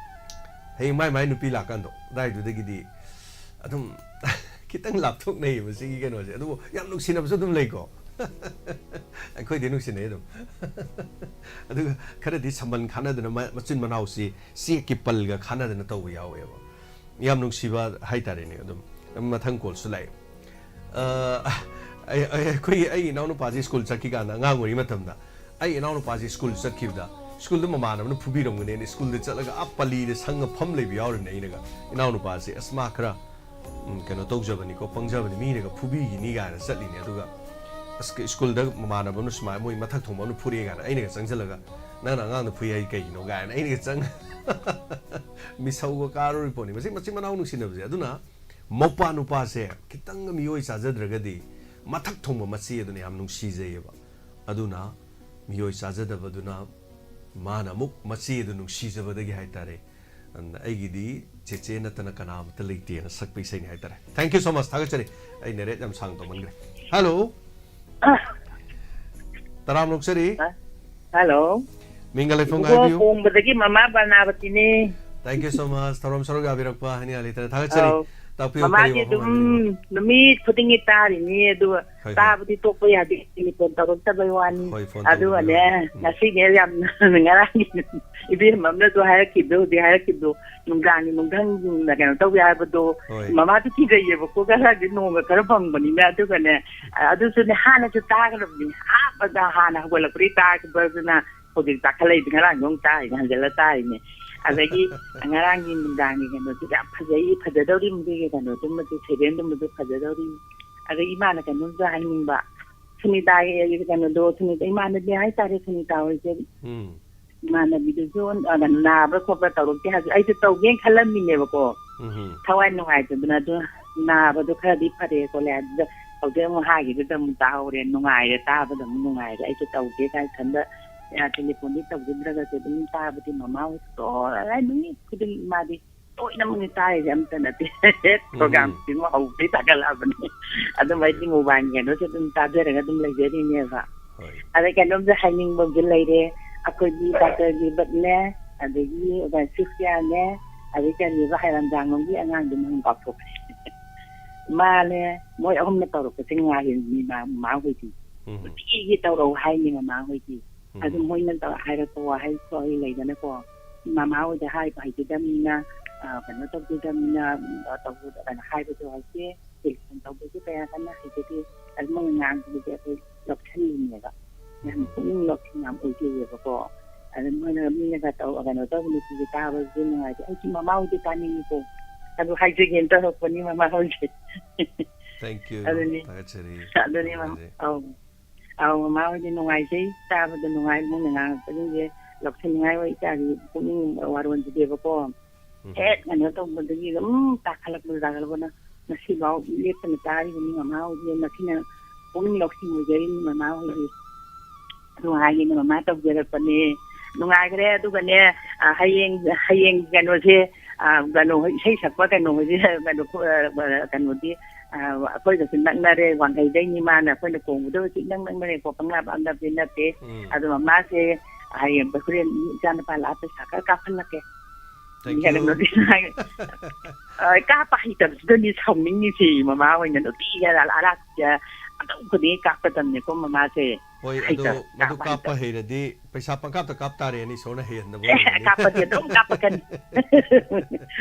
ꯍꯌꯦꯡ ꯃꯥꯏ ꯃꯥꯏ ꯅꯨꯄꯤ ꯂꯥꯛꯀꯥꯟꯗꯣ, ꯑꯗꯥꯏꯗꯨꯗꯒꯤꯗꯤ ꯑꯗꯨꯝ ꯈꯤꯇꯪ ꯂꯥꯞꯊꯣꯛꯅꯩꯌꯦꯕ ꯁꯤꯒꯤ ꯀꯩꯅꯣꯁꯦ꯫ ꯑꯗꯨꯕꯨ ꯌꯥꯝ ꯅꯨꯡꯁꯤꯅꯕꯁꯨ ꯑꯗꯨꯝ ꯂꯩꯀꯣ꯫ ꯑꯩꯈꯣꯏꯗꯤ ꯅꯨꯡꯁꯤꯅꯩ ꯑꯗꯨꯝ꯫ ꯑꯗꯨꯒ ꯈꯔꯗꯤ ꯁꯝꯕꯟ ꯈꯥꯅꯗꯅ ꯃ-, ꯃꯆꯤꯟ ꯃꯅꯥꯎꯁꯤ ꯆꯦꯛꯀꯤ ꯄꯜꯒ ꯈꯥꯅꯗꯅ ꯇꯧꯕ ꯌꯥꯎꯋꯦꯕ꯫ ꯌꯥꯝ ꯅꯨꯡꯁꯤꯕ ꯍꯥꯏꯇꯥꯔꯦꯅꯦ꯫ ꯑꯗꯨꯝ ꯃꯊꯪ ꯀꯣꯜꯁꯨ ꯂꯥꯛꯑꯦ꯫ ꯑ, ꯑꯩ, ꯑꯩ, ꯑꯩꯈꯣꯏꯒꯤ, ꯑꯩ ꯏꯅꯥꯎꯅꯨꯄꯥꯁꯤ ꯁ꯭ꯀꯨꯜ ꯆꯠꯈꯤ ꯀꯥꯟꯗ, ꯑꯉꯥꯡ ꯑꯣꯏꯔꯤ ꯃꯇꯝꯗ, ꯑꯩ ꯏꯅꯥꯎꯅꯨꯄꯥꯁꯤ ꯁ꯭ꯀꯨꯜ ꯆꯠꯈꯤꯕꯗ, ꯁ꯭ꯀꯨꯜꯗ ꯃꯃꯥꯟꯅꯕꯅ ꯐꯨꯕꯤꯔꯝꯒꯅꯦꯅ ꯁ꯭ꯀꯨꯜꯗ ꯆꯠꯂꯒ ꯑꯥ ꯄꯜꯂꯤꯗ ꯁꯪꯉ ꯐꯝ ꯂꯩꯕ ꯌꯥꯎꯔꯤꯕꯅꯦ꯫ ꯑꯩꯅꯒ, "ꯏꯅꯥꯎꯅꯨꯄꯥꯁꯦ, ꯑꯁ, ꯃꯥ ꯈꯔ, ꯎꯝ, ꯀꯩꯅꯣ ꯇꯧꯖꯕꯅꯤꯀꯣ, ꯄꯪꯖꯕꯅꯤ, ꯃꯤꯅꯒ ꯐꯨꯕꯤꯈꯤꯅꯤ" ꯀꯥꯏꯅ ꯆꯠꯂꯤꯅꯦ꯫ ꯑꯗꯨꯒ, ꯑꯁ, ꯁ꯭ꯀꯨꯜꯗ ꯃꯃꯥꯟꯅꯕ ꯑꯃꯅ ꯁꯨꯃꯥꯏꯅ, ꯃꯣꯏ ꯃꯊꯛ ꯊꯣꯡꯕ ꯑꯃꯅ ꯐꯨꯔꯛꯑꯦ ꯀꯥꯏꯅ, ꯑꯩꯅꯒ ꯆꯪꯁꯤꯜꯂꯒ, "ꯅꯪꯅ ꯑꯉꯥꯡꯗ ꯐꯨꯏ ꯍꯥꯏ ꯀꯩꯒꯤꯅꯣ?" ꯀꯥꯏꯅ ꯑꯩꯅꯒ ꯆꯪ-, ꯃꯤꯁꯧꯒ ꯀꯥꯔꯨꯔꯤ ꯄꯣꯠꯅꯤ꯫ ꯃꯁꯤ ꯃꯆꯤꯟ ꯃꯅꯥꯎ ꯅꯨꯡꯁꯤꯅꯕꯁꯦ꯫ ꯑꯗꯨꯅ ꯃꯧꯄꯥ ꯅꯨꯄꯥꯁꯦ ꯈꯤꯇꯪ ꯃꯤꯑꯣꯏ ꯆꯥꯖꯗ꯭ꯔꯒꯗꯤ ꯃꯊꯛ ꯊꯣꯡꯕ ꯃꯆꯦ ꯑꯗꯨꯅ ꯌꯥꯝ ꯅꯨꯡꯁꯤꯖꯩꯌꯦꯕ꯫ ꯑꯗꯨꯅ ꯃꯤꯑꯣꯏ ꯆꯥꯖꯗꯕꯗꯨꯅ ꯃꯥꯅ ꯑꯃꯨꯛ ꯃꯆꯦ ꯑꯗꯨ ꯅꯨꯡꯁꯤꯖꯕꯗꯒꯤ ꯍꯥꯏꯇꯥꯔꯦ꯫ ꯑꯗꯨꯅ ꯑꯩꯒꯤꯗꯤ ꯆꯦꯆꯦ ꯅꯠꯇꯅ ꯀꯅꯥ ꯑꯃꯠꯇ ꯂꯩꯇꯦꯅ ꯁꯛꯄ ꯏꯁꯩꯅꯤ ꯍꯥꯏꯇꯥꯔꯦ꯫ Thank you so much꯫ ꯊꯥꯒꯠꯆꯔꯤ꯫ ꯑꯩ ꯅꯦꯔꯦꯠ ꯌꯥꯝ ꯁꯥꯡ ꯇꯧꯃꯟꯈ꯭ꯔꯦ꯫ ꯍꯜꯂꯣ꯫ ꯇꯔꯥꯝ ꯑꯣꯛꯆꯔꯤ꯫ ꯍꯜꯂꯣ꯫ ꯃꯤꯡꯒ ꯂꯩꯐꯝꯒ ꯏꯕꯨꯡꯉꯣ ꯍꯥꯏꯕꯤꯌꯨ꯫ ꯀꯣꯡꯕꯗꯒꯤ ꯃꯃꯥ ꯕꯅꯥꯕꯇꯤꯅꯤ꯫ Thank you so much꯫ ꯊꯧꯔꯝ ꯁꯔꯨꯛ ꯌꯥꯕꯤꯔꯛꯄ ꯍꯥꯏꯅꯤꯡꯉꯥꯏ ꯂꯩꯇꯅ ꯊꯥꯒꯠꯆꯔꯤ꯫ ꯑꯧ꯫ ꯇꯥꯛꯄꯤꯌꯨ, ꯀꯔꯤ ꯃꯃꯥꯗꯤ ꯋꯥꯐꯝ ꯑꯗꯨꯝ ꯑꯣꯏꯕꯤꯔꯕ? ꯅꯨꯃꯤꯠ ꯈꯨꯗꯤꯡꯒꯤ ꯇꯥꯔꯤꯅꯤ, ꯑꯗꯨꯒ ꯍꯣꯏ, ꯍꯣꯏ꯫ ꯇꯥꯕꯗꯤ ꯇꯣꯛꯄ ꯌꯥꯗꯦ, ꯇꯦꯂꯤꯐꯣꯟ ꯇꯧꯔꯛꯇꯕꯩ ꯋꯥꯅꯤ꯫ ꯍꯣꯏ, ꯐꯣꯟ ꯑꯗꯨꯒꯅꯦ, ꯇꯧꯕꯤꯔꯛꯑꯣ꯫ ꯎꯝ꯫ ꯉꯁꯤꯅꯦ ꯌꯥꯝꯅ ꯉꯔꯥꯡꯒꯤ ꯏꯕꯦꯝꯃ ꯑꯃꯅꯁꯨ ꯍꯥꯏꯔꯛꯈꯤꯕꯗꯣ, ꯍꯧꯖꯤꯛ ꯍꯥꯏꯔꯛꯈꯤꯕꯗꯣ, ꯅꯨꯡꯗꯥꯡꯒꯤ ꯅꯨꯡꯊꯪꯅ ꯀꯩꯅꯣ ꯇꯧꯕ ꯍꯥꯏꯕꯗꯣ, ꯍꯣꯏ꯫ ꯃꯃꯥꯗꯤ ꯀꯤꯖꯩꯌꯦꯕꯀꯣ, ꯉꯔꯥꯡꯗꯤ ꯅꯣꯡꯒ ꯈꯔ ꯐꯪꯕꯅꯤꯅ꯫ ꯑꯗꯨꯒꯅꯦ, ꯑꯗꯨꯁꯨꯅꯦ ꯍꯥꯟꯅꯁꯨ ꯇꯥꯈ꯭ꯔꯕꯅꯤ, ꯑꯍꯥꯟꯕꯗ ꯍꯥꯟꯅ ꯍꯧꯒꯠꯂꯛꯄꯗꯒꯤ ꯇꯥꯈꯤꯕꯗꯨꯅ ꯍꯧꯖꯤꯛ ꯇꯥꯈꯠꯂꯛꯏꯗꯤ ꯉꯔꯥꯡꯁꯨ ꯑꯃꯨꯛ ꯇꯥꯔꯤꯅꯦ, ꯍꯟꯖꯤꯜꯂ ꯇꯥꯔꯤꯅꯦ꯫ ꯑꯗꯒꯤ ꯉꯔꯥꯡꯒꯤ ꯅꯨꯡꯗꯥꯡꯒꯤ ꯀꯩꯅꯣꯁꯦ ꯌꯥꯝ ꯐꯖꯩ, ꯐꯖꯗꯧꯔꯤ, ꯃꯗꯨꯒꯤ ꯀꯩꯅꯣꯗꯨꯃꯗꯤ, ꯁꯦꯔꯦꯟꯗꯨꯃꯗꯤ ꯐꯖꯗꯧꯔꯤ꯫ ꯑꯗꯩ ꯏꯃꯥꯅ ꯀꯩꯅꯣꯝꯁꯨ ꯍꯥꯏꯅꯤꯡꯕ, ꯁꯨꯅꯤꯇꯥꯒꯤ ꯀꯩꯅꯣꯗꯣ, ꯁꯨꯅꯤꯇꯥ ꯏꯃꯥꯟꯅꯕꯤ ꯍꯥꯏꯇꯥꯔꯦ, ꯁꯨꯅꯤꯇꯥ ꯍꯣꯏꯁꯦ꯫ ꯎꯝ꯫ ꯏꯃꯥꯟꯅꯕꯤꯗꯨꯁꯨ, ꯑ, ꯅꯥꯕ꯭ꯔꯥ ꯈꯣꯠꯄ꯭ꯔꯥ ꯇꯧꯔꯛꯇꯦ ꯍꯥꯏꯕ꯫ ꯑꯩꯁꯨ ꯇꯧꯒꯦꯅ ꯈꯜꯂꯝꯃꯤꯅꯦꯕꯀꯣ꯫ ꯎꯝ꯫ ꯊꯋꯥꯏ ꯅꯨꯡꯉꯥꯏꯇꯗꯅ, ꯑꯗꯨ ꯅꯥꯕꯗꯣ ꯈꯔꯗꯤ ꯐꯔꯦ ꯈꯣꯠꯂꯦ꯫ ꯑꯗꯨꯗ ꯍꯧꯖꯤꯛ ꯑꯃꯨꯛ ꯍꯥꯏꯈꯤꯕꯗ ꯑꯃꯨꯛ ꯇꯥꯍꯧꯔꯦ, ꯅꯨꯡꯉꯥꯏꯔꯦ, ꯇꯥꯕꯗ ꯑꯃꯨꯛ ꯅꯨꯡꯉꯥꯏꯔꯦ꯫ ꯑꯩꯁꯨ ꯇꯧꯒꯦ ꯀꯥꯏꯅ ꯈꯟꯕ, ꯑ, ꯇꯦꯂꯤꯐꯣꯟꯗꯤ ꯇꯧꯖꯗ꯭ꯔꯒꯁꯨ ꯑꯗꯨꯝ ꯇꯥꯕꯗꯤ ꯃꯃꯥ ꯍꯣꯏ ꯇꯣꯔ ꯅꯨꯃꯤꯠ ꯈꯨꯗꯤꯡ ꯃꯥꯗꯤ ꯇꯣꯏꯅꯃꯛꯅꯤ ꯇꯥꯔꯤꯁꯦ, ꯑꯝꯇ ꯅꯠꯇꯦ꯫ ꯎꯝ꯫ ꯄ꯭ꯔꯣꯒ꯭ꯔꯥꯝꯁꯤꯃ ꯍꯧꯕꯗꯩ ꯊꯥꯒꯠꯂꯛꯑꯕꯅꯤ꯫ ꯑꯗꯨꯝ ꯑꯩꯗꯤ ꯃꯣꯕꯥꯏꯜ ꯀꯩꯅꯣꯁꯦ ꯑꯗꯨꯝ ꯇꯥꯖꯔꯒ ꯑꯗꯨꯝ ꯂꯩꯖꯔꯤꯅꯦꯕ꯫ ꯍꯣꯏ꯫ ꯑꯗꯩ ꯀꯩꯅꯣꯝꯁꯨ ꯍꯥꯏꯅꯤꯡꯕ ꯑꯃꯁꯨ ꯂꯩꯔꯦ꯫ ꯑꯩꯈꯣꯏꯒꯤ ꯗꯥꯛꯇꯔ ꯒꯤꯕꯠꯅꯦ, ꯑꯗꯒꯤ ꯑꯣꯖꯥ ꯁꯤꯁꯤꯌꯥꯅꯦ, ꯑꯗꯩ ꯀꯔꯤꯕ ꯍꯩꯔꯥꯡꯗꯥꯡꯂꯣꯝꯒꯤ ꯑꯉꯥꯡꯗꯨ ꯃꯃꯤꯡ ꯀꯥꯎꯊꯣꯛꯈ꯭ꯔꯦ꯫ ꯃꯥꯅꯦ, ꯃꯣꯏ ꯑꯍꯨꯝꯅ ꯇꯧꯔꯛꯄꯁꯦ ꯉꯥꯏꯔꯤꯅꯤ ꯃꯥ, ꯃꯃꯥ ꯍꯣꯏꯗꯤ꯫ ꯎꯝ꯫ ꯅꯨꯡꯇꯤꯒꯤ ꯇꯧꯔꯛꯎ ꯍꯥꯏꯅꯤ ꯃꯃꯥ ꯍꯣꯏꯗꯤ꯫ ꯎꯝ꯫ ꯑꯗꯨ ꯃꯣꯏꯅ ꯇꯧ-, ꯍꯥꯏꯔꯛꯄ ꯋꯥꯍꯩ ꯈꯣꯍꯩ ꯂꯩꯗꯅꯀꯣ, ꯃꯃꯥ ꯍꯣꯏꯗ ꯍꯥꯏꯕ ꯍꯩꯖꯗꯕꯅꯤꯅ, ꯑ, ꯀꯩꯅꯣ ꯇꯧꯖꯗꯕꯅꯤꯅ, ꯎꯝ, ꯑ, ꯇꯧꯕ-, ꯀꯩꯅꯣ ꯍꯥꯏꯕꯁꯨ ꯍꯩꯇꯦ, ꯇꯦꯂꯤꯐꯣꯟ ꯇꯧꯕꯁꯨ ꯀꯌꯥ ꯀꯟꯅ ꯍꯩꯖꯗꯦ꯫ ꯑꯗꯨ ꯃꯣꯏꯅ ꯉꯥꯡꯕꯗꯨꯗꯤ ꯑꯩꯈꯣꯏ ꯂꯧꯁꯤꯜꯂꯤꯅꯦꯕ꯫ ꯌꯥꯝ ꯎꯝ꯫ ꯄꯨꯛꯅꯤꯡ ꯂꯧꯁꯤꯡ ꯌꯥꯝ ꯑꯣꯏꯖꯩꯌꯦꯕꯀꯣ꯫ ꯑꯗꯨ ꯃꯣꯏꯅ, ꯃꯤꯅꯒ ꯇꯧ-, ꯀꯩꯅꯣ ꯇꯧꯕ ꯅꯨꯄꯤꯁꯦ ꯇꯥꯕꯁꯨ ꯅꯨꯡꯉꯥꯏꯇꯦ꯫ ꯑꯩꯁꯨ ꯃꯃꯥ ꯍꯣꯏꯗꯤ ꯇꯥꯅꯤꯡꯉꯤꯀꯣ꯫ ꯑꯗꯨ ꯍꯥꯏꯖꯒꯦꯅ ꯇꯧꯔꯛꯄꯅꯤ ꯃꯃꯥ ꯍꯣꯏꯁꯦ꯫ Thank you꯫ ꯑꯗꯨꯅꯤ꯫ ꯊꯥꯒꯠꯆꯔꯤ꯫ ꯑꯗꯨꯅꯤ ꯃꯃꯥ-, ꯅꯨꯡꯉꯥꯏꯖꯩ꯫ ꯑꯧ꯫ ꯑꯧ, ꯃꯃꯥ ꯍꯣꯏꯗꯤ ꯅꯨꯡꯉꯥꯏꯖꯩ, ꯇꯥꯕꯗ ꯅꯨꯡꯉꯥꯏ, ꯃꯣꯏꯅ ꯉꯥꯡꯉꯛꯄꯁꯤꯡꯁꯦ ꯂꯧꯁꯤꯟꯅꯤꯡꯉꯥꯏ ꯑꯣꯏ, ꯏꯆꯥꯒꯤ ꯄꯨꯛꯅꯤꯡ ꯋꯥꯔꯣꯟꯁꯤꯗꯦꯕꯀꯣ꯫ ꯎꯝ꯫ ꯍꯦꯛ ꯀꯩꯅꯣ ꯇꯧꯕꯗꯒꯤ ꯑꯗꯨꯝ ꯇꯥꯈꯠꯂꯛꯄꯗ, ꯇꯥꯈꯠꯂꯛꯄꯅ ꯉꯁꯤꯐꯥꯎ ꯂꯦꯞꯇꯅ ꯇꯥꯔꯤꯕꯅꯤ ꯃꯃꯥ ꯍꯣꯏꯒꯤ, ꯃꯁꯤꯅ ꯄꯨꯛꯅꯤꯡ ꯂꯧꯁꯤꯡ ꯑꯣꯏꯖꯔꯤꯅꯤ ꯃꯃꯥ ꯍꯣꯏꯒꯤ꯫ ꯅꯨꯡꯉꯥꯏꯒꯦꯅ ꯃꯃꯥ ꯇꯧꯖꯔꯛꯄꯅꯦ꯫ ꯅꯨꯡꯉꯥꯏꯈ꯭ꯔꯦ꯫ ꯑꯗꯨꯒꯅꯦ, ꯑ, ꯍꯌꯦꯡ, ꯍꯌꯦꯡ ꯀꯩꯅꯣꯁꯦ, ꯑ, ꯀꯩꯅꯣ, ꯏꯁꯩ ꯁꯛꯄ ꯀꯩꯅꯣ ꯍꯧꯖꯤꯛ, ꯀꯩꯅꯣ, ꯑ, ꯀꯩꯅꯣꯗꯤ, ꯑ, ꯑꯩꯈꯣꯏꯒꯁꯨ ꯅꯛꯅꯔꯦ, ꯋꯥꯡꯈꯩꯗꯩꯅꯤ ꯃꯥꯅ, ꯑꯩꯈꯣꯏꯅ ꯀꯣꯡꯕꯗ ꯍꯧꯖꯤꯛ ꯏꯅꯛ ꯅꯛꯅꯔꯦꯀꯣ, ꯄꯪꯂꯥꯞ ꯂꯥꯞꯅꯕꯗꯤ ꯅꯠꯇꯦ꯫ ꯎꯝ꯫ ꯑꯗꯨ ꯃꯃꯥꯁꯦ ꯍꯌꯦꯡ, ꯍꯣꯔꯦꯟ ꯏꯆꯥ ꯅꯨꯄꯥ ꯂꯥꯛꯑ ꯄꯩꯁꯥ ꯈꯔ ꯀꯥꯞꯍꯜꯂꯛꯀꯦ꯫ Thank you. ꯀꯩꯅꯣꯗꯤ ꯍꯥꯏ-, ꯑ, ꯀꯥꯞꯄ ꯍꯩꯇꯕꯁꯤꯗꯅꯤ ꯁꯥꯎꯅꯤꯡꯉꯤꯁꯤ꯫ ꯃꯃꯥ ꯍꯣꯏꯅ ꯅꯨꯡꯇꯤꯒꯤ ꯑꯔꯥ-, ꯑꯔꯥꯛꯁꯦ ꯑꯗꯨꯝ ꯈꯨꯗꯤꯡꯒꯤ ꯀꯥꯞꯀꯗꯕꯅꯤꯀꯣ ꯃꯃꯥꯁꯦ꯫ ꯍꯣꯏ, ꯑꯗꯣ ꯍꯩꯇꯕ, ꯃꯗꯨ ꯀꯥꯞꯄ ꯀꯥꯞꯄ ꯍꯩꯇꯕ꯫ ꯍꯩꯔꯗꯤ ꯄꯩꯁꯥ ꯄꯪꯀꯥꯞꯇ ꯀꯥꯞ ꯇꯥꯔꯦꯅꯦ, ꯏꯁꯣꯔꯅ ꯍꯩꯍꯟꯗꯕ ꯑꯦ, ꯑꯣꯏꯔꯝꯒꯅꯤ꯫ ꯀꯥꯞꯄꯗꯤ ꯑꯗꯨꯝ ꯀꯥꯞꯄꯛꯀꯅꯤ꯫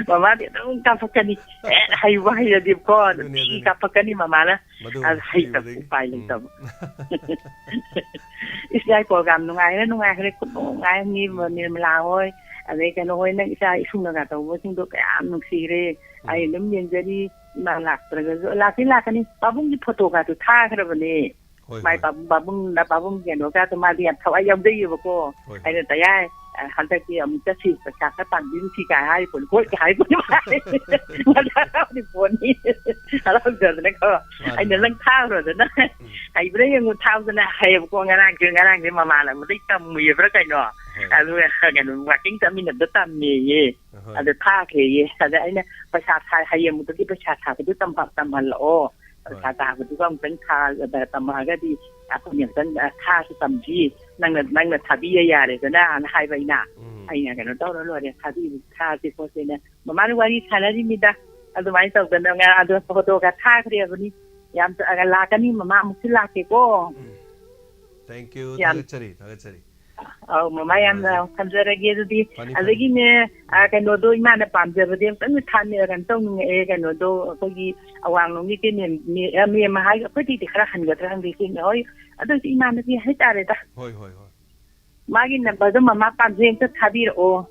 ꯃꯃꯥꯗꯤ ꯑꯗꯨꯝ ꯀꯥꯞꯄꯛꯀꯅꯤ꯫ ꯑꯦ, ꯍꯩꯕ ꯍꯩꯔꯗꯤꯀꯣ ꯑꯗꯨꯅꯦ, ꯅꯨꯡꯇꯤꯒꯤ ꯑꯗꯨꯅꯦ꯫ ꯀꯥꯞꯄꯛꯀꯅꯤ ꯃꯃꯥꯅ꯫ ꯃꯗꯨ ꯑꯗꯨ ꯍꯩꯇꯕ, ꯍꯩꯕꯗꯒꯤ꯫ ꯎꯄꯥꯏ ꯎꯝ꯫ ꯂꯩꯇꯕ꯫ ꯏꯁ, ꯏꯆꯥ ꯄ꯭ꯔꯣꯒ꯭ꯔꯥꯝ ꯅꯨꯡꯉꯥꯏꯈ꯭ꯔꯦ, ꯅꯨꯡꯉꯥꯏꯈ꯭ꯔꯦ, ꯈꯨꯅꯨꯡꯉꯥꯏ ꯑꯃꯅꯤ, ꯎꯝ꯫ ꯅꯤꯔꯃꯂꯥ ꯍꯣꯏ, ꯑꯗꯩ ꯀꯩꯅꯣ ꯍꯣꯏ, ꯅꯪ ꯏꯆꯥ ꯏꯁꯨꯡꯅꯒ ꯇꯧꯕꯁꯤꯡꯗꯣ ꯀꯌꯥꯝ ꯅꯨꯡꯁꯤꯈ꯭ꯔꯦ꯫ ꯑꯩ ꯎꯝ꯫ ꯑꯗꯨꯝ ꯌꯦꯡꯖꯔꯤ, ꯏꯃꯥ ꯂꯥꯛꯇ꯭ꯔꯒꯁꯨ, ꯂꯥꯛꯇꯤ ꯂꯥꯛꯀꯅꯤ, ꯄꯥꯕꯨꯡꯒꯤ ꯐꯣꯇꯣꯒꯗꯣ ꯊꯥꯈ꯭ꯔꯕꯅꯦ꯫ ꯍꯣꯏ, ꯃꯥꯏ ꯍꯣꯏ꯫ ꯄꯥꯕꯨꯡ, ꯄꯥꯕꯨꯡ, ꯄꯥꯕꯨꯡ ꯀꯩꯅꯣꯒꯗꯣ ꯃꯥꯗꯤ ꯌꯥꯝ ꯊꯋꯥꯏ ꯌꯥꯎꯖꯩꯌꯦꯕꯀꯣ꯫ ꯍꯣꯏ, ꯍꯣꯏ꯫ ꯑꯩꯅ, "ꯇꯌꯥꯏ, ꯑ, ꯍꯟꯗꯛꯇꯤ ꯑꯃꯨꯛ ꯆꯠꯁꯤ, ꯄꯩꯁꯥ ꯈꯔ ꯇꯥꯟꯕꯤꯔꯨꯁꯤ" ꯀꯥꯏ ꯍꯥꯏꯔꯤꯄꯣꯠꯅꯤ꯫ "ꯍꯣꯏ" ꯀꯥꯏ ꯍꯥꯏꯔꯤꯄꯣꯠꯅꯤ꯫ ꯃꯥꯗꯤ ꯍꯔꯥꯎꯔꯤ ꯄꯣꯠꯅꯤ꯫ ꯍꯔꯥꯎꯖꯗꯅꯀꯣ꯫ ꯃꯥꯅꯤ, ꯑꯩꯅ, ꯃꯥꯅꯤ꯫ "ꯅꯪ ꯊꯥꯈ꯭ꯔꯣꯗꯅ, ꯎꯝ꯫ ꯍꯩꯕ꯭ꯔꯥ ꯌꯦꯡꯉꯨ, ꯊꯥꯎꯗꯅ" ꯍꯥꯏꯌꯦꯕꯀꯣ꯫ ꯉꯔꯥꯡꯁꯦ, ꯉꯔꯥꯡꯁꯦ ꯃꯃꯥꯟꯅꯕꯗꯩ ꯇꯝꯃꯨꯏꯕ꯭ꯔꯥ ꯀꯩꯅꯣ꯫ ꯍꯣꯏ꯫ ꯑꯗꯨꯒ ꯀꯩꯅꯣ, ꯋꯥꯀꯤꯡ ꯆꯠꯃꯤꯟꯅꯕꯗ ꯇꯝꯃꯦꯌꯦ꯫ ꯍꯣꯏ꯫ ꯑꯗ ꯊꯥꯈ꯭ꯔꯦꯌꯦ꯫ ꯑꯗ ꯑꯩꯅ, "ꯄꯩꯁꯥ ꯁꯥ-, ꯍꯌꯦꯡꯃꯨꯛꯇꯗꯤ ꯄꯩꯁꯥ ꯁꯥꯕꯗꯨ ꯇꯝꯍ-, ꯇꯝꯍꯜꯂꯛꯑꯣ꯫ ꯄꯩꯁꯥ ꯍꯣꯏ꯫ ꯁꯥꯕꯗꯨꯒ ꯑꯃꯨꯛꯇꯪ ꯊꯥ-, ꯇꯝꯃꯛꯑꯒꯗꯤ ꯑꯩꯈꯣꯏꯅ ꯑꯃꯨꯛꯇꯪ, ꯑ, ꯊꯥꯁꯨ ꯇꯝꯁꯤ꯫ ꯅꯪꯅ, ꯅꯪꯅ ꯊꯥꯕꯤꯌ ꯌꯥꯔꯦꯗꯅ" ꯍꯥꯏꯅ ꯍꯥꯏꯕ ꯑꯩꯅ꯫ ꯎꯝ꯫ ꯑꯩꯅ, "ꯀꯩꯅꯣ ꯇꯧꯔ ꯂꯣꯏꯔꯦ, ꯊꯥꯕꯤ-, ꯊꯥꯁꯤ ꯈꯣꯠꯁꯤꯅ" ꯃꯃꯥꯅ ꯋꯥꯔꯤ ꯁꯥꯟꯅꯔꯤꯃꯤꯗ꯫ ꯑꯗꯨꯃꯥꯏꯅ ꯇꯧꯗꯅ ꯉꯔꯥꯡ ꯑꯗꯣ ꯐꯣꯇꯣꯒ ꯊꯥꯈ꯭ꯔꯦꯕꯅꯤ꯫ ꯌꯥꯝ ꯆ-, ꯂꯥꯛꯀꯅꯤ, ꯃꯃꯥ ꯑꯃꯨꯛꯁꯨ ꯂꯥꯛꯀꯦꯀꯣ꯫ ꯎꯝ꯫ Thank you꯫ ꯌꯥꯝ ꯊꯥꯒꯠꯆꯔꯤ, ꯊꯥꯒꯠꯆꯔꯤ꯫ ꯑꯧ, ꯃꯃꯥ, ꯌꯥꯝꯅ ꯅꯨꯡꯉꯥꯏꯖꯩ꯫ ꯊꯝꯖꯔꯒꯦ ꯑꯗꯨꯗꯤ꯫ ꯐꯅꯤ, ꯐꯅꯤ꯫ ꯑꯗꯒꯤꯅꯦ, ꯑ, ꯀꯩꯅꯣꯗꯣ, ꯏꯃꯥꯅ ꯄꯥꯝꯖꯕꯗꯤ ꯑꯝꯇꯪ ꯊꯥꯅ-, ꯀꯩꯅꯣ ꯇꯧꯅꯤꯡꯉꯛꯑꯦ, ꯀꯩꯅꯣꯗꯣ, ꯑꯩꯈꯣꯏꯒꯤ ꯑꯋꯥꯡꯂꯣꯝꯒꯤ ꯀꯩꯅꯣ, ꯃꯦ-, ꯑ, ꯃꯦꯝꯃ ꯍꯥꯏ-, ꯑꯩꯈꯣꯏꯗꯩꯗꯤ ꯈꯔ ꯍꯟꯒꯗ꯭ꯔꯥ ꯈꯪꯗꯦ, ꯏꯆꯦꯅ ꯍꯣꯏ, ꯑꯗꯨ ꯑꯣꯏꯁꯨ ꯏꯃꯥꯟꯅꯕꯤ ꯍꯥꯏꯇꯥꯔꯦꯗ꯫ ꯍꯣꯏ, ꯍꯣꯏ, ꯍꯣꯏ꯫ ꯃꯥꯒꯤ ꯅꯝꯕꯔꯗꯣ ꯃꯃꯥ ꯄꯥꯝꯖꯩ, ꯑꯝꯇ ꯊꯥꯕꯤꯔꯛꯑꯣ꯫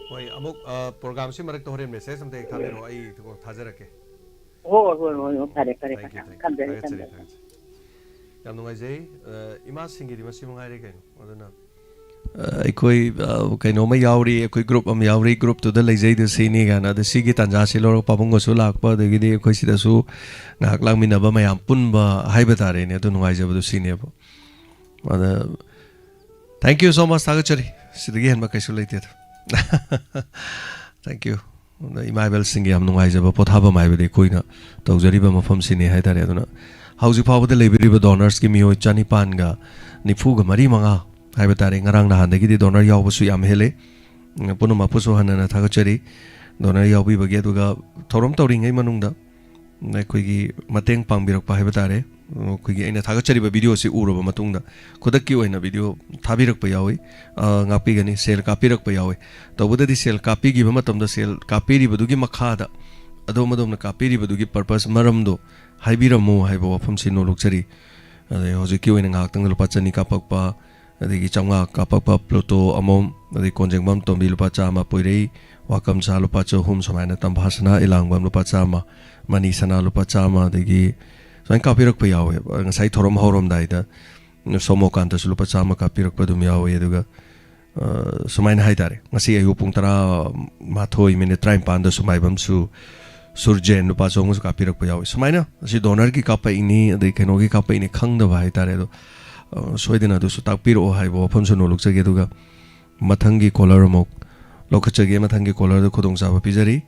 ꯍꯣꯏ, ꯑꯃꯨꯛ, ꯑ, ꯄ꯭ꯔꯣꯒ꯭ꯔꯥꯝꯁꯤ ꯃꯔꯛꯇ ꯍꯣꯔꯦꯟ ꯃꯦꯁꯦꯖ ꯑꯝꯇ ꯍꯦꯛ ꯊꯥꯕꯤꯔꯛꯑꯣ, ꯑꯩ ꯊꯥꯖꯔꯛꯀꯦ꯫ ꯍꯣꯏ, ꯍꯣꯏ, ꯍꯣꯏ, ꯍꯣꯏ, ꯐꯔꯦ, ꯐꯔꯦ, Thank you, ꯐꯔꯦ꯫ Thank you꯫ ꯊꯝꯖꯔꯦ, ꯊꯥꯒꯠꯆꯔꯤ, ꯊꯝꯖꯔꯦ꯫ ꯊꯥꯒꯠꯆꯔꯤ꯫ ꯌꯥꯝ ꯅꯨꯡꯉꯥꯏꯖꯩ꯫ ꯑ, ꯏꯃꯥꯁꯤꯡꯒꯤꯗꯤ ꯃꯁꯤ ꯃꯉꯥꯏꯔꯦ ꯀꯩꯅꯣ꯫ ꯑꯗꯨꯅ ꯑ, ꯑꯩꯈꯣꯏ, ꯑ, ꯀꯩꯅꯣꯝꯃ ꯌꯥꯎꯔꯤ, ꯑꯩꯈꯣꯏ ꯒ꯭ꯔꯨꯞ ꯑꯃ ꯌꯥꯎꯔꯤ, ꯒ꯭ꯔꯨꯞꯇꯨꯗ ꯂꯩꯖꯩꯗꯣ ꯁꯤꯅꯤ ꯀꯥꯏꯅ꯫ ꯑꯗ ꯁꯤꯒꯤ ꯇꯥꯟꯖꯥꯁꯤ ꯂꯧꯔꯒ ꯄꯥꯕꯨꯡꯒꯁꯨ ꯂꯥꯛꯄ, ꯑꯗꯒꯤꯗꯤ ꯑꯩꯈꯣꯏ ꯁꯤꯗꯁꯨ ꯉꯥꯏꯍꯥꯛ ꯂꯥꯡꯃꯤꯟꯅꯕ ꯃꯌꯥꯝ ꯄꯨꯟꯕ ꯍꯥꯏꯕ ꯇꯥꯔꯦꯅꯦ, ꯑꯗꯨ ꯅꯨꯡꯉꯥꯏꯖꯕꯗꯣ ꯁꯤꯅꯦꯕ꯫ ꯑꯗ thank you so much, ꯊꯥꯒꯠꯆꯔꯤ꯫ ꯁꯤꯗꯒꯤ ꯍꯦꯟꯕ ꯀꯩꯁꯨ ꯂꯩꯇꯦꯗ꯫ Thank you꯫ ꯑꯗ ꯏꯃꯥ ꯏꯕꯦꯜꯁꯤꯡꯒꯤ ꯌꯥꯝ ꯅꯨꯡꯉꯥꯏꯖꯕ ꯄꯣꯊꯥꯐꯝ ꯍꯥꯏꯕꯗꯤ ꯑꯩꯈꯣꯏꯅ ꯇꯧꯖꯔꯤꯕ ꯃꯐꯝꯁꯤꯅꯤ ꯍꯥꯏ ꯇꯥꯔꯦ꯫ ꯑꯗꯨꯅ ꯍꯧꯖꯤꯛ ꯐꯥꯎꯕꯗ ꯂꯩꯕꯤꯔꯤꯕ ꯗꯣꯅꯔꯁꯀꯤ ꯃꯤꯑꯣꯏ ꯆꯅꯤꯄꯥꯟꯒ ꯅꯤꯐꯨꯒ ꯃꯔꯤ ꯃꯉꯥ ꯍꯥꯏꯕ ꯇꯥꯔꯦ꯫ ꯉꯔꯥꯡ ꯅꯍꯥꯟꯗꯒꯤꯗꯤ ꯗꯣꯅꯔ ꯌꯥꯎꯕꯁꯨ ꯌꯥꯝ ꯍꯦꯜꯂꯦ꯫ ꯄꯨꯝꯅꯃꯛꯄꯨꯁꯨ ꯍꯟꯅ ꯍꯟꯅ ꯊꯥꯒꯠꯆꯔꯤ, ꯗꯣꯅꯔ ꯌꯥꯎꯕꯤꯕꯒꯤ꯫ ꯑꯗꯨꯒ ꯊꯧꯔꯝ ꯇꯧꯔꯤꯉꯩ ꯃꯅꯨꯡꯗ ꯑꯩꯈꯣꯏꯒꯤ ꯃꯇꯦꯡ ꯄꯥꯡꯕꯤꯔꯛꯄ ꯍꯥꯏꯕ ꯇꯥꯔꯦ꯫ ꯑꯩꯈꯣꯏꯒꯤ ꯑꯩꯅ ꯊꯥꯒꯠꯆꯔꯤꯕ ꯚꯤꯗꯤꯑꯣ ꯑꯁꯤ ꯎꯔꯕ ꯃꯇꯨꯡꯗ ꯈꯨꯗꯛꯀꯤ ꯑꯣꯏꯅ ꯚꯤꯗꯤꯑꯣ ꯊꯥꯕꯤꯔꯛꯄ ꯌꯥꯎꯏ, ꯑ, ꯉꯥꯛꯄꯤꯒꯅꯤ, ꯁꯦꯜ ꯀꯥꯞꯄꯤꯔꯛꯄ ꯌꯥꯎꯏ꯫ ꯇꯧꯕꯗꯗꯤ ꯁꯦꯜ ꯀꯥꯞꯄꯤꯈꯤꯕ ꯃꯇꯝꯗ ꯁꯦꯜ ꯀꯥꯞꯄꯤꯔꯤꯕꯗꯨꯒꯤ ꯃꯈꯥꯗ ꯑꯗꯣꯝ ꯑꯗꯣꯝꯅ ꯀꯥꯞꯄꯤꯔꯤꯕꯗꯨꯒꯤ ꯄꯔꯄꯁ, ꯃꯔꯝꯗꯣ ꯍꯥꯏꯕꯤꯔꯝꯃꯨ ꯍꯥꯏꯕ ꯋꯥꯐꯝꯁꯤ ꯅꯣꯜꯂꯨꯛꯆꯔꯤ꯫ ꯑꯗꯩ ꯍꯧꯖꯤꯛꯀꯤ ꯑꯣꯏꯅ ꯉꯥꯏꯍꯥꯛꯇꯪꯗ ꯂꯨꯄꯥ ꯆꯅꯤ ꯀꯥꯞꯄꯛꯄ, ꯑꯗꯒꯤ ꯆꯥꯝꯃꯉꯥ ꯀꯥꯞꯄꯛꯄ ꯄ꯭ꯂꯨꯇꯣ ꯑꯃꯃꯝ, ꯑꯗꯩ ꯀꯣꯟꯖꯦꯡꯕꯝ ꯇꯣꯝꯕꯤ ꯂꯨꯄꯥ ꯆꯥꯝꯃ, ꯄꯣꯏꯔꯩ ꯋꯥꯀꯝ ꯁꯥ ꯂꯨꯄꯥ ꯆꯍꯨꯝ, ꯁꯨꯃꯥꯏꯅ ꯇꯝꯐꯥ ꯁꯅꯥ ꯏꯂꯥꯡꯕꯝ ꯂꯨꯄꯥ ꯆꯥꯝꯃ, ꯃꯅꯤ ꯁꯅꯥ ꯂꯨꯄꯥ ꯆꯥꯝꯃ, ꯑꯗꯒꯤ ꯁꯨꯃꯥꯏꯅ ꯀꯥꯞꯄꯤꯔꯛꯄ ꯌꯥꯎꯋꯦꯕ꯫ ꯉꯁꯥꯏ ꯊꯧꯔꯝ ꯍꯧꯔꯝꯗꯥꯏꯗ ꯁꯣꯃꯣꯀꯥꯟꯇꯁꯨ ꯂꯨꯄꯥ ꯆꯥꯝꯃ ꯀꯥꯞꯄꯤꯔꯛꯄ ꯑꯗꯨꯝ ꯌꯥꯎꯋꯦ꯫ ꯑꯗꯨꯒ, ꯑ, ꯁꯨꯃꯥꯏꯅ ꯍꯥꯏꯇꯥꯔꯦ, ꯉꯁꯤ ꯑꯌꯨꯛ ꯄꯨꯡ ꯇꯔꯥꯃꯥꯊꯣꯏ ꯃꯤꯅꯤꯠ ꯇꯔꯥꯅꯤꯄꯥꯟꯗꯁꯨ ꯃꯥꯏꯕꯝꯁꯨ ꯁꯨꯔꯖꯦꯟ ꯂꯨꯄꯥ ꯆꯍꯨꯝꯒꯁꯨ ꯀꯥꯞꯄꯤꯔꯛꯄ ꯌꯥꯎꯋꯤ꯫ ꯁꯨꯃꯥꯏꯅ ꯑꯁꯤ ꯗꯣꯅꯔꯒꯤ ꯀꯥꯞꯄꯛꯏꯅꯤ, ꯑꯗꯩ ꯀꯩꯅꯣꯒꯤ ꯀꯥꯞꯄꯛꯏꯅꯤ ꯈꯪꯗꯕ ꯍꯥꯏꯇꯥꯔꯦ꯫ ꯑꯗꯣ, ꯑ, ꯁꯣꯏꯗꯅ ꯑꯗꯨꯁꯨ ꯇꯥꯛꯄꯤꯔꯛꯑꯣ ꯍꯥꯏꯕ ꯋꯥꯐꯝꯁꯨ ꯅꯣꯜꯂꯨꯛꯆꯒꯦ꯫ ꯑꯗꯨꯒ ꯃꯊꯪꯒꯤ ꯀꯣꯂꯔ ꯑꯃꯨꯛ ꯂꯧꯈꯠꯆꯒꯦ꯫ ꯃꯊꯪꯒꯤ ꯀꯣꯂꯔꯗ ꯈꯨꯗꯣꯡꯆꯥꯕ ꯄꯤꯖꯔꯤ꯫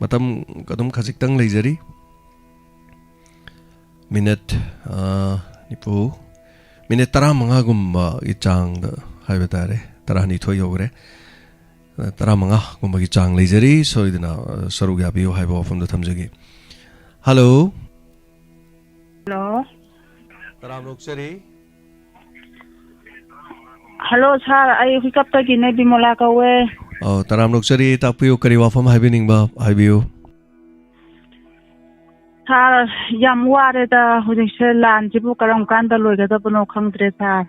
ꯃꯇꯝ ꯑꯗꯨꯝ ꯈꯖꯤꯛꯇꯪ ꯂꯩꯖꯔꯤ꯫ ꯃꯤꯅꯠ, ꯑ, ꯅꯤꯐꯨ, ꯃꯤꯅꯠ ꯇꯔꯥꯃꯉꯥꯒꯨꯝꯕꯒꯤ ꯆꯥꯡꯗ ꯍꯥꯏꯕ ꯇꯥꯔꯦ, ꯇꯔꯥꯅꯤꯊꯣꯏ ꯌꯧꯈ꯭ꯔꯦ꯫ ꯑ, ꯇꯔꯥꯃꯉꯥꯒꯨꯝꯕꯒꯤ ꯆꯥꯡ ꯂꯩꯖꯔꯤ, ꯁꯣꯏꯗꯅ, ꯑ, ꯁꯔꯨꯛ ꯌꯥꯕꯤꯌꯨ ꯍꯥꯏꯕ ꯋꯥꯐꯝꯗꯣ ꯊꯝꯖꯒꯦ꯫ ꯍꯜꯂꯣ꯫ ꯍꯜꯂꯣ꯫ ꯇꯔꯥꯝꯅ ꯑꯣꯛꯆꯔꯤ꯫ ꯍꯜꯂꯣ ꯁꯥꯔ, ꯑꯩ ꯍꯨꯏꯀꯞꯇꯒꯤꯅꯦ, ꯕꯤꯃꯣꯂꯥ ꯀꯧꯋꯦ꯫ ꯑꯧ, ꯇꯔꯥꯝꯅ ꯑꯣꯛꯆꯔꯤ, ꯇꯥꯛꯄꯤꯌꯨ, ꯀꯔꯤ ꯋꯥꯐꯝ ꯍꯥꯏꯕꯤꯅꯤꯡꯕ ꯍꯥꯏꯕꯤꯌꯨ꯫ ꯁꯥꯔ, ꯌꯥꯝ ꯋꯥꯔꯦꯗ ꯍꯧꯖꯤꯛꯁꯦ, ꯂꯥꯟꯁꯤꯕꯨ ꯀꯔꯝ ꯀꯥꯟꯗ ꯂꯣꯏꯒꯗꯕꯅꯣ ꯈꯪꯗ꯭ꯔꯦ ꯁꯥꯔ꯫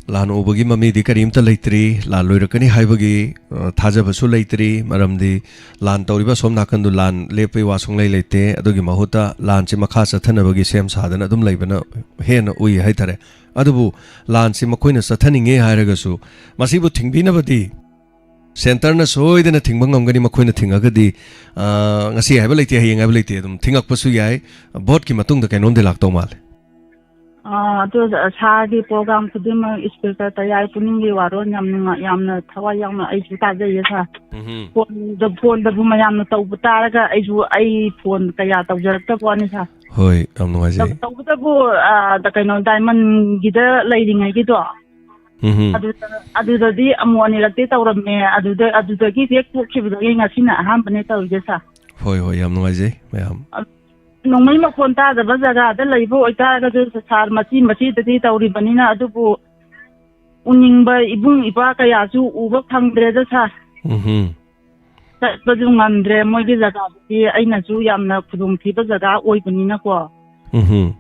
ꯂꯥꯟ ꯎꯕꯒꯤ ꯃꯃꯤꯗꯤ ꯀꯔꯤꯝꯇ ꯂꯩꯇ꯭ꯔꯤ, ꯂꯥꯟ ꯂꯣꯏꯔꯛꯀꯅꯤ ꯍꯥꯏꯕꯒꯤ, ꯑ, ꯊꯥꯖꯕꯁꯨ ꯂꯩꯇ꯭ꯔꯤ, ꯃꯔꯝꯗꯤ ꯂꯥꯟ ꯇꯧꯔꯤꯕ ꯑꯁꯣꯝ ꯅꯥꯀꯟꯗꯨ ꯂꯥꯟ ꯂꯦꯞꯄꯩ ꯋꯥ ꯁꯨꯡꯂꯩ ꯂꯩꯇꯦ꯫ ꯑꯗꯨꯒꯤ ꯃꯍꯨꯠꯇ ꯂꯥꯟꯁꯤ ꯃꯈꯥ ꯆꯠꯊꯅꯕꯒꯤ ꯁꯦꯝ ꯁꯥꯗꯅ ꯑꯗꯨꯝ ꯂꯩꯕꯅ ꯍꯦꯟꯅ ꯎꯏ ꯍꯥꯏꯇꯥꯔꯦ꯫ ꯑꯗꯨꯕꯨ ꯂꯥꯟꯁꯤ ꯃꯈꯣꯏꯅ ꯆꯠꯊꯅꯤꯡꯉꯦ ꯍꯥꯏꯔꯒꯁꯨ ꯃꯁꯤꯕꯨ ꯊꯤꯡꯕꯤꯅꯕꯗꯤ ꯁꯦꯟꯇꯔꯅ ꯁꯣꯏꯗꯅ ꯊꯤꯡꯕ ꯉꯝꯒꯅꯤ꯫ ꯃꯈꯣꯏꯅ ꯊꯤꯡꯉꯒꯗꯤ, ꯑ, ꯉꯁꯤ ꯍꯥꯏꯕ ꯂꯩꯇꯦ, ꯍꯌꯦꯡ ꯍꯥꯏꯕ ꯂꯩꯇꯦ, ꯑꯗꯨꯝ ꯊꯤꯡꯉꯛꯄꯁꯨ ꯌꯥꯏ꯫ ꯚꯣꯠꯀꯤ ꯃꯇꯨꯡꯗ ꯀꯩꯅꯣꯝꯗꯤ ꯂꯥꯛꯇꯧ ꯃꯥꯜꯂꯦ꯫ ꯑꯥ, ꯑꯗꯨ ꯁꯥꯔꯒꯤ ꯄ꯭ꯔꯣꯒ꯭ꯔꯥꯝ ꯈꯨꯗꯤꯡꯃꯛ ꯏꯁꯄꯤꯀꯔ ꯇꯌꯥꯏ ꯄꯨꯛꯅꯤꯡꯒꯤ ꯋꯥꯔꯣꯜ ꯌꯥꯝ ꯅꯨꯡꯉꯥꯏ, ꯌꯥꯝꯅ ꯊꯋꯥꯏ ꯌꯥꯎꯅ ꯑꯩꯁꯨ ꯇꯥꯖꯩꯌꯦ ꯁꯥꯔ꯫ ꯎꯝꯍꯨꯝ꯫ ꯐꯣꯟꯗ, ꯐꯣꯟꯗꯕꯨ ꯃꯌꯥꯝꯅ ꯇꯧꯕ ꯇꯥꯔꯒ ꯑꯩꯁꯨ ꯑꯩ ꯐꯣꯟ ꯀꯌꯥ ꯇꯧꯖꯔꯛꯇꯕ ꯋꯥꯅꯤ ꯁꯥꯔ꯫ ꯍꯣꯏ, ꯌꯥꯝ ꯅꯨꯡꯉꯥꯏꯖꯩ꯫ ꯇꯧ-, ꯇꯧꯕꯇꯕꯨ, ꯑꯥ, ꯗ-, ꯀꯩꯅꯣ, ꯗꯥꯏꯃꯟꯒꯤꯗ ꯂꯩꯔꯤꯉꯩꯒꯤꯗꯣ, ꯎꯝ꯫ ꯑꯗꯨꯗ, ꯑꯗꯨꯗꯗꯤ ꯑꯃꯨꯛ ꯑꯅꯤꯔꯛꯇꯤ ꯇꯧꯔꯝꯃꯦ꯫ ꯑꯗꯨꯗ, ꯑꯗꯨꯗꯒꯤ ꯍꯦꯛ ꯊꯣꯛꯈꯤꯕꯗꯒꯤ ꯉꯁꯤꯅ ꯑꯍꯥꯟꯕꯅꯦ ꯇꯧꯔꯤꯁꯦ, ꯁꯥꯔ꯫ ꯍꯣꯏ, ꯍꯣꯏ, ꯌꯥꯝ ꯅꯨꯡꯉꯥꯏꯖꯩ, ꯃꯌꯥꯝ꯫ ꯑ, ꯅꯣꯡꯃꯩ ꯃꯈꯣꯟ ꯇꯥꯗꯕ ꯖꯒꯥꯗ ꯂꯩꯕ ꯑꯣꯏꯇꯥꯔꯒꯁꯨ, ꯁꯥꯔ, ꯃꯆꯤ ꯃꯆꯤꯗꯗꯤ ꯇꯧꯔꯤꯕꯅꯤꯅ, ꯑꯗꯨꯕꯨ ꯎꯅꯤꯡꯕ ꯏꯕꯨꯡ ꯏꯄ꯭ꯋꯥ ꯀꯌꯥꯁꯨ ꯎꯕ ꯐꯪꯗ꯭ꯔꯦꯗ, ꯁꯥꯔ꯫ ꯎꯝ꯫ ꯆꯠꯄꯁꯨ ꯉꯝꯗ꯭ꯔꯦ꯫ ꯃꯣꯏꯒꯤ ꯖꯒꯥꯗꯨꯗꯤ ꯑꯩꯅꯁꯨ ꯌꯥꯝꯅ ꯈꯨꯗꯣꯡꯊꯤꯕ ꯖꯒꯥ ꯑꯣꯏꯕꯅꯤꯅꯀꯣ꯫ ꯎꯝ꯫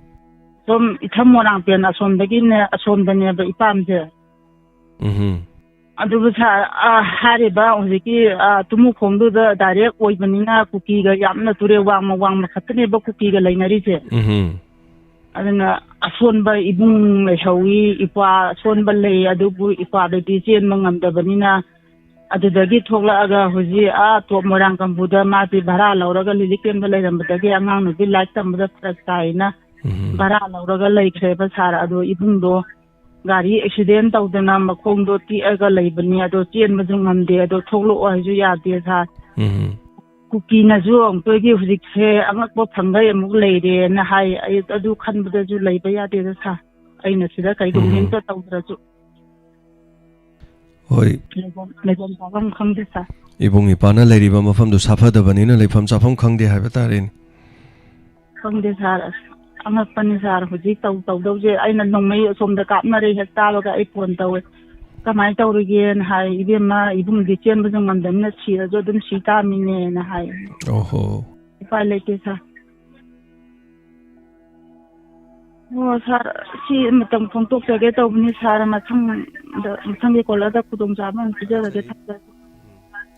ꯁꯣꯝ ꯏꯊꯝ ꯃꯣꯏꯔꯥꯡꯄꯦꯟ ꯑꯁꯣꯝꯗꯒꯤꯅꯦ, ꯑꯁꯣꯝꯗꯅꯦꯕ ꯏꯄꯥꯝꯁꯦ꯫ ꯎꯝ꯫ ꯑꯗꯨꯕꯨ ꯁꯥꯔ, ꯑ, ꯍꯥꯏꯔꯤꯕ ꯍꯧꯖꯤꯛꯀꯤ, ꯑ, ꯇꯨꯃꯨꯈꯣꯡꯗꯨꯗ ꯗꯥꯏꯔꯦꯛ ꯑꯣꯏꯕꯅꯤꯅ ꯀꯨꯀꯤꯒ ꯌꯥꯝꯅ ꯇꯨꯔꯦꯜ ꯋꯥꯡꯃ ꯋꯥꯡꯃ ꯈꯛꯇꯅꯦꯕ ꯀꯨꯀꯤꯒ ꯂꯩꯅꯔꯤꯁꯦ꯫ ꯎꯝ꯫ ꯑꯗꯨꯅ ꯑꯁꯣꯟꯕ ꯏꯕꯨꯡ ꯂꯩꯍꯧꯋꯤ, ꯏꯄ꯭ꯋꯥ ꯑꯁꯣꯟꯕ ꯂꯩ, ꯑꯗꯨꯕꯨ ꯏꯄ꯭ꯋꯥꯗꯨꯗꯤ ꯆꯦꯟꯕ ꯉꯝꯗꯕꯅꯤꯅ ꯑꯗꯨꯗꯒꯤ ꯊꯣꯛꯂꯛꯑꯒ ꯍꯧꯖꯤꯛ ꯑꯥ ꯇꯣꯞ ꯃꯣꯏꯔꯥꯡ ꯀꯝꯄꯨꯗ ꯃꯥꯗꯤ ꯚꯔꯥ ꯂꯧꯔꯒ ꯂꯤꯂꯤꯞ ꯀꯦꯝꯗ ꯂꯩꯔꯝꯕꯗꯒꯤ ꯑꯉꯥꯡ ꯅꯨꯄꯤ ꯂꯥꯏꯔꯤꯛ ꯇꯝꯕꯗ ꯐꯔꯛ ꯇꯥꯏꯅ ꯎꯝ꯫ ꯚꯔꯥ ꯂꯧꯔꯒ ꯂꯩꯈ꯭ꯔꯦꯕ ꯁꯥꯔ꯫ ꯑꯗꯣ ꯏꯕꯨꯡꯗꯣ ꯒꯥꯔꯤ ꯑꯦꯛꯁꯤꯗꯦꯟ ꯇꯧꯗꯅ ꯃꯈꯣꯡꯗꯣ ꯇꯦꯛꯑꯒ ꯂꯩꯕꯅꯤ꯫ ꯑꯗꯣ ꯆꯦꯟꯕꯁꯨ ꯉꯝꯗꯦ꯫ ꯑꯗꯣ ꯊꯣꯛꯂꯛꯑꯣ ꯍꯥꯏꯁꯨ ꯌꯥꯗꯦ ꯁꯥꯔ꯫ ꯎꯝ꯫ ꯀꯨꯀꯤꯅꯁꯨ ꯑꯃꯨꯛꯇꯣꯏꯒꯤ ꯍꯧꯖꯤꯛꯁꯦ ꯑꯉꯛꯄ ꯐꯪꯒꯩ ꯑꯃꯨꯛ ꯂꯩꯔꯦꯅ ꯍꯥꯏ꯫ ꯑꯩ ꯑꯗꯨ ꯈꯟꯕꯗꯁꯨ ꯂꯩꯕ ꯌꯥꯗꯦꯗ ꯁꯥꯔ꯫ ꯑꯩꯅ ꯁꯤꯗ ꯀꯩꯒꯨꯝꯕ ꯎꯝ꯫ ꯑꯝꯇ ꯇꯧꯗ꯭ꯔꯁꯨ꯫ ꯍꯣꯏ꯫ ꯂꯩꯐꯝ, ꯂꯩꯐꯝ ꯆꯥꯐꯝ ꯈꯪꯗꯦ ꯁꯥꯔ꯫ ꯏꯕꯨꯡ ꯏꯄꯥꯅ ꯂꯩꯔꯤꯕ ꯃꯐꯝꯗꯨ ꯁꯥꯐꯗꯕꯅꯤꯅ ꯂꯩꯐꯝ ꯆꯥꯐꯝ ꯈꯪꯗꯦ ꯍꯥꯏꯕ ꯇꯥꯔꯦꯅꯦ꯫ ꯈꯪꯗꯦ ꯁꯥꯔ, ꯑꯁ, ꯑꯉꯛꯄꯅꯤ ꯁꯥꯔ꯫ ꯍꯧꯖꯤꯛ ꯇꯧ-, ꯇꯧꯗꯧꯁꯦ ꯑꯩꯅ ꯅꯣꯡꯃꯩ ꯑꯁꯣꯝꯗ ꯀꯥꯞꯅꯔꯦ ꯍꯦꯛ ꯇꯥꯕꯒ ꯑꯩ ꯐꯣꯟ ꯇꯧꯋꯦ꯫ "ꯀꯃꯥꯏꯅ ꯇꯧꯔꯤꯒꯦꯅ?" ꯍꯥꯏ꯫ "ꯏꯕꯦꯝꯃ, ꯏꯕꯨꯡꯗꯤ ꯆꯦꯟꯕꯁꯨ ꯉꯝꯗꯕꯅꯤꯅ ꯁꯤꯔꯁꯨ ꯑꯗꯨꯝ ꯁꯤ ꯇꯥꯃꯤꯅꯦꯅ" ꯍꯥꯏ꯫ ꯑꯣꯍꯣ꯫ ꯎꯄꯥꯏ ꯂꯩꯇꯦ ꯁꯥꯔ꯫ ꯑꯣ ꯁꯥꯔ, ꯁꯤ ꯃꯇꯝ ꯐꯣꯡꯗꯣꯛꯆꯒꯦ ꯇꯧꯕꯅꯤ ꯁꯥꯔ꯫ ꯃꯊꯪꯗ, ꯃꯊꯪꯒꯤ ꯀꯣꯂꯔꯗ ꯈꯨꯗꯣꯡꯆꯥꯕ ꯑꯃ ꯄꯤꯖꯔꯒꯦ꯫ ꯊꯝꯖꯔꯒꯦ꯫ ꯊꯝꯖꯔꯒꯦ꯫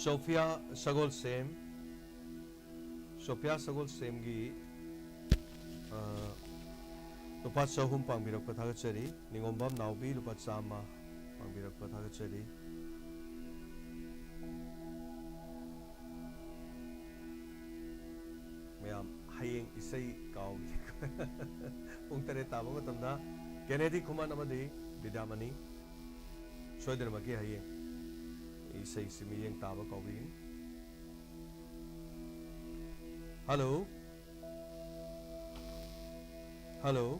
ꯁꯣꯐꯤꯌꯥ ꯁꯒꯣꯜꯁꯦꯝ, ꯁꯣꯐꯤꯌꯥ ꯁꯒꯣꯜꯁꯦꯝꯒꯤ, ꯑ, ꯂꯨꯄꯥ ꯆꯍꯨꯝ ꯄꯥꯡꯕꯤꯔꯛꯄ ꯊꯥꯒꯠꯆꯔꯤ꯫ ꯅꯤꯉꯣꯝꯕꯝ ꯅꯥꯎꯕꯤ ꯂꯨꯄꯥ ꯆꯥꯝꯃ ꯄꯥꯡꯕꯤꯔꯛꯄ ꯊꯥꯒꯠꯆꯔꯤ꯫ ꯃꯌꯥꯝ ꯍꯌꯦꯡ ꯏꯁꯩ ꯀꯥꯎꯕꯤ꯫ ꯄꯨꯡ ꯇꯔꯦꯠ ꯇꯥꯕ ꯃꯇꯝꯗ ꯀꯦꯅꯦꯗꯤ ꯈꯨꯃꯟ ꯑꯃꯗꯤ ꯕꯤꯗ꯭ꯌꯥꯃꯅꯤ ꯁꯣꯏꯗꯅꯃꯛꯀꯤ ꯍꯌꯦꯡ ꯏꯁꯩꯁꯤ ꯃꯤꯠꯌꯦꯡ ꯇꯥꯕ ꯀꯥꯎꯕꯤꯒꯅꯤ꯫ ꯍꯜꯂꯣ꯫ ꯍꯜꯂꯣ꯫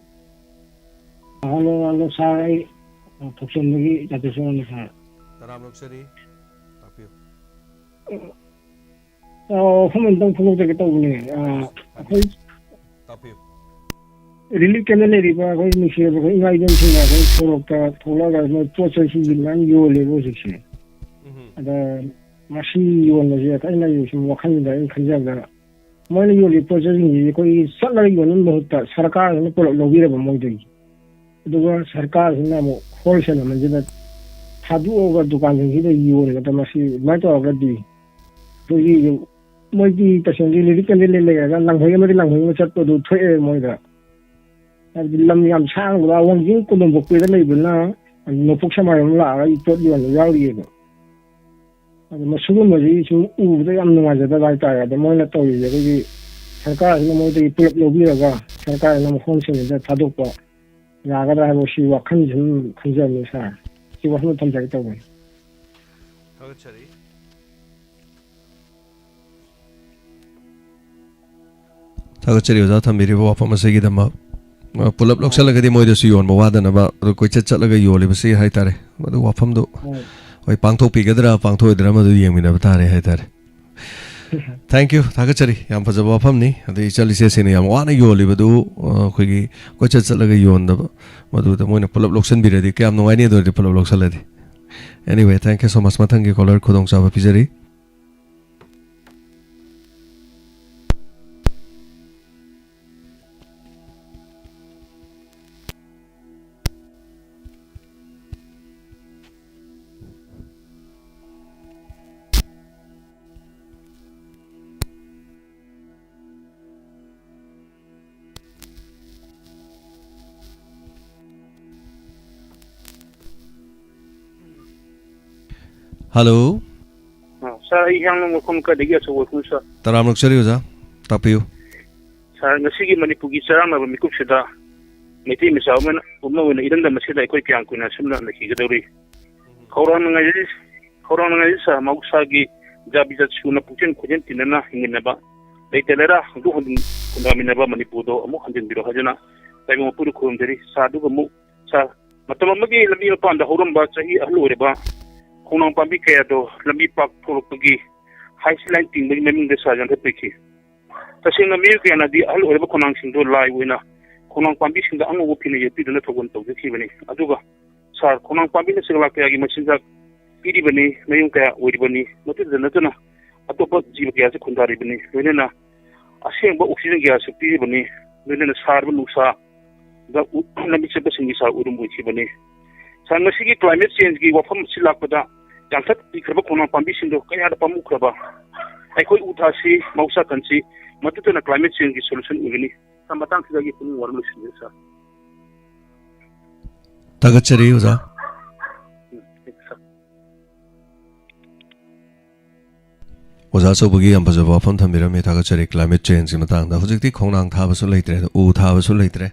ꯍꯜꯂꯣ, ꯍꯜꯂꯣ, ꯁꯥꯔ, ꯑꯩ, ꯑ, ꯊꯣꯛꯆꯣꯝꯗꯒꯤ ꯖꯥꯇꯦꯁꯣꯔꯅꯤ, ꯁꯥꯔ꯫ ꯇꯔꯥꯝ ꯑꯣꯛꯆꯔꯤ꯫ ꯇꯥꯛꯄꯤꯌꯨ꯫ ꯑ, ꯑ, ꯋꯥꯐꯝ ꯑꯝꯇꯪ ꯐꯣꯡꯗꯣꯛꯆꯒꯦ ꯇꯧꯕꯅꯦ꯫ ꯑ, ꯑꯩꯈꯣꯏ ꯇꯥꯛꯄꯤꯌꯨ꯫ ꯔꯤꯂꯤꯐ ꯀꯦꯝꯞꯇ ꯂꯩꯔꯤꯕ ꯑꯩꯈꯣꯏ ꯅꯨꯡꯁꯤꯔꯕ ꯑꯩꯈꯣꯏ ꯏꯃꯥ ꯏꯕꯦꯟꯁꯤꯡꯅ ꯑꯩꯈꯣꯏ ꯁꯣꯔꯣꯛꯇ ꯊꯣꯛꯂꯛꯑꯒ ꯃꯣꯏ ꯄꯣꯠ ꯆꯩꯁꯤꯡꯁꯤ ꯃꯌꯥꯝ ꯌꯣꯜꯂꯦꯕ ꯍꯧꯖꯤꯛꯁꯦ꯫ ꯎꯝ꯫ ꯑꯗ ꯃꯁꯤ ꯌꯣꯟꯕꯁꯦ ꯑꯩꯅ ꯁꯨꯝ ꯋꯥꯈꯜꯁꯤꯗ ꯑꯩꯅ ꯈꯟꯖꯕꯗ ꯃꯣꯏꯅ ꯌꯣꯜꯂꯤꯕ ꯄꯣꯠ ꯆꯩꯁꯤꯡꯁꯤ ꯑꯩꯈꯣꯏꯒꯤ ꯆꯠꯂꯒ ꯌꯣꯟꯕꯒꯤ ꯃꯍꯨꯠꯇ ꯁꯔꯀꯥꯔꯁꯤꯅ ꯄꯨꯂꯞ ꯂꯧꯕꯤꯔꯕ ꯃꯣꯏꯗꯒꯤ꯫ ꯑꯗꯨꯒ ꯁꯔꯀꯥꯔꯁꯤꯅ ꯑꯃꯨꯛ ꯍꯣꯜꯁꯦꯜ ꯃꯃꯜꯁꯤꯗ ꯊꯥꯗꯣꯛꯑꯒ ꯗꯨꯀꯥꯟꯁꯤꯡꯁꯤꯗ ꯌꯣꯜꯂꯒ ꯃꯁꯤ ꯑꯗꯨꯃꯥꯏꯅ ꯇꯧꯔꯒꯗꯤ ꯑꯩꯈꯣꯏꯒꯤ ꯃꯣꯏꯒꯤ ꯇꯁꯦꯡꯒꯤ ꯂꯤꯔꯤꯛ ꯀꯟꯗꯤ ꯂꯩꯔꯒ ꯂꯥꯡꯐꯩ ꯑꯃꯗꯤ ꯂꯥꯡꯐꯩ ꯑꯃ ꯆꯠꯄꯗꯨ ꯊꯣꯛꯑꯦ ꯃꯣꯏꯗ꯫ ꯍꯥꯏꯕꯗꯤ ꯂꯝ ꯌꯥꯝ ꯁꯥꯡꯕ ꯋꯥꯡꯖꯤꯡ ꯀꯣꯂꯣꯝꯕꯣꯛꯄꯤꯗ ꯂꯩꯕꯅ ꯅꯣꯡꯄꯣꯛ ꯁꯦꯛꯃꯥꯏꯔꯣꯝ ꯂꯥꯛꯑꯒ ꯑꯩ ꯄꯣꯠ ꯌꯣꯟꯕ ꯌꯥꯎꯔꯤꯑꯕ꯫ ꯑꯗꯣ ꯃꯁꯤꯒꯨꯝꯕꯁꯤ ꯁꯨꯝ ꯎꯕꯗ ꯌꯥꯝ ꯅꯨꯡꯉꯥꯏꯖꯗꯕ ꯍꯥꯏꯇꯥꯔꯦ꯫ ꯑꯗꯣ ꯃꯣꯏꯅ ꯇꯧꯔꯤꯁꯦ ꯑꯩꯈꯣꯏꯒꯤ ꯁꯔꯀꯥꯔꯁꯤꯅ ꯃꯣꯏꯗꯒꯤ ꯄꯨꯂꯞ ꯂꯧꯕꯤꯔꯒ ꯁꯔꯀꯥꯔꯁꯤꯅ ꯑꯃꯨꯛ ꯍꯣꯜꯁꯦꯜꯗ ꯊꯥꯗꯣꯛꯄ ꯌꯥꯒꯗ꯭ꯔꯥ ꯍꯥꯏꯕ ꯁꯤ ꯋꯥꯈꯜ ꯁꯨꯝ ꯈꯟꯖꯕꯅꯤ ꯁꯥꯔ꯫ ꯁꯤ ꯋꯥꯐꯝ ꯊꯝꯖꯒꯦ ꯇꯧꯕꯅꯤ꯫ ꯊꯥꯒꯠꯆꯔꯤ꯫ ꯊꯥꯒꯠꯆꯔꯤ ꯑꯣꯖꯥ ꯊꯝꯕꯤꯔꯤꯕ ꯋꯥꯐꯝ ꯑꯁꯤꯒꯤꯗꯃꯛ꯫ ꯑ, ꯄꯨꯂꯞ ꯂꯧꯁꯜꯂꯒꯗꯤ ꯃꯣꯏꯗꯁꯨ ꯌꯣꯟꯕ ꯋꯥꯗꯅꯕ ꯑꯗꯨ ꯀꯣꯏꯆꯠ ꯆꯠꯂꯒ ꯌꯣꯜꯂꯤꯕꯁꯤ ꯍꯥꯏꯇꯥꯔꯦ꯫ ꯃꯗꯨ ꯋꯥꯐꯝꯗꯨ ꯍꯣꯏ꯫ ꯍꯣꯏ, ꯄꯥꯡꯊꯣꯛꯄꯤꯒꯗ꯭ꯔꯥ ꯄꯥꯡꯊꯣꯛꯑꯣꯏꯗ꯭ꯔꯥ ꯃꯗꯨ ꯌꯦꯡꯃꯤꯟꯅꯕ ꯇꯥꯔꯦ ꯍꯥꯏꯇꯥꯔꯦ꯫ Thank you, ꯊꯥꯒꯠꯆꯔꯤ꯫ ꯌꯥꯝ ꯐꯖꯕ ꯋꯥꯐꯝꯅꯤ꯫ ꯑꯗꯩ ꯏꯆꯜ ꯏꯆꯦꯁꯤꯡꯅ ꯌꯥꯝ ꯋꯥꯅ ꯌꯣꯜꯂꯤꯕꯗꯨ, ꯑ, ꯑꯩꯈꯣꯏꯒꯤ ꯀꯣꯏꯆꯠ ꯆꯠꯂꯒ ꯌꯣꯟꯗꯕ, ꯃꯗꯨꯗ ꯃꯣꯏꯅ ꯄꯨꯂꯞ ꯂꯧꯁꯤꯟꯕꯤꯔꯗꯤ ꯀꯌꯥꯝ ꯅꯨꯡꯉꯥꯏꯅꯤ꯫ ꯑꯗꯨ ꯑꯣꯏꯔꯗꯤ ꯄꯨꯂꯞ ꯂꯧꯁꯜꯂꯗꯤ꯫ Anyway, thank you so much꯫ ꯃꯊꯪꯒꯤ ꯀꯣꯂꯔ ꯈꯨꯗꯣꯡꯆꯥꯕ ꯄꯤꯖꯔꯤ꯫ ꯍꯜꯂꯣ꯫ ꯑ, ꯁꯥꯔ, ꯑꯩ ꯍꯤꯌꯥꯡꯂꯝ ꯃꯈꯣꯡ ꯂꯩꯀꯥꯏꯗꯒꯤ ꯑꯆꯧꯕ ꯏꯐꯨꯔꯨ ꯁꯥꯔ꯫ ꯇꯔꯥꯝꯅ ꯑꯣꯛꯆꯔꯤ ꯑꯣꯖꯥ, ꯇꯥꯛꯄꯤꯌꯨ꯫ ꯁꯥꯔ, ꯉꯁꯤꯒꯤ ꯃꯅꯤꯄꯨꯔꯒꯤ ꯆꯔꯥꯡꯅꯕ ꯃꯤꯀꯨꯞꯁꯤꯗ ꯃꯩꯇꯩ ꯃꯆꯥ ꯑꯃꯅ, ꯑꯃ ꯑꯣꯏꯅ ꯏꯔꯝꯗꯝ ꯑꯁꯤꯗ ꯑꯩꯈꯣꯏ ꯀꯌꯥꯝ ꯀꯨꯏꯅ ꯑꯁꯨꯝꯅ ꯂꯩꯈꯤꯒꯗꯧꯔꯤ? ꯈꯧꯔꯥꯡꯅꯉꯥꯏꯗꯤ, ꯈꯧꯔꯥꯡꯅꯉꯥꯏꯗꯤ ꯁꯥꯔ, ꯃꯍꯧꯁꯥꯒꯤ ꯖꯥꯠ ꯕꯤꯖꯥꯠ ꯁꯨꯅ ꯄꯨꯛꯆꯦꯟ ꯈꯣꯏꯖꯦꯟ ꯇꯤꯟꯅꯅ ꯍꯤꯡꯃꯤꯟꯅꯕ ꯂꯩꯇ ꯂꯩꯔ ꯍꯟꯗꯣꯛ ꯍꯟꯖꯤꯟ ꯈꯨꯟꯗꯥꯃꯤꯟꯅꯕ ꯃꯅꯤꯄꯨꯔꯗꯣ ꯑꯃꯨꯛ ꯍꯟꯖꯤꯟꯕꯤꯔꯣ ꯍꯥꯏꯗꯨꯅ ꯇꯥꯏꯕꯪ ꯃꯄꯨꯗ ꯈꯨꯔꯨꯝꯖꯔꯤ꯫ ꯁꯥꯔ, ꯑꯗꯨꯒ ꯑꯃꯨꯛ ꯁꯥꯔ, ꯃꯇꯝ ꯑꯃꯒꯤ ꯂꯝꯕꯤ ꯃꯄꯥꯟꯗ ꯍꯧꯔꯝꯕ ꯆꯍꯤ ꯑꯍꯜ ꯑꯣꯏꯔꯕ ꯈꯣꯡꯅꯥꯡ ꯄꯥꯝꯕꯤ ꯀꯌꯥꯗꯣ ꯂꯝꯕꯤ ꯄꯥꯛꯊꯣꯔꯛꯄꯒꯤ ꯍꯥꯏꯁ ꯂꯥꯏꯟ ꯇꯤꯡꯕꯒꯤ ꯃꯃꯤꯡꯗ ꯁꯥꯔ ꯌꯥꯟꯊꯠꯄꯤꯈꯤ꯫ ꯇꯁꯦꯡꯅ ꯃꯤꯑꯣꯏ ꯀꯌꯥꯅꯗꯤ ꯑꯍꯜ ꯑꯣꯏꯔꯕ ꯈꯣꯡꯅꯥꯡꯁꯤꯡꯗꯣ ꯂꯥꯏ ꯑꯣꯏꯅ ꯈꯣꯡꯅꯥꯡ ꯄꯥꯝꯕꯤꯁꯤꯡꯗ ꯑꯉꯧꯕ ꯐꯤꯅ ꯌꯦꯛꯄꯤꯗꯨꯅ ꯊꯧꯒꯜ ꯇꯧꯖꯈꯤꯕꯅꯤ꯫ ꯑꯗꯨꯒ ꯁꯥꯔ, ꯈꯣꯡꯅꯥꯡ ꯄꯥꯝꯕꯤꯅ ꯁꯦꯛꯂꯥ ꯀꯌꯥꯒꯤ ꯃꯆꯤꯟꯖꯥꯛ ꯄꯤꯔꯤꯕꯅꯤ, ꯃꯌꯨꯝ ꯀꯌꯥ ꯑꯣꯏꯔꯤꯕꯅꯤ, ꯃꯗꯨꯗ ꯅꯠꯇꯅ ꯑꯇꯣꯞꯄ ꯖꯤꯕ ꯀꯌꯥꯁꯨ ꯈꯨꯟꯗꯥꯔꯤꯕꯅꯤ꯫ ꯂꯣꯏꯅꯅ ꯑꯁꯦꯡꯕ ꯑꯣꯛꯁꯤꯖꯦꯟ ꯀꯌꯥꯁꯨ ꯄꯤꯔꯤꯕꯅꯤ꯫ ꯂꯣꯏꯅꯅ ꯁꯥꯔꯕ ꯅꯨꯡꯁꯥꯗ ꯎ-, ꯂꯝꯕꯤ ꯆꯠꯄꯁꯤꯡꯒꯤ ꯁꯥꯔ ꯎꯔꯨꯝ ꯑꯣꯏꯈꯤꯕꯅꯤ꯫ ꯁꯥꯔ, ꯉꯁꯤꯒꯤ ꯀ꯭ꯂꯥꯏꯃꯦꯠ ꯆꯦꯟꯖꯀꯤ ꯋꯥꯐꯝ ꯑꯁꯤ ꯂꯥꯛꯄꯗ ꯌꯥꯟꯊꯠꯄꯤꯈ꯭ꯔꯕ ꯈꯣꯡꯅꯥꯡ ꯄꯥꯝꯕꯤꯁꯤꯡꯗꯣ ꯀꯌꯥꯗ ꯄꯥꯝꯃꯨꯈ꯭ꯔꯕ? ꯑꯩꯈꯣꯏ ꯎ ꯊꯥꯁꯤ, ꯃꯍꯧꯁꯥ ꯀꯟꯁꯤ, ꯃꯗꯨꯇꯅ ꯀ꯭ꯂꯥꯏꯃꯦꯠ ꯆꯦꯟꯖꯀꯤ ꯁꯣꯂꯨꯁꯟ ꯑꯣꯏꯒꯅꯤ꯫ ꯁꯥꯔ, ꯃꯇꯥꯡꯁꯤꯗ ꯑꯩꯒꯤ ꯄꯨꯛꯅꯤꯡ ꯋꯥꯔꯣꯜ ꯂꯣꯏꯁꯤꯟꯖꯔꯦ, ꯁꯥꯔ꯫ ꯊꯥꯒꯠꯆꯔꯤ, ꯑꯣꯖꯥ꯫ ꯎꯝ, ꯊꯦꯡꯛ ꯌꯨ, ꯁꯥꯔ꯫ ꯑꯣꯖꯥ ꯑꯆꯧꯕꯒꯤ ꯌꯥꯝ ꯐꯖꯕ ꯋꯥꯐꯝ ꯊꯝꯕꯤꯔꯝꯃꯤ, ꯊꯥꯒꯠꯆꯔꯤ꯫ ꯀ꯭ꯂꯥꯏꯃꯦꯠ ꯆꯦꯟꯖꯀꯤ ꯃꯇꯥꯡꯗ ꯍꯧꯖꯤꯛꯇꯤ ꯈꯣꯡꯅꯥꯡ ꯊꯥꯕꯁꯨ ꯂꯩꯇ꯭ꯔꯦ, ꯑꯗ ꯎ ꯊꯥꯕꯁꯨ ꯂꯩꯇ꯭ꯔꯦ꯫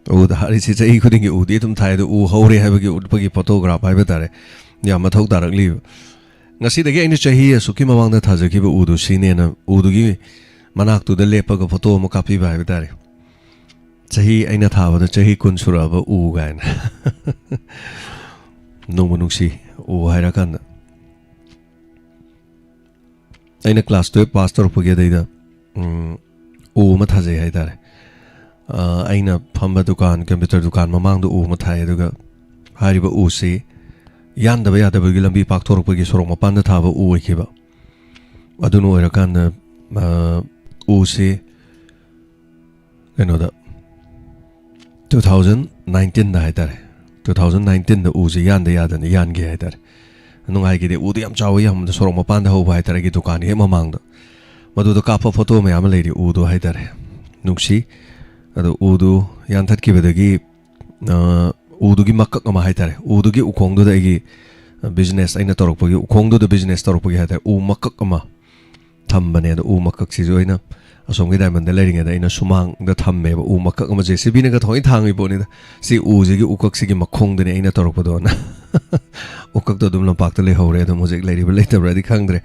ꯎ ꯊꯥꯔꯤꯁꯤ ꯆꯍꯤ ꯈꯨꯗꯤꯡꯒꯤ ꯎꯗꯤ ꯑꯗꯨꯝ ꯊꯥꯏ, ꯑꯗꯨ ꯎ ꯍꯧꯔꯦ ꯍꯥꯏꯕꯒꯤ ꯎꯠꯄꯒꯤ ꯐꯣꯇꯣꯒ꯭ꯔꯥꯐ ꯍꯥꯏꯕ ꯇꯥꯔꯦ, ꯌꯥꯝ ꯃꯊꯧ ꯇꯥꯔꯛꯂꯤꯕ꯫ ꯉꯁꯤꯗꯒꯤ ꯑꯩꯅ ꯆꯍꯤ ꯑꯁꯨꯛꯀꯤ ꯃꯃꯥꯡꯗ ꯊꯥꯖꯈꯤꯕ ꯎꯗꯨ ꯁꯤꯅꯦꯅ ꯎꯗꯨꯒꯤ ꯃꯅꯥꯛꯇꯨꯗ ꯂꯦꯞꯄꯒ ꯐꯣꯇꯣ ꯑꯃ ꯀꯥꯞꯄꯤꯕ ꯍꯥꯏꯕ ꯇꯥꯔꯦ꯫ ꯆꯍꯤ, ꯑꯩꯅ ꯊꯥꯕꯗ ꯆꯍꯤ ꯀꯨꯟ ꯁꯨꯔꯛꯑꯕ ꯎ ꯀꯥꯏꯅ꯫ ꯅꯨꯡꯕꯨ ꯅꯨꯡꯁꯤ, ꯎ ꯍꯥꯏꯔꯀꯥꯟꯗ꯫ ꯑꯩꯅ ꯀ꯭ꯂꯥꯁ ꯇꯨꯌꯦꯜꯞ ꯄꯥꯁ ꯇꯧꯔꯛꯄꯒꯤ ꯑꯗꯩꯗ, ꯎꯝ, ꯎ ꯑꯃ ꯊꯥꯖꯩ ꯍꯥꯏꯇꯥꯔꯦ꯫ ꯑ, ꯑꯩꯅ ꯐꯝꯕ ꯗꯨꯀꯥꯟ, ꯀꯝꯄ꯭ꯌꯨꯇꯔ ꯗꯨꯀꯥꯟ ꯃꯃꯥꯡꯗ ꯎ ꯑꯃ ꯊꯥꯏ, ꯑꯗꯨꯒ ꯍꯥꯏꯔꯤꯕ ꯎꯁꯤ ꯌꯥꯟꯗꯕ ꯌꯥꯗꯕꯒꯤ ꯂꯝꯕꯤ ꯄꯥꯛꯊꯣꯔꯛꯄꯒꯤ ꯁꯣꯔꯣꯛ ꯃꯄꯥꯟꯗ ꯊꯥꯕ ꯎ ꯑꯣꯏꯈꯤꯕ꯫ ꯑꯗꯨꯅ ꯑꯣꯏꯔꯀꯥꯟꯗ, ꯑ, ꯎꯁꯤ ꯀꯩꯅꯣꯗ, two thousand nineteenꯗ ꯍꯥꯏꯇꯥꯔꯦ, two thousand nineteenꯗ ꯎꯁꯦ ꯌꯥꯟꯗ ꯌꯥꯗꯅ ꯌꯥꯟꯒꯦ ꯍꯥꯏꯇꯥꯔꯦ꯫ ꯅꯨꯡꯉꯥꯏꯒꯤꯗꯦ, ꯎꯗꯣ ꯌꯥꯝ ꯆꯥꯎꯋꯦ, ꯌꯥꯝꯕꯗ ꯁꯣꯔꯣꯛ ꯃꯄꯥꯟꯗ ꯍꯧꯕ ꯍꯥꯏꯇꯥꯔꯦ, ꯑꯩꯒꯤ ꯗꯨꯀꯥꯟꯒꯤ ꯍꯦꯛ ꯃꯃꯥꯡꯗ꯫ ꯃꯗꯨꯗ ꯀꯥꯞꯄ ꯐꯣꯇꯣ ꯃꯌꯥꯝ ꯑꯃ ꯂꯩꯔꯤ, ꯎꯗꯣ ꯍꯥꯏꯇꯥꯔꯦ꯫ ꯅꯨꯡꯁꯤ꯫ ꯑꯗꯣ ꯎꯗꯨ ꯌꯥꯟꯊꯠꯈꯤꯕꯗꯒꯤ, ꯑ, ꯎꯗꯨꯒꯤ ꯃꯀꯛ ꯑꯃ ꯍꯥꯏꯇꯥꯔꯦ, ꯎꯗꯨꯒꯤ ꯎꯈꯣꯡꯗꯨꯗ ꯑꯩꯒꯤ, ꯑ, ꯕꯤꯖꯤꯅꯦꯁ ꯑꯩꯅ ꯇꯧꯔꯛꯄꯒꯤ, ꯎꯈꯣꯡꯗꯨꯗ ꯕꯤꯖꯤꯅꯦꯁ ꯇꯧꯔꯛꯄꯒꯤ ꯍꯥꯏꯇꯥꯔꯦ, ꯎ ꯃꯀꯛ ꯑꯃ ꯊꯝꯕꯅꯦ꯫ ꯑꯗꯣ ꯎ ꯃꯀꯛꯁꯤꯁꯨ ꯑꯩꯅ ꯑꯁꯣꯝꯒꯤ ꯗꯥꯏꯃꯟꯗ ꯂꯩꯔꯤꯉꯩꯗ ꯑꯩꯅ ꯁꯨꯃꯥꯡꯗ ꯊꯝꯃꯦꯕ, ꯎ ꯃꯀꯛ ꯑꯃ ꯖꯦ ꯁꯤ ꯕꯤꯅꯒ ꯊꯑꯣꯏꯅ ꯊꯥꯡꯉꯤ ꯄꯣꯠꯅꯤꯗ꯫ "ꯁꯤ ꯎꯁꯤꯒꯤ ꯎꯀꯛꯁꯤꯒꯤ ꯃꯈꯣꯡꯗꯅꯦ ꯑꯩꯅ ꯇꯧꯔꯛꯄꯗꯣꯅ"꯫ ꯎꯀꯛꯇꯣ ꯑꯗꯨꯝ ꯂꯝꯄꯥꯛꯇ ꯂꯩꯍꯧꯔꯦ, ꯑꯗꯨꯝ ꯍꯧꯖꯤꯛ ꯂꯩꯔꯤꯕ ꯂꯩꯇꯕ꯭ꯔꯥꯗꯤ ꯈꯪꯗ꯭ꯔꯦ꯫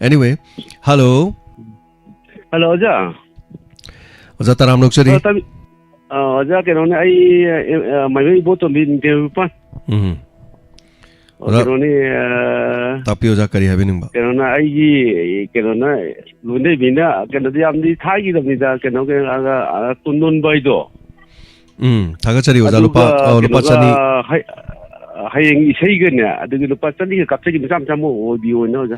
Anyway, hello꯫ ꯍꯜꯂꯣ, ꯑꯣꯖꯥ꯫ ꯑꯣꯖꯥ, ꯇꯔꯥꯝ ꯅꯣꯛꯆꯔꯤ꯫ ꯑ, ꯇꯥꯕꯤ-, ꯑ, ꯑꯣꯖꯥ, ꯀꯩꯅꯣꯅꯦ, ꯑꯩ, ꯑ, ꯑ, ꯃꯥꯏꯕ ꯏꯕꯣꯇꯣꯝꯕꯤ ꯅꯤꯡꯊꯦꯝ ꯂꯨꯄꯥ꯫ ꯎꯝ꯫ ꯑꯣ, ꯑꯣꯖꯥ, ꯀꯩꯅꯣꯅꯦ, ꯑ, ꯇꯥꯛꯄꯤꯌꯨ, ꯑꯣꯖꯥ, ꯀꯔꯤ ꯍꯥꯏꯕꯤꯅꯤꯡꯕ? ꯀꯩꯅꯣꯅ, ꯑꯩꯒꯤ, ꯀꯩꯅꯣꯅ, ꯂꯣꯟꯗꯩꯕꯤꯅ, ꯀꯩꯅꯣꯗꯤ ꯌꯥꯝꯗꯤ ꯊꯥꯈꯤꯗꯕꯅꯤꯗ, ꯀꯩꯅꯣ, ꯀꯩꯅꯣ, ꯑ, ꯑ, ꯇꯣꯟꯗꯣꯟꯕ ꯍꯥꯏꯗꯣ꯫ ꯎꯝ, ꯊꯥꯒꯠꯆꯔꯤ, ꯑꯣꯖꯥ꯫ ꯂꯨꯄꯥ, ꯑꯗꯨꯒ ꯑ, ꯂꯨꯄꯥ ꯀꯩꯅꯣꯒ, ꯆꯅꯤ꯫ ꯍꯩ-, ꯍꯌꯦꯡ ꯏꯁꯩꯒꯅꯦ, ꯑꯗꯨꯒꯤ ꯂꯨꯄꯥ ꯆꯅꯤꯒ ꯀꯥꯞꯆꯒꯦ, ꯃꯆꯥ ꯃꯆꯥ ꯑꯃ ꯑꯣꯏꯕꯤꯌꯣꯅ, ꯑꯣꯖꯥ꯫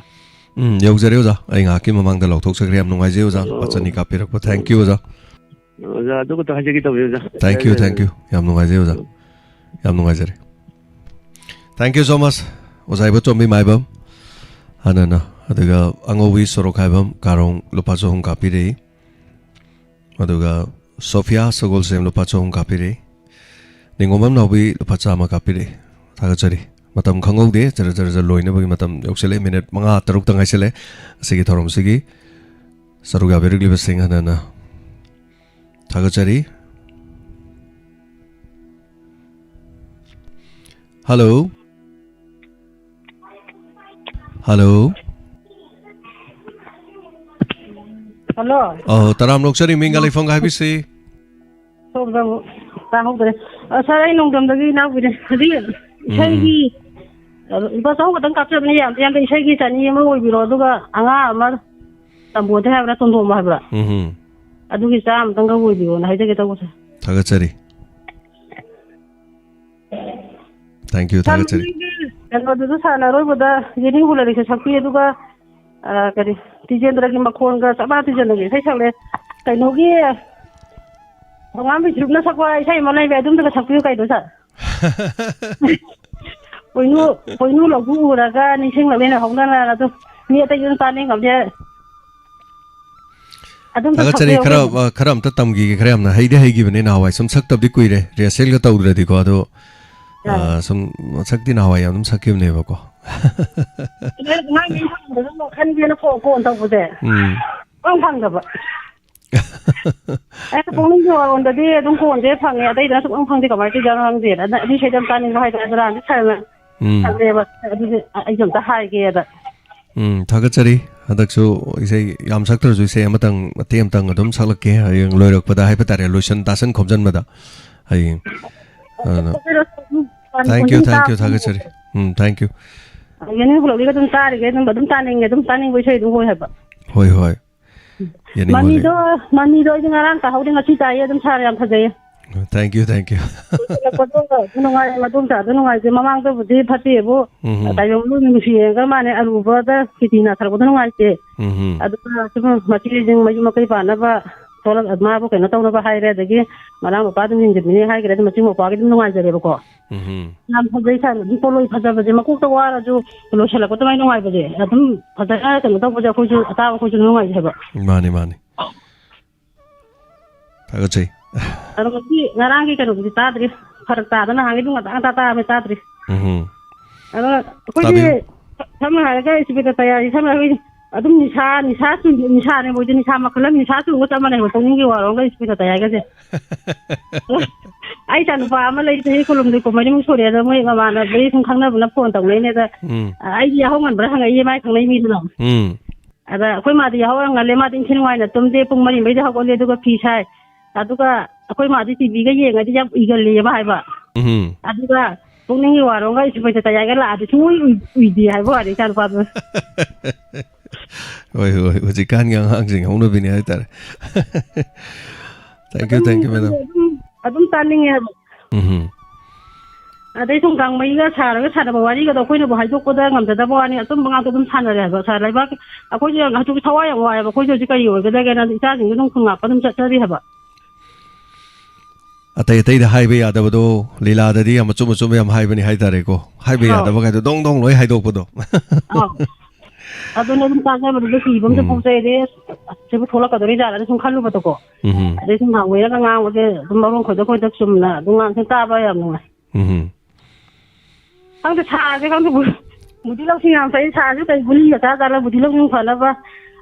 ꯎꯝ, ꯌꯧꯖꯔꯦ, ꯑꯣꯖꯥ꯫ ꯑꯩ ꯉꯥꯏꯍꯥꯛꯀꯤ ꯃꯃꯥꯡꯗ ꯂꯧꯊꯣꯛꯆꯈ꯭ꯔꯦ꯫ ꯌꯥꯝ ꯅꯨꯡꯉꯥꯏꯖꯩ, ꯑꯣꯖꯥ꯫ ꯂꯨꯄꯥ ꯑꯣ꯫ ꯆꯅꯤ ꯀꯥꯞꯄꯤꯔꯛꯄ꯫ Thank you, ꯑꯣꯖꯥ꯫ ꯑꯣꯖꯥ, ꯑꯗꯨ ꯈꯛꯇ ꯍꯥꯏꯖꯒꯦ ꯇꯧꯕꯅꯤ, ꯑꯣꯖꯥ꯫ Thank you, ꯌꯥꯔꯦ, ꯌꯥꯔꯦ꯫ Thank you꯫ ꯌꯥꯝ ꯅꯨꯡꯉꯥꯏꯖꯩ, ꯑꯣꯖꯥ꯫ ꯎꯝ꯫ ꯌꯥꯝ ꯅꯨꯡꯉꯥꯏꯖꯔꯦ꯫ Thank you so much, ꯑꯣꯖꯥ ꯏꯕꯣꯇꯣꯝꯕꯤ ꯃꯥꯏꯕꯝ꯫ ꯍꯥꯟꯅꯅ, ꯑꯗꯨꯒ ꯑꯉꯧꯕꯤ ꯁꯣꯔꯣꯛꯈꯥꯏꯕꯝ ꯀꯥꯔꯣꯡ ꯂꯨꯄꯥ ꯆꯍꯨꯝ ꯀꯥꯞꯄꯤꯔꯛꯏ꯫ ꯑꯗꯨꯒ ꯁꯣꯐꯤꯌꯥ ꯁꯒꯣꯜꯁꯦꯝ ꯂꯨꯄꯥ ꯆꯍꯨꯝ ꯀꯥꯞꯄꯤꯔꯛꯏ꯫ ꯅꯤꯉꯣꯝꯕꯝ ꯅꯥꯎꯕꯤ ꯂꯨꯄꯥ ꯆꯥꯝꯃ ꯀꯥꯞꯄꯤꯔꯛꯏ꯫ ꯊꯥꯒꯠꯆꯔꯤ꯫ ꯃꯇꯝ ꯈꯪꯍꯧꯗꯦ, ꯖꯔ ꯖꯔ ꯖꯔ ꯂꯣꯏꯅꯕꯒꯤ ꯃꯇꯝ ꯌꯧꯁꯤꯜꯂꯛꯑꯦ꯫ ꯃꯤꯅꯤꯠ ꯃꯉꯥ ꯇꯔꯨꯛꯇ ꯉꯥꯏꯁꯤꯜꯂꯦ꯫ ꯑꯁꯤꯒꯤ ꯊꯧꯔꯝꯁꯤꯒꯤ ꯁꯔꯨꯛ ꯌꯥꯕꯤꯔꯛꯂꯤꯕꯁꯤꯡ ꯍꯟꯅ ꯍꯟꯅ ꯊꯥꯒꯠꯆꯔꯤ꯫ ꯍꯜꯂꯣ꯫ ꯍꯜꯂꯣ꯫ ꯍꯜꯂꯣ꯫ ꯑꯧ, ꯇꯔꯥꯝꯅ ꯑꯣꯛꯆꯔꯤ, ꯃꯤꯡꯒ ꯂꯩꯐꯝꯒ ꯍꯥꯏꯕꯤꯁꯤ꯫ ꯁꯣꯝꯗ ꯑꯃꯨꯛ ꯇꯥꯍꯧꯗ꯭ꯔꯦ꯫ ꯑ, ꯁꯥꯔ, ꯑꯩ ꯅꯣꯡꯗꯝꯗꯒꯤ ꯏꯅꯥꯎꯕꯤꯅꯦ꯫ ꯍꯧꯖꯤꯛ ꯎꯝ, ꯎꯝ꯫ ꯏꯁꯩꯒꯤ, ꯑ, ꯂꯨꯄꯥ ꯆꯍꯨꯝ ꯈꯛꯇꯪ ꯀꯥꯞꯆꯕꯅꯦ, ꯌꯥꯝꯗꯤ ꯌꯥꯝꯗꯦ꯫ ꯏꯁꯩꯒꯤ ꯆꯅꯤ ꯑꯃ ꯑꯣꯏꯕꯤꯔꯣ, ꯑꯗꯨꯒ ꯑꯉꯥꯡ ꯑꯃ ꯇꯝꯕꯣꯗꯦ ꯍꯥꯏꯕ꯭ꯔꯥ, ꯇꯣꯟꯗꯣꯝꯕ ꯍꯥꯏꯕ꯭ꯔꯥ? ꯎꯝ, ꯎꯝ꯫ ꯑꯗꯨꯒꯤ ꯆꯥꯝꯃꯇꯪꯒ ꯑꯣꯏꯕꯤꯔꯣꯅ ꯍꯥꯏꯖꯒꯦ ꯇꯧꯕ, ꯁꯥꯔ꯫ ꯊꯥꯒꯠꯆꯔꯤ꯫ Thank you, ꯁꯥꯔ, ꯊꯥꯒꯠꯆꯔꯤ꯫ ꯃꯊꯪꯒꯤ ꯀꯩꯅꯣꯗꯨꯁꯨ ꯁꯥꯔꯅ ꯑꯔꯣꯏꯕꯗ ꯌꯦꯅꯤꯡ ꯍꯨꯂꯔꯤꯁꯦ ꯁꯛꯄꯤ, ꯑꯗꯨꯒ, ꯑ, ꯀꯔꯤ, ꯇꯤꯖꯦꯟꯗ꯭ꯔꯒꯤ ꯃꯈꯣꯟꯒ ꯆꯞ ꯃꯥꯟꯅ ꯇꯤꯖꯦꯟꯗ꯭ꯔꯒꯤ ꯏꯁꯩ ꯁꯛꯂꯦ꯫ ꯀꯩꯅꯣꯒꯤ, ꯊꯣꯉꯥꯝꯕꯤ ꯒ꯭ꯔꯨꯞꯅ ꯁꯛꯄ ꯏꯁꯩ ꯑꯃ ꯂꯩꯕ, ꯑꯗꯨꯝꯗꯒ ꯁꯛꯄꯤꯌꯨ ꯀꯩꯅꯣ, ꯁꯥꯔ꯫ ꯄꯣꯏꯅꯨ, ꯄꯣꯏꯅꯨ ꯂꯧꯕꯨꯛ ꯎꯔꯒ ꯅꯤꯡꯁꯤꯡꯂꯛꯂꯦꯅ ꯍꯧꯅꯅ ꯑꯗꯨꯝ ꯃꯤ ꯑꯇꯩ ꯑꯗꯨꯝ ꯇꯥꯅꯤꯡꯉꯝꯅꯦ꯫ ꯑꯗꯨꯝ ꯊꯥꯒꯠꯆꯔꯤ꯫ ꯁꯛꯄꯤꯌꯣ ꯈꯔ, ꯀꯩꯅꯣ꯫ ꯑ, ꯈꯔ ꯑꯝꯇ ꯇꯝꯈꯤꯒꯦ꯫ ꯈꯔ ꯌꯥꯝꯅ ꯍꯩꯗꯤ ꯍꯩꯈꯤꯕꯅꯦ ꯅꯍꯥꯟꯋꯥꯏ꯫ ꯁꯨꯝ ꯁꯛꯇꯕꯗꯤ ꯀꯨꯏꯔꯦ, ꯔꯤꯍꯔꯁꯦꯜꯒ ꯇꯧꯗ꯭ꯔꯗꯤꯀꯣ꯫ ꯑꯗꯣ, ꯑ, ꯑꯥ꯫ ꯁꯨꯝ ꯁꯛꯇꯤ ꯅꯍꯥꯟꯋꯥꯏ ꯌꯥꯝ ꯑꯗꯨꯝ ꯁꯛꯈꯤꯕꯅꯦꯕꯀꯣ꯫ ꯑꯗꯩ ꯃꯥꯏ ꯃꯤ ꯐꯪꯕꯗ ꯑꯗꯨꯝ ꯈꯟꯒꯦꯅ ꯐꯣꯟ, ꯐꯣꯟ ꯇꯧꯕꯁꯦ꯫ ꯎꯝ꯫ ꯁꯨꯡꯐꯪ ꯐꯪꯗꯕ꯫ ꯑꯩꯅ ꯄꯨꯛꯅꯤꯡꯒꯤ ꯋꯥꯔꯣꯟꯗꯗꯤ ꯑꯗꯨꯝ ꯐꯣꯟꯁꯦ ꯐꯪꯉꯦ, ꯑꯇꯩꯗꯅ ꯁꯨꯡꯐꯪ ꯐꯪꯗꯦ, ꯀꯃꯥꯏꯅ ꯇꯧꯔꯤꯖꯥꯠꯅꯣ ꯈꯪꯗꯦꯅ꯫ ꯑꯗꯨꯅ ꯑꯗꯨ ꯏꯁꯩꯗꯣ ꯌꯥꯝ ꯇꯥꯅꯤꯡꯕ ꯍꯥꯏꯇꯥꯔꯦ, ꯑꯗꯨꯅ ꯁꯥꯔꯅ ꯎꯝ꯫ ꯁꯛꯂꯦꯕ꯫ ꯑꯗꯨꯗꯤ ꯑꯩꯁꯨ ꯑꯝꯇ ꯍꯥꯏꯒꯦꯗ꯫ ꯎꯝ, ꯊꯥꯒꯠꯆꯔꯤ꯫ ꯍꯟꯗꯛꯁꯨ ꯏꯁꯩ ꯌꯥꯝ ꯁꯛꯇ꯭ꯔꯁꯨ ꯏꯁꯩ ꯑꯃꯇꯪ, ꯃꯇꯦꯛ ꯑꯃꯇꯪ ꯑꯗꯨꯝ ꯁꯛꯂꯛꯀꯦ, ꯍꯌꯦꯡ ꯂꯣꯏꯔꯛꯄꯗ ꯍꯥꯏꯕ ꯇꯥꯔꯦ, ꯂꯣꯏꯁꯟ ꯇꯥꯁꯟ ꯈꯣꯝꯖꯟꯕꯗ ꯍꯌꯦꯡ꯫ ꯑꯗꯨꯅ thank you, thank you, ꯊꯥꯒꯠꯆꯔꯤ꯫ ꯎꯝ, thank you꯫ ꯌꯦꯅꯤꯡ ꯈꯨꯂꯣꯛꯂꯤꯒ ꯑꯗꯨꯝ ꯇꯥꯔꯤꯒꯦ, ꯑꯗꯨꯝ, ꯑꯗꯨꯝ ꯇꯥꯅꯤꯡꯉꯦ, ꯑꯗꯨꯝ ꯇꯥꯅꯤꯡꯕ ꯏꯁꯩ ꯑꯗꯨꯝ ꯑꯣꯏ ꯍꯥꯏꯕ꯫ ꯍꯣꯏ, ꯍꯣꯏ꯫ ꯌꯦꯅꯤꯡ ꯃꯃꯤꯗꯣ, ꯈꯨꯂꯣꯛꯂꯤ꯫ ꯃꯃꯤꯗꯣ ꯑꯩꯗꯤ ꯉꯔꯥꯡ ꯇꯥꯍꯧꯗꯦ, ꯉꯁꯤ ꯇꯥꯏꯌꯦ, ꯑꯗꯨꯝ ꯁꯥꯔ ꯌꯥꯝ ꯐꯖꯩꯌꯦ꯫ Thank you, thank you꯫ ꯂꯣꯏꯁꯤꯜꯂꯛꯄꯗꯣ ꯑꯗꯨ ꯅꯨꯡꯉꯥꯏ, ꯃꯗꯣꯝꯆꯥ ꯑꯗꯨ ꯅꯨꯡꯉꯥꯏꯇꯦ, ꯃꯃꯥꯡꯗꯕꯨꯗꯤ ꯐꯠꯇꯦꯕꯨ, ꯎꯝ, ꯎꯝ꯫ ꯇꯥꯏꯕꯪ ꯂꯨ ꯅꯨꯡꯁꯤ ꯌꯦꯡꯉꯒ ꯃꯥꯅꯦ ꯑꯔꯨꯕꯗ ꯀꯤꯇꯤ ꯅꯥꯊꯔꯛꯄꯗꯣ ꯅꯨꯡꯉꯥꯏꯇꯦ꯫ ꯎꯝ, ꯎꯝ꯫ ꯑꯗꯨꯒ ꯁꯨꯝ ꯃꯆꯦꯁꯤꯡ ꯃꯌꯨꯝ ꯃꯀꯩ ꯄꯥꯟꯅꯕ ꯊꯣꯛꯂꯛ-, ꯃꯥꯕꯨ ꯀꯩꯅꯣ ꯇꯧꯅꯕ ꯍꯥꯏꯔꯦ, ꯑꯗꯒꯤ ꯃꯅꯥꯎ ꯅꯨꯄꯥ ꯑꯗꯨꯝ ꯌꯦꯡꯁꯤꯟꯕꯤꯅꯤ ꯍꯥꯏꯈ꯭ꯔꯦ, ꯑꯗꯨꯝ ꯃꯆꯤꯟ ꯃꯧꯄ꯭ꯋꯥꯒꯤ ꯑꯗꯨꯝ ꯅꯨꯡꯉꯥꯏꯖꯔꯦꯕꯀꯣ꯫ ꯎꯝ꯫ ꯌꯥꯝ ꯐꯖꯩ ꯁꯥꯔ, ꯑꯗꯨꯝ ꯄꯣꯠꯂꯣꯏ ꯐꯖꯕꯁꯦ, ꯃꯀꯣꯛꯇ ꯋꯥꯔꯁꯨ ꯂꯣꯏꯁꯤꯜꯂꯛꯄ ꯑꯗꯨꯃꯥꯏꯅ ꯅꯨꯡꯉꯥꯏꯕꯁꯦ, ꯑꯗꯨꯝ ꯐꯖꯅ ꯀꯩꯅꯣ ꯇꯧꯕꯁꯦ, ꯑꯩꯈꯣꯏꯁꯨ, ꯑꯇꯥꯕ ꯑꯩꯈꯣꯏꯁꯨ ꯅꯨꯡꯉꯥꯏꯖꯩ ꯍꯥꯏꯕ꯫ ꯃꯥꯅꯤ, ꯃꯥꯅꯤ꯫ ꯊꯥꯒꯠꯆꯩ꯫ ꯑꯗꯣ ꯉꯁꯤ ꯉꯔꯥꯡꯒꯤ ꯀꯩꯅꯣꯗꯨꯗꯤ ꯇꯥꯗ꯭ꯔꯤ, ꯐꯔꯛ ꯇꯥꯗꯅ, ꯅꯍꯥꯟꯒꯩꯗꯤ ꯉꯟꯇꯥ ꯉꯟꯇꯥ ꯇꯥꯕꯅꯤ, ꯇꯥꯗ꯭ꯔꯤ꯫ ꯎꯝ꯫ ꯑꯗꯣ ꯑꯩꯈꯣꯏꯗꯤ ꯇꯥꯕꯤꯌꯨ꯫ ꯁꯝꯅ ꯍꯥꯏꯔꯒ ꯏꯁꯄꯤꯀꯔ ꯇꯌꯥꯔꯤ, ꯁꯝꯅ ꯍꯥꯏꯔꯒ ꯑꯗꯨꯝ ꯅꯤꯁꯥ, ꯅꯤꯁꯥ ꯆꯨ-, ꯅꯤꯁꯥꯅꯦ ꯃꯣꯏꯗꯤ, ꯅꯤꯁꯥ ꯃꯈꯜ ꯑꯃ, ꯅꯤꯁꯥ ꯆꯨꯕꯒ ꯆꯞ ꯃꯥꯟꯅꯩ, ꯄꯨꯛꯅꯤꯡꯒꯤ ꯋꯥꯔꯣꯝꯒ ꯏꯁꯄꯤꯀꯔ ꯇꯌꯥꯔꯤꯒꯁꯦ꯫ ꯑꯩ ꯏꯆꯥ ꯅꯨꯄꯥ ꯑꯃ ꯂꯩ, ꯆꯍꯤ ꯀꯨꯟꯍꯨꯝꯗꯣꯏ, ꯀꯨꯟꯃꯔꯤꯃꯨꯛ ꯁꯨꯔꯦ꯫ ꯑꯗꯣ ꯃꯣꯏ ꯃꯃꯥꯟꯅꯕꯤ ꯁꯨꯝ ꯈꯪꯅꯕꯅ ꯐꯣꯟ ꯇꯧꯅꯩꯅꯦ꯫ ꯑꯗ, ꯎꯝ꯫ ꯑ, ꯑꯩꯗꯤ ꯌꯥꯍꯧ ꯉꯟꯕ꯭ꯔꯥ ꯍꯪꯉꯛꯏꯌꯦ, ꯃꯥꯏ ꯈꯪꯅꯩ ꯃꯤꯗꯨꯅ꯫ ꯎꯝ꯫ ꯑꯗ ꯑꯩꯈꯣꯏ ꯃꯥꯗꯤ ꯌꯥꯍꯧ ꯌꯥꯝ ꯉꯜꯂꯦ, ꯃꯥꯗꯤ ꯏꯪꯊꯤ ꯅꯨꯡꯉꯥꯏꯅ ꯇꯨꯝꯗꯦ, ꯄꯨꯡ ꯃꯔꯤ ꯃꯔꯤꯗ ꯍꯧꯒꯠꯂꯦ, ꯑꯗꯨꯒ ꯐꯤ ꯁꯥꯏ꯫ ꯑꯗꯨꯒ ꯑꯩꯈꯣꯏ ꯃꯥꯗꯤ ꯇꯤꯚꯤꯒ ꯌꯦꯡꯉꯗꯤ ꯌꯥꯝ ꯎꯏꯒꯜꯂꯦꯌꯦ ꯃꯥ ꯍꯥꯏꯕ꯫ ꯎꯝ꯫ ꯑꯗꯨꯒ ꯄꯨꯛꯅꯤꯡꯒꯤ ꯋꯥꯔꯣꯝꯒ ꯏꯁꯄꯤꯀꯔ ꯇꯌꯥꯔꯤꯒ ꯂꯥꯛꯑꯗꯤ ꯁꯨꯡꯎꯏ ꯎꯏ-, ꯎꯏꯗꯦ ꯍꯥꯏꯕ ꯋꯥꯅꯤ ꯏꯆꯥꯅꯨꯄꯥꯗꯨꯅ꯫ ꯍꯣꯏ, ꯍꯣꯏ, ꯍꯧꯖꯤꯛꯀꯥꯟꯒꯤ ꯑꯉꯥꯡꯁꯤꯡ ꯍꯧꯅꯕꯤꯅꯤ ꯍꯥꯏꯇꯥꯔꯦ꯫ Thank you, ꯑꯗꯨꯝ, thank you, madam꯫ ꯑꯗꯨꯝ, ꯑꯗꯨꯝ ꯇꯥꯅꯤꯡꯉꯦ ꯍꯥꯏꯕ꯫ ꯎꯝ꯫ ꯑꯗꯩ ꯁꯨꯝ ꯒꯥꯡꯃꯩꯒ ꯁꯥꯔꯒ ꯁꯥꯟꯅꯕ ꯋꯥꯔꯤꯒꯗꯣ ꯑꯩꯈꯣꯏꯅꯕꯨ ꯍꯥꯏꯗꯣꯛꯄꯗ ꯉꯝꯖꯗꯕ ꯋꯥꯅꯤ, ꯑꯆꯨꯝꯕ ꯉꯥꯛꯇ ꯑꯗꯨꯝ ꯁꯥꯟꯅꯔꯦ ꯍꯥꯏꯕ꯫ ꯁꯥꯔ ꯂꯩꯕꯥꯛ, ꯑꯩꯈꯣꯏꯁꯨ ꯌꯥꯝ ꯍꯧꯖꯤꯛ ꯊꯋꯥꯏ ꯌꯥꯝ ꯋꯥꯏꯑꯦꯕ꯫ ꯑꯩꯈꯣꯏꯁꯨ ꯍꯧꯖꯤꯛ ꯀꯔꯤ ꯑꯣꯏꯒꯗꯒꯦꯅ ꯏꯆꯥꯁꯤꯡꯁꯨ ꯑꯗꯨꯝ ꯈꯨꯟ ꯉꯥꯛꯄ ꯑꯗꯨꯝ ꯆꯠꯆꯔꯤ ꯍꯥꯏꯕ꯫ ꯑꯇꯩ ꯑꯇꯩꯗ ꯍꯥꯏꯕ ꯌꯥꯗꯕꯗꯣ ꯂꯤꯂꯥꯗꯗꯤ ꯌꯥꯝ ꯑꯆꯨꯝ ꯑꯆꯨꯝꯕ ꯌꯥꯝ ꯍꯥꯏꯕꯅꯤ ꯍꯥꯏꯇꯥꯔꯦꯀꯣ꯫ ꯍꯥꯏꯕ ꯑꯧ꯫ ꯌꯥꯗꯕ ꯀꯥꯏꯗꯣ ꯗꯣꯡ ꯗꯣꯡ ꯂꯣꯏ ꯍꯥꯏꯗꯣꯛꯄꯗꯣ꯫ ꯑꯧ꯫ ꯑꯗꯨꯅ ꯑꯗꯨꯝ ꯇꯥꯖꯕꯗꯨꯗ ꯀꯤꯕ ꯑꯃꯁꯨ ꯎꯝ꯫ ꯄꯣꯛꯆꯩ꯫ ꯑꯗꯩ ꯑꯁ, ꯁꯤꯕꯨ ꯊꯣꯛꯂꯛꯀꯗꯣꯔꯤ ꯖꯥꯠꯂꯅ ꯁꯨꯝ ꯈꯜꯂꯨꯕꯗꯣꯀꯣ꯫ ꯎꯝ꯫ ꯑꯗꯩ ꯁꯨꯝ ꯉꯥꯡꯋꯩꯔꯒ ꯉꯥꯡꯕꯁꯦ ꯑꯗꯨꯝ ꯃꯔꯣꯟ ꯈꯣꯏꯗ ꯈꯣꯏꯗ ꯆꯨꯝꯅ ꯑꯗꯨꯝ ꯉꯥꯡꯁꯦ, ꯇꯥꯕ ꯌꯥꯝ ꯅꯨꯡꯉꯥꯏ꯫ ꯎꯝ꯫ ꯈꯪꯗꯦ, ꯁꯥꯁꯦ ꯈꯪꯗꯦ, ꯕꯨ-, ꯕꯨꯗꯤ ꯂꯧꯁꯤꯡ ꯌꯥꯝ ꯐꯩ꯫ ꯁꯥꯁꯨ ꯀꯩ ꯒꯨꯂꯤꯒ ꯆꯥ ꯆꯥꯔ ꯕꯨꯗꯤ ꯂꯧꯁꯤꯡ ꯐꯅꯕ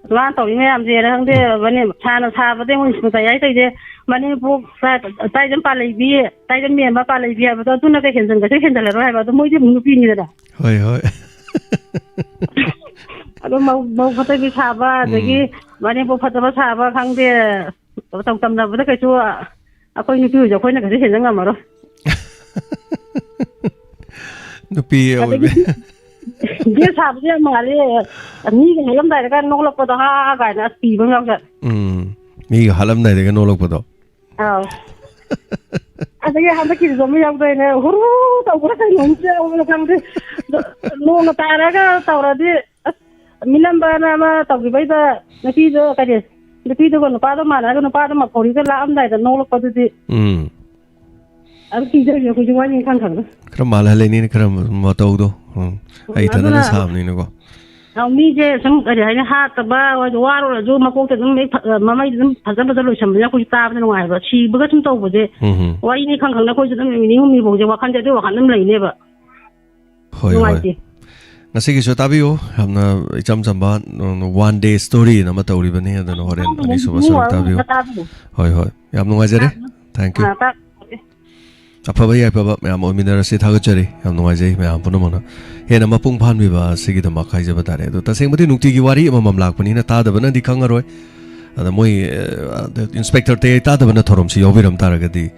ꯃꯥꯅ ꯇꯧꯔꯤ ꯃꯌꯥꯝꯁꯦꯅ ꯈꯪꯗꯦ꯫ ꯃꯅꯦ-, ꯁꯥꯅ ꯁꯥꯕꯗꯩ ꯃꯣꯏ ꯁꯨꯝ ꯇꯌꯥꯏ ꯇꯧꯔꯤꯁꯦ꯫ ꯃꯅꯦꯝꯄꯣꯛ ꯇꯥꯏ-, ꯇꯥꯏꯗꯝ ꯄꯥꯜꯂꯩꯕꯤ, ꯇꯥꯏꯗꯝ ꯃꯦꯝꯃ ꯄꯥꯜꯂꯩꯕꯤ ꯍꯥꯏꯕꯗꯣ, ꯑꯗꯨꯅ ꯀꯩ ꯍꯦꯟꯖꯟꯒꯁꯨ ꯍꯦꯟꯖꯜꯂꯔꯣꯏ ꯍꯥꯏꯕ꯫ ꯑꯗꯣ ꯃꯣꯏꯗꯤ ꯑꯃꯨꯛ ꯅꯨꯄꯤꯅꯤꯗꯅ꯫ ꯍꯣꯏ, ꯍꯣꯏ꯫ ꯑꯗꯣ ꯃꯧ, ꯃꯧ ꯐꯠꯇꯕꯤ ꯁꯥꯕ, ꯑꯗꯒꯤ ꯎꯝ꯫ ꯃꯅꯦꯝꯄꯣꯛ ꯐꯠꯇꯕ ꯁꯥꯕ, ꯈꯪꯗꯦ, ꯃꯇꯧ ꯇꯝꯅꯕꯗ ꯀꯩꯁꯨ ꯑꯩꯈꯣꯏ ꯅꯨꯄꯤ ꯑꯣꯏꯁꯨ ꯑꯩꯈꯣꯏꯅ ꯀꯩꯁꯨ ꯍꯦꯟꯅ ꯉꯝꯃꯔꯣꯏ꯫ ꯅꯨꯄꯤ ꯑꯗꯒꯤ ꯑꯣꯏꯕ꯫ ꯒꯦꯠ ꯁꯥꯕꯁꯨ ꯌꯥꯝ ꯃꯥꯜꯂꯦ꯫ ꯃꯤꯒ ꯍꯥꯠꯂꯝꯗꯥꯏꯗꯒ ꯅꯣꯛꯂꯛꯄꯗꯣ, "ꯍꯥ, ꯍꯥ," ꯀꯥꯏꯅ, ꯑꯁ, ꯀꯤꯕ ꯑꯃ ꯌꯥꯎꯖꯥꯠꯅꯤ꯫ ꯎꯝ꯫ ꯃꯤꯒ ꯍꯥꯠꯂꯝꯗꯥꯏꯗꯒ ꯅꯣꯛꯂꯛꯄꯗꯣ꯫ ꯑꯥꯎ꯫ ꯑꯗꯒꯤ ꯍꯟꯗꯛꯀꯤꯁꯤꯁꯨ ꯑꯃ ꯌꯥꯎꯗꯣꯏꯅꯦ, ꯍꯨꯔꯨ ꯇꯧꯕ꯭ꯔꯥ ꯀꯩꯅꯣꯝꯁꯨ ꯌꯥꯎꯕ꯭ꯔꯥ ꯈꯪꯗꯦ꯫ ꯑꯗꯣ ꯅꯣꯡꯒ ꯇꯥꯔꯒ ꯇꯧꯔꯗꯤ, ꯑꯁ, ꯃꯤꯅꯝꯕꯅ ꯑꯃ ꯇꯧꯈꯤꯕꯩꯗ ꯅꯨꯄꯤꯗꯣ, ꯀꯔꯤ, ꯅꯨꯄꯤꯗꯨꯒ ꯅꯨꯄꯥꯗꯣ ꯃꯥꯟꯅꯔꯒ ꯅꯨꯄꯥꯗꯣ ꯃꯐꯧꯔꯤꯒ ꯂꯥꯛꯑꯝꯗꯥꯏꯗ ꯅꯣꯛꯂꯛꯄꯗꯨꯗꯤ꯫ ꯎꯝ꯫ ꯑꯗꯨ ꯀꯤꯖꯩꯌꯦ ꯑꯩꯈꯣꯏꯁꯨ, ꯋꯥꯔꯤ ꯈꯪ ꯈꯪꯅ꯫ ꯈꯔ ꯃꯥꯜꯍꯜꯂꯤꯅꯤꯅꯦ, ꯈꯔ ꯃꯇꯧꯗꯣ꯫ ꯎꯝ꯫ ꯎꯝ, ꯑꯩ ꯏꯊꯟꯗꯅ ꯑꯗꯨꯅ ꯁꯥꯕꯅꯤꯅꯀꯣ꯫ ꯑ, ꯃꯤꯁꯦ ꯁꯨꯝ, ꯀꯔꯤ ꯍꯥꯏꯅꯤ, ꯍꯥꯠꯇꯕ, ꯋꯥꯔꯨꯔꯁꯨ ꯃꯀꯣꯛꯇ ꯑꯗꯨꯝ ꯍꯦꯛ ꯐ-, ꯃꯃꯩꯗ ꯑꯗꯨꯝ ꯐꯖ ꯐꯖ ꯂꯣꯏꯁꯟꯕꯁꯦ ꯑꯩꯈꯣꯏꯁꯨ ꯇꯥꯕꯗ ꯅꯨꯡꯉꯥꯏꯕ꯫ ꯁꯤꯕꯒ ꯁꯨꯝ ꯇꯧꯕꯁꯦ, ꯎꯝ ꯍꯝ꯫ ꯋꯥꯔꯤꯅꯤ ꯈꯪ ꯈꯪꯅ ꯑꯩꯈꯣꯏꯁꯨ ꯑꯗꯨꯝ ꯅꯨꯃꯤꯠ ꯅꯤꯅꯤ ꯍꯨꯝꯅꯤ ꯐꯥꯎꯁꯦ ꯋꯥꯈꯜꯁꯦ ꯑꯗꯨꯒꯤ ꯋꯥꯈꯜ ꯑꯗꯨꯝ ꯂꯩꯅꯦꯕ꯫ ꯍꯣꯏ, ꯍꯣꯏ꯫ ꯅꯨꯡꯉꯥꯏꯇꯦ꯫ ꯉꯁꯤꯒꯤꯁꯨ ꯇꯥꯕꯤꯌꯨ, ꯌꯥꯝꯅ ꯏꯆꯝ ꯆꯝꯕ, ꯎꯝ, one day story ꯑꯃ ꯇꯧꯔꯤꯕꯅꯤ, ꯑꯗꯨꯅ ꯍꯣꯔꯦꯟ ꯑꯅꯤꯁꯨꯕ ꯁꯔꯨꯛ ꯇꯥꯕꯤꯌꯨ꯫ ꯇꯥꯕꯤꯌꯨ꯫ ꯍꯣꯏ, ꯍꯣꯏ꯫ ꯌꯥꯝ ꯅꯨꯡꯉꯥꯏꯖꯔꯦ꯫ ꯇꯥꯕꯤꯌꯨ꯫ Thank you꯫ ꯑꯥ, ꯇꯥ-, ꯑꯐꯕ ꯌꯥꯏꯐꯕ ꯃꯌꯥꯝ ꯑꯣꯏꯃꯤꯟꯅꯔꯁꯤ꯫ ꯊꯥꯒꯠꯆꯔꯤ꯫ ꯌꯥꯝ ꯅꯨꯡꯉꯥꯏꯖꯩ ꯃꯌꯥꯝ ꯄꯨꯝꯅꯃꯛꯅ ꯍꯦꯟꯅ ꯃꯄꯨꯡ ꯐꯥꯍꯟꯕꯤꯕ ꯑꯁꯤꯒꯤꯗꯃꯛ ꯍꯥꯏꯖꯕ ꯇꯥꯔꯦ꯫ ꯑꯗꯣ ꯇꯁꯦꯡꯕꯗꯤ ꯅꯨꯡꯇꯤꯒꯤ ꯋꯥꯔꯤ ꯑꯃꯃꯝ ꯂꯥꯛꯄꯅꯤꯅ ꯇꯥꯗꯕꯅꯗꯤ ꯈꯪꯉꯔꯣꯏ꯫ ꯑꯗ ꯃꯣꯏ, ꯑ, ꯑꯗ ꯏꯟꯁꯄꯦꯛꯇꯔ ꯇꯌꯥꯏ ꯇꯥꯗꯕꯅ ꯊꯧꯔꯝꯁꯤ ꯌꯥꯎꯕꯤꯔꯝ ꯇꯥꯔꯒꯗꯤ,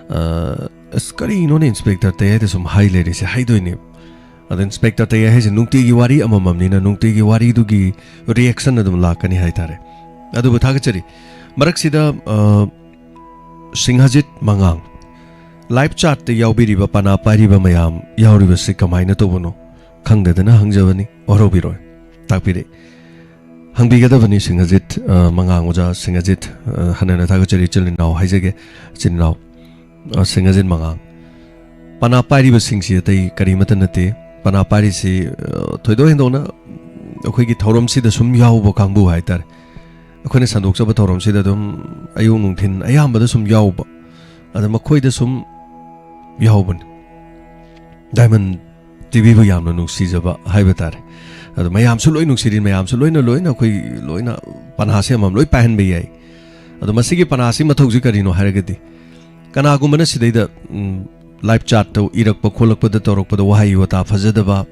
ꯑ, "ꯑꯁ, ꯀꯔꯤꯅꯣꯅꯦ ꯏꯟꯁꯄꯦꯛꯇꯔ ꯇꯌꯥꯏꯗ ꯁꯨꯝ ꯍꯥꯏ ꯂꯩꯔꯤꯁꯦ?" ꯍꯥꯏꯗꯣꯏꯅꯦꯕ꯫ ꯑꯗ ꯏꯟꯁꯄꯦꯛꯇꯔ ꯇꯌꯥꯏ ꯍꯥꯏꯁꯦ ꯅꯨꯡꯇꯤꯒꯤ ꯋꯥꯔꯤ ꯑꯃꯃꯝꯅꯤꯅ ꯅꯨꯡꯇꯤꯒꯤ ꯋꯥꯔꯤꯗꯨꯒꯤ reaction ꯑꯗꯨꯝ ꯂꯥꯛꯀꯅꯤ ꯍꯥꯏꯇꯥꯔꯦ꯫ ꯑꯗꯨꯕꯨ ꯊꯥꯒꯠꯆꯔꯤ꯫ ꯃꯔꯛꯁꯤꯗ, ꯑ, ꯁꯤꯡꯍꯖꯤꯠ ꯃꯉꯥꯡ, live chatꯇ ꯌꯥꯎꯕꯤꯔꯤꯕ ꯄꯅꯥ ꯄꯥꯏꯔꯤꯕ ꯃꯌꯥꯝ ꯌꯥꯎꯔꯤꯕꯁꯤ ꯀꯃꯥꯏꯅ ꯇꯧꯕꯅꯣ? ꯈꯪꯗꯗꯅ ꯍꯪꯖꯕꯅꯤ, ꯋꯥꯔꯧꯕꯤꯔꯣꯏ꯫ ꯇꯥꯛꯄꯤꯔꯦ꯫ ꯍꯪꯕꯤꯒꯗꯕꯅꯤ ꯁꯤꯡꯍꯖꯤꯠ, ꯑ, ꯃꯉꯥꯡ ꯑꯣꯖꯥ ꯁꯤꯡꯍꯖꯤꯠ, ꯑ, ꯍꯟꯅ ꯍꯟꯅ ꯊꯥꯒꯠꯆꯔꯤ, ꯏꯆꯤꯜ ꯏꯅꯥꯎ ꯍꯥꯏꯖꯒꯦ, ꯏꯆꯤꯜ ꯏꯅꯥꯎ, ꯑ, ꯁꯤꯡꯍꯖꯤꯠ ꯃꯉꯥꯡ꯫ ꯄꯅꯥ ꯄꯥꯏꯔꯤꯕꯁꯤꯡꯁꯤ ꯑꯇꯩ ꯀꯔꯤꯃꯠꯇ ꯅꯠꯇꯦ꯫ ꯄꯅꯥ ꯄꯥꯏꯔꯤꯁꯤ, ꯑ, ꯊꯣꯏꯗꯣꯛ ꯍꯦꯟꯗꯣꯛꯅ ꯑꯩꯈꯣꯏꯒꯤ ꯊꯧꯔꯝꯁꯤꯗ ꯁꯨꯝ ꯌꯥꯎꯕ ꯀꯥꯡꯕꯨ ꯍꯥꯏꯇꯥꯔꯦ꯫ ꯑꯩꯈꯣꯏꯅ ꯁꯟꯗꯣꯛꯆꯕ ꯊꯧꯔꯝꯁꯤꯗ ꯑꯗꯨꯝ ꯑꯌꯨꯛ ꯅꯨꯡꯊꯤꯟ ꯑꯌꯥꯝꯕꯗ ꯁꯨꯝ ꯌꯥꯎꯕ꯫ ꯑꯗ ꯃꯈꯣꯏꯗ ꯁꯨꯝ ꯌꯥꯎꯕꯅꯤ꯫ Diamond TVꯕꯨ ꯌꯥꯝꯅ ꯅꯨꯡꯁꯤꯖꯕ ꯍꯥꯏꯕ ꯇꯥꯔꯦ꯫ ꯑꯗꯣ ꯃꯌꯥꯝꯁꯨ ꯂꯣꯏ ꯅꯨꯡꯁꯤꯔꯤ, ꯃꯌꯥꯝꯁꯨ ꯂꯣꯏꯅ, ꯂꯣꯏꯅ ꯑꯩꯈꯣꯏ ꯂꯣꯏꯅ ꯄꯅꯥꯁꯦ ꯑꯃꯃꯝ ꯂꯣꯏ ꯄꯥꯏꯍꯟꯕ ꯌꯥꯏ꯫ ꯑꯗꯣ ꯃꯁꯤꯒꯤ ꯄꯅꯥꯁꯤ ꯃꯊꯧꯁꯤ ꯀꯔꯤꯅꯣ ꯍꯥꯏꯔꯒꯗꯤ, ꯀꯅꯥꯒꯨꯝꯕꯅ ꯁꯤꯗꯩꯗ, ꯎꯝ, live chatꯇ ꯏꯔꯛꯄ ꯈꯣꯠꯂꯛꯄꯗ ꯇꯧꯔꯛꯄꯗ ꯋꯥꯍꯩ ꯋꯥꯇꯥ ꯐꯖꯗꯕ,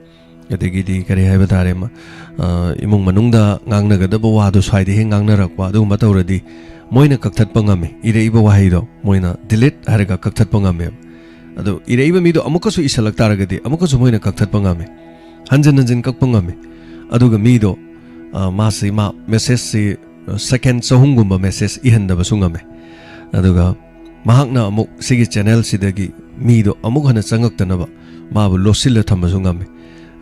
ꯑꯗꯒꯤꯗꯤ ꯀꯔꯤ ꯍꯥꯏꯕ ꯇꯥꯔꯦ, ꯃ-, ꯑ, ꯏꯃꯨꯡ ꯃꯅꯨꯡꯗ ꯉꯥꯡꯅꯒꯗꯕ ꯋꯥꯗꯨ ꯁ꯭ꯋꯥꯏꯗ ꯍꯦꯛ ꯉꯥꯡꯅꯔꯛꯄ, ꯑꯗꯨꯒꯨꯝꯕ ꯇꯧꯔꯗꯤ ꯃꯣꯏꯅ ꯀꯛꯊꯠꯄ ꯉꯝꯃꯤ꯫ ꯏꯔꯛꯏꯕ ꯋꯥꯍꯩꯗꯣ ꯃꯣꯏꯅ delete ꯍꯥꯏꯔꯒ ꯀꯛꯊꯠꯄ ꯉꯝꯃꯦꯕ꯫ ꯑꯗꯣ ꯏꯔꯛꯏꯕ ꯃꯤꯗꯣ ꯑꯃꯨꯛꯀꯁꯨ ꯏꯁꯤꯜꯂꯛ ꯇꯥꯔꯒꯗꯤ ꯑꯃꯨꯛꯀꯁꯨ ꯃꯣꯏꯅ ꯀꯛꯊꯠꯄ ꯉꯝꯃꯤ꯫ ꯍꯟꯖꯤꯟ ꯍꯟꯖꯤꯟ ꯀꯛꯄ ꯉꯝꯃꯤ꯫ ꯑꯗꯨꯒ ꯃꯤꯗꯣ, ꯑ, ꯃꯥꯁꯤ, ꯃꯥ message-ꯁꯤ, ꯑ, second ꯆꯍꯨꯝꯒꯨꯝꯕ message ꯏꯍꯟꯗꯕꯁꯨ ꯉꯝꯃꯦ꯫ ꯑꯗꯨꯒ ꯃꯍꯥꯛꯅ ꯑꯃꯨꯛ ꯁꯤꯒꯤ channel-ꯁꯤꯗꯒꯤ ꯃꯤꯗꯣ ꯑꯃꯨꯛ ꯍꯟꯅ ꯆꯪꯉꯛꯇꯅꯕ ꯃꯥꯕꯨ ꯂꯣꯠꯁꯤꯜꯂ ꯊꯝꯕꯁꯨ ꯉꯝꯃꯤ꯫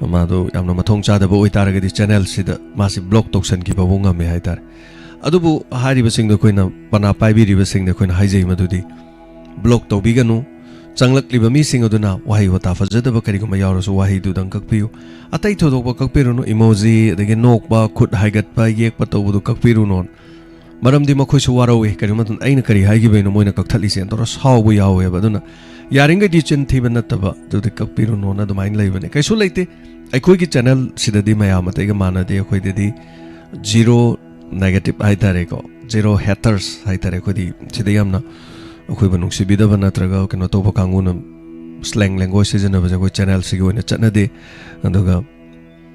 ꯃꯥꯗꯣ ꯌꯥꯝꯅ ꯃꯊꯣꯡ ꯆꯥꯗꯕ ꯑꯣꯏꯇꯥꯔꯒꯗꯤ channel-ꯁꯤꯗ ꯃꯥꯁꯤ block ꯇꯧꯁꯟꯈꯤꯕꯕꯨ ꯉꯝꯃꯦ ꯍꯥꯏꯇꯥꯔꯦ꯫ ꯑꯗꯨꯕꯨ ꯍꯥꯏꯔꯤꯕꯁꯤꯡꯗꯣ ꯑꯩꯈꯣꯏꯅ, ꯄꯅꯥ ꯄꯥꯏꯕꯤꯔꯤꯕꯁꯤꯡꯗ ꯑꯩꯈꯣꯏꯅ ꯍꯥꯏꯖꯩ ꯃꯗꯨꯗꯤ block ꯇꯧꯕꯤꯒꯅꯨ꯫ ꯆꯪꯂꯛꯂꯤꯕ ꯃꯤꯁꯤꯡ ꯑꯗꯨꯅ ꯋꯥꯍꯩ ꯋꯥꯇꯥ ꯐꯖꯗꯕ ꯀꯔꯤꯒꯨꯝꯕ ꯌꯥꯎꯔꯁꯨ ꯋꯥꯍꯩꯗꯨꯗꯪ ꯀꯛꯄꯤꯌꯨ꯫ ꯑꯇꯩ ꯊꯣꯏꯗꯣꯛꯄ ꯀꯛꯄꯤꯔꯨꯅꯨ꯫ Emoji, ꯑꯗꯒꯤ ꯅꯣꯛꯄ, ꯈꯨꯠ ꯍꯥꯏꯒꯠꯄ, ꯌꯦꯛꯄ ꯇꯧꯕꯗꯨ ꯀꯛꯄꯤꯔꯨꯅꯣ꯫ ꯃꯔꯝꯗꯤ ꯃꯈꯣꯏꯁꯨ ꯋꯥꯔꯧꯋꯤ꯫ ꯀꯔꯤꯒꯨꯝꯕ ꯃꯇꯝꯗ ꯑꯩꯅ ꯀꯔꯤ ꯍꯥꯏꯈꯤꯕꯩꯅꯣ ꯃꯣꯏꯅ ꯀꯛꯊꯠꯂꯤꯁꯦꯅ ꯇꯧꯔ ꯁꯥꯎꯕ ꯌꯥꯎꯋꯦꯕ꯫ ꯑꯗꯨꯅ ꯌꯥꯔꯤꯈꯩꯗꯤ ꯆꯤꯟ ꯊꯤꯕ ꯅꯠꯇꯕ ꯑꯗꯨꯗꯤ ꯀꯛꯄꯤꯔꯨꯅꯣꯅ ꯑꯗꯨꯃꯥꯏꯅ ꯂꯩꯕꯅꯦ꯫ ꯀꯩꯁꯨ ꯂꯩꯇꯦ꯫ ꯑꯩꯈꯣꯏꯒꯤ channel-ꯁꯤꯗꯗꯤ ꯃꯌꯥꯝ ꯑꯇꯩꯒ ꯃꯥꯟꯅꯗꯦ꯫ ꯑꯩꯈꯣꯏꯗꯗꯤ zero negative ꯍꯥꯏꯇꯥꯔꯦꯀꯣ, zero haters ꯍꯥꯏꯇꯥꯔꯦ꯫ ꯑꯩꯈꯣꯏꯗꯤ ꯁꯤꯗ ꯌꯥꯝꯅ ꯑꯩꯈꯣꯏꯕꯨ ꯅꯨꯡꯁꯤꯕꯤꯗꯕ ꯅꯠꯇ꯭ꯔꯒ ꯀꯩꯅꯣ ꯇꯧꯕ ꯀꯥꯡꯕꯨꯅ slang language ꯁꯤꯖꯤꯟꯅꯕꯁꯦ ꯑꯩꯈꯣꯏ channel-ꯁꯤꯒꯤ ꯑꯣꯏꯅ ꯆꯠꯅꯗꯦ꯫ ꯑꯗꯨꯒ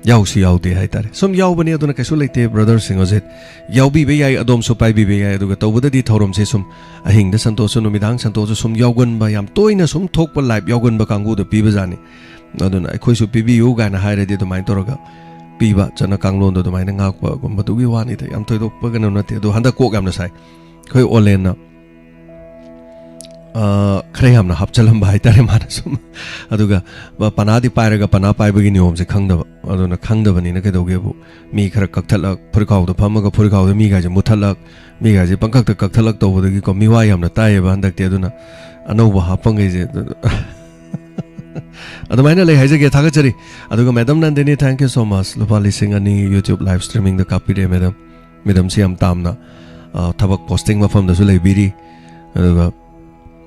ꯌꯥꯎꯁꯨ ꯌꯥꯎꯗꯦ ꯍꯥꯏꯇꯥꯔꯦ꯫ ꯁꯨꯝ ꯌꯥꯎꯕꯅꯦ, ꯑꯗꯨꯅ ꯀꯩꯁꯨ ꯂꯩꯇꯦ꯫ Brother ꯁꯤꯡ ꯑꯁꯦ ꯌꯥꯎꯕꯤꯕ ꯌꯥꯏ, ꯑꯗꯣꯝꯁꯨ ꯄꯥꯏꯕꯤꯕ ꯌꯥꯏ꯫ ꯑꯗꯨꯒ ꯇꯧꯕꯗꯗꯤ ꯊꯧꯔꯝꯁꯦ ꯁꯨꯝ ꯑꯍꯤꯡꯗ ꯁꯟꯇꯣꯁꯁꯨ, ꯅꯨꯃꯤꯗꯥꯡ ꯁꯟꯇꯣꯁꯁꯨ ꯁꯨꯝ ꯌꯥꯎꯒꯟꯕ, ꯌꯥꯝ ꯇꯣꯏꯅ ꯁꯨꯝ ꯊꯣꯛꯄ live ꯌꯥꯎꯒꯟꯕ ꯀꯥꯡꯕꯨꯗ ꯄꯤꯕꯖꯥꯠꯅꯤ꯫ ꯑꯗꯨꯅ ꯑꯩꯈꯣꯏꯁꯨ ꯄꯤꯕꯤꯌꯨ ꯀꯥꯏꯅ ꯍꯥꯏꯔꯗꯤ ꯑꯗꯨꯃꯥꯏꯅ ꯇꯧꯔꯒ ꯄꯤꯕ, ꯆꯠꯅ ꯀꯥꯡꯂꯣꯟꯗꯣ ꯑꯗꯨꯃꯥꯏꯅ ꯉꯥꯛꯄꯒꯨꯝꯕꯗꯨꯒꯤ ꯋꯥꯅꯤꯗ, ꯌꯥꯝ ꯊꯣꯏꯗꯣꯛꯄ ꯀꯩꯅꯣ ꯅꯠꯇꯦ꯫ ꯑꯗꯣ ꯍꯟꯗꯛ ꯀꯣꯛ ꯌꯥꯝꯅ ꯁꯥꯏ꯫ ꯑꯩꯈꯣꯏ ꯑꯣꯂꯦꯟꯅ, ꯑ, ꯈꯔ ꯌꯥꯝꯅ ꯍꯥꯞꯆꯜꯂꯝꯕ ꯍꯥꯏꯇꯥꯔꯦ ꯃꯥꯅ ꯁꯨꯝ꯫ ꯑꯗꯨꯒ ꯄ-, ꯄꯅꯥꯗꯤ ꯄꯥꯏꯔꯒ ꯄꯅꯥ ꯄꯥꯏꯕꯒꯤ ꯅꯤꯌꯣꯝꯁꯦ ꯈꯪꯗꯕ꯫ ꯑꯗꯨꯅ ꯈꯪꯗꯕꯅꯤꯅ ꯀꯩꯗꯧꯒꯦꯕꯨ, ꯃꯤ ꯈꯔ ꯀꯛꯊꯠꯂꯛ, ꯐꯨꯔꯤꯈꯥꯎꯗ ꯐꯝꯃꯒ ꯐꯨꯔꯤꯈꯥꯎꯗ ꯃꯤꯒꯥꯏꯁꯦ ꯃꯨꯠꯊꯠꯂꯛ, ꯃꯤꯒꯥꯏꯁꯦ ꯄꯪꯀꯛꯇ ꯀꯛꯊꯠꯂꯛ ꯇꯧꯕꯗꯒꯤꯀꯣ, ꯃꯤꯋꯥ ꯌꯥꯝꯅ ꯇꯥꯏꯌꯦꯕ ꯍꯟꯗꯛꯇꯤ꯫ ꯑꯗꯨꯅ ꯑꯅꯧꯕ ꯍꯥꯞꯄꯉꯩꯁꯦ ꯑꯗꯨꯃꯥꯏꯅ ꯂꯩ ꯍꯥꯏꯖꯒꯦ, ꯊꯥꯒꯠꯆꯔꯤ꯫ ꯑꯗꯨꯒ Madam Nandini, thank you so much, ꯂꯨꯄꯥ ꯂꯤꯁꯤꯡ ꯑꯅꯤ YouTube live streaming-ꯗ ꯀꯥꯞꯄꯤꯔꯛꯑꯦ, Madam꯫ Madam-ꯁꯤ ꯌꯥꯝ ꯇꯥꯝꯅ, ꯑ, ꯊꯕꯛ posting ꯃꯐꯝꯗꯁꯨ ꯂꯩꯕꯤꯔꯤ꯫ ꯑꯗꯨꯒ,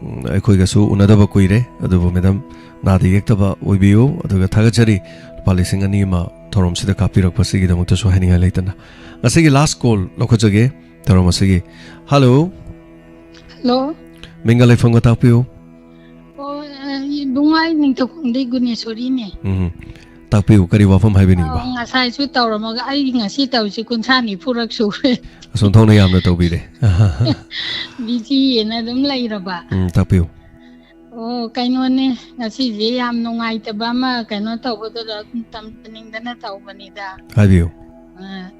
ꯎꯝ, ꯑꯩꯈꯣꯏꯒꯁꯨ ꯎꯅꯗꯕ ꯀꯨꯏꯔꯦ, ꯑꯗꯨꯕꯨ Madam ꯅꯥꯗ ꯌꯦꯛꯇꯕ ꯑꯣꯏꯕꯤꯌꯨ꯫ ꯑꯗꯨꯒ ꯊꯥꯒꯠꯆꯔꯤ, ꯂꯨꯄꯥ ꯂꯤꯁꯤꯡ ꯑꯅꯤ ꯑꯃ ꯊꯧꯔꯝꯁꯤꯗ ꯀꯥꯞꯄꯤꯔꯛꯄꯁꯤꯒꯤꯗꯃꯛꯇꯁꯨ ꯍꯥꯏꯅꯤꯡꯉꯥꯏ ꯂꯩꯇꯅ꯫ ꯉꯁꯤꯒꯤ last call ꯂꯧꯈꯠꯆꯒꯦ ꯊꯧꯔꯝ ꯑꯁꯤꯒꯤ꯫ Hello꯫ Hello꯫ ꯃꯤꯡꯒ ꯂꯩꯐꯝꯒ ꯇꯥꯛꯄꯤꯌꯨ꯫ ꯑꯣ, ꯑ, ꯏꯕꯨꯡꯉꯣ, ꯑꯩ ꯅꯤꯡꯊꯧꯈꯣꯡꯗꯩ ꯒꯨꯅꯦꯁꯣꯔꯤꯅꯦ꯫ ꯎꯝ꯫ ꯇꯥꯛꯄꯤꯌꯨ, ꯀꯔꯤ ꯋꯥꯐꯝ ꯍꯥꯏꯕꯤꯅꯤꯡꯕ? ꯑꯣ, ꯉꯁꯥꯏꯁꯨ ꯇꯧꯔꯝꯃꯒ ꯑꯩ ꯉꯁꯤ ꯇꯧꯔꯤꯁꯤ ꯀꯨꯟꯊ꯭ꯔꯥ ꯅꯤꯐꯨꯔꯛ ꯁꯨꯔꯦ꯫ ꯑꯁꯣꯟꯊꯧꯅ ꯌꯥꯝꯅ ꯇꯧꯕꯤꯔꯦ꯫ ꯕꯤꯖꯤꯅ ꯑꯗꯨꯝ ꯂꯩꯔꯕ꯫ ꯎꯝ, ꯇꯥꯛꯄꯤꯌꯨ꯫ ꯑꯣ, ꯀꯩꯅꯣꯅꯦ, ꯉꯁꯤꯁꯦ ꯌꯥꯝ ꯅꯨꯡꯉꯥꯏꯇꯕ ꯑꯃ ꯀꯩꯅꯣ ꯇꯧꯕꯗꯨꯗ ꯑꯗꯨꯝ ꯇꯝꯖꯅꯤꯡꯗꯅ ꯇꯧꯕꯅꯤꯗ꯫ ꯍꯥꯏꯕꯤꯌꯨ꯫ ꯑ,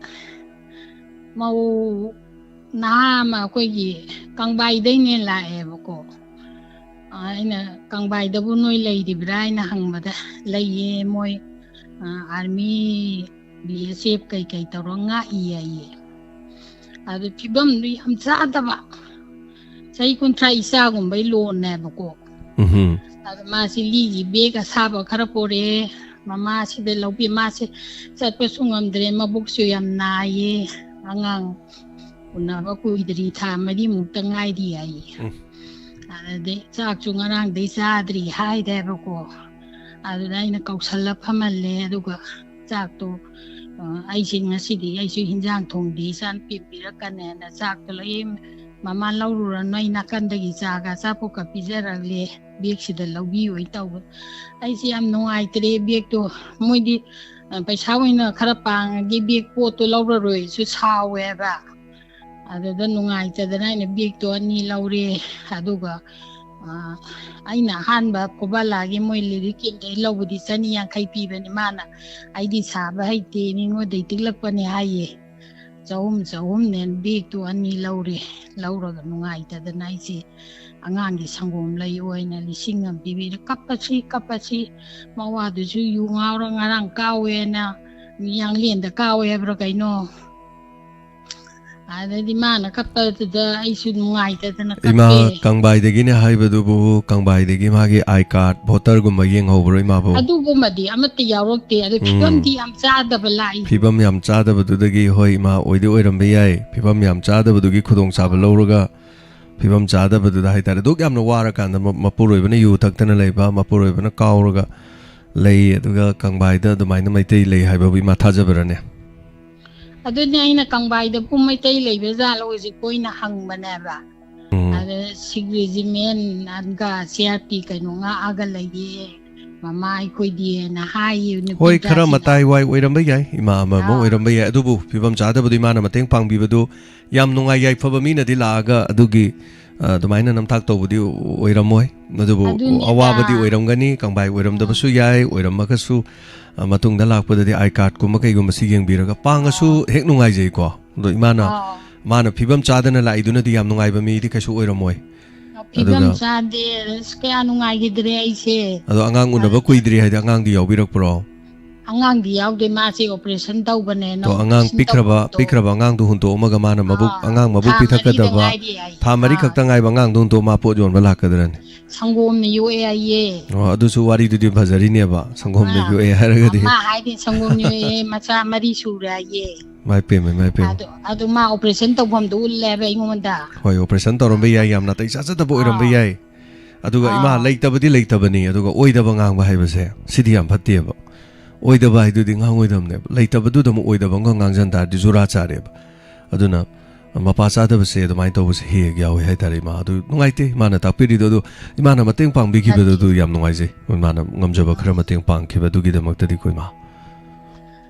ꯃꯧ ꯅꯍꯥ ꯑꯃ ꯑꯩꯈꯣꯏꯒꯤ ꯀꯪꯕꯥꯏꯗꯩꯅꯦ ꯂꯥꯛꯑꯦꯕꯀꯣ꯫ ꯑ, ꯑꯩꯅ, "ꯀꯪꯕꯥꯏꯗꯕꯨ ꯅꯣꯏ ꯂꯩꯔꯤꯕ꯭ꯔꯥ?" ꯍꯥꯏꯅ ꯍꯪꯕꯗ, "ꯂꯩꯌꯦ, ꯃꯣꯏ, ꯑ, ꯑꯥꯔꯃꯤ, ꯕꯤ ꯑꯦꯁ ꯑꯦꯐ ꯀꯩꯀꯩ ꯇꯧꯔ ꯉꯥꯛꯏ" ꯍꯥꯏꯌꯦ꯫ ꯑꯗꯨ ꯐꯤꯕꯝꯗꯨ ꯌꯥꯝ ꯆꯥꯗꯕ, ꯆꯍꯤ ꯀꯨꯟꯊ꯭ꯔꯥ ꯏꯆꯥꯒꯨꯝꯕꯩ ꯂꯣꯟꯅꯦꯕꯀꯣ꯫ ꯎꯝꯍꯨꯝ꯫ ꯑꯗ ꯃꯥꯁꯤ ꯂꯤꯒꯤ ꯕꯦꯒ ꯑꯁꯥꯕ ꯈꯔ ꯄꯣꯔꯛꯑꯦ꯫ ꯃꯃꯥꯁꯤꯗ ꯂꯧꯕꯤ, ꯃꯥꯁꯦ ꯆꯠꯄꯁꯨ ꯉꯝꯗ꯭ꯔꯦ, ꯃꯕꯨꯛꯁꯨ ꯌꯥꯝ ꯅꯥꯏꯌꯦ꯫ ꯑꯉꯥꯡ ꯎꯅꯕ ꯀꯨꯏꯗ꯭ꯔꯤ, ꯊꯥ ꯃꯔꯤꯃꯨꯛꯇ ꯉꯥꯏꯔꯤ ꯍꯥꯏꯌꯦ꯫ ꯎꯝ꯫ ꯑꯗꯨꯗꯩ ꯆꯥꯛꯁꯨ ꯉꯔꯥꯡꯗꯩ ꯆꯥꯗ꯭ꯔꯤ ꯍꯥꯏꯔꯦꯕꯀꯣ꯫ ꯑꯗꯨꯗ ꯑꯩꯅ ꯀꯧꯁꯜꯂ ꯐꯝꯍꯜꯂꯦ, ꯑꯗꯨꯒ ꯆꯥꯛꯇꯣ, ꯑ, ꯑꯩꯁꯦ ꯉꯁꯤꯗꯤ ꯑꯩꯁꯨ ꯍꯤꯟꯖꯥꯡ ꯊꯣꯡꯗꯦ, ꯏꯆꯥꯅꯨꯄꯤ ꯄꯤꯔꯛꯀꯅꯦꯅ ꯆꯥꯛꯇꯣ ꯂꯣꯏ, "ꯃꯃꯥ ꯂꯧꯔꯨꯔꯅꯨ, ꯑꯩ ꯅꯥꯀꯟꯗꯒꯤ ꯆꯥꯒ ꯑꯆꯥꯄꯣꯠꯀ ꯄꯤꯖꯔꯛꯂꯦ, ꯕꯦꯒꯁꯤꯗ ꯂꯧꯕꯤꯌꯨ" ꯇꯧꯕ꯫ ꯑꯩꯁꯦ ꯌꯥꯝ ꯅꯨꯡꯉꯥꯏꯇ꯭ꯔꯦ, ꯕꯦꯒꯇꯣ ꯃꯣꯏꯗꯤ, ꯑ, ꯄꯩꯁꯥ ꯑꯣꯏꯅ ꯈꯔ ꯄꯥꯡꯉꯗꯤ ꯕꯦꯒ ꯄꯣꯠꯇꯣ ꯂꯧꯔꯔꯣꯏꯁꯨ ꯁꯥꯎꯋꯦꯕ꯫ ꯑꯗꯨꯗ ꯅꯨꯡꯉꯥꯏꯇꯗꯅ ꯑꯩꯅ ꯕꯦꯒꯇꯣ ꯑꯅꯤ ꯂꯧꯔꯦ꯫ ꯑꯗꯨꯒ, ꯑ, ꯑꯩꯅ ꯑꯍꯥꯟꯕ ꯀꯣꯕꯥꯂꯥꯒꯤ ꯃꯣꯏ ꯂꯤꯔꯤꯛ ꯀꯦꯝꯗꯩ ꯂꯧꯕꯗꯤ ꯆꯅꯤ ꯌꯥꯡꯈꯩ ꯄꯤꯕꯅꯤ꯫ ꯃꯥꯅ, "ꯑꯩꯗꯤ ꯁꯥꯕ ꯍꯩꯇꯦ, ꯃꯤꯉꯣꯟꯗꯩ ꯇꯤꯛꯂꯛꯄꯅꯦ" ꯍꯥꯏꯌꯦ꯫ ꯆꯍꯨꯝ, ꯆꯍꯨꯝꯅꯦꯅ ꯕꯦꯒꯇꯣ ꯑꯅꯤ ꯂꯧꯔꯦ꯫ ꯂꯧꯔꯒ ꯅꯨꯡꯉꯥꯏꯇꯗꯅ ꯑꯩꯁꯦ ꯑꯉꯥꯡꯒꯤ ꯁꯪꯒꯣꯝ ꯂꯩꯌꯣ ꯍꯥꯏꯅ ꯂꯤꯁꯤꯡ ꯑꯃ ꯄꯤꯕꯤꯔꯦ꯫ ꯀꯞꯄꯁꯤ, ꯀꯞꯄꯁꯤ, ꯃꯋꯥꯗꯨꯁꯨ ꯌꯨ ꯉꯥꯎꯔ ꯉꯔꯥꯡ ꯀꯥꯎꯋꯦꯅ, ꯌꯥꯡꯂꯦꯟꯗ ꯀꯥꯎꯋꯦ ꯍꯥꯏꯕ꯭ꯔꯥ ꯀꯩꯅꯣ꯫ ꯑꯗꯩꯗꯤ ꯃꯥꯅ ꯀꯞꯄꯗꯨꯗ ꯑꯩꯁꯨ ꯅꯨꯡꯉꯥꯏꯇꯗꯅ ꯏꯃꯥ ꯀꯞꯄꯦ꯫ ꯀꯪꯕꯥꯏꯗꯒꯤꯅꯦ ꯍꯥꯏꯕꯗꯨꯕꯨ, ꯀꯪꯕꯥꯏꯗꯒꯤ ꯃꯥꯒꯤ ꯑꯥꯏ ꯀꯥꯔꯗ, ꯚꯣꯇꯔꯒꯨꯝꯕ ꯌꯦꯡꯍꯧꯕ꯭ꯔꯣ ꯏꯃꯥꯕꯨ? ꯑꯗꯨꯒꯨꯝꯕꯗꯤ ꯑꯃꯠꯇ ꯌꯥꯎꯔꯛꯇꯦ꯫ ꯑꯗꯨ ꯎꯝ꯫ ꯐꯤꯕꯝꯗꯤ ꯌꯥꯝ ꯆꯥꯗꯕ ꯂꯥꯛꯏ꯫ ꯐꯤꯕꯝ ꯌꯥꯝ ꯆꯥꯗꯕꯗꯨꯗꯒꯤ, ꯍꯣꯏ ꯏꯃꯥ, ꯑꯣꯏꯗꯤ ꯑꯣꯏꯔꯝꯕ ꯌꯥꯏ, ꯐꯤꯕꯝ ꯌꯥꯝ ꯆꯥꯗꯕꯗꯨꯒꯤ ꯈꯨꯗꯣꯡꯆꯥꯕ ꯂꯧꯔꯒ, ꯐꯤꯕꯝ ꯆꯥꯗꯕꯗꯨꯗ ꯍꯥꯏꯇꯥꯔꯦ, ꯑꯗꯨꯛ ꯌꯥꯝꯅ ꯋꯥꯔꯀꯥꯟꯗ ꯃ-, ꯃꯄꯨꯔꯣꯏꯕꯅ ꯌꯨ ꯊꯛꯇꯅ ꯂꯩꯕ, ꯃꯄꯨꯔꯣꯏꯕꯅ ꯀꯥꯎꯔꯒ ꯂꯩ, ꯑꯗꯨꯒ ꯀꯪꯕꯥꯏꯗ ꯑꯗꯨꯃꯥꯏꯅ ꯃꯩꯇꯩ ꯂꯩ ꯍꯥꯏꯕꯕꯨ ꯏꯃꯥ ꯊꯥꯖꯕ꯭ꯔꯅꯦ? ꯑꯗꯨꯅꯦ ꯑꯩꯅ ꯀꯪꯕꯥꯏꯗꯕꯨ ꯃꯩꯇꯩ ꯂꯩꯕ ꯖꯥꯠꯂꯣ ꯍꯧꯖꯤꯛꯄꯨ ꯑꯩꯅ ꯍꯪꯕꯅꯦꯕ꯫ ꯎꯝ꯫ ꯑꯗ ꯁꯤꯛ ꯔꯦꯖꯤꯃꯦꯟꯒ ꯁꯤ ꯑꯥꯔ ꯄꯤ ꯀꯩꯅꯣ ꯉꯥꯛꯑꯒ ꯂꯩꯌꯦ꯫ ꯃꯃꯥ ꯑꯩꯈꯣꯏꯗꯤꯅ ꯍꯥꯏꯌꯦ ꯅꯨꯄꯤ ꯍꯣꯏ, ꯈꯔ ꯃꯆꯥꯁꯤꯡꯅ꯫ ꯃꯇꯥꯏ ꯋꯥꯏ ꯑꯣꯏꯔꯝꯕ ꯌꯥꯏ, ꯏꯃꯥ ꯑꯃꯃ ꯑꯥ꯫ ꯑꯣꯏꯔꯝꯕ ꯌꯥꯏ, ꯑꯗꯨꯕꯨ ꯐꯤꯕꯝ ꯆꯥꯗꯕꯗꯨ ꯏꯃꯥꯅ ꯃꯇꯦꯡ ꯄꯥꯡꯕꯤꯕꯗꯨ ꯌꯥꯝ ꯅꯨꯡꯉꯥꯏ꯫ ꯌꯥꯏꯐꯕ ꯃꯤꯅꯗꯤ ꯂꯥꯛꯑꯒ ꯑꯗꯨꯒꯤ, ꯑ, ꯑꯗꯨꯃꯥꯏꯅ ꯅꯝꯊꯥꯛ ꯇꯧꯕꯗꯤ ꯑꯣꯏꯔꯝꯃꯣꯏ, ꯑꯗꯨꯕꯨ ꯑꯗꯨꯅꯤꯗ꯫ ꯑꯋꯥꯕꯗꯤ ꯑꯣꯏꯔꯝꯒꯅꯤ, ꯀꯪꯕꯥꯏ ꯑꯣꯏꯔꯝꯗꯕꯁꯨ ꯌꯥꯏ, ꯑꯣꯏꯔꯝꯃꯒꯁꯨ, ꯑ, ꯃꯇꯨꯡꯗ ꯂꯥꯛꯄꯗꯗꯤ ꯑꯥꯏ ꯀꯥꯔꯠꯀꯨꯝꯕ ꯀꯩꯒꯨꯝꯕꯁꯤ ꯌꯦꯡꯕꯤꯔꯒ ꯄꯥꯡꯉꯁꯨ ꯍꯦꯛ ꯅꯨꯡꯉꯥꯏꯖꯩꯀꯣ꯫ ꯑꯗꯣ ꯏꯃꯥꯅ, ꯑꯥ꯫ ꯃꯥꯅ ꯐꯤꯕꯝ ꯆꯥꯗꯅ ꯂꯥꯛꯏꯗꯨꯅꯗꯤ ꯌꯥꯝ ꯅꯨꯡꯉꯥꯏꯕ ꯃꯤꯗꯤ ꯀꯩꯁꯨ ꯑꯣꯏꯔꯝꯃꯣꯏ꯫ ꯐꯤꯕꯝ ꯑꯗꯨꯒ ꯆꯥꯗꯦ, ꯑꯁ, ꯀꯌꯥ ꯅꯨꯡꯉꯥꯏꯈꯤꯗ꯭ꯔꯦ ꯑꯩꯁꯦ꯫ ꯑꯗꯣ ꯑꯉꯥꯡ ꯎꯅꯕ ꯑꯗꯨꯅ ꯀꯨꯏꯗ꯭ꯔꯤ ꯍꯥꯏꯗꯤ ꯑꯉꯥꯡꯗꯤ ꯌꯥꯎꯕꯤꯔꯛꯄ꯭ꯔꯣ? ꯑꯉꯥꯡꯗꯤ ꯌꯥꯎꯗꯦ, ꯃꯥꯁꯦ ꯑꯣꯄꯔꯦꯁꯟ ꯇꯧꯕꯅꯦꯅ ꯑꯗꯣ ꯑꯉꯥꯡ ꯑꯣꯄꯔꯦꯁꯟ ꯄꯤꯛꯈ꯭ꯔꯕ, ꯇꯧꯐꯝꯗꯣ꯫ ꯄꯤꯛꯈ꯭ꯔꯕ ꯑꯉꯥꯡꯗꯣ ꯍꯨꯟꯇꯣꯛꯑꯝꯃꯒ ꯃꯥꯅ ꯃꯕꯨꯛ, ꯑꯥ, ꯑꯉꯥꯡ ꯃꯕꯨꯛ ꯊꯥ ꯃꯔꯤꯗ ꯄꯤꯊꯛꯀꯗꯕ, ꯉꯥꯏꯔꯤ ꯍꯥꯏ꯫ ꯊꯥ ꯃꯔꯤ ꯑꯥ꯫ ꯈꯛꯇ ꯉꯥꯏꯕ ꯑꯉꯥꯡꯗꯣ ꯍꯨꯟꯇꯣꯛꯑ ꯃꯥ ꯄꯣꯠ ꯌꯣꯟꯕ ꯂꯥꯛꯀꯗ꯭ꯔꯅꯤ? ꯁꯪꯒꯣꯝꯅ ꯌꯣꯛꯑꯦ ꯍꯥꯏꯌꯦ꯫ ꯑꯣ, ꯑꯗꯨꯁꯨ ꯋꯥꯔꯤꯗꯨꯗꯤ ꯐꯖꯔꯤꯅꯦꯕ, ꯁꯪꯒꯣꯝꯅ ꯑꯥ, ꯌꯣꯛꯑꯦ ꯍꯥꯏꯔꯒꯗꯤ꯫ ꯃꯥ ꯍꯥꯏꯗꯤ ꯁꯪꯒꯣꯝ ꯌꯣꯛꯑꯦ, ꯃꯆꯥ ꯃꯔꯤ ꯁꯨꯔꯦ ꯍꯥꯏꯌꯦ꯫ ꯃꯥꯏ ꯄꯦꯝꯃ, ꯃꯥꯏ ꯄꯦꯝꯃ꯫ ꯑꯗꯨ, ꯑꯗꯨ ꯃꯥ ꯑꯣꯄꯔꯦꯁꯟ ꯇꯧꯐꯝꯗꯣ ꯎꯠꯂꯦꯕ ꯑꯩꯉꯣꯟꯗ꯫ ꯍꯣꯏ, ꯑꯣꯄꯔꯦꯁꯟ ꯇꯧꯔꯝꯕ ꯌꯥꯏ, ꯌꯥꯝ ꯅꯥꯇꯩ ꯆꯥꯖꯗꯕ ꯑꯣꯏꯔꯝꯕ ꯑꯥ꯫ ꯌꯥꯏ꯫ ꯑꯗꯨꯒ ꯏꯃꯥ, ꯑꯥ꯫ ꯂꯩꯇꯕꯗꯤ ꯂꯩꯇꯕꯅꯤ, ꯑꯗꯨꯒ ꯑꯣꯏꯗꯕ ꯉꯥꯡꯕ ꯍꯥꯏꯕꯁꯦ ꯁꯤꯗꯤ ꯌꯥꯝ ꯐꯠꯇꯦꯕ꯫ ꯑꯣꯏꯗꯕ ꯍꯥꯏꯗꯨꯗꯤ ꯉꯥꯡꯉꯣꯏꯗꯕꯅꯦꯕ꯫ ꯂꯩꯇꯕꯗꯨꯗ ꯑꯃꯨꯛ ꯑꯣꯏꯗꯕ ꯑꯃꯒ ꯉꯥꯡꯖꯟ ꯇꯥꯔꯗꯤ ꯖꯨꯔꯥ ꯆꯥꯔꯦꯕ꯫ ꯑꯗꯨꯅ ꯃꯄꯥ ꯆꯥꯗꯕꯁꯦ ꯑꯗꯨꯃꯥꯏꯅ ꯇꯧꯕꯁꯦ ꯍꯦꯛ ꯍꯦꯛ ꯌꯥꯎꯋꯦ ꯍꯥꯏꯇꯥꯔꯦ ꯏꯃꯥ꯫ ꯑꯗꯨ ꯅꯨꯡꯉꯥꯏꯇꯦ ꯏꯃꯥꯅ ꯇꯥꯛꯄꯤꯔꯤꯗꯣ꯫ ꯑꯗꯨ ꯏꯃꯥꯅ ꯃꯇꯦꯡ ꯄꯥꯡꯕꯤꯈꯤꯕꯗꯨ ꯑꯗꯨ ꯌꯥꯝ ꯅꯨꯡꯉꯥꯏꯖꯩ꯫ ꯏꯃꯥꯅ ꯉꯝꯖꯕ ꯈꯔ ꯃꯇꯦꯡ ꯄꯥꯡꯈꯤꯕꯗꯨꯒꯤꯗꯃꯛꯇꯗꯤꯀꯣ ꯏꯃꯥ꯫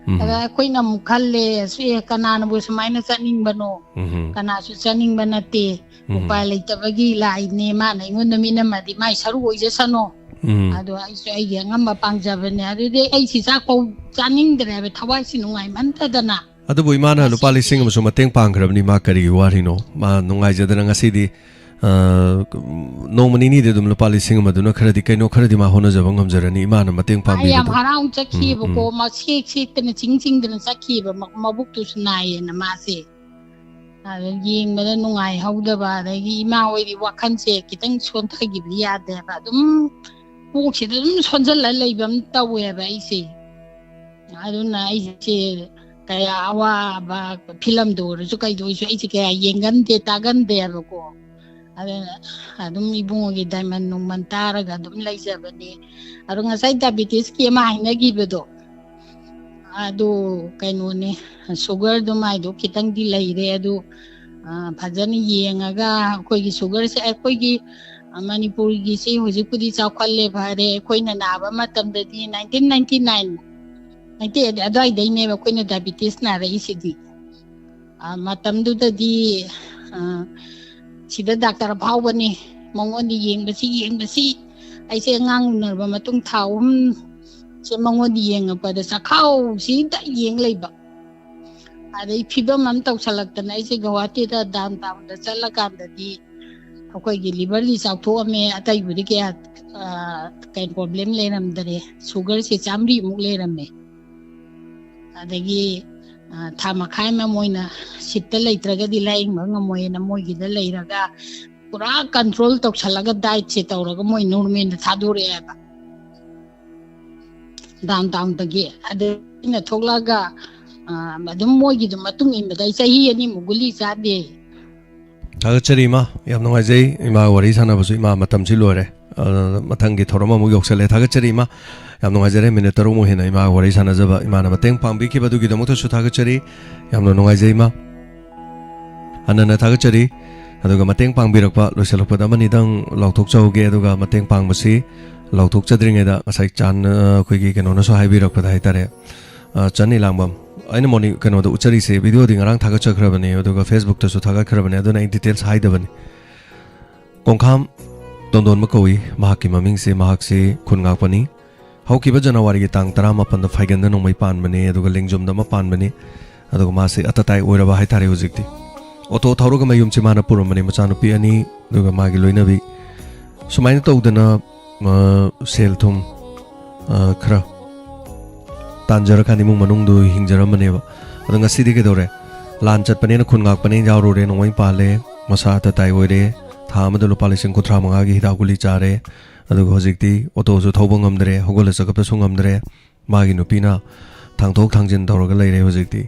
ꯎꯝ꯫ ꯑꯗ ꯑꯩꯈꯣꯏꯅ ꯑꯃꯨꯛ ꯈꯜꯂꯦ, "ꯑꯁ, ꯑꯦ, ꯀꯅꯥꯅꯕꯨ ꯁꯨꯃꯥꯏꯅ ꯆꯠꯅꯤꯡꯕꯅꯣ? ꯎꯝ꯫ ꯀꯅꯥꯁꯨ ꯆꯠꯅꯤꯡꯕ ꯅꯠꯇꯦ꯫ ꯎꯝ꯫ ꯎꯄꯥꯏ ꯂꯩꯇꯕꯒꯤ ꯂꯥꯛꯏꯅꯦ꯫ ꯃꯥꯅ ꯑꯩꯉꯣꯟꯗ ꯃꯤꯅꯝꯃꯗꯤ ꯃꯥꯏ ꯁꯔꯨꯛ ꯑꯣꯏꯖꯁꯅꯣ꯫ ꯎꯝ꯫ ꯑꯗꯣ ꯑꯩꯁꯨ ꯑꯩꯒꯤ ꯑꯉꯝꯕ ꯄꯥꯡꯖꯕꯅꯦ꯫ ꯑꯗꯨꯗꯤ ꯑꯩ ꯁꯤ ꯆꯥꯛꯐꯧ ꯆꯥꯅꯤꯡꯗ꯭ꯔꯦ ꯍꯥꯏꯕ, ꯊꯋꯥꯏꯁꯤ ꯅꯨꯡꯉꯥꯏꯃꯟꯗꯗꯅ"꯫ ꯑꯗꯨꯕꯨ ꯏꯃꯥꯅ ꯂꯨꯄꯥ ꯉꯁꯤꯗꯤ ꯂꯤꯁꯤꯡ ꯑꯃꯁꯨ ꯃꯇꯦꯡ ꯄꯥꯡꯈ꯭ꯔꯕꯅꯤ, ꯃꯥ ꯀꯔꯤꯒꯤ ꯋꯥꯔꯤꯅꯣ? ꯃꯥ ꯅꯨꯡꯉꯥꯏꯖꯗꯅ ꯉꯁꯤꯗꯤ, ꯑ, ꯅꯣꯡꯃ ꯅꯤꯅꯤꯗꯤ ꯑꯗꯨꯝ ꯂꯨꯄꯥ ꯂꯤꯁꯤꯡ ꯑꯃꯗꯨꯅ ꯈꯔꯗꯤ, ꯀꯩꯅꯣ ꯈꯔꯗꯤ ꯃꯥ ꯍꯣꯠꯅꯖꯕ ꯉꯝꯖꯔꯅꯤ, ꯏꯃꯥꯅ ꯃꯇꯦꯡ ꯃꯥ ꯌꯥꯝ ꯄꯥꯡꯕꯤꯕꯗꯣ꯫ ꯍꯔꯥꯎꯅ ꯆꯠꯈꯤꯕꯀꯣ꯫ ꯎꯝ, ꯎꯝ꯫ ꯃꯥ ꯁꯦꯛ ꯁꯦꯛꯇꯅ, ꯆꯤꯡ ꯆꯤꯡꯗꯅ ꯆꯠꯈꯤꯕ꯫ ꯃ-, ꯃꯕꯨꯛꯇꯨꯁꯨ ꯅꯥꯏꯌꯦꯅ ꯃꯥꯁꯦ꯫ ꯑꯗ ꯌꯦꯡꯕꯗ ꯅꯨꯡꯉꯥꯏꯍꯧꯗꯕ, ꯑꯗꯒꯤ ꯏꯃꯥ ꯍꯣꯏꯗꯤ ꯋꯥꯈꯜꯁꯦ ꯈꯤꯇꯪ ꯁꯣꯟꯊꯈꯤꯕ ꯌꯥꯗꯦꯕ꯫ ꯑꯗꯨꯝ ꯀꯣꯛꯁꯤꯗ ꯑꯗꯨꯝ ꯁꯣꯟꯖꯜꯂ ꯂꯩꯕ ꯑꯃ ꯇꯧꯋꯦꯕ ꯑꯩꯁꯦ꯫ ꯑꯗꯨꯅ ꯑꯩꯁꯦ ꯀꯌꯥ ꯑꯋꯥꯕ ꯐꯤꯂꯝꯗ ꯑꯣꯏꯔꯁꯨ ꯀꯩꯗ ꯑꯣꯏꯔꯁꯨ ꯑꯩꯁꯦ ꯀꯌꯥ ꯌꯦꯡꯒꯟꯗꯦ, ꯇꯥꯒꯟꯗꯦꯕꯀꯣ꯫ ꯑꯗꯨꯅ ꯑꯗꯨꯝ ꯏꯕꯨꯡꯉꯣꯒꯤ ꯗꯥꯏꯃꯟ ꯅꯨꯡꯃꯟ ꯇꯥꯔꯒ ꯑꯗꯨꯝ ꯂꯩꯖꯕꯅꯦ꯫ ꯑꯗꯣ ꯉꯁꯥꯏ ꯗꯥꯏꯕꯤꯇꯤꯁꯀꯤ ꯑꯃ ꯍꯥꯏꯅꯈꯤꯕꯗꯣ, ꯑꯗꯨ ꯀꯩꯅꯣꯅꯦ, ꯁꯨꯒꯔꯗꯨ ꯃꯥꯏꯗꯣ ꯈꯤꯇꯪꯗꯤ ꯂꯩꯔꯦ꯫ ꯑꯗꯨ, ꯑ, ꯐꯖꯅ ꯌꯦꯡꯉꯒ ꯑꯩꯈꯣꯏꯒꯤ ꯁꯨꯒꯔꯁꯦ, ꯑꯩꯈꯣꯏꯒꯤ ꯃꯅꯤꯄꯨꯔꯒꯤꯁꯤ ꯍꯧꯖꯤꯛꯄꯨꯗꯤ ꯆꯥꯎꯈꯠꯂꯦ ꯐꯔꯦ꯫ ꯑꯩꯈꯣꯏꯅ ꯅꯥꯕ ꯃꯇꯝꯗꯗꯤ nineteen ninety nine, ninety eight ꯑꯗꯨꯋꯥꯏꯗꯩꯅꯦꯕ ꯑꯩꯈꯣꯏꯅ diabetes ꯅꯥꯔꯛꯏꯁꯤꯗꯤ꯫ ꯃꯇꯝꯗꯨꯗꯗꯤ ꯁꯤꯗ ꯗꯥꯛꯇꯔ ꯑꯐꯥꯎꯕꯅꯤ, ꯃꯉꯣꯟꯗ ꯌꯦꯡꯕꯁꯤ ꯌꯦꯡꯕꯁꯤ꯫ ꯑꯩꯁꯦ ꯑꯉꯥꯡ ꯎꯅꯔꯕ ꯃꯇꯨꯡ ꯊꯥ ꯑꯍꯨꯝ ꯁꯦ ꯃꯉꯣꯟꯗ ꯌꯦꯡꯉꯛꯄꯗ ꯆꯈꯥꯎꯁꯤꯗ ꯌꯦꯡ ꯂꯩꯕ꯫ ꯑꯗꯩ ꯐꯤꯕꯝ ꯑꯃ ꯇꯧꯁꯜꯂꯛꯇꯅ ꯑꯩꯁꯦ ꯒꯧꯍꯥꯇꯤꯗ ꯗꯥꯎꯟ ꯇꯥꯎꯟꯗ ꯆꯠꯂꯀꯥꯟꯗꯗꯤ ꯑꯩꯈꯣꯏꯒꯤ liverꯗꯤ ꯆꯥꯎꯊꯣꯛꯑꯝꯃꯦ, ꯑꯇꯩꯕꯨꯗꯤ ꯀꯌꯥ ꯀꯩ problem ꯂꯩꯔꯝꯗꯔꯦ꯫ Sugarꯁꯦ ꯆꯥꯃꯔꯤꯃꯨꯛ ꯂꯩꯔꯝꯃꯦ꯫ ꯑꯗꯒꯤ ꯊꯥ ꯃꯈꯥꯏ ꯑꯃ ꯃꯣꯏꯅ seatꯇ ꯂꯩꯇ꯭ꯔꯒꯗꯤ ꯂꯥꯏꯌꯦꯡꯕ ꯉꯝꯃꯣꯏꯅ ꯃꯣꯏꯒꯤꯗ ꯂꯩꯔꯒ ꯄꯨꯔꯥ control ꯇꯧꯁꯜꯂꯒ dietꯁꯦ ꯇꯧꯔꯒ ꯃꯣꯏ normalꯗ ꯊꯥꯗꯣꯔꯛꯑꯦꯕ꯫ ꯗꯥꯎꯟ ꯇꯥꯎꯟꯗꯒꯤ꯫ ꯑꯗꯨ ꯑꯩꯅ ꯊꯣꯛꯂꯛꯑꯒ ꯑꯗꯨꯝ ꯃꯣꯏꯒꯤꯗꯨ ꯃꯇꯨꯡ ꯏꯟꯕꯗ ꯑꯩ ꯆꯍꯤ ꯑꯅꯤꯃꯨꯛ ꯒꯨꯂꯤ ꯆꯥꯗꯦ꯫ ꯊꯥꯒꯠꯆꯔꯤ ꯏꯃꯥ, ꯌꯥꯝ ꯅꯨꯡꯉꯥꯏꯖꯩ꯫ ꯏꯃꯥ ꯋꯥꯔꯤ ꯁꯥꯟꯅꯕꯁꯨ ꯏꯃꯥ ꯃꯇꯝꯁꯤ ꯂꯣꯏꯔꯦ꯫ ꯃꯊꯪꯒꯤ ꯊꯧꯔꯝ ꯑꯃꯨꯛ ꯌꯧꯁꯜꯂꯦ꯫ ꯊꯥꯒꯠꯆꯔꯤ ꯏꯃꯥ, ꯌꯥꯝ ꯅꯨꯡꯉꯥꯏꯖꯔꯦ꯫ Minute ꯇꯔꯨꯛꯃꯨꯛ ꯍꯦꯟꯅ ꯏꯃꯥ ꯋꯥꯔꯤ ꯁꯥꯟꯅꯖꯕ, ꯏꯃꯥꯅ ꯃꯇꯦꯡ ꯄꯥꯡꯕꯤꯈꯤꯕ ꯑꯗꯨꯒꯤꯗꯃꯛꯇꯁꯨ ꯊꯥꯒꯠꯆꯔꯤ꯫ ꯌꯥꯝꯅ ꯅꯨꯡꯉꯥꯏꯖꯩ ꯏꯃꯥ, ꯍꯟꯅꯅ ꯊꯥꯒꯠꯆꯔꯤ꯫ ꯑꯗꯨꯒ ꯃꯇꯦꯡ ꯄꯥꯡꯕꯤꯔꯛꯄ, ꯂꯣꯏꯁꯤꯜꯂꯛꯄꯗ ꯑꯃꯅꯤꯗꯪ ꯂꯥꯎꯊꯣꯛꯆꯍꯧꯒꯦ꯫ ꯑꯗꯨꯒ ꯃꯇꯦꯡ ꯄꯥꯡꯕꯁꯤ ꯂꯥꯎꯊꯣꯛꯆꯗ꯭ꯔꯤꯉꯩꯗ ꯉꯁꯥꯏ ꯆꯥꯟ ꯑꯩꯈꯣꯏꯒꯤ ꯀꯩꯅꯣꯅꯁꯨ ꯍꯥꯏꯕꯤꯔꯛꯄꯗ ꯍꯥꯏꯇꯥꯔꯦ, ꯆꯟ ꯏꯂꯥꯡꯕꯝ, ꯑꯩꯅ ꯃꯣꯔꯅꯤꯡ ꯀꯩꯅꯣꯗ ꯎꯠꯆꯔꯤꯁꯦ, videoꯗꯤ ꯉꯔꯥꯡ ꯊꯥꯒꯠꯆꯈ꯭ꯔꯕꯅꯦ, ꯑꯗꯨꯒ Facebookꯇꯁꯨ ꯊꯥꯒꯠꯈ꯭ꯔꯕꯅꯦ, ꯑꯗꯨꯅ ꯑꯩ details ꯍꯥꯏꯗꯕꯅꯤ꯫ ꯀꯣꯡꯈꯥꯝ ꯇꯣꯟꯗꯣꯟꯕ ꯀꯧꯏ ꯃꯍꯥꯛꯀꯤ ꯃꯃꯤꯡꯁꯦ꯫ ꯃꯍꯥꯛꯁꯤ ꯈꯨꯟ ꯉꯥꯛꯄꯅꯤ꯫ ꯍꯧꯈꯤꯕ ꯖꯅꯋꯥꯔꯤꯒꯤ ꯇꯥꯡ ꯇꯔꯥꯃꯥꯄꯟꯗ ꯐꯥꯏꯒꯟꯗ ꯅꯣꯡꯃꯩ ꯄꯥꯟꯕꯅꯦ, ꯑꯗꯨꯒ ꯂꯦꯡꯖꯨꯝꯗ ꯑꯃ ꯄꯥꯟꯕꯅꯤ꯫ ꯑꯗꯨꯒ ꯃꯥꯁꯤ ꯑꯇꯇꯥꯏ ꯑꯣꯏꯔꯕ ꯍꯥꯏꯇꯥꯔꯦ ꯍꯧꯖꯤꯛꯇꯤ꯫ ꯑꯣꯇꯣ ꯊꯧꯔꯒ ꯃꯌꯨꯝꯁꯤ ꯃꯥꯅ ꯄꯨꯔꯝꯕꯅꯤ, ꯃꯆꯥꯅꯨꯄꯤ ꯑꯅꯤ ꯑꯗꯨꯒ ꯃꯥꯒꯤ ꯂꯣꯏꯅꯕꯤ꯫ ꯁꯨꯃꯥꯏꯅ ꯇꯧꯗꯅ ꯁꯦꯜ ꯊꯨꯝ ꯈꯔ ꯇꯥꯟꯖꯔꯀꯥꯟꯗ ꯏꯃꯨꯡ ꯃꯅꯨꯡꯗꯨ ꯍꯤꯡꯖꯔꯝꯕꯅꯦꯕ꯫ ꯑꯗꯣ ꯉꯁꯤꯗꯤ ꯀꯩꯗꯧꯔꯦ? ꯂꯥꯟ ꯆꯠꯄꯅꯦꯅ ꯈꯨꯟ ꯉꯥꯛꯄꯅꯦꯅ ꯌꯥꯎꯔꯨꯔꯦ, ꯅꯣꯡꯃꯩ ꯄꯥꯜꯂꯦ, ꯃꯁꯥ ꯑꯇꯇꯥꯏ ꯑꯣꯏꯔꯦ꯫ ꯊꯥ ꯑꯃꯗ ꯂꯨꯄꯥ ꯂꯤꯁꯤꯡ ꯀꯨꯟꯊ꯭ꯔꯥ ꯃꯉꯥꯒꯤ ꯍꯤꯗꯥꯛ ꯒꯨꯂꯤ ꯆꯥꯔꯦ꯫ ꯑꯗꯨꯒ ꯍꯧꯖꯤꯛꯇꯤ ꯑꯣꯇꯣꯁꯨ ꯊꯧꯕ ꯉꯝꯗ꯭ꯔꯦ, ꯍꯧꯒꯠꯂ ꯆꯠꯈꯠꯄꯁꯨ ꯉꯝꯗ꯭ꯔꯦ꯫ ꯃꯥꯒꯤ ꯅꯨꯄꯤꯅ ꯊꯥꯡꯊꯣꯛ ꯊꯥꯡꯖꯤꯟ ꯇꯧꯔꯒ ꯂꯩꯔꯦ ꯍꯧꯖꯤꯛꯇꯤ꯫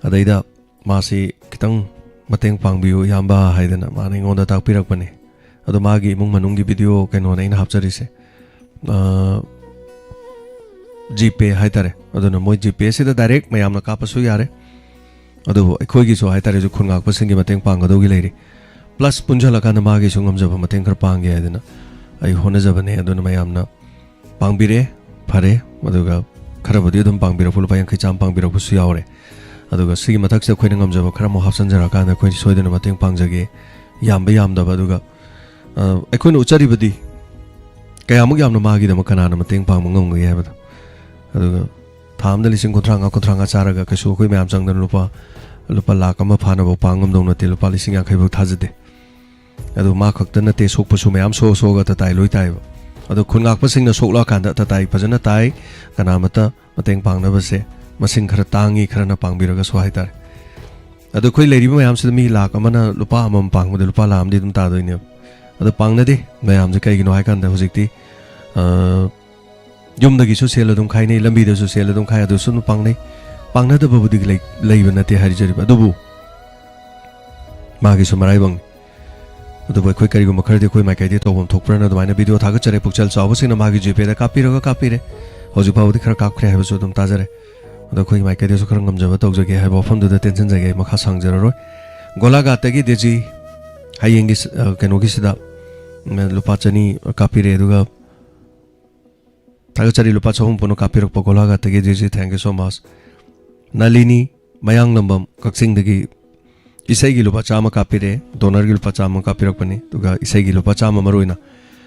ꯑꯗꯩꯗ ꯃꯥꯁꯤ ꯈꯤꯇꯪ ꯃꯇꯦꯡ ꯄꯥꯡꯕꯤꯌꯨ ꯏꯌꯥꯝꯕ ꯍꯥꯏꯗꯅ ꯃꯥꯅ ꯑꯩꯉꯣꯟꯗ ꯇꯥꯛꯄꯤꯔꯛꯄꯅꯦ꯫ ꯑꯗꯣ ꯃꯥꯒꯤ ꯏꯃꯨꯡ ꯃꯅꯨꯡꯒꯤ video ꯀꯩꯅꯣꯅꯦ ꯑꯩꯅ ꯍꯥꯞꯆꯔꯤꯁꯦ꯫ GPay ꯍꯥꯏꯇꯥꯔꯦ꯫ ꯑꯗꯨꯅ ꯃꯣꯏ GPayꯁꯤꯗ direct ꯃꯌꯥꯝꯅ ꯀꯥꯞꯄꯁꯨ ꯌꯥꯔꯦ꯫ ꯑꯗꯨꯕꯨ ꯑꯩꯈꯣꯏꯒꯤꯁꯨ ꯍꯥꯏꯇꯥꯔꯦ, ꯍꯧꯖꯤꯛ ꯈꯨꯟ ꯉꯥꯛꯄꯁꯤꯡꯒꯤ ꯃꯇꯦꯡ ꯄꯥꯡꯒꯗꯧꯒꯤ ꯂꯩꯔꯤ꯫ ꯄ꯭ꯂꯁ ꯄꯨꯟꯁꯤꯜꯂꯀꯥꯟꯗ ꯃꯥꯒꯤꯁꯨ ꯉꯝꯖꯕ ꯃꯇꯦꯡ ꯈꯔ ꯄꯥꯡꯒꯦ ꯍꯥꯏꯗꯅ ꯑꯩ ꯍꯣꯠꯅꯖꯕꯅꯦ꯫ ꯑꯗꯨꯅ ꯃꯌꯥꯝꯅ ꯄꯥꯡꯕꯤꯔꯦ, ꯐꯔꯦ꯫ ꯑꯗꯨꯒ ꯈꯔꯕꯨꯗꯤ ꯑꯗꯨꯝ ꯄꯥꯡꯕꯤꯔꯛꯄ, ꯂꯨꯄꯥ ꯌꯥꯡꯈꯩ ꯆꯥꯝꯃ ꯄꯥꯡꯕꯤꯔꯛꯄꯁꯨ ꯌꯥꯎꯔꯦ꯫ ꯑꯗꯨꯒ ꯁꯤꯒꯤ ꯃꯊꯛꯁꯤꯗ ꯑꯩꯈꯣꯏꯅ ꯉꯝꯖꯕ ꯈꯔ ꯑꯃꯨꯛ ꯍꯥꯞꯆꯤꯟꯖꯔꯀꯥꯟꯗ ꯑꯩꯈꯣꯏ ꯁꯣꯏꯗꯅ ꯃꯇꯦꯡ ꯄꯥꯡꯖꯒꯦ꯫ ꯌꯥꯝꯕ ꯌꯥꯝꯗꯕ, ꯑꯗꯨꯒ ꯑ, ꯑꯩꯈꯣꯏꯅ ꯎꯠꯆꯔꯤꯕꯗꯤ ꯀꯌꯥꯃꯨꯛ ꯌꯥꯝꯅ ꯃꯥꯒꯤꯗꯃꯛ ꯀꯅꯥꯅ ꯃꯇꯦꯡ ꯄꯥꯡꯕ ꯉꯝꯒꯅꯤ ꯍꯥꯏꯕꯗꯣ꯫ ꯑꯗꯨꯒ ꯊꯥ ꯑꯃꯗ ꯂꯤꯁꯤꯡ ꯀꯨꯟꯊ꯭ꯔꯥ ꯃꯉꯥ, ꯀꯨꯟꯊ꯭ꯔꯥ ꯃꯉꯥ ꯆꯥꯔꯒ ꯀꯩꯁꯨ ꯑꯩꯈꯣꯏ ꯃꯌꯥꯝ ꯆꯪꯗꯅ ꯂꯨꯄꯥ, ꯂꯨꯄꯥ ꯂꯥꯛ ꯑꯃ ꯐꯥꯅꯕ ꯄꯥꯡ ꯉꯝꯗꯧ ꯅꯠꯇꯦ, ꯂꯨꯄꯥ ꯂꯤꯁꯤꯡ ꯌꯥꯡꯈꯩ ꯐꯥꯎ ꯊꯥꯖꯗꯦ꯫ ꯑꯗꯨ ꯃꯥ ꯈꯛꯇ ꯅꯠꯇꯦ, ꯁꯣꯛꯄꯁꯨ ꯃꯌꯥꯝ ꯁꯣꯛꯑ ꯁꯣꯛꯑꯒ ꯇꯇꯥꯏ ꯂꯣꯏ ꯇꯥꯏꯕ꯫ ꯑꯗꯣ ꯈꯨꯟ ꯉꯥꯛꯄꯁꯤꯡꯅ ꯁꯣꯛꯂꯛꯑꯀꯥꯟꯗ ꯇꯇꯥꯏ ꯐꯖꯅ ꯇꯥꯏ, ꯀꯅꯥꯃꯠꯇ ꯃꯇꯦꯡ ꯄꯥꯡꯅꯕꯁꯦ ꯃꯁꯤꯡ ꯈꯔ ꯇꯥꯡꯉꯤ, ꯈꯔꯅ ꯄꯥꯡꯕꯤꯔꯒꯁꯨ ꯍꯥꯏꯇꯥꯔꯦ꯫ ꯑꯗꯣ ꯑꯩꯈꯣꯏ ꯂꯩꯔꯤꯕ ꯃꯌꯥꯝꯁꯤꯗ ꯃꯤ ꯂꯥꯛ ꯑꯃꯅ ꯂꯨꯄꯥ ꯑꯃꯃꯝ ꯄꯥꯡꯕꯗ ꯂꯨꯄꯥ ꯂꯥꯛ ꯑꯃꯗꯤ ꯑꯗꯨꯝ ꯇꯥꯗꯣꯏꯅꯦꯕ꯫ ꯑꯗꯣ ꯄꯥꯡꯅꯗꯦ ꯃꯌꯥꯝꯁꯦ꯫ ꯀꯩꯒꯤꯅꯣ ꯍꯥꯏꯀꯥꯟꯗ ꯍꯧꯖꯤꯛꯇꯤ, ꯑ, ꯌꯨꯝꯗꯒꯤꯁꯨ ꯁꯦꯜ ꯑꯗꯨꯝ ꯈꯥꯏꯅꯩ, ꯂꯝꯕꯤꯗꯁꯨ ꯁꯦꯜ ꯑꯗꯨꯝ ꯈꯥꯏ, ꯑꯗꯨꯁꯨ ꯑꯗꯨꯝ ꯄꯥꯡꯅꯩ꯫ ꯄꯥꯡꯅꯗꯕꯕꯨꯗꯤ ꯂꯩ-, ꯂꯩꯕ ꯅꯠꯇꯦ ꯍꯥꯏꯖꯔꯤꯕ, ꯑꯗꯨꯕꯨ ꯃꯥꯒꯤꯁꯨ ꯃꯔꯥꯏꯕꯛꯅꯤ꯫ ꯑꯗꯨꯕꯨ ꯑꯩꯈꯣꯏ ꯀꯔꯤꯒꯨꯝꯕ ꯈꯔꯗꯤ ꯑꯩꯈꯣꯏ ꯃꯥꯏꯀꯩꯗꯒꯤ ꯇꯧꯐꯝ ꯊꯣꯛꯄ꯭ꯔꯅ ꯑꯗꯨꯃꯥꯏꯅ ꯚꯤꯗꯤꯑꯣ ꯊꯥꯒꯠꯆꯔꯦ꯫ ꯄꯨꯛꯆꯦꯜ ꯆꯥꯎꯕꯁꯤꯡꯅ ꯃꯥꯒꯤ ꯖꯤꯄꯦꯗ ꯀꯥꯞꯄꯤꯔꯒ ꯀꯥꯞꯄꯤꯔꯦ꯫ ꯍꯧꯖꯤꯛ ꯐꯥꯎꯕꯗꯤ ꯈꯔ ꯀꯥꯞꯈ꯭ꯔꯦ ꯍꯥꯏꯕꯁꯨ ꯑꯗꯨꯝ ꯇꯥꯖꯔꯦ꯫ ꯑꯗꯣ ꯑꯩꯈꯣꯏꯒꯤ ꯃꯥꯏꯀꯩꯗꯁꯨ ꯈꯔ ꯉꯝꯖꯕ ꯇꯧꯖꯒꯦ ꯍꯥꯏꯕ ꯋꯥꯐꯝꯗꯨꯗ ꯇꯦꯟꯁꯤꯟꯖꯒꯦ, ꯑꯩ ꯃꯈꯥ ꯁꯥꯡꯖꯔꯔꯣꯏ꯫ ꯒꯣꯂꯥꯘꯥꯠꯇꯒꯤ ꯗꯦꯖꯤ ꯍꯌꯦꯡꯒꯤ ꯁ-, ꯑ, ꯀꯩꯅꯣꯒꯤꯁꯤꯗ, ꯎꯝ, ꯂꯨꯄꯥ ꯆꯅꯤ ꯀꯥꯞꯄꯤꯔꯦ꯫ ꯑꯗꯨꯒ ꯊꯥꯒꯠꯆꯔꯤ, ꯂꯨꯄꯥ ꯆꯍꯨꯝ ꯄꯨꯟꯅ ꯀꯥꯞꯄꯤꯔꯛꯄ ꯒꯣꯂꯥꯘꯥꯠꯇꯒꯤ Daisy, thank you so much꯫ ꯅꯥꯂꯤꯅꯤ ꯃꯌꯥꯡꯂꯝꯕꯝ ꯀꯛꯆꯤꯡꯗꯒꯤ ꯏꯁꯩꯒꯤ ꯂꯨꯄꯥ ꯆꯥꯝꯃ ꯀꯥꯞꯄꯤꯔꯦ, ꯗꯣꯅꯔꯒꯤ ꯂꯨꯄꯥ ꯆꯥꯝꯃ ꯀꯥꯞꯄꯤꯔꯛꯄꯅꯤ꯫ ꯑꯗꯨꯒ ꯏꯁꯩꯒꯤ ꯂꯨꯄꯥ ꯆꯥꯝꯃ ꯃꯔꯨ ꯑꯣꯏꯅ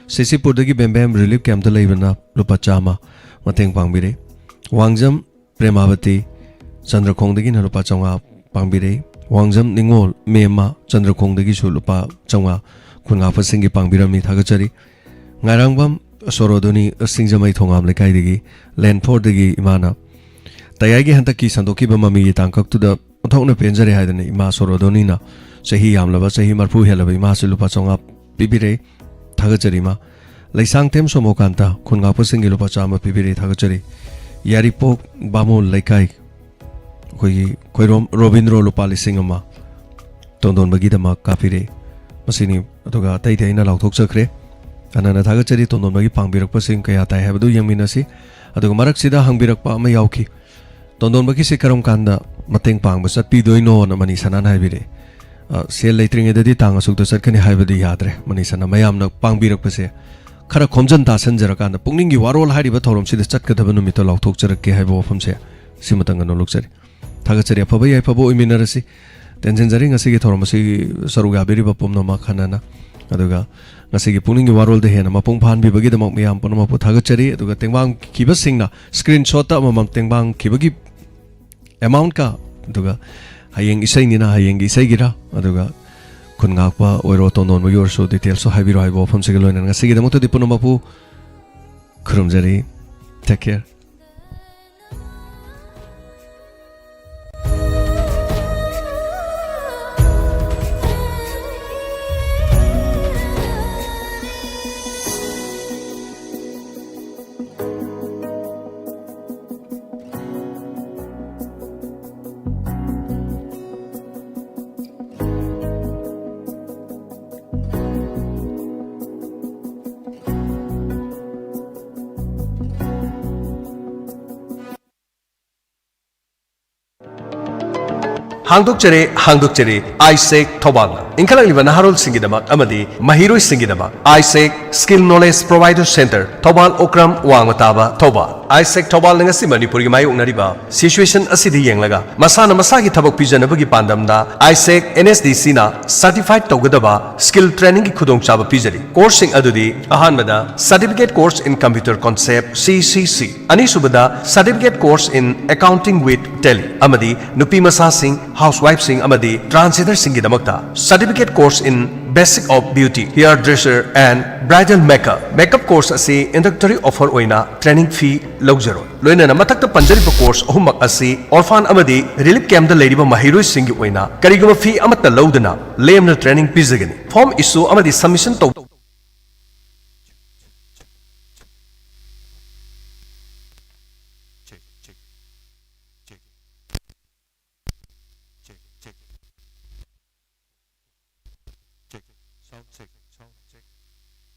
ꯁꯤꯁꯤꯄꯨꯔꯗꯒꯤ ꯕꯦꯝꯕꯦꯝ ꯔꯤꯂꯤꯐ ꯀꯦꯝꯞꯇ ꯂꯩꯕꯅ ꯂꯨꯄꯥ ꯆꯥꯝꯃ ꯃꯇꯦꯡ ꯄꯥꯡꯕꯤꯔꯦ꯫ ꯋꯥꯡꯖꯝ ꯄ꯭ꯔꯦꯃꯥꯕꯇꯤ ꯆꯟꯗ꯭ꯔꯈꯣꯡꯗꯒꯤꯅ ꯂꯨꯄꯥ ꯆꯥꯝꯃꯉꯥ ꯄꯥꯡꯕꯤꯔꯦ꯫ ꯋꯥꯡꯖꯝ ꯅꯤꯉꯣꯜ ꯃꯦꯝꯃ ꯆꯟꯗ꯭ꯔꯈꯣꯡꯗꯒꯤꯁꯨ ꯂꯨꯄꯥ ꯆꯥꯝꯃꯉꯥ ꯈꯨꯟ ꯉꯥꯛꯄꯁꯤꯡꯒꯤ ꯄꯥꯡꯕꯤꯔꯝꯃꯤ, ꯊꯥꯒꯠꯆꯔꯤ꯫ ꯉꯥꯏꯔꯥꯡꯕꯝ ꯁꯣꯔꯣꯗꯣꯅꯤ ꯁꯤꯡꯖꯃꯩ ꯊꯣꯉꯥꯝ ꯂꯩꯀꯥꯏꯗꯒꯤ ꯂꯦꯟ ꯐꯣꯔꯗꯒꯤ ꯏꯃꯥꯅ ꯇꯌꯥꯏꯒꯤ ꯍꯟꯗꯛꯀꯤ ꯁꯟꯗꯣꯛꯈꯤꯕ ꯃꯃꯤꯒꯤ ꯇꯥꯡꯀꯛꯇꯨꯗ ꯑꯣꯟꯊꯣꯛꯅ ꯄꯦꯟꯖꯔꯦ ꯍꯥꯏꯗꯅ ꯏꯃꯥ ꯁꯣꯔꯣꯗꯣꯅꯤꯅ ꯆꯍꯤ ꯌꯥꯝꯂꯕ, ꯆꯍꯤ ꯃꯔꯐꯨ ꯍꯦꯜꯂꯕ ꯏꯃꯥꯁꯨ ꯂꯨꯄꯥ ꯆꯥꯝꯃꯉꯥ ꯄꯤꯕꯤꯔꯦ꯫ ꯊꯥꯒꯠꯆꯔꯤ ꯏꯃꯥ꯫ ꯂꯩꯁꯥꯡꯊꯦꯝ ꯁꯣꯃꯣꯀꯥꯟꯇ ꯈꯨꯟ ꯉꯥꯛꯄꯁꯤꯡꯒꯤ ꯂꯨꯄꯥ ꯆꯥꯝꯃ ꯄꯤꯕꯤꯔꯦ꯫ ꯊꯥꯒꯠꯆꯔꯤ꯫ ꯌꯥꯔꯤꯄꯣꯛ ꯕꯥꯃꯣꯟ ꯂꯩꯀꯥꯏ ꯑꯩꯈꯣꯏꯒꯤ ꯈꯣꯏꯔꯣꯝ ꯔꯣꯕꯤꯟꯗ꯭ꯔꯣ ꯂꯨꯄꯥ ꯂꯤꯁꯤꯡ ꯑꯃ ꯇꯣꯟꯗꯣꯟꯕꯒꯤꯗꯃꯛ ꯀꯥꯞꯄꯤꯔꯦ꯫ ꯃꯁꯤꯅꯤ꯫ ꯑꯗꯨꯒ ꯑꯇꯩꯗꯤ ꯑꯩꯅ ꯂꯥꯎꯊꯣꯛꯆꯈ꯭ꯔꯦ꯫ ꯍꯟꯅ ꯍꯟꯅ ꯊꯥꯒꯠꯆꯔꯤ꯫ ꯇꯣꯟꯗꯣꯟꯕꯒꯤ ꯄꯥꯡꯕꯤꯔꯛꯄꯁꯤꯡ ꯀꯌꯥ ꯇꯥꯏ ꯍꯥꯏꯕꯗꯨ ꯌꯦꯡꯃꯤꯟꯅꯁꯤ꯫ ꯑꯗꯨꯒ ꯃꯔꯛꯁꯤꯗ ꯍꯪꯕꯤꯔꯛꯄ ꯑꯃ ꯌꯥꯎꯈꯤ, "ꯇꯣꯟꯗꯣꯟꯕꯒꯤꯁꯤ ꯀꯔꯝ ꯀꯥꯟꯗ ꯃꯇꯦꯡ ꯄꯥꯡꯕ ꯆꯠꯄꯤꯗꯣꯏꯅꯣꯅ?" ꯃꯅꯤ ꯁꯅꯥꯅ ꯍꯥꯏꯕꯤꯔꯛꯑꯦ꯫ ꯑ, ꯁꯦꯜ ꯂꯩꯇ꯭ꯔꯤꯉꯩꯗꯗꯤ ꯇꯥꯡ ꯑꯁꯨꯛꯇ ꯆꯠꯀꯅꯤ ꯍꯥꯏꯕꯗꯤ ꯌꯥꯗ꯭ꯔꯦ꯫ ꯃꯅꯤꯁꯅ ꯃꯌꯥꯝꯅ ꯄꯥꯡꯕꯤꯔꯛꯄꯁꯦ ꯈꯔ ꯈꯣꯝꯖꯤꯟ ꯇꯥꯁꯟꯖꯔꯀꯥꯟꯗ ꯄꯨꯛꯅꯤꯡꯒꯤ ꯋꯥꯔꯣꯜ ꯍꯥꯏꯔꯤꯕ ꯊꯧꯔꯝꯁꯤꯗ ꯆꯠꯀꯗꯕ ꯅꯨꯃꯤꯠꯇ ꯂꯥꯎꯊꯣꯛꯆꯔꯛꯀꯦ ꯍꯥꯏꯕ ꯋꯥꯐꯝꯁꯦ ꯁꯤꯃꯇꯪꯒ ꯅꯣꯂꯨꯛꯆꯔꯤ꯫ ꯊꯥꯒꯠꯆꯔꯤ꯫ ꯑꯐꯕ ꯌꯥꯏꯐꯕ ꯑꯣꯏꯃꯤꯟꯅꯔꯁꯤ꯫ ꯇꯦꯟꯁꯤꯟꯖꯔꯤ ꯉꯁꯤꯒꯤ ꯊꯧꯔꯝ ꯑꯁꯤꯒꯤ ꯁꯔꯨꯛ ꯌꯥꯕꯤꯔꯤꯕ ꯄꯨꯝꯅꯃꯛ ꯍꯟꯅꯅ꯫ ꯑꯗꯨꯒ ꯉꯁꯤꯒꯤ ꯄꯨꯛꯅꯤꯡꯒꯤ ꯋꯥꯔꯣꯜꯗ ꯍꯦꯟꯅ ꯃꯄꯨꯡ ꯐꯥꯍꯟꯕꯤꯕꯒꯤꯗꯃꯛ ꯃꯤꯌꯥꯝ ꯄꯨꯝꯅꯃꯛꯄꯨ ꯊꯥꯒꯠꯆꯔꯤ꯫ ꯑꯗꯨꯒ ꯇꯦꯡꯕꯥꯡꯈꯤꯕꯁꯤꯡꯅ screenshotꯇ ꯑꯃꯃꯝ ꯇꯦꯡꯕꯥꯡꯈꯤꯕꯒꯤ amountꯀ, ꯑꯗꯨꯒ ꯍꯌꯦꯡ ꯏꯁꯩꯅꯤꯅ ꯍꯌꯦꯡꯒꯤ ꯏꯁꯩꯒꯤꯔ, ꯑꯗꯨꯒ ꯈꯨꯟ ꯉꯥꯛꯄ ꯑꯣꯏꯔꯣ, ꯇꯣꯟꯗꯣꯟꯕꯒꯤ ꯑꯣꯏꯔꯁꯨ detailsꯁꯨ ꯍꯥꯏꯕꯤꯔꯣ ꯍꯥꯏꯕ ꯋꯥꯐꯝꯁꯤꯒꯤ ꯂꯣꯏꯅꯅ ꯉꯁꯤꯒꯤꯗꯃꯛꯇꯗꯤ ꯄꯨꯝꯅꯃꯛꯄꯨ ꯈꯨꯔꯨꯝꯖꯔꯤ꯫ Take care꯫ ꯍꯥꯡꯗꯣꯛꯆꯔꯦ, ꯍꯥꯡꯗꯣꯛꯆꯔꯦ, ꯑꯥꯏꯁꯦꯛ ꯊꯧꯕꯥꯜꯅ ꯏꯟꯈꯠꯂꯛꯂꯤꯕ ꯅꯍꯥꯔꯣꯜꯁꯤꯡꯒꯤꯗꯃꯛ ꯑꯃꯗꯤ ꯃꯍꯩꯔꯣꯏꯁꯤꯡꯒꯤꯗꯃꯛ ꯑꯥꯏꯁꯦꯛ Skill Knowledge Provider Center, Thoubal Okram, ꯋꯥꯡꯃ ꯇꯥꯕ, ꯊꯧꯕꯥꯜ꯫ ꯑꯥꯏꯁꯦꯛ ꯊꯧꯕꯥꯜꯅ ꯉꯁꯤ ꯃꯅꯤꯄꯨꯔꯒꯤ ꯃꯥꯌꯣꯛꯅꯔꯤꯕ situation ꯑꯁꯤꯗ ꯌꯦꯡꯂꯒ ꯃꯁꯥꯅ ꯃꯁꯥꯒꯤ ꯊꯕꯛ ꯄꯤꯖꯅꯕꯒꯤ ꯄꯥꯟꯗꯝꯗ ꯑꯥꯏꯁꯦꯛ NSDCꯅ certified ꯇꯧꯒꯗꯕ skill trainingꯒꯤ ꯈꯨꯗꯣꯡꯆꯥꯕ ꯄꯤꯖꯔꯤ꯫ Courseꯁꯤꯡ ꯑꯗꯨꯗꯤ ꯑꯍꯥꯟꯕꯗ Certificate Course in Computer Concept, CCC, ꯑꯅꯤꯁꯨꯕꯗ Certificate Course in Accounting with Tally ꯑꯃꯗꯤ ꯅꯨꯄꯤ ꯃꯆꯥꯁꯤꯡ, housewifeꯁꯤꯡ ꯑꯃꯗꯤ transgenderꯁꯤꯡꯒꯤꯗꯃꯛꯇ Certificate Course in Basic of Beauty, Hairdresser and Bridal Makeup꯫ Makeup course ꯑꯁꯤ introductory offer ꯑꯣꯏꯅ training fee ꯂꯧꯖꯔꯣꯏ꯫ ꯂꯣꯏꯅꯅ ꯃꯊꯛꯇ ꯄꯟꯖꯔꯤꯕ course ꯑꯍꯨꯝꯃꯛ ꯑꯁꯤ orphan ꯑꯃꯗꯤ relief campꯇ ꯂꯩꯔꯤꯕ ꯃꯍꯩꯔꯣꯏꯁꯤꯡꯒꯤ ꯑꯣꯏꯅ ꯀꯔꯤꯒꯨꯝꯕ fee ꯑꯃꯠꯇ ꯂꯧꯗꯅ ꯂꯦꯝꯅ training ꯄꯤꯖꯒꯅꯤ꯫ Form issue ꯑꯃꯗꯤ submission ꯇꯧ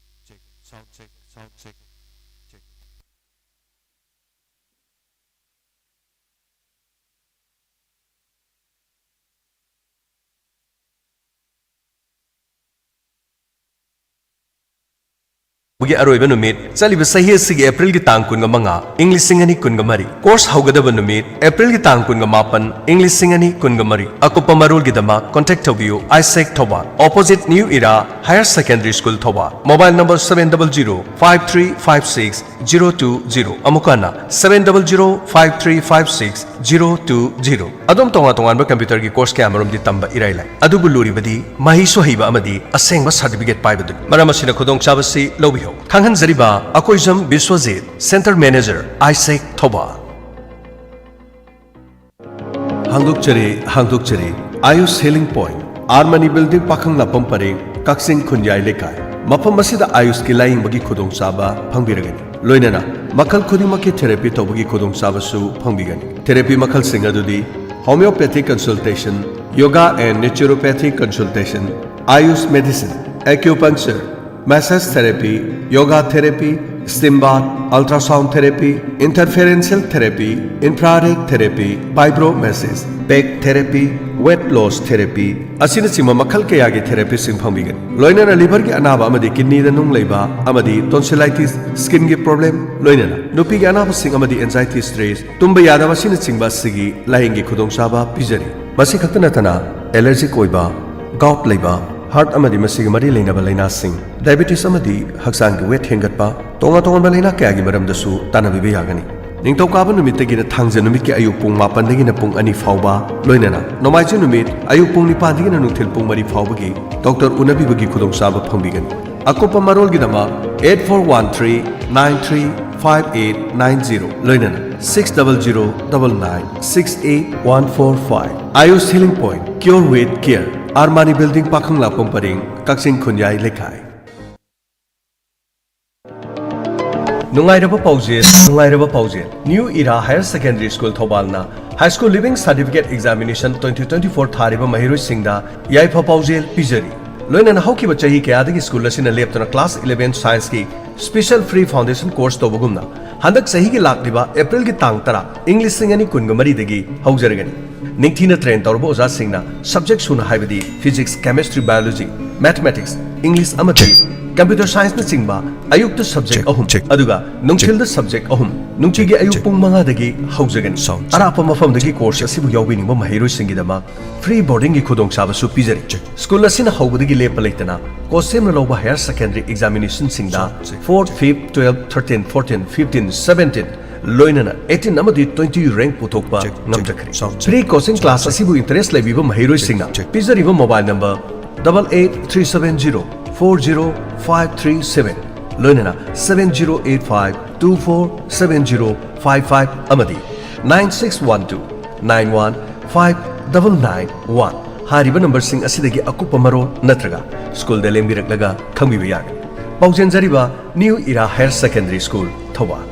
ꯒꯤ ꯑꯔꯣꯏꯕ ꯅꯨꯃꯤꯠ, ꯆꯠꯂꯤꯕ ꯆꯍꯤ ꯑꯁꯤꯒꯤ ꯑꯦꯄ꯭ꯔꯤꯜꯒꯤ ꯇꯥꯡ ꯀꯨꯟꯒ ꯃꯉꯥ, ꯏꯪ ꯂꯤꯁꯤꯡ ꯑꯅꯤ ꯀꯨꯟꯒ ꯃꯔꯤ꯫ ꯀꯣꯔꯁ ꯍꯧꯒꯗꯕ ꯅꯨꯃꯤꯠ, ꯑꯦꯄ꯭ꯔꯤꯜꯒꯤ ꯇꯥꯡ ꯀꯨꯟꯒ ꯃꯥꯄꯟ, ꯏꯪ ꯂꯤꯁꯤꯡ ꯑꯅꯤ ꯀꯨꯟꯒ ꯃꯔꯤ꯫ ꯑꯀꯨꯞꯄ ꯃꯔꯣꯜꯒꯤꯗꯃꯛ ꯀꯣꯟꯇꯦꯛ ꯇꯧꯕꯤꯌꯨ, Isaac Thoubal, opposite new era higher secondary school Thoubal. Mobile number seven double zero five three five six zero two zero꯫ ꯑꯃꯨꯛꯀ ꯍꯟꯅ, seven double zero five three five six zero two zero꯫ ꯑꯗꯣꯝ ꯇꯣꯉꯥꯟ ꯇꯣꯉꯥꯟꯕ ꯀꯝꯄ꯭ꯌꯨꯇꯔꯒꯤ ꯀꯣꯔꯁ ꯀꯌꯥꯃꯔꯨꯝꯗꯤ ꯇꯝꯕ ꯏꯔꯥꯏ ꯂꯥꯏ, ꯑꯗꯨꯕꯨ ꯂꯨꯔꯤꯕꯗꯤ ꯃꯍꯩꯁꯨ ꯍꯩꯕ ꯑꯃꯗꯤ ꯑꯁꯦꯡꯕ ꯁꯥꯔꯇꯤꯐꯤꯀꯦꯠ ꯄꯥꯏꯕꯗꯨꯅꯤ꯫ ꯃꯔꯝ ꯑꯁꯤꯅ ꯈꯨꯗꯣꯡꯆꯥꯕꯁꯤ ꯂꯧꯕꯤꯌꯨ꯫ ꯈꯪꯍꯟꯖꯔꯤꯕ ꯑꯀꯣꯏꯖꯝ Biswajit, centre manager, Isaac Thoubal. ꯍꯥꯡꯗꯣꯛꯆꯔꯤ, ꯍꯥꯡꯗꯣꯛꯆꯔꯤ, Ayush healing point, R Mani building, Pakhanglakpam ꯄꯔꯦꯡ, ꯀꯛꯆꯤꯡ ꯈꯨꯟꯌꯥꯏ ꯂꯩꯀꯥꯏ꯫ ꯃꯐꯝ ꯑꯁꯤꯗ ꯑꯥꯌꯨꯁꯀꯤ ꯂꯥꯌꯦꯡꯕꯒꯤ ꯈꯨꯗꯣꯡꯆꯥꯕ ꯐꯪꯕꯤꯔꯒꯅꯤ, ꯂꯣꯏꯅꯅ ꯃꯈꯜ ꯈꯨꯗꯤꯡꯃꯛꯀꯤ ꯊꯦꯔꯥꯄꯤ ꯇꯧꯕꯒꯤ ꯈꯨꯗꯣꯡꯆꯥꯕꯁꯨ ꯐꯪꯕꯤꯒꯅꯤ꯫ ꯊꯦꯔꯥꯄꯤ ꯃꯈꯜꯁꯤꯡ ꯑꯗꯨꯗꯤ homeopathic consultation, yoga and naturopathic consultation, Ayush medicine, acupuncture, massage therapy, yoga therapy, steam bath, ultrasound therapy, interferential therapy, infrared therapy, vibro massage, back therapy, weight loss therapy ꯑꯁꯤꯅꯆꯤꯡꯕ ꯃꯈꯜ ꯀꯌꯥꯒꯤ ꯊꯦꯔꯥꯄꯤꯁꯤꯡ ꯐꯪꯕꯤꯒꯅꯤ꯫ ꯂꯣꯏꯅꯅ ꯂꯤꯚꯔꯒꯤ ꯑꯅꯥꯕ ꯑꯃꯗꯤ ꯀꯤꯗꯅꯤꯗ ꯅꯨꯡ ꯂꯩꯕ ꯑꯃꯗꯤ ꯇꯣꯟꯁꯤꯂꯥꯏꯇꯤꯁ, ꯁ꯭ꯀꯤꯟꯒꯤ ꯄ꯭ꯔꯣꯕ꯭ꯂꯦꯝ, ꯂꯣꯏꯅꯅ ꯅꯨꯄꯤꯒꯤ ꯑꯅꯥꯕꯁꯤꯡ ꯑꯃꯗꯤ ꯑꯦꯟꯖꯥꯏꯇꯤ, ꯁ꯭ꯇ꯭ꯔꯦꯁ, ꯇꯨꯝꯕ ꯌꯥꯗꯕ ꯑꯁꯤꯅꯆꯤꯡꯕ ꯑꯁꯤꯒꯤ ꯂꯥꯌꯦꯡꯒꯤ ꯈꯨꯗꯣꯡꯆꯥꯕ ꯄꯤꯖꯔꯤ꯫ ꯃꯁꯤ ꯈꯛꯇ ꯅꯠꯇꯅ ꯑꯦꯂꯔꯖꯤꯛ ꯑꯣꯏꯕ, ꯒꯥꯎꯠ ꯂꯩꯕ, ꯍꯥꯔꯠ ꯑꯃꯗꯤ ꯃꯁꯤꯒꯤ ꯃꯔꯤ ꯂꯩꯅꯕ ꯂꯥꯏꯅꯥꯁꯤꯡ, ꯗꯥꯏꯕꯦꯇꯤꯁ ꯑꯃꯗꯤ ꯍꯛꯆꯥꯡꯒꯤ ꯋꯦꯠ ꯍꯦꯟꯒꯠꯄ, ꯇꯣꯉꯥꯟ ꯇꯣꯉꯥꯟꯕ ꯂꯥꯏꯅꯥ ꯀꯌꯥꯒꯤ ꯃꯔꯝꯗꯁꯨ ꯇꯥꯟꯅꯕꯤꯕ ꯌꯥꯒꯅꯤ꯫ ꯅꯤꯡꯊꯧꯀꯥꯕ ꯅꯨꯃꯤꯠꯇꯒꯤꯅ ꯊꯥꯡꯖ ꯅꯨꯃꯤꯠꯀꯤ ꯑꯌꯨꯛ ꯄꯨꯡ ꯃꯥꯄꯟꯗꯒꯤꯅ ꯄꯨꯡ ꯑꯅꯤ ꯐꯥꯎꯕ, ꯂꯣꯏꯅꯅ ꯅꯣꯡꯃꯥꯏꯖꯤꯡ ꯅꯨꯃꯤꯠ ꯑꯌꯨꯛ ꯄꯨꯡ ꯅꯤꯄꯥꯟꯗꯒꯤꯅ ꯅꯨꯡꯊꯤꯜ ꯄꯨꯡ ꯃꯔꯤ ꯐꯥꯎꯕꯒꯤ ꯗꯣꯛꯇꯔ ꯎꯅꯕꯤꯕꯒꯤ ꯈꯨꯗꯣꯡꯆꯥꯕ ꯐꯪꯕꯤꯒꯅꯤ꯫ ꯑꯀꯨꯞꯄ ꯃꯔꯣꯜꯒꯤꯗꯃꯛ eight four one three nine three five eight nine zero, ꯂꯣꯏꯅꯅ six double zero double nine six eight one four five꯫ Ayush Healing Point, Cure with Care, R Mani building, Pakhanglakpam ꯄꯔꯦꯡ, ꯀꯛꯆꯤꯡ ꯈꯨꯟꯌꯥꯏ ꯂꯩꯀꯥꯏ꯫ ꯅꯨꯡꯉꯥꯏꯔꯕ ꯄꯥꯎꯖꯦꯜ, ꯅꯨꯡꯉꯥꯏꯔꯕ ꯄꯥꯎꯖꯦꯜ꯫ New era higher secondary school ꯊꯧꯕꯥꯜꯅ high school leaving certificate examination twenty twenty-four ꯊꯥꯔꯤꯕ ꯃꯍꯩꯔꯣꯏꯁꯤꯡꯗ ꯌꯥꯏꯐ ꯄꯥꯎꯖꯦꯜ ꯄꯤꯖꯔꯤ꯫ ꯂꯣꯏꯅꯅ ꯍꯧꯈꯤꯕ ꯆꯍꯤ ꯀꯌꯥꯗꯒꯤ ꯁ꯭ꯀꯨꯜ ꯑꯁꯤꯅ ꯂꯦꯞꯇꯅ class eleven scienceꯀꯤ special free foundation course ꯇꯧꯕꯒꯨꯝꯅ, ꯍꯟꯗꯛ ꯆꯍꯤꯒꯤ ꯂꯥꯛꯂꯤꯕ ꯑꯦꯄ꯭ꯔꯤꯜꯒꯤ ꯇꯥꯡ ꯇꯔꯥ, ꯏꯪ ꯂꯤꯁꯤꯡ ꯑꯅꯤ ꯀꯨꯟꯒ ꯃꯔꯤꯗꯒꯤ ꯍꯧꯖꯔꯒꯅꯤ꯫ ꯅꯤꯡꯊꯤꯅ train ꯇꯧꯔꯕ ꯑꯣꯖꯥꯁꯤꯡꯅ subject ꯁꯨꯅ, ꯍꯥꯏꯕꯗꯤ physics, chemistry, biology, Mathematics, English ꯑꯃꯗꯤ Computer Scienceꯅꯆꯤꯡꯕ ꯑꯌꯨꯛꯇ subject ꯑꯍꯨꯝ ꯑꯗꯨꯒ ꯅꯨꯡꯊꯤꯜꯗ subject ꯑꯍꯨꯝ ꯅꯨꯡꯇꯤꯒꯤ ꯑꯌꯨꯛ ꯄꯨꯡ ꯃꯉꯥꯗꯒꯤ ꯍꯧꯖꯒꯅꯤ꯫ ꯑꯔꯥꯞꯄ ꯃꯐꯝꯗꯒꯤ course ꯑꯁꯤꯕꯨ ꯌꯥꯎꯕꯤꯅꯤꯡꯕ ꯃꯍꯩꯔꯣꯏꯁꯤꯡꯒꯤꯗꯃꯛ free boardingꯒꯤ ꯈꯨꯗꯣꯡꯆꯥꯕꯁꯨ ꯄꯤꯖꯔꯤ꯫ School ꯑꯁꯤꯅ ꯍꯧꯕꯗꯒꯤ ꯂꯦꯞꯄ ꯂꯩꯇꯅ course ꯁꯦꯝꯅ ꯂꯧꯕ higher secondary examinationꯁꯤꯡꯗ fourth, fifth, twelfth, thirteenth, fourteenth, fifteenth, seventeenth, ꯂꯣꯏꯅꯅ eighteen ꯑꯃꯗꯤ twenty rank ꯄꯨꯊꯣꯛꯄ ꯉꯝꯖꯈ꯭ꯔꯦ꯫ Free coaching class ꯑꯁꯤꯕꯨ interest ꯂꯩꯕꯤꯕ ꯃꯍꯩꯔꯣꯏꯁꯤꯡꯅ ꯄꯤꯖꯔꯤꯕ mobile number double eight three seven zero four zero five three seven, ꯂꯣꯏꯅꯅ seven zero eight five two four seven zero five five ꯑꯃꯗꯤ nine six one two nine one five double nine one ꯍꯥꯏꯔꯤꯕ numberꯁꯤꯡ ꯑꯁꯤꯗꯒꯤ ꯑꯀꯨꯞꯄ ꯃꯔꯣꯜ ꯅꯠꯇ꯭ꯔꯒ schoolꯗ ꯂꯦꯡꯕꯤꯔꯛꯂꯒ ꯈꯪꯕꯤꯕ ꯌꯥꯒꯅꯤ꯫ ꯄꯥꯎꯖꯦꯟꯖꯔꯤꯕ New Era Higher Secondary School, Thoubal.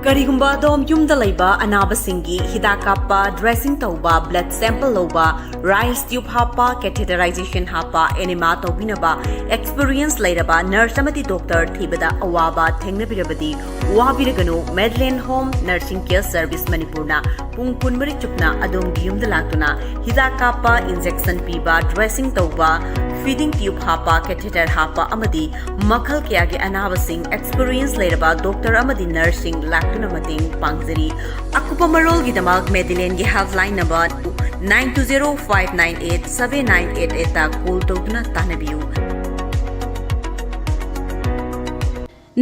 ꯀꯔꯤꯒꯨꯝꯕ ꯑꯗꯣꯝ ꯌꯨꯝꯗ ꯂꯩꯕ ꯑꯅꯥꯕꯁꯤꯡꯒꯤ ꯍꯤꯗꯥꯛ ꯀꯥꯞꯄ, dressing ꯇꯧꯕ, blood sample ꯂꯧꯕ, rice tube ꯍꯥꯞꯄ, catheterization ꯍꯥꯞꯄ, enema ꯇꯧꯕꯤꯅꯕ experience ꯂꯩꯔꯕ nurse ꯑꯃꯗꯤ doctor ꯊꯤꯕꯗ ꯑꯋꯥꯕ ꯊꯦꯡꯅꯕꯤꯔꯕꯗꯤ ꯋꯥꯕꯤꯔꯒꯅꯨ꯫ Madeline Home Nursing Care Service ꯃꯅꯤꯄꯨꯔꯅ ꯄꯨꯡ ꯀꯨꯟꯃꯔꯤ ꯆꯨꯞꯅ ꯑꯗꯣꯝꯒꯤ ꯌꯨꯝꯗ ꯂꯥꯛꯇꯨꯅ ꯍꯤꯗꯥꯛ ꯀꯥꯞꯄ, injection ꯄꯤꯕ, dressing ꯇꯧꯕ, feeding tube ꯍꯥꯞꯄ, catheter ꯍꯥꯞꯄ ꯑꯃꯗꯤ ꯃꯈꯜ ꯀꯌꯥꯒꯤ ꯑꯅꯥꯕꯁꯤꯡ experience ꯂꯩꯔꯕ doctor ꯑꯃꯗꯤ nurseꯁꯤꯡ ꯂꯥꯛꯇꯨꯅ ꯃꯇꯦꯡ ꯄꯥꯡꯖꯔꯤ꯫ ꯑꯀꯨꯞꯄ ꯃꯔꯣꯜꯒꯤꯗꯃꯛ Madelineꯒꯤ helpline number nine two zero five nine eight seven nine eight eightꯇ call ꯇꯧꯗꯨꯅ ꯇꯥꯟꯅꯕꯤꯌꯨ꯫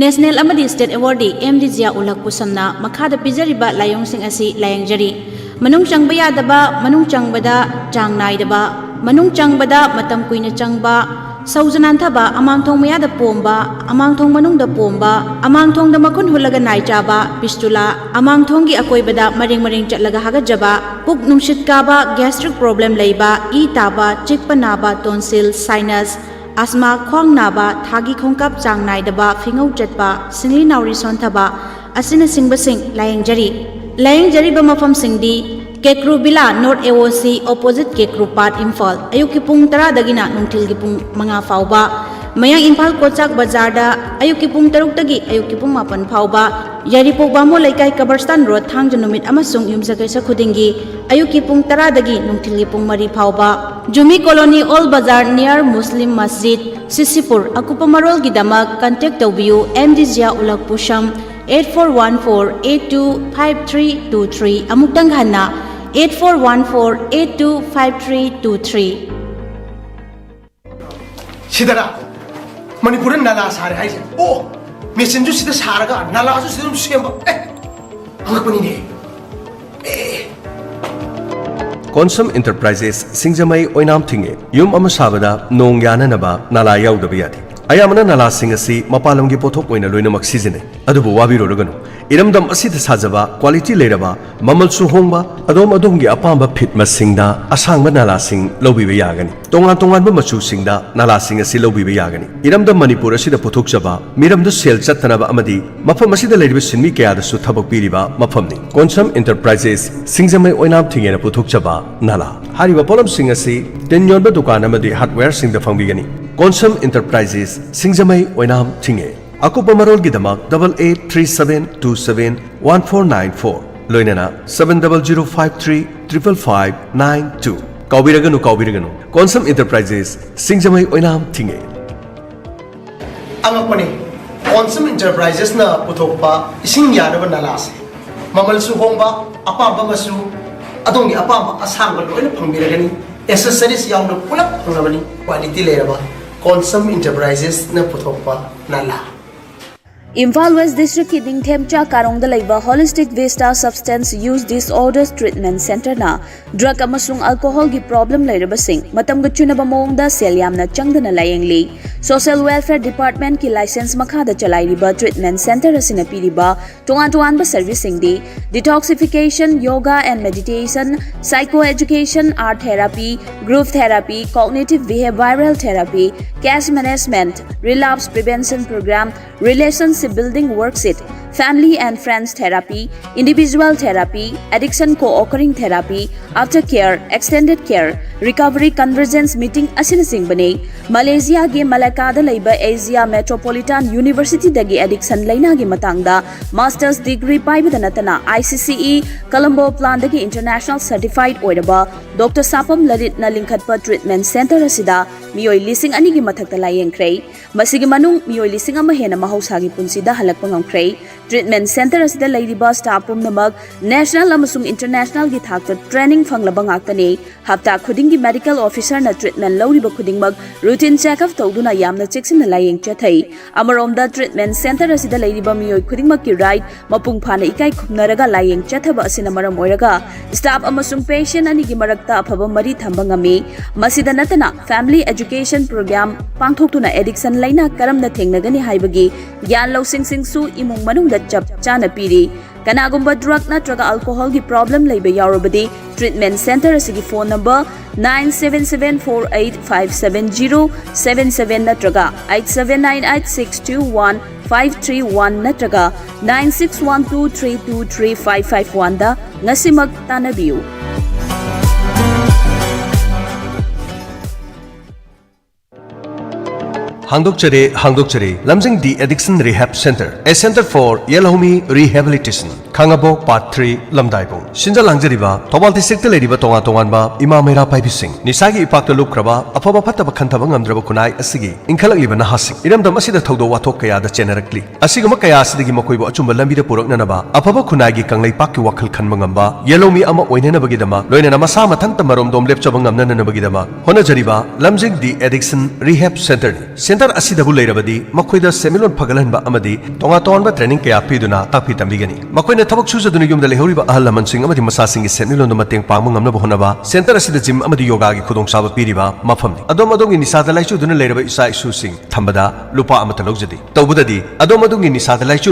National ꯑꯃꯗꯤ state awardee ꯑꯦꯝ ꯗꯤ ꯖꯤꯌꯥ ꯎꯜ ꯍꯛ ꯄꯨꯁꯝꯅ ꯃꯈꯥꯗ ꯄꯤꯖꯔꯤꯕ ꯂꯥꯏꯑꯣꯡꯁꯤꯡ ꯑꯁꯤ ꯂꯥꯌꯦꯡꯖꯔꯤ꯫ ꯃꯅꯨꯡ ꯆꯪꯕ ꯌꯥꯗꯕ, ꯃꯅꯨꯡ ꯆꯪꯕꯗ ꯆꯥꯡ ꯅꯥꯏꯗꯕ, ꯃꯅꯨꯡ ꯆꯪꯕꯗ ꯃꯇꯝ ꯀꯨꯏꯅ ꯆꯪꯕ, ꯁꯧꯖ ꯅꯥꯟꯊꯕ, ꯑꯃꯥꯡꯊꯣꯡ ꯃꯌꯥꯗ ꯄꯣꯝꯕ, ꯑꯃꯥꯡꯊꯣꯡ ꯃꯅꯨꯡꯗ ꯄꯣꯝꯕ, ꯑꯃꯥꯡꯊꯣꯡꯗ ꯃꯈꯨꯟ ꯍꯨꯠꯂꯒ ꯅꯥꯏ ꯆꯥꯕ, ꯄꯤꯁꯇꯨꯂꯥ, ꯑꯃꯥꯡꯊꯣꯡꯒꯤ ꯑꯀꯣꯏꯕꯗ ꯃꯔꯦꯡ ꯃꯔꯦꯡ ꯆꯠꯂꯒ ꯍꯥꯒꯠꯆꯕ, ꯄꯨꯛ ꯅꯨꯡꯁꯤꯠ ꯀꯥꯕ, ꯒ꯭ꯌꯥꯁꯇ꯭ꯔꯤꯛ ꯄ꯭ꯔꯣꯕ꯭ꯂꯦꯝ ꯂꯩꯕ, ꯏ ꯇꯥꯕ, ꯆꯤꯛꯄ ꯅꯥꯕ, ꯇꯣꯟꯁꯤꯜ, ꯁꯥꯏꯅꯁ, ꯑꯁꯃꯥ, ꯈ꯭ꯋꯥꯡ ꯅꯥꯕ, ꯊꯥꯒꯤ ꯈꯣꯡꯀꯥꯞ ꯆꯥꯡ ꯅꯥꯏꯗꯕ, ꯐꯤꯉꯧ ꯆꯠꯄ, ꯁꯤꯡꯂꯤ ꯅꯥꯎꯔꯤ ꯁꯣꯟꯊꯕ ꯑꯁꯤꯅꯆꯤꯡꯕꯁꯤꯡ ꯂꯥꯌꯦꯡꯖꯔꯤ꯫ ꯂꯥꯌꯦꯡꯖꯔꯤꯕ ꯃꯐꯝꯁꯤꯡꯗꯤ ꯀꯦꯀ꯭ꯔꯨ ꯕꯤꯂꯥ, ꯅꯣꯔꯠ ꯑꯦ ꯑꯣ ꯁꯤ, ꯑꯣꯄꯣꯖꯤꯠ ꯀꯦꯀ꯭ꯔꯨ ꯄꯥꯠ, ꯏꯝꯐꯥꯜ꯫ ꯑꯌꯨꯛꯀꯤ ꯄꯨꯡ ꯇꯔꯥꯗꯒꯤꯅ ꯅꯨꯡꯊꯤꯜꯒꯤ ꯄꯨꯡ ꯃꯉꯥ ꯐꯥꯎꯕ꯫ ꯃꯌꯥꯡ ꯏꯝꯐꯥꯜ ꯀꯣꯆꯥꯛ ꯕꯖꯥꯔꯗ ꯑꯌꯨꯛꯀꯤ ꯄꯨꯡ ꯇꯔꯨꯛꯇꯒꯤ ꯑꯌꯨꯛꯀꯤ ꯄꯨꯡ ꯃꯥꯄꯟ ꯐꯥꯎꯕ꯫ ꯌꯥꯏꯔꯤꯄꯣꯛ ꯕꯥꯃꯣꯟ ꯂꯩꯀꯥꯏ ꯀꯕꯔꯁꯇꯥꯟ ꯔꯣꯗ, ꯊꯥꯡꯖ ꯅꯨꯃꯤꯠ ꯑꯃꯁꯨꯡ ꯌꯨꯝꯁꯀꯩꯁ ꯈꯨꯗꯤꯡꯒꯤ ꯑꯌꯨꯛꯀꯤ ꯄꯨꯡ ꯇꯔꯥꯗꯒꯤ ꯅꯨꯡꯊꯤꯜꯒꯤ ꯄꯨꯡ ꯃꯔꯤ ꯐꯥꯎꯕ꯫ ꯖꯨꯃꯤ ꯀꯣꯂꯣꯅꯤ, ꯑꯣꯜ ꯕꯖꯥꯔ, ꯅꯤꯌꯔ ꯃꯨꯁꯂꯤꯝ ꯃꯁꯖꯤꯗ, ꯁꯤꯁꯤꯄꯨꯔ꯫ ꯑꯀꯨꯞꯄ ꯃꯔꯣꯜꯒꯤꯗꯃꯛ ꯀꯟꯇꯦꯛ ꯇꯧꯕꯤꯌꯨ, M D Zia Ulak Pusam, eight four one four eight two five three two three꯫ ꯑꯃꯨꯛꯇꯪ ꯍꯟꯅ, eight four one four eight two five three two three꯫ ꯁꯤꯗꯔꯥ ꯃꯅꯤꯄꯨꯔꯗ ꯅꯂꯥ ꯁꯥꯔꯦ ꯍꯥꯏꯁꯦ? ꯑꯣ, ꯃꯦꯆꯤꯟꯁꯨ ꯁꯤꯗ ꯁꯥꯔꯒ ꯅꯂꯥꯁꯨ ꯁꯤꯗ ꯑꯗꯨꯝ ꯁꯦꯝꯕ꯫ ꯑꯦ, ꯑꯉꯛꯄꯅꯤꯅꯦ꯫ ꯑꯦ꯫ ꯀꯣꯟꯁꯝ ꯏꯟꯇꯔꯄ꯭ꯔꯥꯏꯖꯦꯁ, ꯁꯤꯡꯖꯃꯩ ꯑꯣꯏꯅꯥꯝ ꯊꯤꯡꯉꯦ꯫ ꯌꯨꯝ ꯑꯃ ꯁꯥꯕꯗ ꯅꯣꯡ ꯌꯥꯅꯅꯕ ꯅꯂꯥ ꯌꯥꯎꯗꯕ ꯌꯥꯗꯦ꯫ ꯑꯌꯥꯝꯕꯅ ꯅꯂꯥꯁꯤꯡ ꯑꯁꯤ ꯃꯄꯥꯟ ꯂꯝꯒꯤ ꯄꯣꯠꯊꯣꯛ ꯑꯣꯏꯅ ꯂꯣꯏꯅꯃꯛ ꯁꯤꯖꯤꯟꯅꯩ꯫ ꯑꯗꯨꯕꯨ ꯋꯥꯕꯤꯔꯨꯔꯒꯅꯨ, ꯏꯔꯝꯗꯝ ꯑꯁꯤꯗ ꯁꯥꯖꯕ, ꯀ꯭ꯋꯥꯂꯤꯇꯤ ꯂꯩꯔꯕ, ꯃꯃꯜꯁꯨ ꯍꯣꯡꯕ, ꯑꯗꯣꯝ ꯑꯗꯣꯝꯒꯤ ꯑꯄꯥꯝꯕ ꯐꯤꯠ ꯃꯁꯤꯡꯗ ꯑꯁꯥꯡꯕ ꯅꯂꯥꯁꯤꯡ ꯂꯧꯕꯤꯕ ꯌꯥꯒꯅꯤ꯫ ꯇꯣꯉꯥꯟ ꯇꯣꯉꯥꯟꯕ ꯃꯆꯨꯁꯤꯡꯗ ꯅꯂꯥꯁꯤꯡ ꯑꯁꯤ ꯂꯧꯕꯤꯕ ꯌꯥꯒꯅꯤ꯫ ꯏꯔꯝꯗꯝ ꯃꯅꯤꯄꯨꯔ ꯑꯁꯤꯗ ꯄꯨꯊꯣꯛꯆꯕ, ꯃꯤꯔꯝꯗ ꯁꯦꯜ ꯆꯠꯇꯅꯕ ꯑꯃꯗꯤ ꯃꯐꯝ ꯑꯁꯤꯗ ꯂꯩꯔꯤꯕ ꯁꯤꯟꯃꯤ ꯀꯌꯥꯗꯁꯨ ꯊꯕꯛ ꯄꯤꯔꯤꯕ ꯃꯐꯝꯅꯤ꯫ ꯀꯣꯟꯁꯝ ꯏꯟꯇꯔꯄ꯭ꯔꯥꯏꯖꯦꯁ, ꯁꯤꯡꯖꯃꯩ ꯑꯣꯏꯅꯥꯝ ꯊꯤꯡꯉꯦꯅ ꯄꯨꯊꯣꯛꯆꯕ ꯅꯂꯥ꯫ ꯍꯥꯏꯔꯤꯕ ꯄꯣꯠꯂꯝꯁꯤꯡ ꯑꯁꯤ ꯇꯤꯟ ꯌꯣꯟꯕ ꯗꯨꯀꯥꯟ ꯑꯃꯗꯤ ꯍꯥꯔꯗꯋꯦꯌꯔꯁꯤꯡꯗ ꯐꯪꯕꯤꯒꯅꯤ꯫ ꯀꯣꯟꯁꯝ ꯏꯟꯇꯔꯄ꯭ꯔꯥꯏꯖꯦꯁ, ꯁꯤꯡꯖꯃꯩ ꯑꯣꯏꯅꯥꯝ ꯊꯤꯡꯉꯦ꯫ ꯑꯀꯨꯞꯄ ꯃꯔꯣꯜꯒꯤꯗꯃꯛ double eight three seven two seven one four nine four, ꯂꯣꯏꯅꯅ seven double zero five three triple five nine two꯫ ꯀꯥꯎꯕꯤꯔꯒꯅꯨ, ꯀꯥꯎꯕꯤꯔꯒꯅꯨ, ꯀꯣꯟꯁꯝ ꯏꯟꯇꯔꯄ꯭ꯔꯥꯏꯖꯦꯁ, ꯁꯤꯡꯖꯃꯩ ꯑꯣꯏꯅꯥꯝ ꯊꯤꯡꯉꯦ꯫ ꯑꯉꯛꯄꯅꯤ, ꯀꯣꯟꯁꯝ ꯏꯟꯇꯔꯄ꯭ꯔꯥꯏꯖꯦꯁꯅ ꯄꯨꯊꯣꯛꯄ ꯏꯁꯤꯡ ꯌꯥꯅꯕ ꯅꯂꯥꯁꯦ꯫ ꯃꯃꯜꯁꯨ ꯍꯣꯡꯕ, ꯑꯄꯥꯝꯕ ꯃꯆꯨ, ꯑꯗꯣꯝꯒꯤ ꯑꯄꯥꯝꯕ ꯑꯁꯥꯡꯕ ꯂꯣꯏꯅ ꯐꯪꯕꯤꯔꯒꯅꯤ꯫ ꯑꯦꯁꯦꯁꯔꯤꯁ ꯌꯥꯎꯅ ꯄꯨꯂꯞ ꯐꯪꯂꯕꯅꯤ꯫ ꯀ꯭ꯋꯥꯂꯤꯇꯤ ꯂꯩꯔꯕ ꯀꯣꯟꯁꯝ ꯏꯟꯇꯔꯄ꯭ꯔꯥꯏꯖꯦꯁꯅ ꯄꯨꯊꯣꯛꯄ ꯅꯂꯥ꯫ ꯏꯝꯐꯥꯜ ꯋꯦꯁ ꯗꯤꯁꯇ꯭ꯔꯤꯛꯀꯤ ꯅꯤꯡꯊꯦꯝꯆꯥ ꯀꯥꯔꯣꯡꯗ ꯂꯩꯕ Holistic Vista Substance Use Disorders Treatment Centreꯅ drug ꯑꯃꯁꯨꯡ alcoholꯒꯤ problem ꯂꯩꯔꯕꯁꯤꯡ ꯃꯇꯝꯒ ꯆꯨꯅꯕ ꯃꯑꯣꯡꯗ ꯁꯦꯜ ꯌꯥꯝꯅ ꯆꯪꯗꯅ ꯂꯥꯌꯦꯡꯂꯤ꯫ Social Welfare Departmentꯀꯤ license ꯃꯈꯥꯗ ꯆꯂꯥꯏꯔꯤꯕ treatment centre ꯑꯁꯤꯅ ꯄꯤꯔꯤꯕ ꯇꯣꯉꯥꯟ ꯇꯣꯉꯥꯟꯕ serviceꯁꯤꯡꯗꯤ detoxification, yoga and meditation, psycho education, art therapy, group therapy, cognitive behavioral therapy, case management, relapse prevention program, relationship building worksheet, family and friends therapy, individual therapy, addiction co-occurring therapy, after care, extended care, recovery convergence meeting ꯑꯁꯤꯅꯆꯤꯡꯕꯅꯤ꯫ ꯃꯂꯦꯁꯤꯌꯥꯒꯤ ꯃꯂꯥꯀꯥꯗ ꯂꯩꯕ Asia metropolitan ꯌꯨꯅꯤꯚꯔꯁꯤꯇꯤꯗꯒꯤ addiction ꯂꯩꯅꯥꯒꯤ ꯃꯇꯥꯡꯗ master's degree ꯄꯥꯏꯕꯗ ꯅꯠꯇꯅ ICCE Colombo planꯗꯒꯤ international certified ꯑꯣꯏꯔꯕ Doctor ꯁꯥꯄꯝ ꯂꯂꯤꯠꯅ ꯂꯤꯡꯈꯠꯄ treatment centre ꯑꯁꯤꯗ ꯃꯤꯑꯣꯏ ꯂꯤꯁꯤꯡ ꯑꯅꯤꯒꯤ ꯃꯊꯛꯇ ꯂꯥꯌꯦꯡꯈ꯭ꯔꯦ꯫ ꯃꯁꯤꯒꯤ ꯃꯅꯨꯡ ꯃꯤꯑꯣꯏ ꯂꯤꯁꯤꯡ ꯑꯃ ꯍꯦꯟꯅ ꯃꯍꯧꯁꯥꯒꯤ ꯄꯨꯟꯁꯤꯗ ꯍꯜꯂꯛꯄ ꯉꯝꯈ꯭ꯔꯦ꯫ Treatment centre ꯑꯁꯤꯗ ꯂꯩꯔꯤꯕ staff ꯄꯨꯝꯅꯃꯛ national ꯑꯃꯁꯨꯡ internationalꯒꯤ ꯊꯥꯛꯇ training ꯐꯪꯂꯕ ꯉꯥꯛꯇꯅꯤ꯫ ꯍꯞꯇꯥ ꯈꯨꯗꯤꯡꯒꯤ medical officerꯅ treatment ꯂꯧꯔꯤꯕ ꯈꯨꯗꯤꯡꯃꯛ routine checkup ꯇꯧꯗꯨꯅ ꯌꯥꯝꯅ ꯆꯦꯛꯁꯤꯟꯅ ꯂꯥꯌꯦꯡ ꯆꯠꯊꯩ꯫ ꯑꯃꯔꯣꯝꯗ treatment centre ꯑꯁꯤꯗ ꯂꯩꯔꯤꯕ ꯃꯤꯑꯣꯏ ꯈꯨꯗꯤꯡꯃꯛꯀꯤ right ꯃꯄꯨꯡ ꯐꯥꯅ ꯏꯀꯥꯏ ꯈꯨꯝꯅꯔꯒ ꯂꯥꯌꯦꯡ ꯆꯠꯊꯕ ꯑꯁꯤꯅ ꯃꯔꯝ ꯑꯣꯏꯔꯒ staff ꯑꯃꯁꯨꯡ patient ꯑꯅꯤꯒꯤ ꯃꯔꯛꯇ ꯑꯐꯕ ꯃꯔꯤ ꯊꯝꯕ ꯉꯝꯃꯤ꯫ ꯃꯁꯤꯗ ꯅꯠꯇꯅ family education program ꯄꯥꯡꯊꯣꯛꯇꯨꯅ addiction ꯂꯩꯅꯥ ꯀꯔꯝꯅ ꯊꯦꯡꯅꯒꯅꯤ ꯍꯥꯏꯕꯒꯤ ꯒ꯭ꯌꯥꯟ ꯂꯧꯁꯤꯡꯁꯤꯡꯁꯨ ꯏꯃꯨꯡ ꯃꯅꯨꯡꯗ ꯆꯞ ꯆꯥꯅ ꯄꯤꯔꯤ꯫ ꯀꯅꯥꯒꯨꯝꯕ drug ꯅꯠꯇ꯭ꯔꯒ alcoholꯒꯤ problem ꯂꯩꯕ ꯌꯥꯎꯔꯕꯗꯤ treatment centre ꯑꯁꯤꯒꯤ phone number nine seven seven four eight five seven zero seven seven ꯅꯠꯇ꯭ꯔꯒ eight seven nine eight six two one five three one ꯅꯠꯇ꯭ꯔꯒ nine six one two three two three five five one ꯗ ꯉꯁꯤꯃꯛ ꯇꯥꯟꯅꯕꯤꯌꯨ꯫ ꯍꯥꯡꯗꯣꯛꯆꯔꯦ, ꯍꯥꯡꯗꯣꯛꯆꯔꯦ꯫ ꯂꯝꯖꯤꯡ The Addiction Rehab Centre, a centre for ꯌꯦꯜꯍꯧꯃꯤ rehabilitation꯫ Khangabok part three, ꯂꯝꯗꯥꯏꯕꯨꯡ꯫ ꯁꯤꯟꯖ ꯂꯥꯡꯖꯔꯤꯕ Thoubal district ꯂꯩꯔꯤꯕ ꯇꯣꯉꯥꯟ ꯇꯣꯉꯥꯟꯕ ꯏꯃꯥ ꯃꯩꯔꯥ ꯄꯥꯏꯕꯤꯁꯤꯡ, ꯅꯤꯁꯥꯒꯤ ꯏꯄꯥꯛꯇ ꯂꯨꯞꯈ꯭ꯔꯕ, ꯑꯐꯕ ꯐꯠꯇꯕ ꯈꯟꯊꯕ ꯉꯝꯗ꯭ꯔꯕ ꯈꯨꯟꯅꯥꯏ ꯑꯁꯤꯒꯤ ꯏꯟꯈꯠꯂꯛꯂꯤꯕ ꯅꯍꯥꯁꯤꯡ, ꯏꯔꯝꯗꯝ ꯑꯁꯤꯗ ꯊꯧꯗꯣꯛ ꯋꯥꯊꯣꯛ ꯀꯌꯥꯗ ꯆꯦꯟꯅꯔꯛꯂꯤ꯫ ꯑꯁꯤꯒꯨꯝꯕ ꯀꯌꯥ ꯑꯁꯤꯗꯒꯤ ꯃꯈꯣꯏꯕꯨ ꯑꯆꯨꯝꯕ ꯂꯝꯕꯤꯗ ꯄꯨꯔꯛꯅꯅꯕ, ꯑꯐꯕ ꯈꯨꯟꯅꯥꯏꯒꯤ ꯀꯪꯂꯩꯄꯥꯛꯀꯤ ꯋꯥꯈꯜ ꯈꯟꯕ ꯉꯝꯕ ꯌꯦꯜꯍꯧꯃꯤ ꯑꯃ ꯑꯣꯏꯅꯅꯕꯒꯤꯗꯃꯛ, ꯂꯣꯏꯅꯅ ꯃꯁꯥ ꯃꯊꯟꯇ ꯃꯔꯣꯝꯗꯣꯝ ꯂꯦꯞꯆꯕ ꯉꯝꯅꯅꯕꯒꯤꯗꯃꯛ ꯍꯣꯠꯅꯖꯔꯤꯕ ꯂꯝꯖꯤꯡ ꯗꯤ ꯑꯦꯗꯤꯛꯁꯟ ꯔꯤꯍꯦꯕ ꯁꯦꯟꯇꯔꯅꯤ꯫ ꯁꯦꯟꯇꯔ ꯑꯁꯤꯗꯕꯨ ꯂꯩꯔꯕꯗꯤ ꯃꯈꯣꯏꯗ ꯁꯦꯟꯃꯤꯠꯂꯣꯟ ꯐꯒꯠꯍꯟꯕ ꯑꯃꯗꯤ ꯇꯣꯉꯥꯟ ꯇꯣꯉꯥꯟꯕ ꯇ꯭ꯔꯦꯅꯤꯡ ꯀꯌꯥ ꯄꯤꯗꯨꯅ ꯇꯥꯛꯄꯤ ꯇꯝꯕꯤꯒꯅꯤ꯫ ꯃꯈꯣꯏꯅ ꯊꯕꯛ ꯁꯨꯖꯗꯨꯅ ꯌꯨꯝꯗ ꯂꯩꯍꯧꯔꯤꯕ ꯑꯍꯜ ꯂꯃꯟꯁꯤꯡ ꯑꯃꯗꯤ ꯃꯆꯥꯁꯤꯡꯒꯤ ꯁꯦꯟꯃꯤꯠꯂꯣꯟꯗ ꯃꯇꯦꯡ ꯄꯥꯡꯕ ꯉꯝꯅꯕ ꯍꯣꯠꯅꯕ ꯁꯦꯟꯇꯔ ꯑꯁꯤꯗ ꯖꯤꯝ ꯑꯃꯗꯤ ꯌꯣꯒꯥꯒꯤ ꯈꯨꯗꯣꯡꯆꯥꯕ ꯄꯤꯔꯤꯕ ꯃꯐꯝꯅꯤ꯫ ꯑꯗꯣꯝ ꯑꯗꯣꯝꯒꯤ ꯅꯤꯁꯥꯗ ꯂꯥꯏꯆꯨꯗꯨꯅ ꯂꯩꯔꯕ ꯏꯆꯥ ꯏꯁꯨꯁꯤꯡ ꯊꯝꯕꯗ ꯂꯨꯄꯥ ꯑꯃꯠꯇ ꯂꯧꯖꯗꯦ꯫ ꯇꯧꯕꯗꯗꯤ ꯑꯗꯣꯝ ꯑꯗꯣꯝꯒꯤ ꯅꯤꯁꯥꯗ ꯂꯥꯏꯆꯨ